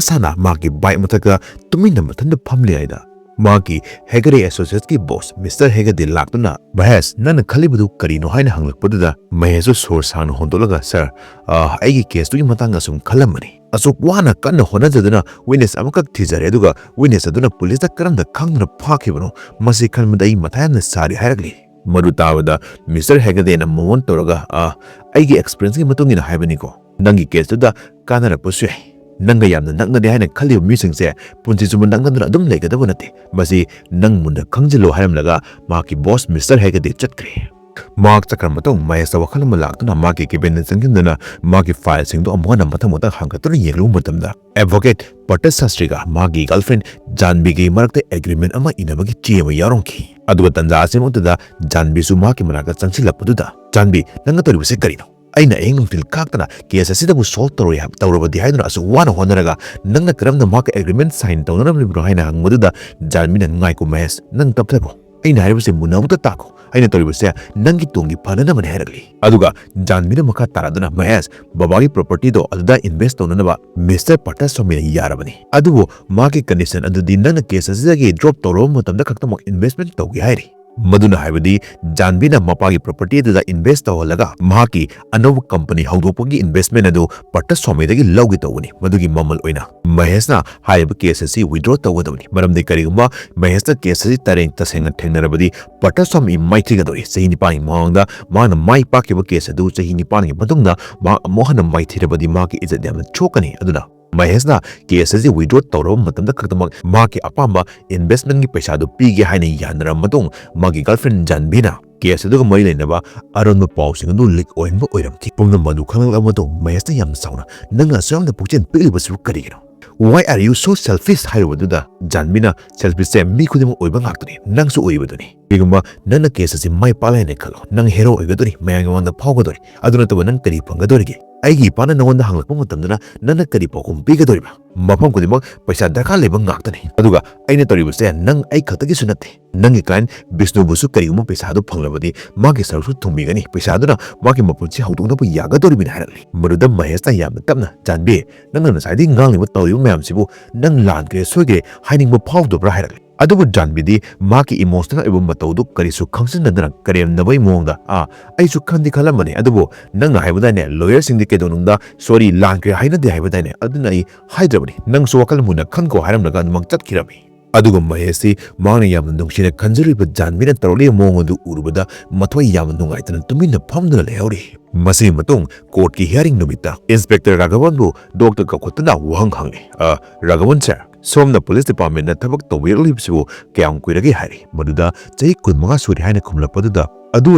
ꯁꯥꯅ ꯃꯍꯥꯛꯀꯤ ꯕꯥꯏꯛ ꯃꯊꯛꯇ ꯇꯨꯃꯤꯟꯅ ꯃꯊꯟꯇ ꯐꯝꯂꯤꯉꯩꯗ ꯃꯍꯥꯛꯀꯤ ꯍꯦꯒꯗꯦ ꯑꯦꯁꯣꯁꯤꯌꯦꯠꯁꯀꯤ ꯕꯣꯁ ꯃꯤꯁꯇꯔ ꯍꯦꯒꯗꯦ ꯂꯥꯛꯇꯨꯅ, "ꯃꯍꯦꯁ, ꯅꯪꯅ ꯈꯜꯂꯤꯕꯗꯨ ꯀꯔꯤꯅꯣ?" ꯍꯥꯏꯅ ꯍꯪꯂꯛꯄꯗꯨꯗ ꯃꯍꯦꯁꯁꯨ ꯁꯣꯔ ꯁꯥꯡꯅ ꯍꯣꯟꯗꯣꯛꯂꯒ, "ꯁꯔ, ꯑ, ꯑꯩꯒꯤ ꯀꯦꯁꯇꯨꯒꯤ ꯃꯇꯥꯡꯗ ꯁꯨꯝ ꯈꯜꯂꯝꯕꯅꯤ꯫ ꯑꯁꯨꯛ ꯋꯥꯅ ꯀꯟꯅ ꯍꯣꯠꯅꯖꯗꯨꯅ ꯋꯤꯠꯅꯦꯁ ꯑꯃꯈꯛ ꯊꯤꯖꯔꯦ, ꯑꯗꯨꯒ ꯋꯤꯠꯅꯦꯁ ꯑꯗꯨꯅ ꯄꯨꯂꯤꯁꯇ ꯀꯔꯝꯅ ꯈꯪꯗꯨꯅ ꯐꯥꯈꯤꯕꯅꯣ? ꯃꯁꯤ ꯈꯟꯕꯗ ꯑꯩ ꯃꯊꯥ ꯌꯥꯝꯅ ꯁꯥꯔꯤ" ꯍꯥꯏꯔꯛꯂꯤ꯫ ꯃꯗꯨ ꯇꯥꯕꯗ ꯃꯤꯁꯇꯔ ꯍꯦꯒꯗꯦꯅ ꯃꯉꯣꯟ ꯇꯧꯔꯒ, "ꯑ, ꯑꯩꯒꯤ ꯑꯦꯛꯁꯄꯤꯔꯤꯌꯦꯟꯁꯀꯤ ꯃꯇꯨꯡ ꯏꯟꯅ ꯍꯥꯏꯕꯅꯤꯀꯣ, ꯅꯪꯒꯤ ꯀꯦꯁꯇꯨꯗ ꯀꯥꯟꯅꯔꯛꯄꯁꯨ ꯌꯥꯏ꯫ ꯅꯪꯒ ꯌꯥꯝꯅ ꯅꯛꯅꯗꯦ ꯍꯥꯏꯅ ꯈꯜꯂꯤꯕ ꯃꯤꯁꯤꯡꯁꯦ ꯄꯨꯟꯁꯤ ꯆꯨꯞꯄ ꯅꯛꯅꯗꯨꯅ ꯑꯗꯨꯝ ꯂꯩꯒꯗꯕ ꯅꯠꯇꯦ꯫ ꯃꯁꯤ ꯅꯪ ꯃꯨꯟꯅ ꯈꯪꯖꯤꯜꯂꯣ" ꯍꯥꯏꯔꯝꯂꯒ ꯃꯍꯥꯛꯀꯤ ꯕꯣꯁ ꯃꯤꯁꯇꯔ ꯍꯦꯒꯗꯤ ꯆꯠꯈ꯭ꯔꯦ꯫ ꯃꯍꯥꯛ ꯆꯠꯈ꯭ꯔ ꯃꯇꯨꯡ ꯃꯍꯦꯁꯇ ꯋꯥꯈꯜ ꯑꯃ ꯂꯥꯛꯇꯨꯅ ꯃꯍꯥꯛꯀꯤ ꯀꯦꯕꯤꯟꯗ ꯆꯪꯁꯤꯟꯗꯨꯅ ꯃꯍꯥꯛꯀꯤ ꯐꯥꯏꯜꯁꯤꯡꯗꯨ ꯑꯃꯨꯛ ꯍꯟꯅ ꯃꯊꯪ ꯃꯊꯪ ꯍꯥꯡꯒꯠꯇꯨꯅ ꯌꯦꯡꯂꯨꯕ ꯃꯇꯝꯗ ꯑꯦꯗꯚꯣꯀꯦꯠ ꯄꯇꯁ ꯁꯥꯁꯇ꯭ꯔꯤꯒ ꯃꯍꯥꯛꯀꯤ ꯒꯔꯜꯐ꯭ꯔꯦꯟ ꯖꯥꯟꯕꯤꯒꯤ ꯃꯔꯛꯇ ꯑꯦꯒ꯭ꯔꯤꯃꯦꯟ ꯑꯃ ꯏꯅꯕꯒꯤ ꯆꯦ ꯑꯃ ꯌꯥꯎꯔꯝꯈꯤ꯫ ꯑꯗꯨꯒ ꯇꯟꯖꯥ ꯑꯁꯤꯃꯛꯇꯗ ꯖꯥꯟꯕꯤꯁꯨ ꯃꯍꯥꯛꯀꯤ ꯃꯅꯥꯛꯇ ꯆꯪꯁꯤꯜꯂꯛꯄꯗꯨꯗ, "ꯖꯥꯟꯕꯤ, ꯅꯪꯅ ꯇꯧꯔꯤꯕꯁꯦ ꯀꯔꯤꯅꯣ? ꯑꯩꯅ ꯑꯍꯤꯡ ꯅꯨꯡꯊꯤꯜ ꯈꯥꯛꯇꯅ ꯀꯦꯁ ꯑꯁꯤꯗꯕꯨ ꯁꯣꯜꯚ ꯇꯧꯔꯣꯏ ꯍꯥꯏꯕ, ꯇꯧꯔꯕꯗꯤ ꯍꯥꯏꯗꯨꯅ ꯑꯁꯨꯛ ꯋꯥꯅ ꯍꯣꯠꯅꯔꯒ ꯅꯪꯅ ꯀꯔꯝꯅ ꯃꯍꯥꯛꯀ ꯑꯦꯒ꯭ꯔꯤꯃꯦꯟ ꯁꯥꯏꯟ ꯇꯧꯅꯔꯝꯂꯤꯕꯅꯣ?" ꯍꯥꯏꯅ ꯍꯪꯕꯗꯨꯗ ꯖꯥꯟꯕꯤꯅ, "ꯉꯥꯏꯈꯣ ꯃꯍꯦꯁ, ꯅꯪ ꯇꯞꯊꯈꯣ꯫ ꯑꯩꯅ ꯍꯥꯏꯔꯤꯕꯁꯦ ꯃꯨꯟꯅ ꯑꯃꯨꯛꯇ ꯇꯥꯈꯣ꯫ ꯑꯩꯅ ꯇꯧꯔꯤꯕꯁꯦ ꯅꯪꯒꯤ ꯇꯨꯡꯒꯤ ꯐꯅꯅꯕꯅꯤ" ꯍꯥꯏꯔꯛꯂꯤ꯫ ꯑꯗꯨꯒ ꯖꯥꯟꯕꯤꯅ ꯃꯈꯥ ꯇꯥꯔꯗꯨꯅ, "ꯃꯍꯦꯁ, ꯕꯕꯥꯒꯤ ꯄ꯭ꯔꯣꯄꯔꯇꯤꯗꯣ ꯑꯗꯨꯗ ꯏꯟꯚꯦꯁ ꯇꯧꯅꯅꯕ ꯃꯤꯁꯇꯔ ꯄꯇꯁ ꯁ꯭ꯋꯥꯃꯤꯅ ꯌꯥꯔꯕꯅꯤ꯫ ꯑꯗꯨꯕꯨ ꯃꯍꯥꯛꯀꯤ ꯀꯟꯗꯤꯁꯟ ꯑꯗꯨꯗꯤ ꯅꯪꯅ ꯀꯦꯁ ꯑꯁꯤꯗꯒꯤ ꯗ꯭ꯔꯣꯞ ꯇꯧꯔꯕ ꯃꯇꯝꯗ ꯈꯛꯇꯃꯛ ꯏꯟꯚꯦꯁꯃꯦꯟ ꯇꯧꯒꯦ ꯍꯥꯏꯔꯤ"꯫ ꯃꯗꯨꯅ ꯍꯥꯏꯕꯗꯤ ꯖꯥꯟꯕꯤꯅ ꯃꯄꯥꯒꯤ ꯄ꯭ꯔꯣꯄꯔꯇꯤ ꯑꯗꯨꯗ ꯏꯟꯚꯦꯁ ꯇꯧꯍꯜꯂꯒ ꯃꯍꯥꯛꯀꯤ ꯑꯅꯧꯕ ꯀꯝꯄꯅꯤ ꯍꯧꯗꯣꯛꯄꯒꯤ ꯏꯟꯚꯦꯁꯃꯦꯟ ꯑꯗꯨ ꯄꯇꯁ ꯁ꯭ꯋꯥꯃꯤꯗꯒꯤ ꯂꯧꯒꯦ ꯇꯧꯕꯅꯤ꯫ ꯃꯗꯨꯒꯤ ꯃꯃꯜ ꯑꯣꯏꯅ ꯃꯍꯦꯁꯅ ꯍꯥꯏꯔꯤꯕ ꯀꯦꯁ ꯑꯁꯤ ꯋꯤꯗ꯭ꯔꯣ ꯇꯧꯒꯗꯕꯅꯤ꯫ ꯃꯔꯝꯗꯤ ꯀꯔꯤꯒꯨꯝꯕ ꯃꯍꯦꯁꯅ ꯀꯦꯁ ꯑꯁꯤ ꯇꯔꯦꯡ ꯇꯁꯦꯡꯅ ꯊꯦꯡꯅꯔꯕꯗꯤ ꯄꯇꯁ ꯁ꯭ꯋꯥꯃꯤ ꯃꯥꯏꯊꯤꯒꯗꯧꯔꯤ꯫ ꯆꯍꯤ ꯅꯤꯄꯥꯟꯒꯤ ꯃꯃꯥꯡꯗ ꯃꯍꯥꯛꯅ ꯃꯥꯏ ꯄꯥꯛꯈꯤꯕ ꯀꯦꯁ ꯑꯗꯨ ꯆꯍꯤ ꯅꯤꯄꯥꯟꯒꯤ ꯃꯇꯨꯡꯗ ꯃꯍꯥꯛ ꯑꯃꯨꯛ ꯍꯟꯅ ꯃꯥꯏꯊꯤꯔꯕꯗꯤ ꯃꯍꯥꯛꯀꯤ ꯏꯖꯠ ꯌꯥꯝꯅ ꯁꯣꯛꯀꯅꯤ꯫ ꯑꯗꯨꯅ ꯃꯍꯦꯁꯅ ꯀꯦꯁ ꯑꯁꯤ ꯋꯤꯗ꯭ꯔꯣ ꯇꯧꯔꯕ ꯃꯇꯝꯗ ꯈꯛꯇꯃꯛ ꯃꯍꯥꯛꯀꯤ ꯑꯄꯥꯝꯕ ꯏꯟꯚꯦꯁꯃꯦꯟꯒꯤ ꯄꯩꯁꯥꯗꯨ ꯄꯤꯒꯦ ꯍꯥꯏꯅ ꯌꯥꯅꯔꯕ ꯃꯇꯨꯡ ꯃꯥꯒꯤ ꯒꯔꯜꯐ꯭ꯔꯦꯟ ꯖꯥꯟꯕꯤꯅ ꯀꯦꯁ ꯑꯗꯨꯒ ꯃꯔꯤ ꯂꯩꯅꯕ ꯑꯔꯣꯟꯕ ꯄꯥꯎꯁꯤꯡ ꯑꯗꯨ ꯂꯤꯛ ꯑꯣꯏꯍꯟꯕ ꯑꯣꯏꯔꯝꯈꯤ꯫ ꯄꯨꯝꯅꯃꯛ ꯑꯗꯨ ꯈꯪꯂꯛꯂꯕ ꯃꯇꯨꯡ ꯃꯍꯦꯁꯅ ꯌꯥꯝꯅ ꯁꯥꯎꯅ, "ꯅꯪꯅ ꯑꯁꯨꯛ ꯌꯥꯝꯅ ꯄꯨꯛꯆꯦꯜ ꯄꯤꯛꯂꯤꯕꯁꯤꯕꯨ ꯀꯔꯤꯒꯤꯅꯣ? Why are you so selfish?" ꯍꯥꯏꯔꯨꯕꯗꯨꯗ ꯖꯥꯟꯕꯤꯅ, "ꯁꯦꯜꯐꯤꯁꯁꯦ ꯃꯤ ꯈꯨꯗꯤꯡꯃꯛ ꯑꯣꯏꯕ ꯉꯥꯛꯇꯅꯤ, ꯅꯪꯁꯨ ꯑꯣꯏꯔꯤꯕꯗꯨꯅꯤ꯫ ꯀꯔꯤꯒꯨꯝꯕ ꯅꯪꯅ ꯀꯦꯁ ꯑꯁꯤ ꯃꯥꯏ ꯄꯥꯛꯂꯦ ꯍꯥꯏꯅ ꯈꯜꯂꯣ, ꯅꯪ ꯍꯦꯔꯣ ꯑꯣꯏꯒꯗꯣꯔꯤ, ꯃꯌꯥꯝꯒꯤ ꯃꯃꯥꯡꯗ ꯐꯥꯎꯒꯗꯣꯔꯤ꯫ ꯑꯗꯨ ꯅꯠꯇꯕ ꯅꯪ ꯀꯔꯤ ꯐꯪꯒꯗꯣꯔꯤꯒꯦ? ꯑꯩꯒꯤ ꯏꯄꯥꯅ ꯅꯉꯣꯟꯗ ꯍꯪꯂꯛꯄ ꯃꯇꯝꯗꯅ ꯅꯪꯅ ꯀꯔꯤ ꯄꯥꯎꯈꯨꯝ ꯄꯤꯒꯗꯧꯔꯤꯕ? ꯃꯐꯝ ꯈꯨꯗꯤꯡꯃꯛ ꯄꯩꯁꯥ ꯗꯔꯀꯥꯔ ꯂꯩꯕ ꯉꯥꯛꯇꯅꯤ꯫ ꯑꯗꯨꯒ ꯑꯩꯅ ꯇꯧꯔꯤꯕꯁꯦ ꯅꯪ ꯑꯩ ꯈꯛꯇꯒꯤꯁꯨ ꯅꯠꯇꯦ꯫ ꯅꯪꯒꯤ ꯀ꯭ꯂꯥꯏꯟ ꯕꯤꯁꯅꯨꯕꯨꯁꯨ ꯀꯔꯤꯒꯨꯝꯕ ꯄꯩꯁꯥꯗꯨ ꯐꯪꯂꯕꯗꯤ ꯃꯥꯒꯤ ꯁꯔꯨꯛꯁꯨ ꯊꯨꯡꯕꯤꯒꯅꯤ꯫ ꯄꯩꯁꯥꯗꯨꯅ ꯃꯥꯒꯤ ꯃꯄꯨꯟꯁꯤ ꯍꯧꯗꯣꯛꯅꯕ ꯌꯥꯒꯗꯧꯔꯤꯕꯅꯤ" ꯍꯥꯏꯔꯛꯂꯤ꯫ ꯃꯗꯨꯗ ꯃꯍꯦꯁꯅ ꯌꯥꯝꯅ ꯇꯞꯅ, "ꯖꯥꯟꯕꯤ, ꯅꯪꯅ ꯉꯁꯥꯏꯗꯒꯤ ꯉꯥꯡꯂꯤꯕ ꯇꯧꯔꯤꯕ ꯃꯌꯥꯝꯁꯤꯕꯨ ꯅꯪ ꯂꯥꯟꯈ꯭ꯔꯦ, ꯁꯣꯏꯈ꯭ꯔꯦ ꯍꯥꯏꯅꯤꯡꯕ ꯐꯥꯎꯗꯕ꯭ꯔꯥ?" ꯍꯥꯏꯔꯛꯂꯤ꯫ ꯑꯗꯨꯕꯨ ꯖꯥꯟꯕꯤꯗꯤ ꯃꯍꯥꯛꯀꯤ ꯏꯃꯣꯁꯅꯦꯜ ꯑꯣꯏꯕ ꯃꯇꯧꯗꯨ ꯀꯔꯤꯁꯨ ꯈꯪꯖꯤꯟꯅꯗꯅ ꯀꯔꯦꯝꯅꯕꯒꯤ ꯃꯑꯣꯡꯗ, "ꯑꯥ, ꯑꯩꯁꯨ ꯈꯟꯗꯤ ꯈꯜꯂꯝꯕꯅꯦ, ꯑꯗꯨꯕꯨ ꯅꯪꯅ ꯍꯥꯏꯕꯗꯥꯏꯅꯦ, ꯂꯣꯌꯔꯁꯤꯡꯗꯤ ꯀꯩꯗꯧꯅꯨꯡꯗ ꯁꯣꯔꯤ, ꯂꯥꯟꯈ꯭ꯔꯦ ꯍꯥꯏꯅꯗꯦ ꯍꯥꯏꯕꯗꯥꯏꯅꯦ, ꯑꯗꯨꯅ ꯑꯩ ꯍꯥꯏꯗ꯭ꯔꯕꯅꯤ, ꯅꯪꯁꯨ ꯋꯥꯈꯜ ꯃꯨꯟꯅ ꯈꯟꯈꯣ" ꯍꯥꯏꯔꯝꯂꯒ ꯑꯗꯨꯃꯛ ꯆꯠꯈꯤꯔꯝꯃꯤ꯫ ꯑꯗꯨꯒ ꯃꯍꯦꯁꯁꯤ ꯃꯍꯥꯛꯅ ꯌꯥꯝꯅ ꯅꯨꯡꯁꯤꯅ ꯈꯟꯖꯔꯤꯕ ꯖꯥꯟꯕꯤꯅ ꯇꯧꯔꯛꯂꯤꯕ ꯃꯑꯣꯡ ꯑꯗꯨ ꯎꯔꯨꯕꯗ ꯃꯊ꯭ꯋꯥꯏ ꯌꯥꯝꯅ ꯅꯨꯡꯉꯥꯏꯇꯅ ꯇꯨꯃꯤꯟꯅ ꯐꯝꯗꯨꯅ ꯂꯩꯍꯧꯔꯤ꯫ ꯃꯁꯤꯒꯤ ꯃꯇꯨꯡ ꯀꯣꯔꯠꯀꯤ ꯍꯤꯌꯥꯔꯤꯡ ꯅꯨꯃꯤꯠꯇ ꯏꯟꯁꯄꯦꯛꯇꯔ ꯔꯥꯘꯕꯟꯕꯨ ꯗꯣꯛꯇ ꯀꯧꯈꯠꯇꯨꯅ ꯋꯥꯍꯪ ꯍꯪꯉꯤ꯫ "ꯑ, ꯔꯥꯘꯕꯟ ꯁꯥꯔ, ꯁꯣꯝꯅ ꯄꯨꯂꯤꯁ ꯗꯤꯄꯥꯔꯠꯃꯦꯟꯗ ꯊꯕꯛ ꯇꯧꯕꯤꯔꯛꯂꯤꯕꯁꯤꯕꯨ ꯀꯌꯥꯝ ꯀꯨꯏꯔꯒꯦ?" ꯍꯥꯏꯔꯤ꯫ ꯃꯗꯨꯗ "ꯆꯍꯤ ꯀꯨꯟꯃꯉꯥ ꯁꯨꯔꯦ" ꯍꯥꯏꯅ ꯈꯨꯝꯂꯛꯄꯗꯨꯗ, "ꯑꯗꯨ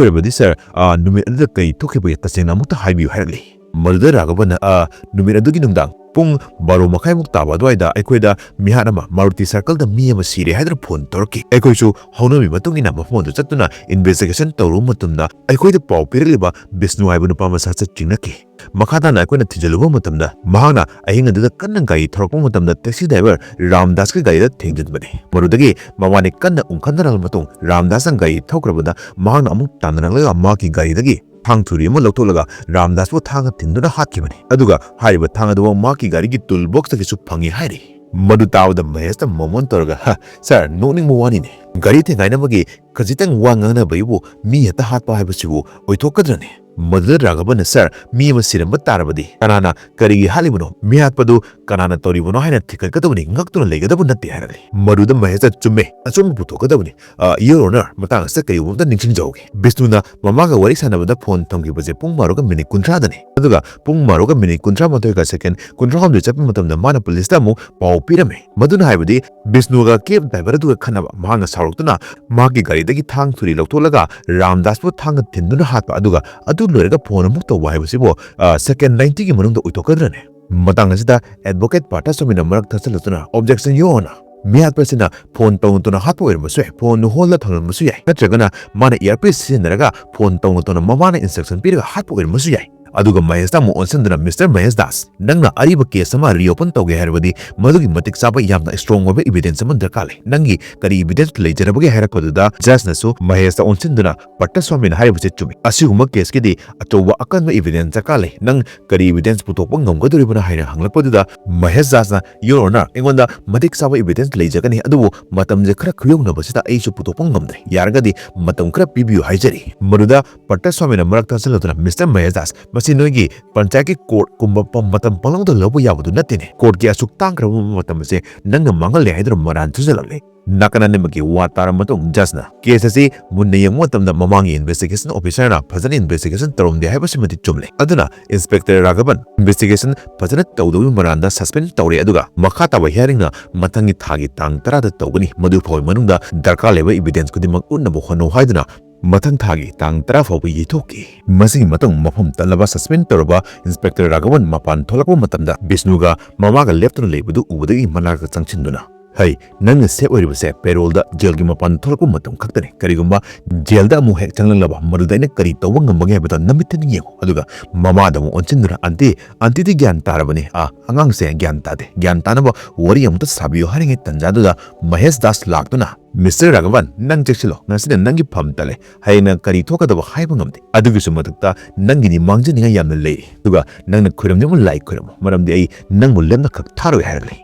ꯑꯣꯏꯔꯕꯗꯤ ꯁꯥꯔ, ꯑ, ꯅꯨꯃꯤꯠ ꯑꯗꯨꯗ ꯀꯔꯤ ꯊꯣꯛꯈꯤꯕꯒꯦ ꯇꯁꯦꯡꯅ ꯑꯃꯨꯛꯇ ꯍꯥꯏꯕꯤꯌꯨ" ꯍꯥꯏꯔꯛꯂꯤ꯫ ꯃꯗꯨꯗ ꯔꯥꯘꯕꯟꯅ, "ꯑ, ꯅꯨꯃꯤꯠ ꯑꯗꯨꯒꯤ ꯅꯨꯡꯗꯥꯡ ꯄꯨꯡ ꯕꯥꯔꯣ ꯃꯈꯥꯏꯃꯨꯛ ꯇꯥꯕ ꯑꯗꯨꯋꯥꯏꯗ ꯑꯩꯈꯣꯏꯗ ꯃꯤꯍꯥꯠ ꯑꯃ ꯃꯥꯔꯨꯇꯤ ꯁꯔꯀꯜꯗ ꯃꯤ ꯑꯃ ꯁꯤꯔꯦ ꯍꯥꯏꯗꯨꯅ ꯐꯣꯟ ꯇꯧꯔꯛꯈꯤ꯫ ꯑꯩꯈꯣꯏꯁꯨ ꯍꯧꯅꯕꯤ ꯃꯇꯨꯡ ꯏꯟꯅ ꯃꯐꯝ ꯑꯗꯨ ꯆꯠꯇꯨꯅ ꯏꯟꯚꯦꯁꯇꯤꯒꯦꯁꯟ ꯇꯧꯔꯨꯕ ꯃꯇꯝꯗ ꯑꯩꯈꯣꯏꯗ ꯄꯥꯎ ꯄꯤꯔꯛꯂꯤꯕ ꯕꯤꯁꯅꯨ ꯍꯥꯏꯕ ꯅꯨꯄꯥ ꯃꯁꯥ ꯆꯠ ꯆꯤꯡꯅꯈꯤ꯫ ꯃꯈꯥ ꯇꯥꯅ ꯑꯩꯈꯣꯏꯅ ꯊꯤꯖꯤꯜꯂꯨꯕ ꯃꯇꯝꯗ ꯃꯍꯥꯛꯅ ꯑꯍꯤꯡ ꯑꯗꯨꯗ ꯀꯟꯅ ꯒꯥꯔꯤ ꯊꯧꯔꯛꯄ ꯃꯇꯝꯗ ꯇꯦꯛꯁꯤ ꯗ꯭ꯔꯥꯏꯚꯔ ꯔꯥꯝꯗꯥꯁꯀꯤ ꯒꯥꯔꯤꯗ ꯊꯦꯡꯖꯤꯟꯕꯅꯤ꯫ ꯃꯗꯨꯗꯒꯤ ꯃꯕꯥꯅꯤ ꯀꯟꯅ ꯎꯪꯈꯠꯅꯔꯕ ꯃꯇꯨꯡ ꯔꯥꯝꯗꯥꯁꯅ ꯒꯥꯔꯤ ꯊꯧꯈ꯭ꯔꯕꯗ ꯃꯍꯥꯛꯅ ꯑꯃꯨꯛ ꯇꯥꯟꯅꯔꯛꯂꯒ ꯃꯍꯥꯛꯀꯤ ꯒꯥꯔꯤꯗꯒꯤ ꯊꯥꯡ ꯊꯨꯔꯤ ꯑꯃ ꯂꯧꯊꯣꯛꯂꯒ ꯔꯥꯝꯗꯥꯁꯄꯨ ꯊꯥꯡꯅ ꯊꯤꯟꯗꯨꯅ ꯍꯥꯠꯈꯤꯕꯅꯤ꯫ ꯑꯗꯨꯒ ꯍꯥꯏꯔꯤꯕ ꯊꯥꯡ ꯑꯗꯨ ꯃꯍꯥꯛꯀꯤ ꯒꯥꯔꯤꯒꯤ ꯇꯨꯜ ꯕꯣꯛꯁꯇꯒꯤꯁꯨ ꯐꯪꯉꯤ" ꯍꯥꯏꯔꯤ꯫ ꯃꯗꯨ ꯇꯥꯕꯗ ꯃꯍꯦꯁꯇ ꯃꯣꯃꯣꯟ ꯇꯧꯔꯒ, "ꯍ, ꯁꯥꯔ, ꯅꯣꯛꯅꯤꯡꯕ ꯋꯥꯅꯤꯅꯦ꯫ ꯒꯥꯔꯤ ꯊꯦꯡꯒꯥꯏꯅꯕꯒꯤ ꯈꯖꯤꯛꯇꯪ ꯋꯥ ꯉꯥꯡꯅꯕꯒꯤꯕꯨ ꯃꯤ ꯍꯦꯛꯇ ꯍꯥꯠꯄ ꯍꯥꯏꯕꯁꯤꯕꯨ ꯑꯣꯏꯊꯣꯛꯀꯗ꯭ꯔꯅꯦ?" ꯃꯗꯨꯗ ꯔꯥꯘꯕꯟꯅ, "ꯁꯥꯔ, ꯃꯤ ꯑꯃ ꯁꯤꯔꯝꯕ ꯇꯥꯔꯕꯗꯤ ꯀꯅꯥꯅ ꯀꯔꯤꯒꯤ ꯍꯥꯠꯂꯤꯕꯅꯣ? ꯃꯤ ꯍꯥꯠꯄꯗꯨ ꯀꯅꯥꯅ ꯇꯧꯔꯤꯕꯅꯣ ꯍꯥꯏꯅ ꯊꯤꯒꯠꯀꯗꯕꯅꯤ, ꯉꯛꯇꯨꯅ ꯂꯩꯒꯗꯕ ꯅꯠꯇꯦ" ꯍꯥꯏꯔꯛꯂꯤ꯫ ꯃꯗꯨꯗ ꯃꯍꯦꯁꯇ, "ꯆꯨꯝꯃꯦ, ꯑꯆꯨꯝꯕ ꯄꯨꯊꯣꯛꯀꯗꯕꯅꯤ꯫ ꯑ, Your Honor, ꯃꯇꯥꯡ ꯑꯁꯤꯗ ꯀꯔꯤꯒꯨꯝꯕ ꯑꯃꯇ ꯅꯤꯡꯁꯤꯡꯖꯍꯧꯒꯦ꯫ ꯕꯤꯁꯅꯨꯅ ꯃꯃꯥꯒ ꯋꯥꯔꯤ ꯁꯥꯟꯅꯕꯗ ꯐꯣꯟ ꯊꯝꯈꯤꯕꯁꯦ ꯄꯨꯡ ꯕꯥꯔꯣꯒ ꯃꯤꯅꯤꯠ ꯀꯨꯟꯊ꯭ꯔꯥꯗꯅꯤ꯫ ꯑꯗꯨꯒ ꯄꯨꯡ ꯕꯥꯔꯣꯒ ꯃꯤꯅꯤꯠ ꯀꯨꯟꯊ꯭ꯔꯥ ꯃꯥꯊꯣꯏꯒ ꯁꯦꯀꯦꯟ ꯀꯨꯟꯊ꯭ꯔꯥ ꯍꯨꯝꯗꯣꯏ ꯆꯠꯄ ꯃꯇꯝꯗ ꯃꯥꯅ ꯄꯨꯂꯤꯁꯇ ꯑꯃꯨꯛ ꯄꯥꯎ ꯄꯤꯔꯝꯃꯤ꯫ ꯃꯗꯨꯅ ꯍꯥꯏꯕꯗꯤ ꯕꯤꯁꯅꯨꯒ ꯀꯦꯕ ꯗ꯭ꯔꯥꯏꯚꯔ ꯑꯗꯨꯒ ꯈꯠꯅꯕ, ꯃꯍꯥꯛꯅ ꯁꯥꯎꯔꯛꯇꯨꯅ ꯃꯍꯥꯛꯀꯤ ꯒꯥꯔꯤꯗꯒꯤ ꯊꯥꯡ ꯊꯨꯔꯤ ꯂꯧꯊꯣꯛꯂꯒ ꯔꯥꯝꯗꯥꯁꯄꯨ ꯊꯥꯡꯅ ꯊꯤꯟꯗꯨꯅ ꯍꯥꯠꯄ, ꯑꯗꯨꯒ ꯑꯗꯨ ꯂꯣꯏꯔꯒ ꯐꯣꯟ ꯑꯃꯨꯛ ꯇꯧꯕ ꯍꯥꯏꯕꯁꯤꯕꯨ, ꯑ, ꯁꯦꯀꯦꯟ ꯅꯥꯏꯟꯇꯤꯒꯤ ꯃꯅꯨꯡꯗ ꯑꯣꯏꯊꯣꯛꯀꯗ꯭ꯔꯅꯦ?" ꯃꯇꯥꯡ ꯑꯁꯤꯗ ꯑꯦꯗꯚꯣꯀꯦꯠ ꯄꯥꯔꯊ ꯁ꯭ꯋꯥꯃꯤꯅ ꯃꯔꯛ ꯊꯠꯆꯜꯂꯛꯇꯨꯅ, "Objection, Your Honor꯫ ꯃꯤꯍꯥꯠꯄ ꯑꯁꯤꯅ ꯐꯣꯟ ꯇꯧꯅ ꯇꯧꯅ ꯍꯥꯠꯄ ꯑꯣꯏꯔꯝꯕꯁꯨ ꯌꯥꯏ, ꯐꯣꯟꯗꯨ ꯍꯣꯜꯗ ꯊꯝꯂꯝꯕꯁꯨ ꯌꯥꯏ, ꯅꯠꯇ꯭ꯔꯒꯅ ꯃꯥꯅ ꯏꯌꯥꯔꯄꯤꯁ ꯁꯤꯖꯤꯟꯅꯔꯒ ꯐꯣꯟ ꯇꯧꯅ ꯇꯧꯅ ꯃꯃꯥꯅ ꯏꯟꯁꯇ꯭ꯔꯛꯁꯟ ꯄꯤꯔꯒ ꯍꯥꯠꯄ ꯑꯣꯏꯔꯝꯕꯁꯨ ꯌꯥꯏ"꯫ ꯑꯗꯨꯒ ꯃꯍꯦꯁꯇ ꯑꯃꯨꯛ ꯑꯣꯟꯁꯤꯟꯗꯨꯅ, "Mister ꯃꯍꯦꯁ ꯗꯥꯁ, ꯅꯪꯅ ꯑꯔꯤꯕ ꯀꯦꯁ ꯑꯃ ꯔꯤꯑꯣꯄꯟ ꯇꯧꯒꯦ ꯍꯥꯏꯔꯕꯗꯤ ꯃꯗꯨꯒꯤ ꯃꯇꯤꯛ ꯆꯥꯕ ꯌꯥꯝꯅ ꯁ꯭ꯇꯔꯣꯡ ꯑꯣꯏꯕ ꯏꯚꯤꯗꯦꯟꯁ ꯑꯃ ꯗꯔꯀꯥꯔ ꯂꯩ꯫ ꯅꯪꯒꯤ ꯀꯔꯤ ꯏꯚꯤꯗꯦꯟꯁ ꯂꯩꯖꯔꯕꯒꯦ?" ꯍꯥꯏꯔꯛꯄꯗꯨꯗ ꯖꯖꯅꯁꯨ ꯃꯍꯦꯁꯇ ꯑꯣꯟꯁꯤꯟꯗꯨꯅ, "ꯄꯥꯔꯊ ꯁ꯭ꯋꯥꯃꯤꯅ ꯍꯥꯏꯔꯤꯕꯁꯤ ꯆꯨꯝꯃꯤ꯫ ꯑꯁꯤꯒꯨꯝꯕ ꯀꯦꯁꯀꯤꯗꯤ ꯑꯆꯧꯕ ꯑꯀꯟꯕ ꯏꯚꯤꯗꯦꯟꯁ ꯗꯔꯀꯥꯔ ꯂꯩ꯫ ꯅꯪ ꯀꯔꯤ ꯏꯚꯤꯗꯦꯟꯁ ꯄꯨꯊꯣꯛꯄ ꯉꯝꯒꯗꯧꯔꯤꯕꯅꯣ?" ꯍꯥꯏꯅ ꯍꯪꯂꯛꯄꯗꯨꯗ ꯃꯍꯦꯁ ꯗꯥꯁꯅ, "Your Honor, ꯑꯩꯉꯣꯟꯗ ꯃꯇꯤꯛ ꯆꯥꯕ ꯏꯚꯤꯗꯦꯟꯁ ꯂꯩꯖꯒꯅꯤ, ꯑꯗꯨꯕꯨ ꯃꯇꯝꯁꯦ ꯈꯔ ꯈꯨꯌꯧꯅꯕꯁꯤꯗ ꯑꯩꯁꯨ ꯄꯨꯊꯣꯛꯄ ꯉꯝꯗ꯭ꯔꯦ꯫ ꯌꯥꯔꯒꯗꯤ ꯃꯇꯝ ꯈꯔ ꯄꯤꯕꯤꯌꯨ" ꯍꯥꯏꯖꯔꯤ꯫ ꯃꯗꯨꯗ ꯄꯥꯔꯊ ꯁ꯭ꯋꯥꯃꯤꯅ ꯃꯔꯛ ꯊꯠꯆꯜꯂꯗꯨꯅ, "Mister ꯃꯍꯦꯁ ꯗꯥꯁ, ꯃꯁꯤ ꯁꯤ ꯅꯣꯏꯒꯤ ꯄꯟꯆꯥꯌꯠꯀꯤ ꯀꯣꯔꯠꯀꯨꯝꯕ ꯄ-, ꯃꯇꯝ ꯄꯪꯂꯧꯗ ꯂꯧꯕ ꯌꯥꯕꯗꯨ ꯅꯠꯇꯦꯅꯦ꯫ ꯀꯣꯔꯠꯀꯤ ꯑꯁꯨꯛ ꯇꯥꯡꯈ꯭ꯔꯕ ꯃꯇꯝ ꯑꯁꯦ ꯅꯪꯅ ꯃꯥꯡꯍꯜꯂꯦ ꯍꯥꯏꯗꯨꯅ ꯃꯔꯥꯟ ꯊꯨꯖꯜꯂꯛꯂꯦ꯫ ꯅꯥꯀꯟ ꯑꯅꯤꯃꯛꯀꯤ ꯋꯥ ꯇꯥꯔꯕ ꯃꯇꯨꯡ ꯖꯖꯅ ꯀꯦꯁ ꯑꯁꯤ ꯃꯨꯟꯅ ꯌꯦꯡꯕ ꯃꯇꯝꯗ ꯃꯃꯥꯡꯒꯤ ꯏꯟꯚꯦꯁꯇꯤꯒꯦꯁꯟ ꯑꯣꯐꯤꯁꯔꯅ ꯐꯖꯅ ꯏꯟꯚꯦꯁꯇꯤꯒꯦꯁꯟ ꯇꯧꯔꯝꯗꯦ ꯍꯥꯏꯕꯁꯤꯃꯗꯤ ꯆꯨꯝꯂꯦ꯫ ꯑꯗꯨꯅ ꯏꯟꯁꯄꯦꯛꯇꯔ ꯔꯥꯘꯕꯟ ꯏꯟꯚꯦꯁꯇꯤꯒꯦꯁꯟ ꯐꯖꯅ ꯇꯧꯗꯕꯒꯤ ꯃꯔꯥꯟꯗ ꯁꯁꯄꯦꯟ ꯇꯧꯔꯦ, ꯑꯗꯨꯒ ꯃꯈꯥ ꯇꯥꯕ ꯍꯤꯌꯥꯔꯤꯡꯅ ꯃꯊꯪꯒꯤ ꯊꯥꯒꯤ ꯇꯥꯡ ꯇꯔꯥꯗ ꯇꯧꯒꯅꯤ꯫ ꯃꯗꯨ ꯐꯥꯎꯒꯤ ꯃꯅꯨꯡꯗ ꯗꯔꯀꯥꯔ ꯂꯩꯕ ꯏꯚꯤꯗꯦꯟꯁ ꯈꯨꯗꯤꯡꯃꯛ ꯎꯠꯅꯕ ꯍꯣꯠꯅꯧ ꯍꯥꯏꯗꯨꯅ ꯃꯊꯪ ꯊꯥꯒꯤ ꯇꯥꯡ ꯇꯔꯥ ꯐꯥꯎꯕ ꯌꯩꯊꯣꯛꯈꯤ꯫ ꯃꯁꯤꯒꯤ ꯃꯇꯨꯡ ꯃꯐꯝ ꯇꯠꯂꯕ ꯁꯁꯄꯦꯟ ꯇꯧꯔꯕ ꯏꯟꯁꯄꯦꯛꯇꯔ ꯔꯥꯘꯕꯟ ꯃꯄꯥꯟ ꯊꯣꯛꯂꯛꯄ ꯃꯇꯝꯗ ꯕꯤꯁꯅꯨꯒ ꯃꯃꯥꯒ ꯂꯦꯞꯇꯨꯅ ꯂꯩꯕꯗꯨ ꯎꯕꯗꯒꯤ ꯃꯅꯥꯛꯇ ꯆꯪꯁꯤꯟꯗꯨꯅ, "ꯍꯩ, ꯅꯪꯅ ꯁꯦꯐ ꯑꯣꯏꯔꯤꯕꯁꯦ ꯄꯦꯔꯣꯜꯗ ꯖꯦꯜꯒꯤ ꯃꯄꯥꯟ ꯊꯣꯛꯂꯛꯄ ꯃꯇꯝ ꯈꯛꯇꯅꯤ꯫ ꯀꯔꯤꯒꯨꯝꯕ ꯖꯦꯜꯗ ꯑꯃꯨꯛ ꯍꯦꯛ ꯆꯪꯂꯛꯂꯕ, ꯃꯗꯨꯗ ꯑꯩꯅ ꯀꯔꯤ ꯇꯧꯕ ꯉꯝꯕꯒꯦ ꯍꯥꯏꯕꯗꯣ ꯅꯃꯤꯠꯇꯅ ꯌꯦꯡꯉꯨ꯫" ꯑꯗꯨꯒ ꯃꯃꯥꯗ ꯑꯃꯨꯛ ꯑꯣꯟꯁꯤꯟꯗꯨꯅ, "ꯑꯟꯇꯤ, ꯑꯟꯇꯤꯗꯤ ꯒ꯭ꯌꯥꯟ ꯇꯥꯔꯕꯅꯤ꯫ ꯑꯥ, ꯑꯉꯥꯡꯁꯦ ꯒ꯭ꯌꯥꯟ ꯇꯥꯗꯦ꯫ ꯒ꯭ꯌꯥꯟ ꯇꯥꯅꯕ ꯋꯥꯔꯤ ꯑꯃꯨꯛꯇ ꯁꯥꯕꯤꯌꯨ" ꯍꯥꯏꯔꯤꯉꯩ ꯇꯟꯖꯥꯗꯨꯗ ꯃꯍꯦꯁ ꯗꯥꯁ ꯂꯥꯛꯇꯨꯅ, "ꯃꯤꯁꯇꯔ ꯔꯥꯘꯕꯟ, ꯅꯪ ꯆꯦꯛꯁꯤꯜꯂꯣ꯫ ꯉꯁꯤꯅ ꯅꯪꯒꯤ ꯐꯝ ꯇꯜꯂꯦ꯫ ꯍꯌꯦꯡꯅ ꯀꯔꯤ ꯊꯣꯛꯀꯗꯕ ꯍꯥꯏꯕ ꯉꯝꯗꯦ꯫ ꯑꯗꯨꯒꯤꯁꯨ ꯃꯊꯛꯇ ꯅꯪꯒꯤꯗꯤ ꯃꯥꯡꯖꯅꯤꯡꯉꯥꯏ ꯌꯥꯝꯅ ꯂꯩ꯫ ꯑꯗꯨꯒ ꯅꯪꯅ ꯈꯣꯏꯔꯝꯅꯤꯡꯕ ꯂꯥꯏ ꯈꯣꯏꯔꯝꯃꯨ, ꯃꯔꯝꯗꯤ ꯑꯩ ꯅꯪꯕꯨ ꯂꯦꯝꯅꯈꯛ ꯊꯥꯔꯣꯏ" ꯍꯥꯏꯔꯛꯂꯦ꯫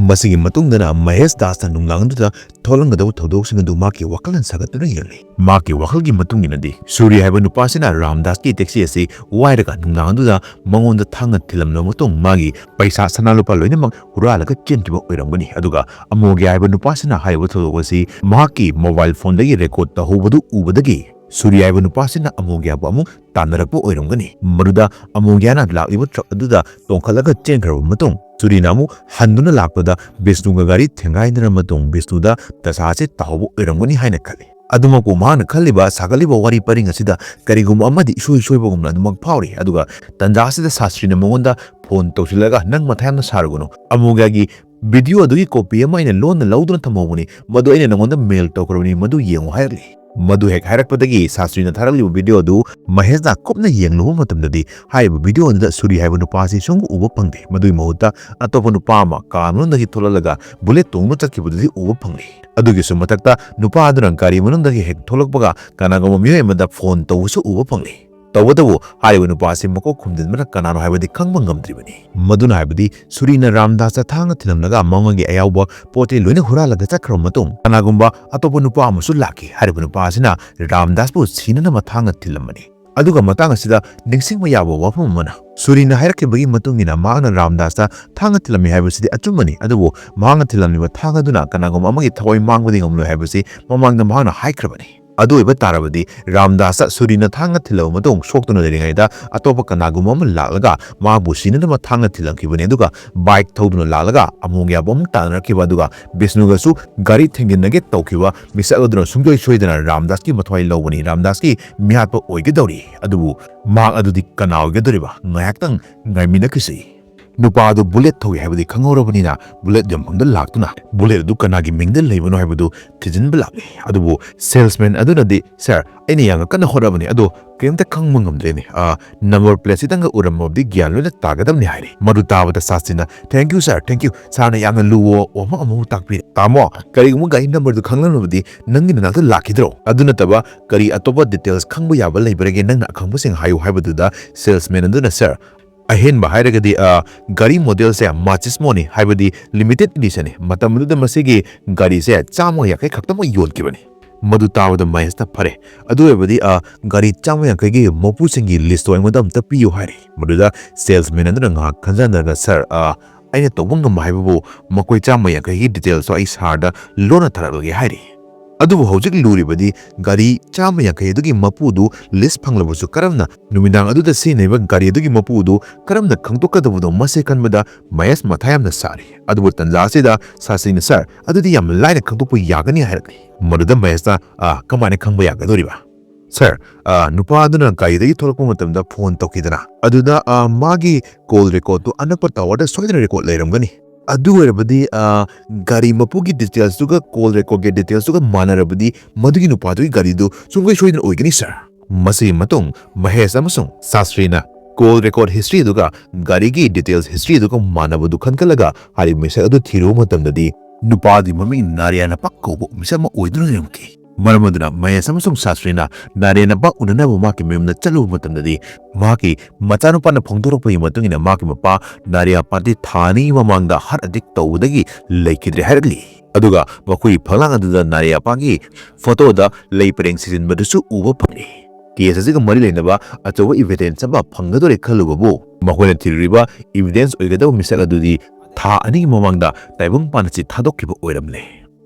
ꯃꯁꯤꯒꯤ ꯃꯇꯨꯡꯗꯅ ꯃꯍꯦꯁ ꯗꯥꯁꯅ ꯅꯨꯡꯗꯥꯡ ꯑꯗꯨꯗ ꯊꯣꯛꯂꯝꯒꯗꯕ ꯊꯧꯗꯣꯛꯁꯤꯡ ꯑꯗꯨ ꯃꯍꯥꯛꯀꯤ ꯋꯥꯈꯜꯅ ꯁꯥꯒꯠꯇꯨꯅ ꯌꯦꯡꯂꯤ꯫ ꯃꯍꯥꯛꯀꯤ ꯋꯥꯈꯜꯒꯤ ꯃꯇꯨꯡ ꯏꯟꯅꯗꯤ ꯁꯨꯔꯤ ꯍꯥꯏꯕ ꯅꯨꯄꯥꯁꯤꯅ ꯔꯥꯝꯗꯥꯁꯀꯤ ꯇꯦꯛꯁꯤ ꯑꯁꯤ ꯋꯥꯏꯔꯒ ꯅꯨꯡꯗꯥꯡ ꯑꯗꯨꯗ ꯃꯉꯣꯟꯗ ꯊꯥꯡꯅ ꯊꯤꯜꯂꯝꯂꯕ ꯃꯇꯨꯡ ꯃꯥꯒꯤ ꯄꯩꯁꯥ ꯁꯅꯥ ꯂꯨꯄꯥ ꯂꯣꯏꯅꯃꯛ ꯍꯨꯔꯥꯜꯂꯒ ꯆꯦꯟꯈꯤꯕ ꯑꯣꯏꯔꯝꯒꯅꯤ꯫ ꯑꯗꯨꯒ ꯑꯃꯣꯒ꯭ꯌꯥ ꯍꯥꯏꯕ ꯅꯨꯄꯥꯁꯤꯅ ꯍꯥꯏꯔꯤꯕ ꯊꯧꯗꯣꯛ ꯑꯁꯤ ꯃꯍꯥꯛꯀꯤ ꯃꯣꯕꯥꯏꯜ ꯐꯣꯟꯗꯒꯤ ꯔꯦꯀꯣꯔꯗ ꯇꯧꯍꯧꯕꯗꯨ ꯎꯕꯗꯒꯤ ꯁꯨꯔꯤ ꯍꯥꯏꯕ ꯅꯨꯄꯥꯁꯤꯅ ꯑꯃꯣꯒ꯭ꯌꯥꯕꯨ ꯑꯃꯨꯛ ꯇꯥꯟꯅꯔꯛꯄ ꯑꯣꯏꯔꯝꯒꯅꯤ꯫ ꯃꯗꯨꯗ ꯑꯃꯣꯒ꯭ꯌꯥꯅ ꯂꯥꯛꯂꯤꯕ ꯇ꯭ꯔꯛ ꯑꯗꯨꯗ ꯇꯣꯡꯈꯠꯂꯒ ꯆꯦꯟꯈ꯭ꯔꯕ ꯃꯇꯨꯡ ꯁꯨꯔꯤꯅ ꯑꯃꯨꯛ ꯍꯟꯗꯨꯅ ꯂꯥꯛꯄꯗ ꯕꯤꯁꯅꯨꯒ ꯒꯥꯔꯤ ꯊꯦꯡꯒꯥꯏꯅꯔꯕ ꯃꯇꯨꯡ ꯕꯤꯁꯅꯨꯗ ꯗꯁꯥꯁꯦ ꯇꯥꯍꯧꯕ ꯑꯣꯏꯔꯝꯒꯅꯤ ꯍꯥꯏꯅ ꯈꯜꯂꯤ꯫ ꯑꯗꯨꯃꯛꯄꯨ ꯃꯍꯥꯛꯅ ꯈꯜꯂꯤꯕ, ꯁꯥꯒꯠꯂꯤꯕ ꯋꯥꯔꯤ ꯄꯔꯤꯡ ꯑꯁꯤꯗ ꯀꯔꯤꯒꯨꯝꯕ ꯑꯃꯗꯤ ꯏꯁꯣꯏ ꯁꯣꯏꯕꯒꯨꯝꯅ ꯑꯗꯨꯃꯛ ꯐꯥꯎꯔꯤ꯫ ꯑꯗꯨꯒ ꯇꯟꯖꯥ ꯑꯁꯤꯗ ꯁꯥꯁꯇ꯭ꯔꯤꯅ ꯃꯉꯣꯟꯗ ꯐꯣꯟ ꯇꯧꯁꯤꯜꯂꯒ, "ꯅꯪ ꯃꯊꯥ ꯌꯥꯝꯅ ꯁꯥꯔꯨꯒꯅꯨ꯫ ꯑꯃꯣꯒ꯭ꯌꯥꯒꯤ ꯚꯤꯗꯤꯑꯣ ꯑꯗꯨꯒꯤ ꯀꯣꯄꯤ ꯑꯃ ꯑꯩꯅ ꯂꯣꯟꯅ ꯂꯧꯗꯨꯅ ꯊꯝꯍꯧꯕꯅꯤ꯫ ꯃꯗꯨ ꯑꯩꯅ ꯅꯉꯣꯟꯗ ꯃꯦꯜ ꯇꯧꯈ꯭ꯔꯕꯅꯤ꯫ ꯃꯗꯨ ꯌꯦꯡꯉꯨ" ꯍꯥꯏꯔꯛꯂꯤ꯫ ꯃꯗꯨ ꯍꯦꯛ ꯍꯥꯏꯔꯛꯄꯗꯒꯤ ꯁꯥꯁꯇ꯭ꯔꯤꯅ ꯊꯥꯔꯛꯂꯤꯕ ꯚꯤꯗꯤꯑꯣ ꯑꯗꯨ ꯃꯍꯦꯁꯅ ꯀꯨꯞꯅ ꯌꯦꯡꯂꯨꯕ ꯃꯇꯝꯗꯗꯤ ꯍꯥꯏꯔꯤꯕ ꯚꯤꯗꯤꯑꯣ ꯑꯗꯨꯗ ꯁꯨꯔꯤ ꯍꯥꯏꯕ ꯅꯨꯄꯥ ꯑꯁꯤ ꯁꯨꯝ ꯎꯕ ꯐꯪꯗꯦ꯫ ꯃꯗꯨꯒꯤ ꯃꯍꯨꯠꯇ ꯑꯇꯣꯞꯄ ꯅꯨꯄꯥ ꯑꯃ ꯀꯥꯔ ꯃꯅꯨꯡꯗꯒꯤ ꯊꯣꯛꯂꯛꯂꯒ ꯕꯨꯂꯦꯠ ꯇꯣꯡꯗꯨꯅ ꯆꯠꯈꯤꯕꯗꯨꯗꯤ ꯎꯕ ꯐꯪꯂꯤ꯫ ꯑꯗꯨꯒꯤꯁꯨ ꯃꯊꯛꯇ ꯅꯨꯄꯥ ꯑꯗꯨꯅ ꯒꯥꯔꯤ ꯃꯅꯨꯡꯗꯒꯤ ꯍꯦꯛ ꯊꯣꯛꯂꯛꯄꯒ ꯀꯅꯥꯒꯨꯝꯕ ꯃꯤꯑꯣꯏ ꯑꯃꯗ ꯐꯣꯟ ꯇꯧꯕꯁꯨ ꯎꯕ ꯐꯪꯂꯤ꯫ ꯇꯧꯕꯇꯕꯨ ꯍꯥꯏꯔꯤꯕ ꯅꯨꯄꯥ ꯑꯁꯤ ꯃꯀꯣꯛ ꯈꯨꯝꯖꯤꯟꯕꯅ ꯀꯅꯥꯅꯣ ꯍꯥꯏꯕꯗꯤ ꯈꯪꯕ ꯉꯝꯗ꯭ꯔꯤꯕꯅꯤ꯫ ꯃꯗꯨꯅ ꯍꯥꯏꯕꯗꯤ ꯁꯨꯔꯤꯅ ꯔꯥꯝꯗꯥꯁꯇ ꯊꯥꯡꯅ ꯊꯤꯜꯂꯝꯂꯒ ꯃꯉꯣꯟꯒꯤ ꯑꯌꯥꯎꯕ ꯄꯣꯠ ꯆꯩ ꯂꯣꯏꯅ ꯍꯨꯔꯥꯜꯂꯒ ꯆꯠꯈ꯭ꯔꯕ ꯃꯇꯨꯡ ꯀꯅꯥꯒꯨꯝꯕ ꯑꯇꯣꯞꯄ ꯅꯨꯄꯥ ꯑꯃꯁꯨ ꯂꯥꯛꯈꯤ꯫ ꯍꯥꯏꯔꯤꯕ ꯅꯨꯄꯥ ꯑꯁꯤꯅ ꯔꯥꯝꯗꯥꯁꯄꯨ ꯁꯤꯅꯅꯕ ꯊꯥꯡꯅ ꯊꯤꯜꯂꯝꯕꯅꯤ꯫ ꯑꯗꯨꯒ ꯃꯇꯥꯡ ꯑꯁꯤꯗ ꯅꯤꯡꯁꯤꯡꯕ ꯌꯥꯕ ꯋꯥꯐꯝ ꯑꯃꯅ, ꯁꯨꯔꯤꯅ ꯍꯥꯏꯔꯛꯈꯤꯕꯒꯤ ꯃꯇꯨꯡ ꯏꯟꯅ ꯃꯍꯥꯛꯅ ꯔꯥꯝꯗꯥꯁꯇ ꯊꯥꯡꯅ ꯊꯤꯜꯂꯝꯃꯤ ꯍꯥꯏꯕꯁꯤꯗꯤ ꯑꯆꯨꯝꯕꯅꯤ, ꯑꯗꯨꯕꯨ ꯃꯍꯥꯛꯅ ꯊꯤꯜꯂꯝꯂꯤꯕ ꯊꯥꯡ ꯑꯗꯨꯅ ꯀꯅꯥꯒꯨꯝꯕ ꯑꯃꯒꯤ ꯊꯋꯥꯏ ꯃꯥꯡꯕꯗꯤ ꯉꯝꯂꯣꯏ ꯍꯥꯏꯕꯁꯤ ꯃꯃꯥꯡꯗ ꯃꯍꯥꯛꯅ ꯍꯥꯏꯈ꯭ꯔꯕꯅꯤ꯫ ꯑꯗꯨ ꯑꯣꯏꯕ ꯇꯥꯔꯕꯗꯤ ꯔꯥꯝꯗꯥꯁꯇ ꯁꯨꯔꯤꯅ ꯊꯥꯡꯅ ꯊꯤꯜꯂꯕ ꯃꯇꯨꯡ ꯁꯣꯛꯇꯨꯅ ꯂꯩꯔꯤꯉꯩꯗ ꯑꯇꯣꯞꯄ ꯀꯅꯥꯒꯨꯝꯕ ꯑꯃ ꯂꯥꯛꯂꯒ ꯃꯍꯥꯛꯄꯨ ꯁꯤꯅꯅꯕ ꯊꯥꯡꯅ ꯊꯤꯜꯂꯝꯈꯤꯕꯅꯤ, ꯑꯗꯨꯒ ꯕꯥꯏꯛ ꯊꯧꯗꯨꯅ ꯂꯥꯛꯂꯒ ꯑꯃꯣꯡ ꯌꯥꯕ ꯑꯃ ꯇꯥꯟꯅꯔꯛꯈꯤꯕ, ꯑꯗꯨꯒ ꯕꯤꯁꯅꯨꯒꯁꯨ ꯒꯥꯔꯤ ꯊꯦꯡꯖꯤꯟꯅꯒꯦ ꯇꯧꯈꯤꯕ ꯃꯤꯁꯛ ꯑꯗꯨꯅ ꯁꯨꯡꯁꯣꯏ ꯁꯣꯏꯗꯅ ꯔꯥꯝꯗꯥꯁꯀꯤ ꯃꯊ꯭ꯋꯥꯏ ꯂꯧꯕꯅꯤ, ꯔꯥꯝꯗꯥꯁꯀꯤ ꯃꯤꯍꯥꯠꯄ ꯑꯣꯏꯒꯗꯧꯔꯤ꯫ ꯑꯗꯨꯕꯨ ꯃꯍꯥꯛ ꯑꯗꯨꯗꯤ ꯀꯅꯥ ꯑꯣꯏꯒꯗꯧꯔꯤꯕ? ꯉꯥꯏꯍꯥꯛꯇꯪ ꯉꯥꯏꯃꯤꯟꯅꯈꯤꯁꯤ꯫ ꯅꯨꯄꯥ ꯑꯗꯨ ꯕꯨꯂꯦꯠ ꯊꯧꯏ ꯍꯥꯏꯕꯗꯤ ꯈꯪꯍꯧꯔꯕꯅꯤꯅ ꯕꯨꯂꯦꯠ ꯌꯣꯟꯐꯝꯗ ꯂꯥꯛꯇꯨꯅ ꯕꯨꯂꯦꯠ ꯑꯗꯨ ꯀꯅꯥꯒꯤ ꯃꯤꯡꯗ ꯂꯩꯕꯅꯣ ꯍꯥꯏꯕꯗꯨ ꯊꯤꯖꯤꯟꯕ ꯂꯥꯛꯂꯦ꯫ ꯑꯗꯨꯕꯨ ꯁꯦꯜꯁꯃꯦꯟ ꯑꯗꯨꯅꯗꯤ, "ꯁꯥꯔ, ꯑꯩꯅ ꯌꯥꯝꯅ ꯀꯟꯅ ꯍꯣꯠꯅꯕꯅꯤ, ꯑꯗꯣ ꯀꯔꯤꯝꯇ ꯈꯪꯕ ꯉꯝꯗ꯭ꯔꯦꯅꯦ꯫ ꯑ, ꯅꯝꯕꯔ ꯄ꯭ꯂꯦꯠꯁꯤꯗꯪꯒ ꯎꯔꯝꯃꯕꯗꯤ ꯒ꯭ꯌꯥꯟ ꯂꯣꯏꯅ ꯇꯥꯒꯗꯕꯅꯤ" ꯍꯥꯏꯔꯦ꯫ ꯃꯗꯨ ꯇꯥꯕꯗ ꯁꯥꯁꯇ꯭ꯔꯤꯅ, "Thank you, sir, thank you꯫ ꯁꯥꯔꯅ ꯌꯥꯝꯅ ꯂꯨꯕ ꯋꯥꯐꯝ ꯑꯃꯃꯨꯛ ꯇꯥꯛꯄꯤꯔꯦ꯫ ꯇꯥꯃꯣ, ꯀꯔꯤꯒꯨꯝꯕ ꯒꯥꯔꯤ ꯅꯝꯕꯔꯗꯨ ꯈꯪꯂꯝꯂꯕꯗꯤ ꯅꯪꯒꯤ ꯅꯅꯥꯛꯇ ꯂꯥꯛꯈꯤꯗ꯭ꯔꯣ? ꯑꯗꯨ ꯅꯠꯇꯕ ꯀꯔꯤ ꯑꯇꯣꯞꯄ ꯗꯤꯇꯦꯜꯁ ꯈꯪꯕ ꯌꯥꯕ ꯂꯩꯕ꯭ꯔꯒꯦ? ꯅꯪꯅ ꯑꯈꯪꯕꯁꯤꯡ ꯍꯥꯏꯌꯨ" ꯍꯥꯏꯕꯗꯨꯗ ꯁꯦꯜꯁꯃꯦꯟ ꯑꯗꯨꯅ, "ꯁꯥꯔ, ꯑꯍꯦꯟꯕ ꯍꯥꯏꯔꯒꯗꯤ, ꯑ, ꯒꯥꯔꯤ ꯃꯣꯗꯦꯜꯁꯦ ꯃꯥꯆꯤꯁꯃꯣꯅꯤ, ꯍꯥꯏꯕꯗꯤ ꯂꯤꯃꯤꯇꯦꯗ ꯏꯗꯤꯁꯟꯅꯤ꯫ ꯃꯇꯝ ꯑꯗꯨꯗ ꯃꯁꯤꯒꯤ ꯒꯥꯔꯤꯁꯦ ꯆꯥꯝꯃ ꯌꯥꯡꯈꯩ ꯈꯛꯇꯃꯛ ꯌꯣꯟꯈꯤꯕꯅꯤ"꯫ ꯃꯗꯨ ꯇꯥꯕꯗ ꯃꯍꯦꯁꯇ, "ꯐꯔꯦ, ꯑꯗꯨ ꯑꯣꯏꯔꯕꯗꯤ, ꯑ, ꯒꯥꯔꯤ ꯆꯥꯝꯃ ꯌꯥꯡꯈꯩꯒꯤ ꯃꯄꯨꯁꯤꯡꯒꯤ ꯂꯤꯁꯇꯣ ꯑꯩꯉꯣꯟꯗ ꯑꯝꯇ ꯄꯤꯌꯨ" ꯍꯥꯏꯔꯦ꯫ ꯃꯗꯨꯗ ꯁꯦꯜꯁꯃꯦꯟ ꯑꯗꯨꯅ ꯉꯥꯏꯍꯥꯛ ꯈꯟꯖꯟꯅꯔꯒ, "ꯁꯥꯔ, ꯑ, ꯑꯩꯅ ꯇꯧꯕ ꯉꯝꯕ ꯍꯥꯏꯕꯕꯨ ꯃꯈꯣꯏ ꯆꯥꯝꯃ ꯌꯥꯡꯈꯩꯒꯤ ꯗꯤꯇꯦꯜꯁꯇꯣ ꯑꯩ ꯁꯥꯔꯗ ꯂꯣꯟꯅ ꯊꯥꯔꯛꯂꯒꯦ" ꯍꯥꯏꯔꯤ꯫ ꯑꯗꯨꯕꯨ ꯍꯧꯖꯤꯛ ꯂꯨꯔꯤꯕꯗꯤ ꯒꯥꯔꯤ ꯆꯥꯝꯃ ꯌꯥꯡꯈꯩ ꯑꯗꯨꯒꯤ ꯃꯄꯨꯗꯨ ꯂꯤꯁ ꯐꯪꯂꯕꯁꯨ ꯀꯔꯝꯅ, ꯅꯨꯃꯤꯗꯥꯡ ꯑꯗꯨꯗ ꯁꯤꯖꯤꯟꯅꯔꯤꯕ ꯒꯥꯔꯤ ꯑꯗꯨꯒꯤ ꯃꯄꯨꯗꯨ ꯀꯔꯝꯅ ꯈꯪꯗꯣꯛꯀꯗꯕꯗꯣ, ꯃꯁꯤ ꯈꯟꯕꯗ ꯃꯍꯦꯁ ꯃꯊꯥ ꯌꯥꯝꯅ ꯁꯥꯔꯤ꯫ ꯑꯗꯨꯕꯨ ꯇꯟꯖꯥ ꯑꯁꯤꯗ ꯁꯥꯁꯇ꯭ꯔꯤꯅ, "ꯁꯥꯔ, ꯑꯗꯨꯗꯤ ꯌꯥꯝꯅ ꯂꯥꯏꯅ ꯈꯪꯗꯣꯛꯄ ꯌꯥꯒꯅꯤ" ꯍꯥꯏꯔꯛꯂꯤ꯫ ꯃꯗꯨꯗ ꯃꯍꯦꯁꯅ, "ꯑ, ꯀꯃꯥꯏꯅ ꯈꯪꯕ ꯌꯥꯒꯗꯧꯔꯤꯕ?" "ꯁꯥꯔ, ꯑ, ꯅꯨꯄꯥ ꯑꯗꯨꯅ ꯒꯥꯔꯤꯗꯒꯤ ꯊꯣꯛꯂꯛꯄ ꯃꯇꯝꯗ ꯐꯣꯟ ꯇꯧꯈꯤꯗꯅ, ꯑꯗꯨꯗ, ꯑ, ꯃꯥꯒꯤ ꯀꯣꯜ ꯔꯦꯀꯣꯔꯗꯇꯨ ꯑꯅꯛꯄ ꯇꯥꯋꯔꯗ ꯁꯣꯏꯗꯅ ꯔꯦꯀꯣꯔꯗ ꯂꯩꯔꯝꯒꯅꯤ꯫ ꯑꯗꯨ ꯑꯣꯏꯔꯕꯗꯤ, ꯑ, ꯒꯥꯔꯤ ꯃꯄꯨꯒꯤ ꯗꯤꯇꯦꯜꯁꯇꯨꯒ ꯀꯣꯜ ꯔꯦꯀꯣꯔꯗꯀꯤ ꯗꯤꯇꯦꯜꯁꯇꯨꯒ ꯃꯥꯟꯅꯔꯕꯗꯤ ꯃꯗꯨꯒꯤ ꯅꯨꯄꯥꯗꯨꯒꯤ ꯒꯥꯔꯤꯗꯨ ꯁꯨꯡꯁꯣꯏ ꯁꯣꯏꯗꯅ ꯑꯣꯏꯒꯅꯤ, ꯁꯥꯔ"꯫ ꯃꯁꯤꯒꯤ ꯃꯇꯨꯡ ꯃꯍꯦꯁ ꯑꯃꯁꯨꯡ ꯁꯥꯁꯇ꯭ꯔꯤꯅ ꯀꯣꯜ ꯔꯦꯀꯣꯔꯗ ꯍꯤꯁꯇ꯭ꯔꯤ ꯑꯗꯨꯒ ꯒꯥꯔꯤꯒꯤ ꯗꯤꯇꯦꯜꯁ ꯍꯤꯁꯇ꯭ꯔꯤ ꯑꯗꯨꯒ ꯃꯥꯟꯅꯕꯗꯨ ꯈꯟꯒꯠꯂꯒ ꯍꯥꯏꯔꯤꯕ ꯃꯤꯁꯛ ꯑꯗꯨ ꯊꯤꯔꯨꯕ ꯃꯇꯝꯗꯗꯤ ꯅꯨꯄꯥꯗꯨꯒꯤ ꯃꯃꯤꯡ ꯅꯥꯔꯤꯌꯥꯅꯄꯥ ꯀꯧꯕ ꯃꯤꯁꯛ ꯑꯃ ꯑꯣꯏꯗꯨꯅ ꯂꯩꯔꯝꯈꯤ꯫ ꯃꯔꯝ ꯑꯗꯨꯅ ꯃꯍꯦꯁ ꯑꯃꯁꯨꯡ ꯁꯥꯁꯇ꯭ꯔꯤꯅ ꯅꯥꯔꯤꯌꯥꯅꯄꯥ ꯎꯅꯅꯕ ꯃꯍꯥꯛꯀꯤ ꯃꯌꯨꯝꯗ ꯆꯠꯂꯨꯕ ꯃꯇꯝꯗꯗꯤ ꯃꯍꯥꯛꯀꯤ ꯃꯆꯥꯅꯨꯄꯥꯅ ꯐꯣꯡꯗꯣꯔꯛꯄꯒꯤ ꯃꯇꯨꯡ ꯏꯟꯅ ꯃꯍꯥꯛꯀꯤ ꯃꯄꯥ ꯅꯥꯔꯤꯌꯥꯄꯥꯗꯤ ꯊꯥ ꯑꯅꯤꯒꯤ ꯃꯃꯥꯡꯗ ꯍꯥꯔꯠ ꯑꯦꯇꯦꯛ ꯇꯧꯕꯗꯒꯤ ꯂꯩꯈꯤꯗ꯭ꯔꯦ ꯍꯥꯏꯔꯛꯂꯤ꯫ ꯑꯗꯨꯒ ꯃꯈꯣꯏꯒꯤ ꯐꯛꯂꯥꯡ ꯑꯗꯨꯗ ꯅꯥꯔꯤꯌꯥꯄꯥꯒꯤ ꯐꯣꯇꯣꯗ ꯂꯩ ꯄꯔꯦꯡ ꯁꯤꯖꯤꯟꯕꯗꯨꯁꯨ ꯎꯕ ꯐꯪꯂꯤ꯫ ꯀꯦꯁ ꯑꯁꯤꯒ ꯃꯔꯤ ꯂꯩꯅꯕ ꯑꯆꯧꯕ ꯏꯚꯤꯗꯦꯟꯁ ꯑꯃ ꯐꯪꯒꯗꯧꯔꯦ ꯈꯜꯂꯨꯕꯕꯨ, ꯃꯈꯣꯏꯅ ꯊꯤꯔꯨꯔꯤꯕ ꯏꯚꯤꯗꯦꯟꯁ ꯑꯣꯏꯒꯗꯕ ꯃꯤꯁꯛ ꯑꯗꯨꯗꯤ ꯊꯥ ꯑꯅꯤꯒꯤ ꯃꯃꯥꯡꯗ ꯇꯥꯏꯕꯪꯄꯥꯟ ꯑꯁꯤ ꯊꯥꯗꯣꯛꯈꯤꯕ ꯑꯣꯏꯔꯝꯂꯦ꯫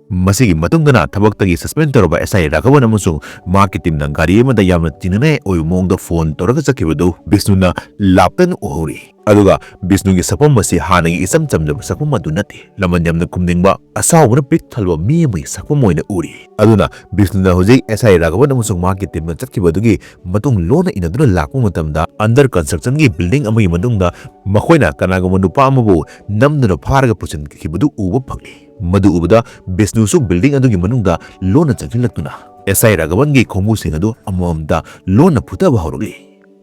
ꯃꯁꯤꯒꯤ ꯃꯇꯨꯡꯗꯅ ꯊꯕꯛꯇꯒꯤ ꯁꯁꯄꯦꯟ ꯇꯧꯔꯕ ꯑꯦꯁ ꯑꯥꯏ ꯔꯥꯘꯕꯟ ꯑꯃꯁꯨꯡ ꯃꯍꯥꯛꯀꯤ ꯇꯤꯝꯅ ꯒꯥꯔꯤ ꯑꯃꯗ ꯌꯥꯝꯅ ꯆꯤꯡꯅꯅꯤꯡꯉꯥꯏ ꯑꯣꯏꯕ ꯃꯑꯣꯡꯗ ꯐꯣꯟ ꯇꯧꯔꯒ ꯆꯠꯈꯤꯕꯗꯨ ꯕꯤꯁꯅꯨꯅ ꯂꯥꯞꯇꯅ ꯎꯍꯧꯔꯤ꯫ ꯑꯗꯨꯒ ꯕꯤꯁꯅꯨꯒꯤ ꯁꯛꯐꯝ ꯑꯁꯤ ꯍꯥꯟꯅꯒꯤ ꯏꯆꯝ ꯆꯝꯖꯕ ꯁꯛꯐꯝ ꯑꯗꯨ ꯅꯠꯇꯦ꯫ ꯂꯃꯟ ꯌꯥꯝꯅ ꯈꯨꯝꯅꯤꯡꯕ, ꯑꯁꯥꯎꯕꯅ ꯄꯤꯛ ꯊꯜꯂꯕ ꯃꯤ ꯑꯃꯒꯤ ꯁꯛꯐꯝ ꯑꯣꯏꯅ ꯎꯔꯤ꯫ ꯑꯗꯨꯅ ꯕꯤꯁꯅꯨꯅ ꯍꯧꯖꯤꯛ ꯑꯦꯁ ꯑꯥꯏ ꯔꯥꯘꯕꯟ ꯑꯃꯁꯨꯡ ꯃꯍꯥꯛꯀꯤ ꯇꯤꯝꯅ ꯆꯠꯈꯤꯕ ꯑꯗꯨꯒꯤ ꯃꯇꯨꯡ ꯂꯣꯟꯅ ꯏꯟꯅꯗꯨꯅ ꯂꯥꯛꯄ ꯃꯇꯝꯗ, ꯑꯟꯗꯔ ꯀꯟꯁꯇ꯭ꯔꯛꯁꯟꯒꯤ ꯕꯤꯜꯗꯤꯡ ꯑꯃꯒꯤ ꯃꯅꯨꯡꯗ ꯃꯈꯣꯏꯅ ꯀꯅꯥꯒꯨꯝꯕ ꯅꯨꯄꯥ ꯑꯃꯕꯨ ꯅꯝꯗꯨꯅ ꯐꯥꯔꯒ ꯄꯨꯁꯤꯟꯈꯤꯕꯗꯨ ꯎꯕ ꯐꯪꯂꯤ꯫ ꯃꯗꯨ ꯎꯕꯗ ꯕꯤꯁꯅꯨꯁꯨ ꯕꯤꯜꯗꯤꯡ ꯑꯗꯨꯒꯤ ꯃꯅꯨꯡꯗ ꯂꯣꯟꯅ ꯆꯪꯁꯤꯜꯂꯛꯇꯨꯅ ꯑꯦꯁ ꯑꯥꯏ ꯔꯥꯘꯕꯟꯒꯤ ꯈꯣꯡꯕꯨꯁꯤꯡ ꯑꯗꯨ ꯑꯃꯃꯝꯇ ꯂꯣꯟꯅ ꯐꯨꯊꯕ ꯍꯧꯔꯛꯂꯤ꯫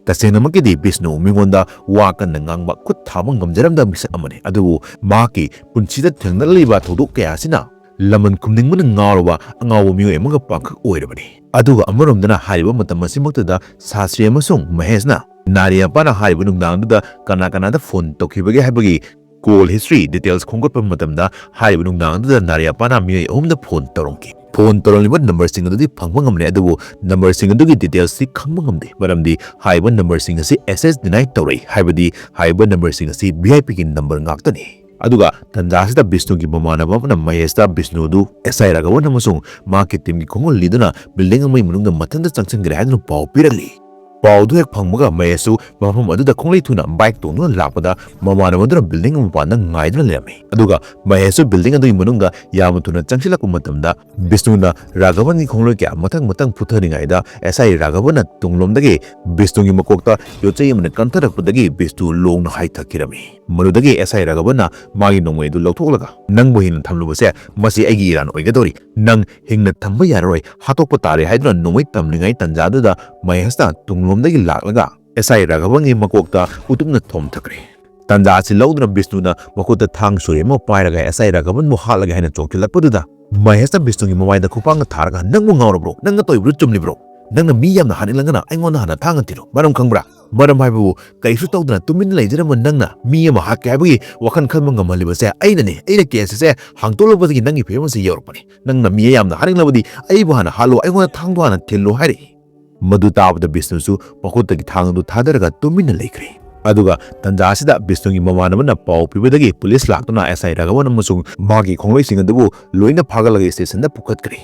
ꯇꯁꯦꯡꯅꯃꯛꯀꯤꯗꯤ ꯕꯤꯁꯅꯨ ꯃꯤꯉꯣꯟꯗ ꯋꯥ ꯀꯟꯅ ꯉꯥꯡꯕ, ꯈꯨꯠ ꯊꯥꯕ ꯉꯝꯖꯔꯝꯗꯕ ꯃꯤꯁꯛ ꯑꯃꯅꯤ, ꯑꯗꯨꯕꯨ ꯃꯍꯥꯛꯀꯤ ꯄꯨꯟꯁꯤꯗ ꯊꯦꯡꯅꯔꯛꯂꯤꯕ ꯊꯧꯗꯣꯛ ꯀꯌꯥ ꯑꯁꯤꯅ ꯂꯃꯟ ꯈꯨꯝꯅꯤꯡꯕꯅ ꯉꯥꯎꯔꯕ ꯑꯉꯥꯎꯕ ꯃꯤꯑꯣꯏ ꯑꯃꯒ ꯄꯥꯡꯈꯛ ꯑꯣꯏꯔꯕꯅꯤ꯫ ꯑꯗꯨꯒ ꯑꯃꯔꯣꯝꯗꯅ ꯍꯥꯏꯔꯤꯕ ꯃꯇꯝ ꯑꯁꯤꯃꯛꯇꯗ ꯁꯥꯁ꯭ꯔꯤ ꯑꯃꯁꯨꯡ ꯃꯍꯦꯁꯅ ꯅꯥꯔꯤꯌꯥꯄꯥꯅ ꯍꯥꯏꯔꯤꯕ ꯅꯨꯡꯗꯥꯡꯗꯨꯗ ꯀꯅꯥ ꯀꯅꯥꯗ ꯐꯣꯟ ꯇꯧꯈꯤꯕꯒꯦ ꯍꯥꯏꯕꯒꯤ ꯀꯣꯜ ꯍꯤꯁꯇ꯭ꯔꯤ ꯗꯤꯇꯦꯜꯁ ꯈꯣꯝꯒꯠꯄ ꯃꯇꯝꯗ, ꯍꯥꯏꯔꯤꯕ ꯅꯨꯡꯗꯥꯡ ꯑꯗꯨꯗ ꯅꯥꯔꯤꯌꯥꯄꯥꯅ ꯃꯤꯑꯣꯏ ꯑꯍꯨꯝꯗ ꯐꯣꯟ ꯇꯧꯔꯝꯈꯤ꯫ ꯐꯣꯟ ꯇꯧꯔꯝꯂꯤꯕ ꯅꯝꯕꯔꯁꯤꯡ ꯑꯗꯨꯗꯤ ꯐꯪꯕ ꯉꯝꯂꯦ, ꯑꯗꯨꯕꯨ ꯅꯝꯕꯔꯁꯤꯡ ꯑꯗꯨꯒꯤ ꯗꯤꯇꯦꯜꯁꯇꯤ ꯈꯪꯕ ꯉꯝꯗꯦ, ꯃꯔꯝꯗꯤ ꯍꯥꯏꯔꯤꯕ ꯅꯝꯕꯔꯁꯤꯡ ꯑꯁꯤ ꯑꯦꯁꯦꯁ ꯗꯤꯅꯥꯏ ꯇꯧꯔꯛꯏ, ꯍꯥꯏꯕꯗꯤ ꯍꯥꯏꯔꯤꯕ ꯅꯝꯕꯔꯁꯤꯡ ꯑꯁꯤ ꯚꯤ ꯑꯥꯏ ꯄꯤꯒꯤ ꯅꯝꯕꯔ ꯉꯥꯛꯇꯅꯤ꯫ ꯑꯗꯨꯒ ꯇꯟꯖꯥ ꯑꯁꯤꯗ ꯕꯤꯁꯅꯨꯒꯤ ꯃꯃꯥꯟꯅꯕ ꯑꯃꯅ ꯃꯍꯦꯁꯇ ꯕꯤꯁꯅꯨ ꯑꯗꯨ ꯑꯦꯁ ꯑꯥꯏ ꯔꯥꯘꯕꯟ ꯑꯃꯁꯨꯡ ꯃꯍꯥꯛꯀꯤ ꯇꯤꯝꯒꯤ ꯈꯣꯡꯒꯨꯜ ꯂꯤꯗꯨꯅ ꯕꯤꯜꯗꯤꯡ ꯑꯃꯒꯤ ꯃꯅꯨꯡꯗ ꯃꯊꯟꯇ ꯆꯪꯁꯤꯟꯈ꯭ꯔꯦ ꯍꯥꯏꯗꯨꯅ ꯄꯥꯎ ꯄꯤꯔꯛꯂꯤ꯫ ꯄꯥꯎꯗꯨ ꯍꯦꯛ ꯐꯪꯕꯒ ꯃꯍꯦꯁꯁꯨ ꯃꯐꯝ ꯑꯗꯨꯗ ꯈꯣꯡꯂꯩ ꯊꯨꯅ ꯕꯥꯏꯛ ꯇꯣꯡꯗꯨꯅ ꯂꯥꯛꯄꯗ ꯃꯃꯥꯟꯅꯕꯗꯨꯅ ꯕꯤꯜꯗꯤꯡ ꯃꯄꯥꯟꯗ ꯉꯥꯏꯗꯨꯅ ꯂꯩꯔꯝꯃꯤ꯫ ꯑꯗꯨꯒ ꯃꯍꯦꯁꯁꯨ ꯕꯤꯜꯗꯤꯡ ꯑꯗꯨꯒꯤ ꯃꯅꯨꯡꯗ ꯌꯥꯝꯅ ꯊꯨꯅ ꯆꯪꯁꯤꯜꯂꯛꯄ ꯃꯇꯝꯗ ꯕꯤꯁꯅꯨꯅ ꯔꯥꯘꯕꯟꯒꯤ ꯈꯣꯡꯂꯣꯏ ꯀꯌꯥ ꯃꯊꯪ ꯃꯊꯪ ꯐꯨꯊꯔꯤꯉꯩꯗ ꯑꯦꯁ ꯑꯥꯏ ꯔꯥꯘꯕꯟꯅ ꯇꯨꯡꯂꯣꯝꯗꯒꯤ ꯕꯤꯁꯅꯨꯒꯤ ꯃꯀꯣꯛꯇ ꯌꯣꯠꯆꯩ ꯑꯃꯅ ꯀꯟꯊꯔꯛꯄꯗꯒꯤ ꯕꯤꯁꯅꯨ ꯂꯣꯡꯅ ꯍꯥꯏꯊꯈꯤꯔꯝꯃꯤ꯫ ꯃꯗꯨꯗꯒꯤ ꯑꯦꯁ ꯑꯥꯏ ꯔꯥꯘꯕꯟꯅ ꯃꯥꯒꯤ ꯅꯣꯡꯃꯩ ꯑꯗꯨ ꯂꯧꯊꯣꯛꯂꯒ, "ꯅꯪꯕꯨ ꯍꯤꯡꯅ ꯊꯝꯂꯨꯕꯁꯦ ꯃꯁꯤ ꯑꯩꯒꯤ ꯏꯔꯥꯟ ꯑꯣꯏꯒꯗꯧꯔꯤ, ꯅꯪ ꯍꯤꯡꯅ ꯊꯝꯕ ꯌꯥꯔꯔꯣꯏ, ꯍꯥꯠꯇꯣꯛꯄ ꯇꯥꯔꯦ" ꯍꯥꯏꯗꯨꯅ ꯅꯣꯡꯃꯩ ꯇꯝꯂꯤꯉꯩ ꯇꯟꯖꯥꯗꯨꯗ ꯃꯍꯦꯁꯅ ꯇꯨꯡꯂꯣꯝꯗꯒꯤ ꯂꯥꯛꯂꯒ ꯑꯦꯁ ꯑꯥꯏ ꯔꯥꯘꯕꯟꯒꯤ ꯃꯀꯣꯛꯇ ꯎꯇꯨꯞꯅ ꯊꯣꯝꯊꯈ꯭ꯔꯦ꯫ ꯇꯟꯖꯥ ꯑꯁꯤ ꯂꯧꯗꯨꯅ ꯕꯤꯁꯅꯨꯅ ꯃꯈꯨꯠꯇ ꯊꯥꯡ ꯁꯨꯔꯤ ꯑꯃ ꯄꯥꯏꯔꯒ ꯑꯦꯁ ꯑꯥꯏ ꯔꯥꯘꯕꯟꯕꯨ ꯍꯥꯠꯂꯒꯦ ꯍꯥꯏꯅ ꯆꯣꯡꯁꯤꯜꯂꯛꯄꯗꯨꯗ, ꯃꯍꯦꯁꯅ ꯕꯤꯁꯅꯨꯒꯤ ꯃꯃꯥꯏꯗ ꯈꯨꯄꯥꯛꯅ ꯊꯥꯔꯒ, "ꯅꯪꯕꯨ ꯉꯥꯎꯔꯕ꯭ꯔꯣ? ꯅꯪꯅ ꯇꯧꯔꯤꯕꯗꯨ ꯆꯨꯝꯂꯤꯕ꯭ꯔꯣ? ꯅꯪꯅ ꯃꯤ ꯌꯥꯝꯅ ꯍꯥꯠꯅꯤꯡꯂꯒꯅ ꯑꯩꯉꯣꯟꯗ ꯍꯥꯟꯅ ꯊꯥꯡꯅ ꯊꯤꯔꯣ꯫ ꯃꯔꯝ ꯈꯪꯕ꯭ꯔꯥ? ꯃꯔꯝ ꯍꯥꯏꯕꯕꯨ ꯀꯔꯤꯁꯨ ꯇꯧꯗꯅ ꯇꯨꯃꯤꯟꯅ ꯂꯩꯖꯔꯝꯕ ꯅꯪꯅ ꯃꯤ ꯑꯃ ꯍꯥꯠꯀꯦ ꯍꯥꯏꯕꯒꯤ ꯋꯥꯈꯜ ꯈꯟꯕ ꯉꯝꯍꯜꯂꯤꯕꯁꯦ ꯑꯩꯅꯅꯤ꯫ ꯑꯩꯅ ꯀꯦꯁ ꯑꯁꯦ ꯍꯥꯡꯗꯣꯛꯂꯨꯕꯗꯒꯤ ꯅꯪꯒꯤ ꯐꯤꯕꯝ ꯑꯁꯤ ꯌꯧꯔꯛꯄꯅꯤ꯫ ꯅꯪꯅ ꯃꯤ ꯌꯥꯝꯅ ꯍꯥꯠꯅꯤꯡꯂꯕꯗꯤ ꯑꯩꯕꯨ ꯍꯥꯟꯅ ꯍꯥꯠꯂꯣ, ꯑꯩꯉꯣꯟꯗ ꯊꯥꯡꯗꯣ ꯍꯥꯟꯅ ꯊꯤꯜꯂꯣ" ꯍꯥꯏꯔꯛꯏ꯫ ꯃꯗꯨ ꯇꯥꯕꯗ ꯕꯤꯁꯅꯨꯁꯨ ꯃꯈꯨꯠꯇꯒꯤ ꯊꯥꯡ ꯑꯗꯨ ꯊꯥꯗꯔꯒ ꯇꯨꯃꯤꯟꯅ ꯂꯩꯈ꯭ꯔꯦ꯫ ꯑꯗꯨꯒ ꯇꯟꯖꯥ ꯑꯁꯤꯗ ꯕꯤꯁꯅꯨꯒꯤ ꯃꯃꯥꯟꯅꯕꯅ ꯄꯥꯎ ꯄꯤꯕꯗꯒꯤ ꯄꯨꯂꯤꯁ ꯂꯥꯛꯇꯨꯅ ꯑꯦꯁ ꯑꯥꯏ ꯔꯥꯘꯕꯟ ꯑꯃꯁꯨꯡ ꯃꯍꯥꯛꯀꯤ ꯈꯣꯡꯂꯣꯏꯁꯤꯡ ꯑꯗꯨꯕꯨ ꯂꯣꯏꯅ ꯐꯥꯒꯠꯂꯒ ꯁ꯭ꯇꯦꯁꯟꯗ ꯄꯨꯈꯠꯈ꯭ꯔꯦ꯫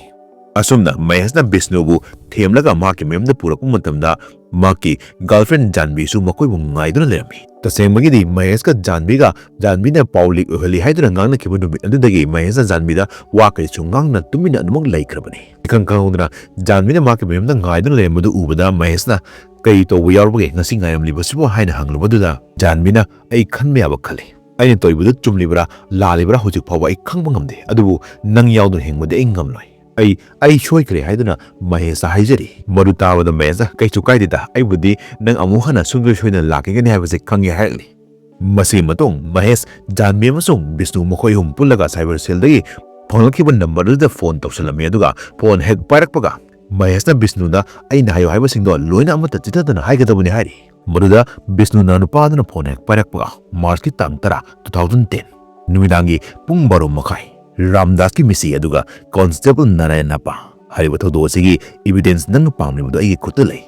ꯑꯁꯨꯝꯅ ꯃꯍꯦꯁꯅ ꯕꯤꯁꯅꯨꯕꯨ ꯊꯦꯝꯂꯒ ꯃꯍꯥꯛꯀꯤ ꯃꯌꯨꯝꯗ ꯄꯨꯔꯛꯄ ꯃꯇꯝꯗ ꯃꯍꯥꯛꯀꯤ ꯒꯔꯜꯐ꯭ꯔꯦꯟ ꯖꯥꯟꯕꯤꯁꯨ ꯃꯈꯣꯏꯕꯨ ꯉꯥꯏꯗꯨꯅ ꯂꯩꯔꯝꯃꯤ꯫ ꯇꯁꯦꯡꯕꯒꯤꯗꯤ ꯃꯍꯦꯁꯀ ꯖꯥꯟꯕꯤꯒ ꯖꯥꯟꯕꯤꯅ ꯄꯥꯎ ꯂꯤꯛ ꯑꯣꯏꯍꯜꯂꯤ ꯍꯥꯏꯗꯨꯅ ꯉꯥꯡꯅꯈꯤꯕ ꯅꯨꯃꯤꯠ ꯑꯗꯨꯗꯒꯤ ꯃꯍꯦꯁꯅ ꯖꯥꯟꯕꯤꯗ ꯋꯥ ꯀꯔꯤꯁꯨ ꯉꯥꯡꯗꯅ ꯇꯨꯃꯤꯟꯅ ꯑꯗꯨꯃꯛ ꯂꯩꯈ꯭ꯔꯕꯅꯤ꯫ ꯏꯈꯪ ꯈꯪꯍꯧꯗꯅ ꯖꯥꯟꯕꯤꯅ ꯃꯍꯥꯛꯀꯤ ꯃꯌꯨꯝꯗ ꯉꯥꯏꯗꯨꯅ ꯂꯩꯔꯝꯕꯗꯨ ꯎꯕꯗ ꯃꯍꯦꯁꯅ "ꯀꯔꯤ ꯇꯧꯕ ꯌꯥꯎꯔꯕꯒꯦ ꯉꯁꯤ ꯉꯥꯏꯔꯝꯂꯤꯕꯁꯤꯕꯨ?" ꯍꯥꯏꯅ ꯍꯪꯂꯨꯕꯗꯨꯗ ꯖꯥꯟꯕꯤꯅ "ꯑꯩ ꯈꯟꯕ ꯌꯥꯕ ꯈꯜꯂꯤ꯫ ꯑꯩꯅ ꯇꯧꯔꯤꯕꯗꯨ ꯆꯨꯝꯂꯤꯕ꯭ꯔꯥ ꯂꯥꯜꯂꯤꯕ꯭ꯔꯥ ꯍꯧꯖꯤꯛ ꯐꯥꯎꯕ ꯑꯩ ꯈꯪꯕ ꯉꯝꯗꯦ꯫ ꯑꯗꯨꯕꯨ ꯅꯪ ꯌꯥꯎꯗꯅ ꯍꯤꯡꯕꯗꯤ ꯑꯩ ꯉꯝꯂꯣꯏ꯫ ꯑꯩ, ꯑꯩ ꯁꯣꯏꯈ꯭ꯔꯦ" ꯍꯥꯏꯗꯨꯅ ꯃꯍꯦꯁꯇ ꯍꯥꯏꯖꯔꯤ꯫ ꯃꯗꯨ ꯇꯥꯕꯗ ꯃꯍꯦꯁꯅ "ꯀꯩꯁꯨ ꯀꯥꯏꯗꯦꯗ, ꯑꯩꯕꯨꯗꯤ ꯅꯪ ꯑꯃꯨꯛ ꯍꯟꯅ ꯁꯨꯡꯁꯣꯏ ꯁꯣꯏꯗꯅ ꯂꯥꯛꯈꯤꯒꯅꯤ ꯍꯥꯏꯕꯁꯦ ꯈꯪꯉꯦ" ꯍꯥꯏꯔꯛꯂꯤ꯫ ꯃꯁꯤꯒꯤ ꯃꯇꯨꯡ ꯃꯍꯦꯁ, ꯖꯥꯟꯕꯤ ꯑꯃꯁꯨꯡ ꯕꯤꯁꯅꯨ ꯃꯈꯣꯏ ꯑꯍꯨꯝ ꯄꯨꯜꯂꯒ ꯁꯥꯏꯕꯔ ꯁꯦꯜꯗꯒꯤ ꯐꯪꯂꯛꯈꯤꯕ ꯅꯝꯕꯔ ꯑꯗꯨꯗ ꯐꯣꯟ ꯇꯧꯁꯜꯂꯝꯃꯤ꯫ ꯑꯗꯨꯒ ꯐꯣꯟ ꯍꯦꯛ ꯄꯥꯏꯔꯛꯄꯒ ꯃꯍꯦꯁꯅ ꯕꯤꯁꯅꯨꯗ "ꯑꯩꯅ ꯍꯥꯏꯌꯨ ꯍꯥꯏꯕꯁꯤꯡꯗꯣ ꯂꯣꯏꯅ ꯑꯃꯠꯇ ꯆꯤꯊꯗꯅ ꯍꯥꯏꯒꯗꯕꯅꯤ" ꯍꯥꯏꯔꯤ꯫ ꯃꯗꯨꯗ ꯕꯤꯁꯅꯨꯅ ꯅꯨꯄꯥꯗꯨꯅ ꯐꯣꯟ ꯍꯦꯛ ꯄꯥꯏꯔꯛꯄꯒ ꯃꯥꯔꯆꯀꯤ ꯇꯥꯡ ꯇꯔꯥ, two thousand ten, ꯅꯨꯃꯤꯗꯥꯡꯒꯤ ꯄꯨꯡ ꯕꯥꯔꯣ ꯃꯈꯥꯏ, ꯔꯥꯝꯗꯥꯁꯀꯤ ꯃꯤꯁꯤ ꯑꯗꯨꯒ ꯀꯣꯟꯁꯇꯦꯕꯜ ꯅꯥꯔꯥꯌꯅꯥꯄꯥ ꯍꯥꯏꯔꯤꯕ ꯊꯧꯗꯣꯛ ꯑꯁꯤꯒꯤ ꯏꯕꯤꯗꯦꯟꯁ ꯅꯪꯅ ꯄꯥꯝꯂꯤꯕꯗꯨ ꯑꯩꯒꯤ ꯈꯨꯠꯇ ꯂꯩ꯫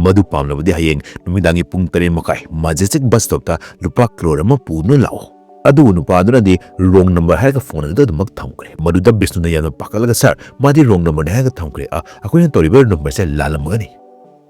ꯃꯗꯨ ꯄꯥꯝꯂꯕꯗꯤ ꯍꯌꯦꯡ ꯅꯨꯃꯤꯗꯥꯡꯒꯤ ꯄꯨꯡ ꯇꯔꯦꯠ ꯃꯈꯥꯏ ꯃꯖꯦꯁꯇꯤꯛ ꯕꯁ ꯁ꯭ꯇꯣꯞꯇ ꯂꯨꯄꯥ ꯀ꯭ꯔꯣꯔ ꯑꯃ ꯄꯨꯗꯨꯅ ꯂꯥꯛꯑꯣ꯫ ꯑꯗꯨꯕꯨ ꯅꯨꯄꯥ ꯑꯗꯨꯅꯗꯤ ꯔꯣꯡ ꯅꯝꯕꯔ ꯍꯥꯏꯔꯒ ꯐꯣꯟ ꯑꯗꯨꯗ ꯑꯗꯨꯃꯛ ꯊꯝꯈ꯭ꯔꯦ꯫ ꯃꯗꯨꯗ ꯕꯤꯁꯅꯨꯅ ꯌꯥꯝꯅ ꯄꯥꯈꯠꯂꯒ, "ꯁꯥꯔ, ꯃꯥꯗꯤ ꯔꯣꯡ ꯅꯝꯕꯔꯅꯤ ꯍꯥꯏꯔꯒ ꯊꯝꯈ꯭ꯔꯦ꯫ ꯑ, ꯑꯩꯈꯣꯏꯅ ꯇꯧꯔꯤꯕ ꯅꯝꯕꯔꯁꯦ ꯂꯥꯜꯂꯝꯃꯒꯅꯤ"꯫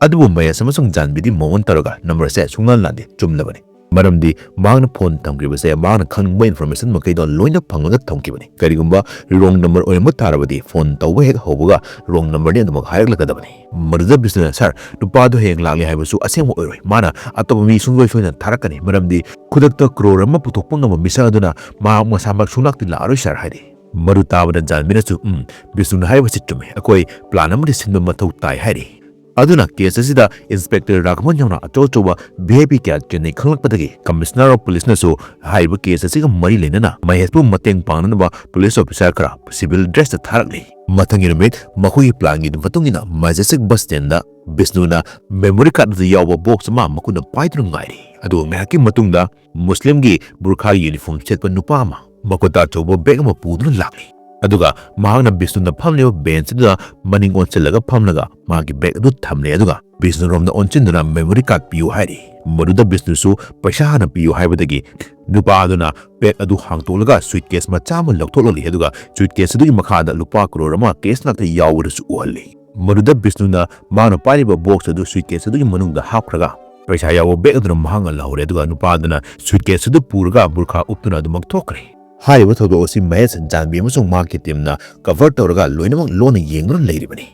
ꯑꯗꯨꯕꯨ ꯃꯍꯦꯁ ꯑꯃꯁꯨꯡ ꯖꯥꯟꯕꯤꯗꯤ ꯃꯑꯣꯡ ꯇꯧꯔꯒ ꯅꯝꯕꯔꯁꯦ ꯁꯨꯡꯂꯥꯟ ꯂꯥꯟꯗꯦ, ꯆꯨꯝꯂꯕꯅꯤ꯫ ꯃꯔꯝꯗꯤ ꯃꯍꯥꯛꯅ ꯐꯣꯟ ꯊꯝꯈ꯭ꯔꯤꯕꯁꯦ ꯃꯍꯥꯛꯅ ꯈꯪꯕ ꯏꯟꯐꯣꯔꯃꯦꯁꯟ ꯃꯈꯩꯗꯣ ꯂꯣꯏꯅ ꯐꯪꯂꯒ ꯊꯝꯈꯤꯕꯅꯤ꯫ ꯀꯔꯤꯒꯨꯝꯕ ꯔꯣꯡ ꯅꯝꯕꯔ ꯑꯣꯏꯔꯝꯕ ꯇꯥꯔꯕꯗꯤ ꯐꯣꯟ ꯇꯧꯕ ꯍꯦꯛ ꯍꯧꯕꯒ ꯔꯣꯡ ꯅꯝꯕꯔꯅꯤ ꯑꯗꯨꯃꯛ ꯍꯥꯏꯔꯛꯂꯒꯗꯕꯅꯤ꯫ ꯃꯗꯨꯗ ꯕꯤꯁꯅꯨꯅ, "ꯁꯥꯔ, ꯅꯨꯄꯥꯗꯣ ꯍꯌꯦꯡ ꯂꯥꯛꯂꯦ ꯍꯥꯏꯕꯁꯨ ꯑꯁꯦꯡꯕ ꯑꯣꯏꯔꯣꯏ꯫ ꯃꯥꯅ ꯑꯇꯣꯞꯄ ꯃꯤ ꯁꯨꯡꯁꯣꯏ ꯁꯣꯏꯗꯅ ꯊꯥꯔꯛꯀꯅꯤ, ꯃꯔꯝꯗꯤ ꯈꯨꯗꯛꯇ ꯀ꯭ꯔꯣꯔ ꯑꯃ ꯄꯨꯊꯣꯛꯄ ꯉꯝꯕ ꯃꯤꯁꯛ ꯑꯗꯨꯅ ꯃꯍꯥꯛ ꯃꯁꯥꯃꯛ ꯁꯨꯡꯂꯥꯛꯇꯤ ꯂꯥꯛꯑꯔꯣꯏ, ꯁꯥꯔ" ꯍꯥꯏꯔꯤ꯫ ꯃꯗꯨ ꯇꯥꯕꯗ ꯖꯥꯟꯕꯤꯅꯁꯨ, "ꯎꯝ, ꯕꯤꯁꯅꯨꯅ ꯍꯥꯏꯕꯁꯤ ꯆꯨꯝꯃꯤ꯫ ꯑꯩꯈꯣꯏ ꯄ꯭ꯂꯥꯟ ꯑꯃꯗꯤ ꯁꯤꯟꯕ ꯃꯊꯧ ꯇꯥꯏ" ꯍꯥꯏꯔꯤ꯫ ꯑꯗꯨꯅ ꯀꯦꯁ ꯑꯁꯤꯗ ꯏꯟꯁꯄꯦꯛꯇꯔ ꯔꯥꯘꯕꯟ ꯌꯥꯎꯅ ꯑꯆꯧ ꯑꯆꯧꯕ ꯚꯤ ꯑꯥꯏ ꯄꯤ ꯀꯌꯥ ꯆꯦꯟꯅꯩ ꯈꯪꯂꯛꯄꯗꯒꯤ ꯀꯃꯤꯁꯅꯔ ꯑꯣꯐ ꯄꯨꯂꯤꯁꯅꯁꯨ ꯍꯥꯏꯔꯤꯕ ꯀꯦꯁ ꯑꯁꯤꯒ ꯃꯔꯤ ꯂꯩꯅꯅ ꯃꯍꯦꯁꯄꯨ ꯃꯇꯦꯡ ꯄꯥꯡꯅꯅꯕ ꯄꯨꯂꯤꯁ ꯑꯣꯐꯤꯁꯥꯔ ꯈꯔ, ꯁꯤꯚꯤꯜ ꯗ꯭ꯔꯦꯁꯇ ꯊꯥꯔꯛꯂꯤ꯫ ꯃꯊꯪꯒꯤ ꯅꯨꯃꯤꯠ ꯃꯈꯣꯏꯒꯤ ꯄ꯭ꯂꯥꯟꯒꯤ ꯃꯇꯨꯡ ꯏꯟꯅ ꯃꯖꯦꯁꯇꯤꯛ ꯕꯁ ꯁ꯭ꯇꯦꯟꯗ ꯕꯤꯁꯅꯨꯅ ꯃꯦꯃꯣꯔꯤ ꯀꯥꯔꯗ ꯑꯗꯨ ꯌꯥꯎꯕ ꯕꯣꯛꯁ ꯑꯃ ꯃꯈꯨꯠꯅ ꯄꯥꯏꯗꯨꯅ ꯉꯥꯏꯔꯤ꯫ ꯑꯗꯨꯒ ꯉꯥꯏꯍꯥꯛꯀꯤ ꯃꯇꯨꯡꯗ ꯃꯨꯁꯂꯤꯝꯒꯤ ꯕꯨꯔꯈꯥꯒꯤ ꯌꯨꯅꯤꯐꯣꯔꯝ ꯁꯦꯠꯄ ꯅꯨꯄꯥ ꯑꯃ ꯃꯈꯨꯠꯇ ꯑꯆꯧꯕ ꯕꯦꯒ ꯑꯃ ꯄꯨꯗꯨꯅ ꯂꯥꯛꯂꯤ꯫ ꯑꯗꯨꯒ ꯃꯍꯥꯛꯅ ꯕꯤꯁꯅꯨꯅ ꯐꯝꯂꯤꯕ ꯕꯦꯟꯆ ꯑꯗꯨꯗ ꯃꯅꯤꯡ ꯑꯣꯟꯁꯤꯜꯂꯒ ꯐꯝꯂꯒ ꯃꯥꯒꯤ ꯕꯦꯒ ꯑꯗꯨ ꯊꯝꯂꯦ꯫ ꯑꯗꯨꯒ ꯕꯤꯁꯅꯨꯔꯣꯝꯗ ꯑꯣꯟꯁꯤꯟꯗꯨꯅ ꯃꯦꯃꯣꯔꯤ ꯀꯥꯔꯗ ꯄꯤꯌꯨ ꯍꯥꯏꯔꯤ꯫ ꯃꯗꯨꯗ ꯕꯤꯁꯅꯨꯁꯨ ꯄꯩꯁꯥ ꯍꯥꯟꯅ ꯄꯤꯌꯨ ꯍꯥꯏꯕꯗꯒꯤ ꯅꯨꯄꯥ ꯑꯗꯨꯅ ꯕꯦꯒ ꯑꯗꯨ ꯍꯥꯡꯇꯣꯛꯂꯒ ꯁꯨꯏꯠꯀꯦꯁ ꯃꯆꯥ ꯑꯃ ꯂꯧꯊꯣꯛꯂꯛꯂꯤ꯫ ꯑꯗꯨꯒ ꯁꯨꯏꯠꯀꯦꯁ ꯑꯗꯨꯒꯤ ꯃꯈꯥꯗ ꯂꯨꯄꯥ ꯀ꯭ꯔꯣꯔ ꯑꯃ ꯀꯦꯁ ꯉꯥꯛꯇ ꯌꯥꯎꯕꯗꯨꯁꯨ ꯎꯍꯜꯂꯤ꯫ ꯃꯗꯨꯗ ꯕꯤꯁꯅꯨꯅ ꯃꯥꯅ ꯄꯥꯏꯔꯤꯕ ꯕꯣꯛꯁ ꯑꯗꯨ ꯁꯨꯏꯠꯀꯦꯁ ꯑꯗꯨꯒꯤ ꯃꯅꯨꯡꯗ ꯍꯥꯞꯈ꯭ꯔꯒ ꯄꯩꯁꯥ ꯌꯥꯎꯕ ꯕꯦꯒ ꯑꯗꯨꯅ ꯃꯍꯥꯛꯅ ꯂꯧꯍꯧꯔꯦ꯫ ꯑꯗꯨꯒ ꯅꯨꯄꯥ ꯑꯗꯨꯅ ꯁꯨꯏꯠꯀꯦꯁ ꯑꯗꯨ ꯄꯨꯔꯒ ꯕꯨꯔꯈꯥ ꯎꯞꯇꯨꯅ ꯑꯗꯨꯃꯛ ꯊꯣꯛꯈ꯭ꯔꯦ꯫ ꯍꯥꯏꯔꯤꯕ ꯊꯧꯗꯣꯛ ꯑꯁꯤ ꯃꯍꯦꯁ ꯖꯥꯟꯕꯤ ꯑꯃꯁꯨꯡ ꯃꯍꯥꯛꯀꯤ ꯇꯤꯝꯅ ꯀꯚꯔ ꯇꯧꯔꯒ ꯂꯣꯏꯅꯃꯛ ꯂꯣꯟꯅ ꯌꯦꯡꯗꯨꯅ ꯂꯩꯔꯤꯕꯅꯤ꯫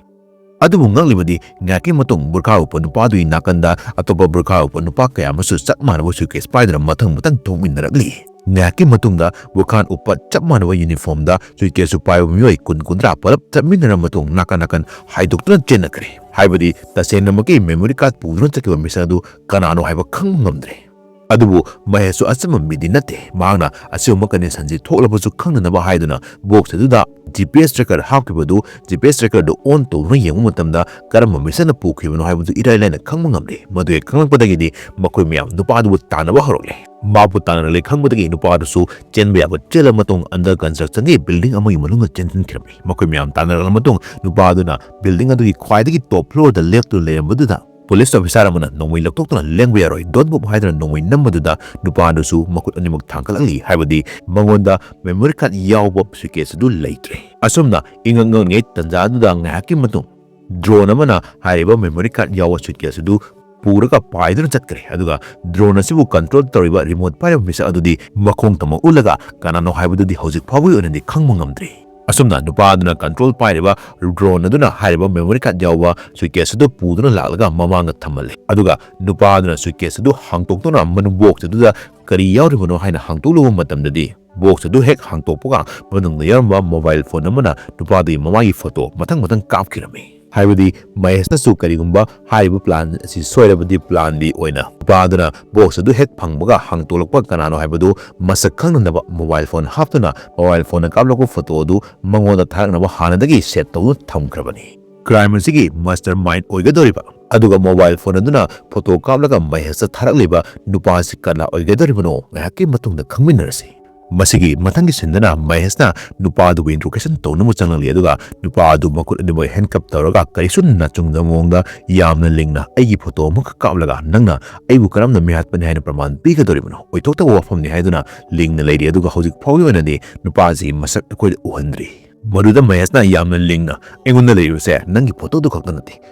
ꯑꯗꯨꯕꯨ ꯉꯛꯂꯤꯕꯗꯤ ꯉꯥꯏꯍꯥꯛꯀꯤ ꯃꯇꯨꯡ ꯕꯨꯔꯈꯥ ꯎꯞꯄ ꯅꯨꯄꯥꯗꯨꯒꯤ ꯅꯥꯀꯟꯗ ꯑꯇꯣꯞꯄ ꯕꯨꯔꯈꯥ ꯎꯞꯄ ꯅꯨꯄꯥ ꯀꯌꯥ ꯑꯃꯁꯨ ꯆꯞ ꯃꯥꯟꯅꯕ ꯁꯨꯠꯀꯦꯁ ꯄꯥꯏꯗꯨꯅ ꯃꯊꯪ ꯃꯊꯪ ꯊꯣꯛꯃꯤꯟꯅꯔꯛꯂꯤ꯫ ꯉꯥꯏꯍꯥꯛꯀꯤ ꯃꯇꯨꯡꯗ ꯕꯨꯔꯈꯥ ꯎꯞꯄ ꯆꯞ ꯃꯥꯟꯅꯕ ꯌꯨꯅꯤꯐꯣꯔꯝꯗ ꯁꯨꯠꯀꯦꯁꯁꯨ ꯄꯥꯏꯕ ꯃꯤꯑꯣꯏ ꯀꯨꯟ ꯀꯨꯟꯊ꯭ꯔꯥ ꯄꯨꯂꯞ ꯆꯠꯃꯤꯟꯅꯔꯕ ꯃꯇꯨꯡ ꯅꯥꯀꯟ ꯅꯥꯀꯟ ꯍꯥꯏꯗꯣꯛꯇꯨꯅ ꯆꯦꯟꯅꯈ꯭ꯔꯦ꯫ ꯍꯥꯏꯕꯗꯤ ꯇꯁꯦꯡꯅꯃꯛꯀꯤ ꯃꯦꯃꯣꯔꯤ ꯀꯥꯔꯗ ꯄꯨꯗꯨꯅ ꯆꯠꯈꯤꯕ ꯃꯤꯁꯛ ꯑꯗꯨ ꯀꯅꯥꯅꯣ ꯍꯥꯏꯕ ꯈꯪꯕ ꯉꯝꯗ꯭ꯔꯦ꯫ ꯑꯗꯨꯕꯨ ꯃꯍꯦꯁꯁꯨ ꯑꯆꯝꯕ ꯃꯤꯗꯤ ꯅꯠꯇꯦ꯫ ꯃꯍꯥꯛꯅ ꯑꯁꯤꯒꯨꯝꯕ ꯀꯟꯗꯤꯁꯟꯁꯤ ꯊꯣꯛꯂꯕꯁꯨ ꯈꯪꯅꯅꯕ ꯍꯥꯏꯗꯨꯅ ꯕꯣꯛꯁ ꯑꯗꯨꯗ ꯖꯤ ꯄꯤ ꯑꯦꯁ ꯇ꯭ꯔꯦꯀꯔ ꯍꯥꯞꯈꯤꯕꯗꯨ, ꯖꯤ ꯄꯤ ꯑꯦꯁ ꯇ꯭ꯔꯦꯀꯔꯗꯨ ꯑꯣꯟ ꯇꯧꯗꯨꯅ ꯌꯦꯡꯕ ꯃꯇꯝꯗ ꯀꯔꯝꯕ ꯃꯤꯁꯛꯅ ꯄꯨꯈꯤꯕꯅꯣ ꯍꯥꯏꯕꯗꯨ ꯏꯔꯥꯏ ꯂꯥꯏꯅ ꯈꯪꯕ ꯉꯝꯂꯦ꯫ ꯃꯗꯨ ꯍꯦꯛ ꯈꯪꯂꯛꯄꯗꯒꯤꯗꯤ ꯃꯈꯣꯏ ꯃꯌꯥꯝ ꯅꯨꯄꯥꯗꯨꯕꯨ ꯇꯥꯟꯅꯕ ꯍꯧꯔꯛꯂꯦ꯫ ꯃꯥꯕꯨ ꯇꯥꯟꯅꯔꯛꯂꯦ ꯈꯪꯕꯗꯒꯤ ꯅꯨꯄꯥ ꯑꯗꯨꯁꯨ ꯆꯦꯟꯕ ꯌꯥꯕ ꯆꯦꯜꯂꯕ ꯃꯇꯨꯡ ꯑꯟꯗꯔ ꯀꯟꯁꯇ꯭ꯔꯛꯁꯟꯒꯤ ꯕꯤꯜꯗꯤꯡ ꯑꯃꯒꯤ ꯃꯅꯨꯡꯗ ꯆꯦꯟꯁꯤꯟꯈ꯭ꯔꯝꯃꯤ꯫ ꯃꯈꯣꯏ ꯃꯌꯥꯝ ꯇꯥꯟꯅꯔꯛꯂꯕ ꯃꯇꯨꯡ ꯅꯨꯄꯥ ꯑꯗꯨꯅ ꯕꯤꯜꯗꯤꯡ ꯑꯗꯨꯒꯤ ꯈ꯭ꯋꯥꯏꯗꯒꯤ ꯇꯣꯞ ꯐ꯭ꯂꯣꯔꯗ ꯂꯦꯞꯇꯨꯅ ꯂꯩꯔꯝꯕꯗꯨꯗ ꯄꯨꯂꯤꯁ ꯑꯣꯐꯤꯁꯥꯔ ꯑꯃꯅ "ꯅꯣꯡꯃꯩ ꯂꯧꯊꯣꯛꯇꯨꯅ ꯂꯦꯡꯕ ꯌꯥꯔꯣꯏ, don't move" ꯍꯥꯏꯗꯨꯅ ꯅꯣꯡꯃꯩ ꯅꯝꯕꯗꯨꯗ ꯅꯨꯄꯥ ꯑꯗꯨꯁꯨ ꯃꯈꯨꯠ ꯑꯅꯤꯃꯛ ꯊꯥꯡꯒꯠꯂꯛꯂꯤ꯫ ꯍꯥꯏꯕꯗꯤ ꯃꯉꯣꯟꯗ ꯃꯦꯃꯣꯔꯤ ꯀꯥꯔꯗ ꯌꯥꯎꯕ ꯁꯨꯠꯀꯦꯁ ꯑꯗꯨ ꯂꯩꯇ꯭ꯔꯦ꯫ ꯑꯁꯨꯝꯅ ꯏꯉꯛ ꯉꯛꯂꯤꯉꯩ ꯇꯟꯖꯥ ꯑꯗꯨꯗ ꯉꯥꯏꯍꯥꯛꯀꯤ ꯃꯇꯨꯡ ꯗ꯭ꯔꯣꯟ ꯑꯃꯅ ꯍꯥꯏꯔꯤꯕ ꯃꯦꯃꯣꯔꯤ ꯀꯥꯔꯗ ꯌꯥꯎꯕ ꯁꯨꯠꯀꯦꯁ ꯑꯗꯨ ꯄꯨꯔꯒ ꯄꯥꯏꯗꯨꯅ ꯆꯠꯈ꯭ꯔꯦ꯫ ꯑꯗꯨꯒ ꯗ꯭ꯔꯣꯟ ꯑꯁꯤꯕꯨ ꯀꯟꯇ꯭ꯔꯣꯜ ꯇꯧꯔꯤꯕ ꯔꯤꯃꯣꯠ ꯄꯥꯏꯔꯤꯕ ꯃꯤꯁꯛ ꯑꯗꯨꯗꯤ ꯃꯈꯣꯡ ꯇꯝꯃꯛ ꯎꯠꯂꯒ ꯀꯅꯥꯅꯣ ꯍꯥꯏꯕꯗꯨꯗꯤ ꯍꯧꯖꯤꯛ ꯐꯥꯎꯕꯒꯤ ꯑꯣꯏꯅꯗꯤ ꯈꯪꯕ ꯉꯝꯗ꯭ꯔꯤ꯫ ꯑꯁꯨꯝꯅ ꯅꯨꯄꯥ ꯑꯗꯨꯅ ꯀꯟꯇ꯭ꯔꯣꯜ ꯄꯥꯏꯔꯤꯕ ꯗ꯭ꯔꯣꯟ ꯑꯗꯨꯅ ꯍꯥꯏꯔꯤꯕ ꯃꯦꯃꯣꯔꯤ ꯀꯥꯔꯗ ꯌꯥꯎꯕ ꯁꯨꯠꯀꯦꯁ ꯑꯗꯨ ꯄꯨꯗꯨꯅ ꯂꯥꯛꯂꯒ ꯃꯃꯥꯡꯗ ꯊꯝꯍꯜꯂꯦ꯫ ꯑꯗꯨꯒ ꯅꯨꯄꯥ ꯑꯗꯨꯅ ꯁꯨꯠꯀꯦꯁ ꯑꯗꯨ ꯍꯥꯡꯇꯣꯛꯇꯨꯅ ꯃꯅꯨꯡ ꯕꯣꯛꯁ ꯑꯗꯨꯗ ꯀꯔꯤ ꯌꯥꯎꯔꯤꯕꯅꯣ ꯍꯥꯏꯅ ꯍꯥꯡꯇꯣꯛꯂꯨꯕ ꯃꯇꯝꯗꯗꯤ ꯕꯣꯛꯁ ꯑꯗꯨ ꯍꯦꯛ ꯍꯥꯡꯇꯣꯛꯄꯒ ꯃꯅꯨꯡꯗ ꯌꯥꯎꯔꯝꯕ ꯃꯣꯕꯥꯏꯜ ꯐꯣꯟ ꯑꯃꯅ ꯅꯨꯄꯥꯗꯨꯒꯤ ꯃꯃꯥꯏꯒꯤ ꯐꯣꯇꯣ ꯃꯊꯪ ꯃꯊꯪ ꯀꯥꯞꯈꯤꯔꯝꯃꯤ꯫ ꯍꯥꯏꯕꯗꯤ ꯃꯍꯦꯁꯅꯁꯨ ꯀꯔꯤꯒꯨꯝꯕ ꯍꯥꯏꯔꯤꯕ ꯄ꯭ꯂꯥꯟ ꯑꯁꯤ ꯁꯣꯏꯔꯕꯗꯤ ꯄ꯭ꯂꯥꯟ ꯕꯤ ꯑꯣꯏꯅ ꯅꯨꯄꯥ ꯑꯗꯨꯅ ꯕꯣꯛꯁ ꯑꯗꯨ ꯍꯦꯛ ꯐꯪꯕꯒ ꯍꯥꯡꯇꯣꯛꯂꯛꯄ ꯀꯅꯥꯅꯣ ꯍꯥꯏꯕꯗꯨ ꯃꯁꯛ ꯈꯪꯅꯅꯕ ꯃꯣꯕꯥꯏꯜ ꯐꯣꯟ ꯍꯥꯞꯇꯨꯅ ꯃꯣꯕꯥꯏꯜ ꯐꯣꯟꯅ ꯀꯥꯞꯂꯛꯄ ꯐꯣꯇꯣ ꯑꯗꯨ ꯃꯉꯣꯟꯗ ꯊꯥꯔꯛꯅꯕ ꯍꯥꯟꯅꯗꯒꯤ ꯁꯦꯠ ꯇꯧꯗꯨꯅ ꯊꯝꯈ꯭ꯔꯕꯅꯤ꯫ ꯀ꯭ꯔꯥꯏꯝ ꯑꯁꯤꯒꯤ ꯃꯥꯁꯇꯔ ꯃꯥꯏꯟꯗ ꯑꯣꯏꯒꯗꯧꯔꯤꯕ ꯑꯗꯨꯒ ꯃꯣꯕꯥꯏꯜ ꯐꯣꯟ ꯑꯗꯨꯅ ꯐꯣꯇꯣ ꯀꯥꯞꯂꯒ ꯃꯍꯦꯁꯇ ꯊꯥꯔꯛꯂꯤꯕ ꯅꯨꯄꯥ ꯑꯁꯤ ꯀꯅꯥ ꯑꯣꯏꯒꯗꯧꯔꯤꯕꯅꯣ ꯉꯥꯏꯍꯥꯛꯀꯤ ꯃꯇꯨꯡꯗ ꯈꯪꯃꯤꯟꯅꯔꯁꯤ꯫ ꯃꯁꯤꯒꯤ ꯃꯊꯪꯒꯤ ꯁꯤꯟꯗꯅ ꯃꯍꯦꯁꯅ ꯅꯨꯄꯥ ꯑꯗꯨꯕꯨ ꯏꯟꯇ꯭ꯔꯣꯒꯦꯁꯟ ꯇꯧꯅꯕ ꯆꯪꯂꯛꯂꯤ, ꯑꯗꯨꯒ ꯅꯨꯄꯥ ꯑꯗꯨ ꯃꯈꯨꯠ ꯑꯅꯤꯃꯛ ꯍꯦꯟꯀꯞ ꯇꯧꯔꯒ ꯀꯔꯤꯁꯨ ꯅꯥꯆꯨꯡꯗꯕ ꯃꯑꯣꯡꯗ ꯌꯥꯝꯅ ꯂꯤꯡꯅ "ꯑꯩꯒꯤ ꯐꯣꯇꯣ ꯑꯃꯈꯛ ꯀꯥꯞꯂꯒ ꯅꯪꯅ ꯑꯩꯕꯨ ꯀꯔꯝꯅ ꯃꯤꯍꯥꯠꯄꯅꯤ ꯍꯥꯏꯅ ꯄ꯭ꯔꯃꯥꯟ ꯄꯤꯒꯗꯧꯔꯤꯕꯅꯣ? ꯑꯣꯏꯊꯣꯛꯇꯕ ꯋꯥꯐꯝꯅꯤ" ꯍꯥꯏꯗꯨꯅ ꯂꯤꯡꯅ ꯂꯩꯔꯤ꯫ ꯑꯗꯨꯒ ꯍꯧꯖꯤꯛ ꯐꯥꯎꯒꯤ ꯑꯣꯏꯅꯗꯤ ꯅꯨꯄꯥ ꯑꯁꯤ ꯃꯁꯛ ꯑꯩꯈꯣꯏꯗ ꯎꯍꯟꯗ꯭ꯔꯤ꯫ ꯃꯗꯨꯗ ꯃꯍꯦꯁꯅ ꯌꯥꯝꯅ ꯂꯤꯡꯅ, "ꯑꯩꯉꯣꯟꯗ ꯂꯩꯔꯤꯕꯁꯦ ꯅꯪꯒꯤ ꯐꯣꯇꯣꯗꯨ ꯈꯛꯇ ꯅꯠꯇꯦ,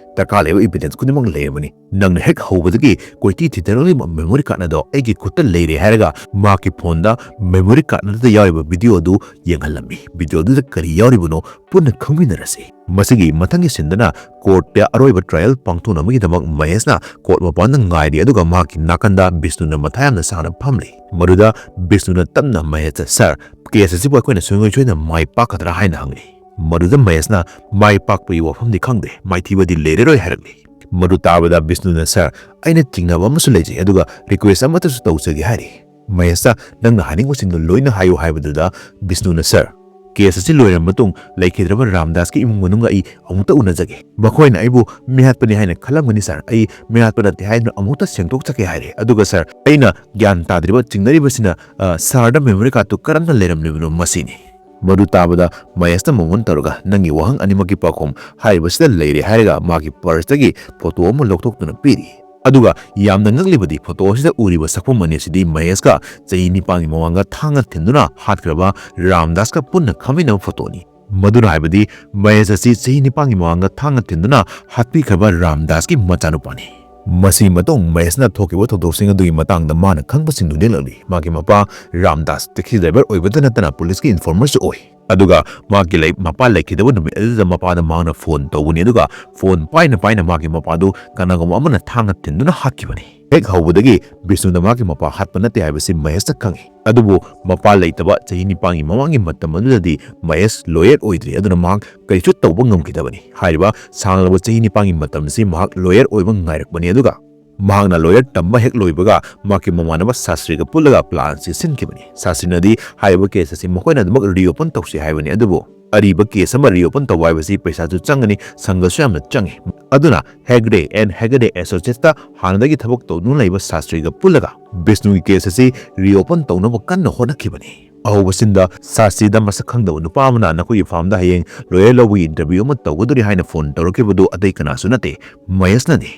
ꯗꯔꯀꯥꯔ ꯂꯩꯕ ꯏꯚꯤꯗꯦꯟꯁ ꯈꯨꯗꯤꯡꯃꯛ ꯂꯩꯔꯕꯅꯤ꯫ ꯅꯪꯅ ꯍꯦꯛ ꯍꯧꯕꯗꯒꯤ ꯀꯣꯏꯊꯤ ꯊꯤꯗꯔꯛꯂꯤꯕ ꯃꯦꯃꯣꯔꯤ ꯀꯥꯔꯗ ꯑꯗꯣ ꯑꯩꯒꯤ ꯈꯨꯠꯇ ꯂꯩꯔꯦ" ꯍꯥꯏꯔꯒ ꯃꯍꯥꯛꯀꯤ ꯐꯣꯟꯗ ꯃꯦꯃꯣꯔꯤ ꯀꯥꯔꯗ ꯑꯗꯨꯗ ꯌꯥꯎꯔꯤꯕ ꯚꯤꯗꯤꯑꯣ ꯑꯗꯨ ꯌꯦꯡꯍꯜꯂꯝꯃꯤ꯫ ꯚꯤꯗꯤꯑꯣ ꯑꯗꯨꯗ ꯀꯔꯤ ꯌꯥꯎꯔꯤꯕꯅꯣ ꯄꯨꯟꯅ ꯈꯪꯃꯤꯟꯅꯔꯁꯤ꯫ ꯃꯁꯤꯒꯤ ꯃꯊꯪꯒꯤ ꯁꯤꯟꯗꯅ ꯀꯣꯔꯠꯇ ꯑꯔꯣꯏꯕ ꯇ꯭ꯔꯥꯏꯌꯦꯜ ꯄꯥꯡꯊꯣꯛꯅꯕꯒꯤꯗꯃꯛ ꯃꯍꯦꯁꯅ ꯀꯣꯔꯠ ꯃꯄꯥꯟꯗ ꯉꯥꯏꯔꯤ, ꯑꯗꯨꯒ ꯃꯍꯥꯛꯀꯤ ꯅꯥꯀꯟꯗ ꯕꯤꯁꯅꯨꯅ ꯃꯊꯥ ꯌꯥꯝꯅ ꯁꯥꯅ ꯐꯝꯂꯤ꯫ ꯃꯗꯨꯗ ꯕꯤꯁꯅꯨꯅ ꯇꯞꯅ ꯃꯍꯦꯁꯇ, "ꯁꯥꯔ, ꯀꯦꯁ ꯑꯁꯤꯕꯨ ꯑꯩꯈꯣꯏꯅ ꯁꯨꯡꯁꯣꯏ ꯁꯣꯏꯗꯅ ꯃꯥꯏ ꯄꯥꯛꯀꯗ꯭ꯔꯥ?" ꯍꯥꯏꯅ ꯍꯪꯂꯤ꯫ ꯃꯗꯨꯗ ꯃꯍꯦꯁꯅ "ꯃꯥꯏ ꯄꯥꯛꯄꯒꯤ ꯋꯥꯐꯝꯗꯤ ꯈꯪꯗꯦ, ꯃꯥꯏꯊꯤꯕꯗꯤ ꯂꯩꯔꯔꯣꯏ" ꯍꯥꯏꯔꯛꯂꯤ꯫ ꯃꯗꯨ ꯇꯥꯕꯗ ꯕꯤꯁꯅꯨꯅ, "ꯁꯥꯔ, ꯑꯩꯅ ꯆꯤꯡꯅꯕ ꯑꯃꯁꯨ ꯂꯩꯖꯩ, ꯑꯗꯨꯒ ꯔꯤꯀ꯭ꯋꯦꯁ ꯑꯃꯠꯇꯁꯨ ꯇꯧꯖꯒꯦ" ꯍꯥꯏꯔꯤ꯫ ꯃꯍꯦꯁꯅ, "ꯅꯪꯅ ꯍꯥꯏꯅꯤꯡꯕꯁꯤꯡꯗꯨ ꯂꯣꯏꯅ ꯍꯥꯏꯌꯨ" ꯍꯥꯏꯕꯗꯨꯗ ꯕꯤꯁꯅꯨꯅ, "ꯁꯥꯔ, ꯀꯦꯁ ꯑꯁꯤ ꯂꯣꯏꯔꯕ ꯃꯇꯨꯡ ꯂꯩꯈꯤꯗ꯭ꯔꯕ ꯔꯥꯝꯗꯥꯁꯀꯤ ꯏꯃꯨꯡ ꯃꯅꯨꯡꯒ ꯑꯩ ꯑꯃꯨꯛꯇ ꯎꯅꯖꯒꯦ꯫ ꯃꯈꯣꯏꯅ ꯑꯩꯕꯨ ꯃꯤꯍꯥꯠꯄꯅꯤ ꯍꯥꯏꯅ ꯈꯜꯂꯝꯒꯅꯤ ꯁꯥꯔ꯫ ꯑꯩ ꯃꯤꯍꯥꯠꯄ ꯅꯠꯇꯦ ꯍꯥꯏꯗꯨꯅ ꯑꯃꯨꯛꯇ ꯁꯦꯡꯗꯣꯛꯆꯒꯦ" ꯍꯥꯏꯔꯦ꯫ ꯑꯗꯨꯒ, "ꯁꯥꯔ, ꯑꯩꯅ ꯒ꯭ꯌꯥꯟ ꯇꯥꯗ꯭ꯔꯤꯕ ꯆꯤꯡꯅꯔꯤꯕꯁꯤꯅ, ꯑ, ꯁꯥꯔꯗ ꯃꯦꯃꯣꯔꯤ ꯀꯥꯔꯗꯇꯨ ꯀꯔꯝꯅ ꯂꯩꯔꯝꯂꯤꯕꯅꯣ ꯃꯁꯤꯅꯤ"꯫ ꯃꯗꯨ ꯇꯥꯕꯗ ꯃꯍꯦꯁꯅ ꯃꯉꯣꯟ ꯇꯧꯔꯒ, "ꯅꯪꯒꯤ ꯋꯥꯍꯪ ꯑꯅꯤꯃꯛꯀꯤ ꯄꯥꯎꯈꯨꯝ ꯍꯥꯏꯔꯤꯕꯁꯤꯗ ꯂꯩꯔꯦ" ꯍꯥꯏꯔꯒ ꯃꯥꯒꯤ ꯄꯔꯁꯇꯒꯤ ꯐꯣꯇꯣ ꯑꯃ ꯂꯧꯊꯣꯛꯇꯨꯅ ꯄꯤꯔꯤ꯫ ꯑꯗꯨꯒ ꯌꯥꯝꯅ ꯉꯛꯂꯤꯕꯗꯤ ꯐꯣꯇꯣ ꯑꯁꯤꯗ ꯎꯔꯤꯕ ꯁꯛꯐꯝ ꯑꯅꯤ ꯑꯁꯤꯗꯤ ꯃꯍꯦꯁꯀ ꯆꯍꯤ ꯅꯤꯄꯥꯟꯒꯤ ꯃꯃꯥꯡꯗ ꯊꯥꯡꯅ ꯊꯤꯟꯗꯨꯅ ꯍꯥꯠꯈ꯭ꯔꯕ ꯔꯥꯝꯗꯥꯁꯀ ꯄꯨꯟꯅ ꯈꯝꯃꯤꯟꯅꯕ ꯐꯣꯇꯣꯅꯤ꯫ ꯃꯗꯨꯅ ꯍꯥꯏꯕꯗꯤ ꯃꯍꯦꯁ ꯑꯁꯤ ꯆꯍꯤ ꯅꯤꯄꯥꯟꯒꯤ ꯃꯃꯥꯡꯗ ꯊꯥꯡꯅ ꯊꯤꯟꯗꯨꯅ ꯍꯥꯠꯄꯤꯈ꯭ꯔꯕ ꯔꯥꯝꯗꯥꯁꯀꯤ ꯃꯆꯥꯅꯨꯄꯥꯅꯤ꯫ ꯃꯁꯤꯒꯤ ꯃꯇꯨꯡ ꯃꯍꯦꯁꯅ ꯊꯣꯛꯈꯤꯕ ꯊꯧꯗꯣꯛꯁꯤꯡ ꯑꯗꯨꯒꯤ ꯃꯇꯥꯡꯗ ꯃꯥꯅ ꯈꯪꯕꯁꯤꯡꯗꯨ ꯂꯦꯡꯂꯛꯂꯤ꯫ ꯃꯥꯒꯤ ꯃꯄꯥ ꯔꯥꯝꯗꯥꯁ ꯇꯦꯛꯁꯤ ꯗ꯭ꯔꯥꯏꯚꯔ ꯑꯣꯏꯕꯇ ꯅꯠꯇꯅ ꯄꯨꯂꯤꯁꯀꯤ ꯏꯟꯐꯣꯔꯃꯔꯁꯨ ꯑꯣꯏ꯫ ꯑꯗꯨꯒ ꯃꯥꯒꯤ ꯂꯩ-, ꯃꯄꯥ ꯂꯩꯈꯤꯗꯕ ꯅꯨꯃꯤꯠ ꯑꯗꯨꯗ ꯃꯄꯥꯗ ꯃꯍꯥꯛꯅ ꯐꯣꯟ ꯇꯧꯕꯅꯤ, ꯑꯗꯨꯒ ꯐꯣꯟ ꯄꯥꯏꯅ ꯄꯥꯏꯅ ꯃꯥꯒꯤ ꯃꯄꯥꯗꯨ ꯀꯅꯥꯒꯨꯝꯕ ꯑꯃꯅ ꯊꯥꯡꯅ ꯊꯤꯟꯗꯨꯅ ꯍꯥꯠꯈꯤꯕꯅꯤ꯫ ꯍꯦꯛ ꯍꯧꯕꯗꯒꯤ ꯕꯤꯁꯅꯨꯅ ꯃꯥꯒꯤ ꯃꯄꯥ ꯍꯥꯠꯄ ꯅꯠꯇꯦ ꯍꯥꯏꯕꯁꯤ ꯃꯍꯦꯁꯇ ꯈꯪꯏ꯫ ꯑꯗꯨꯕꯨ ꯃꯄꯥ ꯂꯩꯇꯕ ꯆꯍꯤ ꯅꯤꯄꯥꯟꯒꯤ ꯃꯃꯥꯡꯒꯤ ꯃꯇꯝ ꯑꯗꯨꯗꯗꯤ ꯃꯍꯦꯁ ꯂꯣꯌꯔ ꯑꯣꯏꯗ꯭ꯔꯤ, ꯑꯗꯨꯅ ꯃꯍꯥꯛ ꯀꯔꯤꯁꯨ ꯇꯧꯕ ꯉꯝꯈꯤꯗꯕꯅꯤ꯫ ꯍꯥꯏꯔꯤꯕ ꯁꯥꯡꯂꯕ ꯆꯍꯤ ꯅꯤꯄꯥꯟꯒꯤ ꯃꯇꯝ ꯑꯁꯤ ꯃꯍꯥꯛ ꯂꯣꯌꯔ ꯑꯣꯏꯕ ꯉꯥꯏꯔꯛꯄꯅꯤ, ꯑꯗꯨꯒ ꯃꯍꯥꯛꯅ ꯂꯣꯌꯔ ꯇꯝꯕ ꯍꯦꯛ ꯂꯣꯏꯕꯒ ꯃꯍꯥꯛꯀꯤ ꯃꯃꯥꯟꯅꯕ ꯁꯥꯁꯇ꯭ꯔꯤꯒ ꯄꯨꯜꯂꯒ ꯄ꯭ꯂꯥꯟ ꯑꯁꯤ ꯁꯤꯟꯈꯤꯕꯅꯤ꯫ ꯁꯥꯁꯇ꯭ꯔꯤꯅꯗꯤ ꯍꯥꯏꯔꯤꯕ ꯀꯦꯁ ꯑꯁꯤ ꯃꯈꯣꯏꯅ ꯑꯗꯨꯃꯛ ꯔꯤꯑꯣꯄꯟ ꯇꯧꯁꯤ ꯍꯥꯏꯕꯅꯤ, ꯑꯗꯨꯕꯨ ꯑꯔꯤꯕ ꯀꯦꯁ ꯑꯃ ꯔꯤꯑꯣꯄꯟ ꯇꯧꯕ ꯍꯥꯏꯕꯁꯤ ꯄꯩꯁꯥꯁꯨ ꯆꯪꯒꯅꯤ, ꯁꯪꯒꯁꯨ ꯌꯥꯝꯅ ꯆꯪꯉꯤ꯫ ꯑꯗꯨꯅ ꯍꯦꯒꯗꯦ ꯑꯦꯟ ꯍꯦꯒꯗꯦ ꯑꯦꯁꯣꯁꯤꯌꯦꯠꯁꯇ ꯍꯥꯟꯅꯗꯒꯤ ꯊꯕꯛ ꯇꯧꯗꯨꯅ ꯂꯩꯕ ꯁꯥꯁꯇ꯭ꯔꯤꯒ ꯄꯨꯜꯂꯒ ꯕꯤꯁꯅꯨꯒꯤ ꯀꯦꯁ ꯑꯁꯤ ꯔꯤꯑꯣꯄꯟ ꯇꯧꯅꯕ ꯀꯟꯅ ꯍꯣꯠꯅꯈꯤꯕꯅꯤ꯫ ꯑꯍꯧꯕ ꯁꯤꯟꯗ ꯁꯥꯁꯤꯗ ꯃꯁꯛ ꯈꯪꯗꯕ ꯅꯨꯄꯥ ꯑꯃꯅ ꯅꯈꯣꯏꯒꯤ ꯐꯥꯔꯝꯗ ꯍꯌꯦꯡ ꯂꯣꯌꯔ ꯂꯧꯕꯒꯤ ꯏꯟꯇꯔꯚ꯭ꯌꯨ ꯑꯃ ꯇꯧꯒꯗꯣꯔꯤ ꯍꯥꯏꯅ ꯐꯣꯟ ꯇꯧꯔꯛꯈꯤꯕꯗꯨ ꯑꯇꯩ ꯀꯅꯥꯁꯨ ꯅꯠꯇꯦ, ꯃꯍꯦꯁꯅꯅꯤ꯫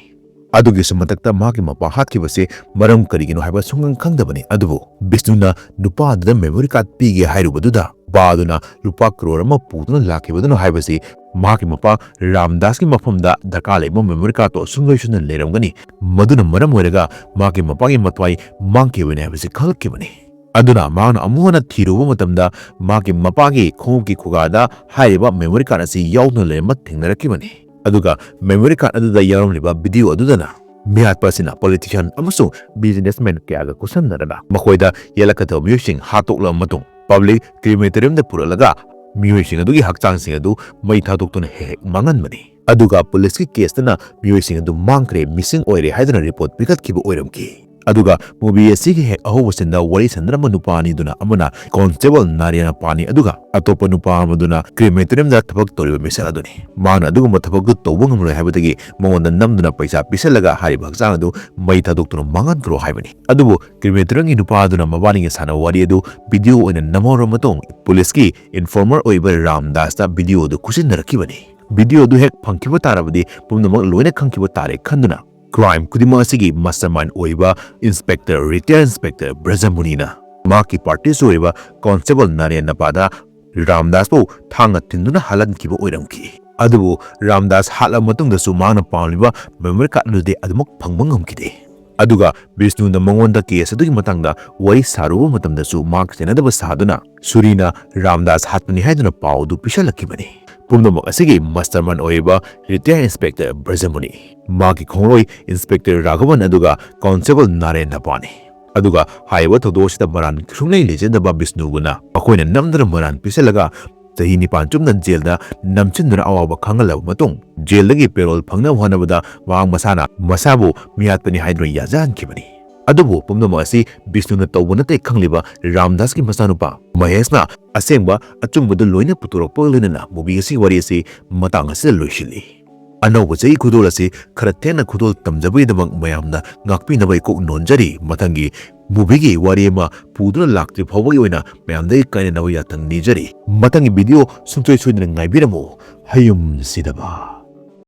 ꯑꯗꯨꯒꯤꯁꯨ ꯃꯊꯛꯇ ꯃꯍꯥꯛꯀꯤ ꯃꯄꯥ ꯍꯥꯠꯈꯤꯕꯁꯤ ꯃꯔꯝ ꯀꯔꯤꯒꯤꯅꯣ ꯍꯥꯏꯕ ꯁꯨꯡꯈꯪ ꯈꯪꯗꯕꯅꯤ꯫ ꯑꯗꯨꯕꯨ ꯕꯤꯁꯅꯨꯅ ꯅꯨꯄꯥ ꯑꯗꯨꯗ ꯃꯦꯃꯣꯔꯤ ꯀꯥꯔꯗ ꯄꯤꯒꯦ ꯍꯥꯏꯔꯨꯕꯗꯨꯗ ꯅꯨꯄꯥ ꯑꯗꯨꯅ ꯂꯨꯄꯥ ꯀ꯭ꯔꯣꯔ ꯑꯃ ꯄꯨꯗꯨꯅ ꯂꯥꯛꯈꯤꯕꯗꯨꯅ ꯍꯥꯏꯕꯁꯤ ꯃꯍꯥꯛꯀꯤ ꯃꯄꯥ ꯔꯥꯝꯗꯥꯁꯀꯤ ꯃꯐꯝꯗ ꯗꯔꯀꯥꯔ ꯂꯩꯕ ꯃꯦꯃꯣꯔꯤ ꯀꯥꯔꯗꯇꯣ ꯁꯨꯡꯂꯣꯏ ꯁꯣꯏꯗꯅ ꯂꯩꯔꯝꯒꯅꯤ꯫ ꯃꯗꯨꯅ ꯃꯔꯝ ꯑꯣꯏꯔꯒ ꯃꯍꯥꯛꯀꯤ ꯃꯄꯥꯒꯤ ꯃꯊ꯭ꯋꯥꯏ ꯃꯥꯡꯈꯤꯕꯅꯤ ꯍꯥꯏꯕꯁꯤ ꯈꯪꯂꯛꯈꯤꯕꯅꯤ꯫ ꯑꯗꯨꯅ ꯃꯍꯥꯛꯅ ꯑꯃꯨꯛ ꯍꯟꯅ ꯊꯤꯔꯨꯕ ꯃꯇꯝꯗ ꯃꯍꯥꯛꯀꯤ ꯃꯄꯥꯒꯤ ꯈꯣꯡꯎꯞꯀꯤ ꯈꯨꯒꯥꯗ ꯍꯥꯏꯔꯤꯕ ꯃꯦꯃꯣꯔꯤ ꯀꯥꯔꯗ ꯑꯁꯤ ꯌꯥꯎꯗꯨꯅ ꯂꯩꯔꯝꯕ ꯊꯦꯡꯅꯔꯛꯈꯤꯕꯅꯤ꯫ ꯑꯗꯨꯒ ꯃꯦꯃꯣꯔꯤ ꯀꯥꯔꯗ ꯑꯗꯨꯗ ꯌꯥꯎꯔꯝꯂꯤꯕ ꯚꯤꯗꯤꯑꯣ ꯑꯗꯨꯗꯅ ꯃꯤꯍꯥꯠꯄ ꯑꯁꯤꯅ ꯄꯣꯂꯤꯇꯤꯁꯤꯌꯥꯟ ꯑꯃꯁꯨꯡ ꯕꯤꯖꯤꯅꯦꯁꯃꯦꯟ ꯀꯌꯥꯒ ꯈꯨꯠꯁꯝꯅꯔꯒ ꯃꯈꯣꯏꯗ ꯌꯦꯜꯂꯛꯀꯗꯕ ꯃꯤꯑꯣꯏꯁꯤꯡ ꯍꯥꯠꯇꯣꯛꯂꯕ ꯃꯇꯨꯡ ꯄꯕ꯭ꯂꯤꯛ ꯀ꯭ꯔꯤꯃꯦꯇꯣꯔꯤꯌꯝꯗ ꯄꯨꯔꯛꯂꯒ ꯃꯤꯑꯣꯏꯁꯤꯡ ꯑꯗꯨꯒꯤ ꯍꯛꯆꯥꯡꯁꯤꯡ ꯑꯗꯨ ꯃꯩ ꯊꯥꯗꯣꯛꯇꯨꯅ ꯍꯦꯛ ꯍꯦꯛ ꯃꯥꯡꯍꯟꯕꯅꯤ꯫ ꯑꯗꯨꯒ ꯄꯨꯂꯤꯁꯀꯤ ꯀꯦꯁꯇꯅ ꯃꯤꯑꯣꯏꯁꯤꯡ ꯑꯗꯨ ꯃꯥꯡꯈ꯭ꯔꯦ, ꯃꯤꯁꯤꯡ ꯑꯣꯏꯔꯦ ꯍꯥꯏꯗꯨꯅ ꯔꯤꯄꯣꯔꯠ ꯄꯤꯈꯠꯈꯤꯕ ꯑꯣꯏꯔꯝꯈꯤ꯫ ꯑꯗꯨꯒ ꯃꯨꯚꯤ ꯑꯁꯤꯒꯤ ꯍꯦꯛ ꯑꯍꯧꯕ ꯁꯤꯟꯗ ꯋꯥꯔꯤ ꯁꯥꯟꯅꯔꯝꯕ ꯅꯨꯄꯥ ꯑꯅꯤꯗꯨꯅ ꯑꯃꯅ ꯀꯣꯟꯁꯇꯦꯕꯜ ꯅꯥꯔꯤꯌꯥꯅꯄꯥꯅꯤ, ꯑꯗꯨꯒ ꯑꯇꯣꯞꯄ ꯅꯨꯄꯥ ꯑꯃꯗꯨꯅ ꯀ꯭ꯔꯤꯃꯦꯇꯣꯔꯤꯌꯝꯗ ꯊꯕꯛ ꯇꯧꯔꯤꯕ ꯃꯤꯁꯛ ꯑꯗꯨꯅꯤ꯫ ꯃꯥꯅ ꯑꯗꯨꯒꯨꯝꯕ ꯊꯕꯛꯇꯨ ꯇꯧꯕ ꯉꯝꯂꯣꯏ ꯍꯥꯏꯕꯗꯒꯤ ꯃꯉꯣꯟꯗ ꯅꯝꯗꯨꯅ ꯄꯩꯁꯥ ꯄꯤꯁꯜꯂꯒ ꯍꯥꯏꯔꯤꯕ ꯍꯛꯆꯥꯡ ꯑꯗꯨ ꯃꯩ ꯊꯥꯗꯣꯛꯇꯨꯅ ꯃꯥꯡꯍꯟꯈ꯭ꯔꯣ ꯍꯥꯏꯕꯅꯤ꯫ ꯑꯗꯨꯕꯨ ꯀ꯭ꯔꯤꯃꯦꯇꯣꯔꯤꯌꯝꯒꯤ ꯅꯨꯄꯥ ꯑꯗꯨꯅ ꯃꯕꯥꯅꯤꯒꯤ ꯁꯥꯟꯅꯕ ꯋꯥꯔꯤ ꯑꯗꯨ ꯚꯤꯗꯤꯑꯣ ꯑꯣꯏꯅ ꯅꯝꯍꯧꯔꯕ ꯃꯇꯨꯡ ꯄꯨꯂꯤꯁꯀꯤ ꯏꯟꯐꯣꯔꯃꯔ ꯑꯣꯏꯕ ꯔꯥꯝꯗꯥꯁꯇ ꯚꯤꯗꯤꯑꯣ ꯑꯗꯨ ꯈꯨꯠꯁꯤꯟꯅꯔꯛꯈꯤꯕꯅꯤ꯫ ꯚꯤꯗꯤꯑꯣ ꯑꯗꯨ ꯍꯦꯛ ꯐꯪꯈꯤꯕ ꯇꯥꯔꯕꯗꯤ ꯄꯨꯝꯅꯃꯛ ꯂꯣꯏꯅ ꯈꯪꯈꯤꯕ ꯇꯥꯔꯦ ꯈꯟꯗꯨꯅ ꯀ꯭ꯔꯥꯏꯝ ꯈꯨꯗꯤꯡꯃꯛ ꯑꯁꯤꯒꯤ ꯃꯥꯁꯇꯔꯃꯥꯏꯟ ꯑꯣꯏꯕ ꯏꯟꯁꯄꯦꯛꯇꯔ, ꯔꯤꯇꯥꯌꯔ ꯏꯟꯁꯄꯦꯛꯇꯔ ꯕ꯭ꯔꯖꯃꯨꯅꯤꯅ ꯃꯍꯥꯛꯀꯤ ꯄꯥꯔꯇꯤꯁꯨ ꯑꯣꯏꯕ ꯀꯣꯟꯁꯇꯦꯕꯜ ꯅꯥꯔꯦꯟ ꯅꯄꯥꯗ ꯔꯥꯝꯗꯥꯁꯄꯨ ꯊꯥꯡꯅ ꯊꯤꯟꯗꯨꯅ ꯍꯥꯠꯍꯟꯈꯤꯕ ꯑꯣꯏꯔꯝꯈꯤ꯫ ꯑꯗꯨꯕꯨ ꯔꯥꯝꯗꯥꯁ ꯍꯥꯠꯂꯕ ꯃꯇꯨꯡꯗꯁꯨ ꯃꯍꯥꯛꯅ ꯄꯥꯝꯂꯤꯕ ꯃꯦꯃꯣꯔꯤ ꯀꯥꯔꯗ ꯑꯗꯨꯗꯤ ꯑꯗꯨꯃꯛ ꯐꯪꯕ ꯉꯝꯈꯤꯗꯦ꯫ ꯑꯗꯨꯒ ꯕꯤꯁꯅꯨꯅ ꯃꯉꯣꯟꯗ ꯀꯦꯁ ꯑꯗꯨꯒꯤ ꯃꯇꯥꯡꯗ ꯋꯥꯔꯤ ꯁꯥꯔꯨꯕ ꯃꯇꯝꯗꯁꯨ ꯃꯍꯥꯛ ꯁꯦꯟꯅꯗꯕ ꯁꯥꯗꯨꯅ ꯁꯨꯔꯤꯅ ꯔꯥꯝꯗꯥꯁ ꯍꯥꯠꯄꯅꯤ ꯍꯥꯏꯗꯨꯅ ꯄꯥꯎ ꯑꯗꯨ ꯄꯤꯁꯜꯂꯛꯈꯤꯕꯅꯤ꯫ ꯄꯨꯝꯅꯃꯛ ꯑꯁꯤꯒꯤ ꯃꯥꯁꯇꯔꯃꯥꯏꯟ ꯑꯣꯏꯔꯤꯕ ꯔꯤꯇꯥꯌꯔ ꯏꯟꯁꯄꯦꯛꯇꯔ ꯕ꯭ꯔꯖꯃꯨꯅꯤ, ꯃꯍꯥꯛꯀꯤ ꯈꯣꯡꯂꯣꯏ ꯏꯟꯁꯄꯦꯛꯇꯔ ꯔꯥꯘꯕꯟ ꯑꯗꯨꯒ ꯀꯣꯟꯁꯇꯦꯕꯜ ꯅꯥꯔꯦꯟ ꯅꯄꯥꯅꯤ꯫ ꯑꯗꯨꯒ ꯍꯥꯏꯔꯤꯕ ꯊꯧꯗꯣꯛ ꯑꯁꯤꯗ ꯃꯔꯥꯟ ꯁꯨꯡꯂꯩ ꯂꯩꯖꯗꯕ ꯕꯤꯁꯅꯨꯒꯨꯅ ꯃꯈꯣꯏꯅ ꯅꯝꯗꯨꯅ ꯃꯔꯥꯟ ꯄꯤꯁꯜꯂꯒ ꯆꯍꯤ ꯅꯤꯄꯥꯟ ꯆꯨꯞꯅ ꯖꯦꯜꯗ ꯅꯝꯁꯤꯟꯗꯨꯅ ꯑꯋꯥꯕ ꯈꯥꯡꯍꯜꯂꯕ ꯃꯇꯨꯡ ꯖꯦꯜꯗꯒꯤ ꯄꯦꯔꯣꯜ ꯐꯪꯅꯕ ꯍꯣꯠꯅꯕꯗ ꯃꯍꯥꯛ ꯃꯁꯥꯅ ꯃꯁꯥꯕꯨ ꯃꯤꯍꯥꯠꯄꯅꯤ ꯍꯥꯏꯗꯨꯅ ꯌꯥꯖꯍꯟꯈꯤꯕꯅꯤ꯫ ꯑꯗꯨꯕꯨ ꯄꯨꯝꯅꯃꯛ ꯑꯁꯤ ꯕꯤꯁꯅꯨꯅ ꯇꯧꯕ ꯅꯠꯇꯦ ꯈꯪꯂꯤꯕ ꯔꯥꯝꯗꯥꯁꯀꯤ ꯃꯆꯥꯅꯨꯄꯥ ꯃꯍꯦꯁꯅ ꯑꯁꯦꯡꯕ ꯑꯆꯨꯝꯕꯗꯨ ꯂꯣꯏꯅ ꯄꯨꯊꯣꯔꯛꯄꯒ ꯂꯣꯏꯅꯅ ꯃꯨꯚꯤ ꯑꯁꯤꯒꯤ ꯋꯥꯔꯤ ꯑꯁꯤ ꯃꯇꯥꯡ ꯑꯁꯤꯗ ꯂꯣꯏꯁꯤꯜꯂꯤ꯫ ꯑꯅꯧꯕ ꯆꯍꯤ ꯈꯨꯗꯣꯜ ꯑꯁꯤ ꯈꯔ ꯊꯦꯡꯅ ꯈꯨꯗꯣꯜ ꯇꯝꯖꯕꯒꯤꯗꯃꯛ ꯃꯌꯥꯝꯅ ꯉꯥꯛꯄꯤꯅꯕ ꯏꯀꯣꯛ ꯅꯣꯟꯖꯔꯤ꯫ ꯃꯊꯪꯒꯤ movieꯒꯤ ꯋꯥꯔꯤ ꯑꯃ ꯄꯨꯗꯨꯅ ꯂꯥꯛꯇ꯭ꯔꯤ ꯐꯥꯎꯕꯒꯤ ꯑꯣꯏꯅ ꯃꯌꯥꯝꯗꯒꯤ ꯀꯥꯏꯅꯅꯕ ꯌꯥꯊꯪ ꯅꯤꯖꯔꯤ꯫ ꯃꯊꯪꯒꯤ video ꯁꯨꯡꯁꯣꯏ ꯁꯣꯏꯗꯅ ꯉꯥꯏꯕꯤꯔꯝꯃꯨ꯫ ꯍꯌꯨꯝ ꯁꯤꯗꯕ꯫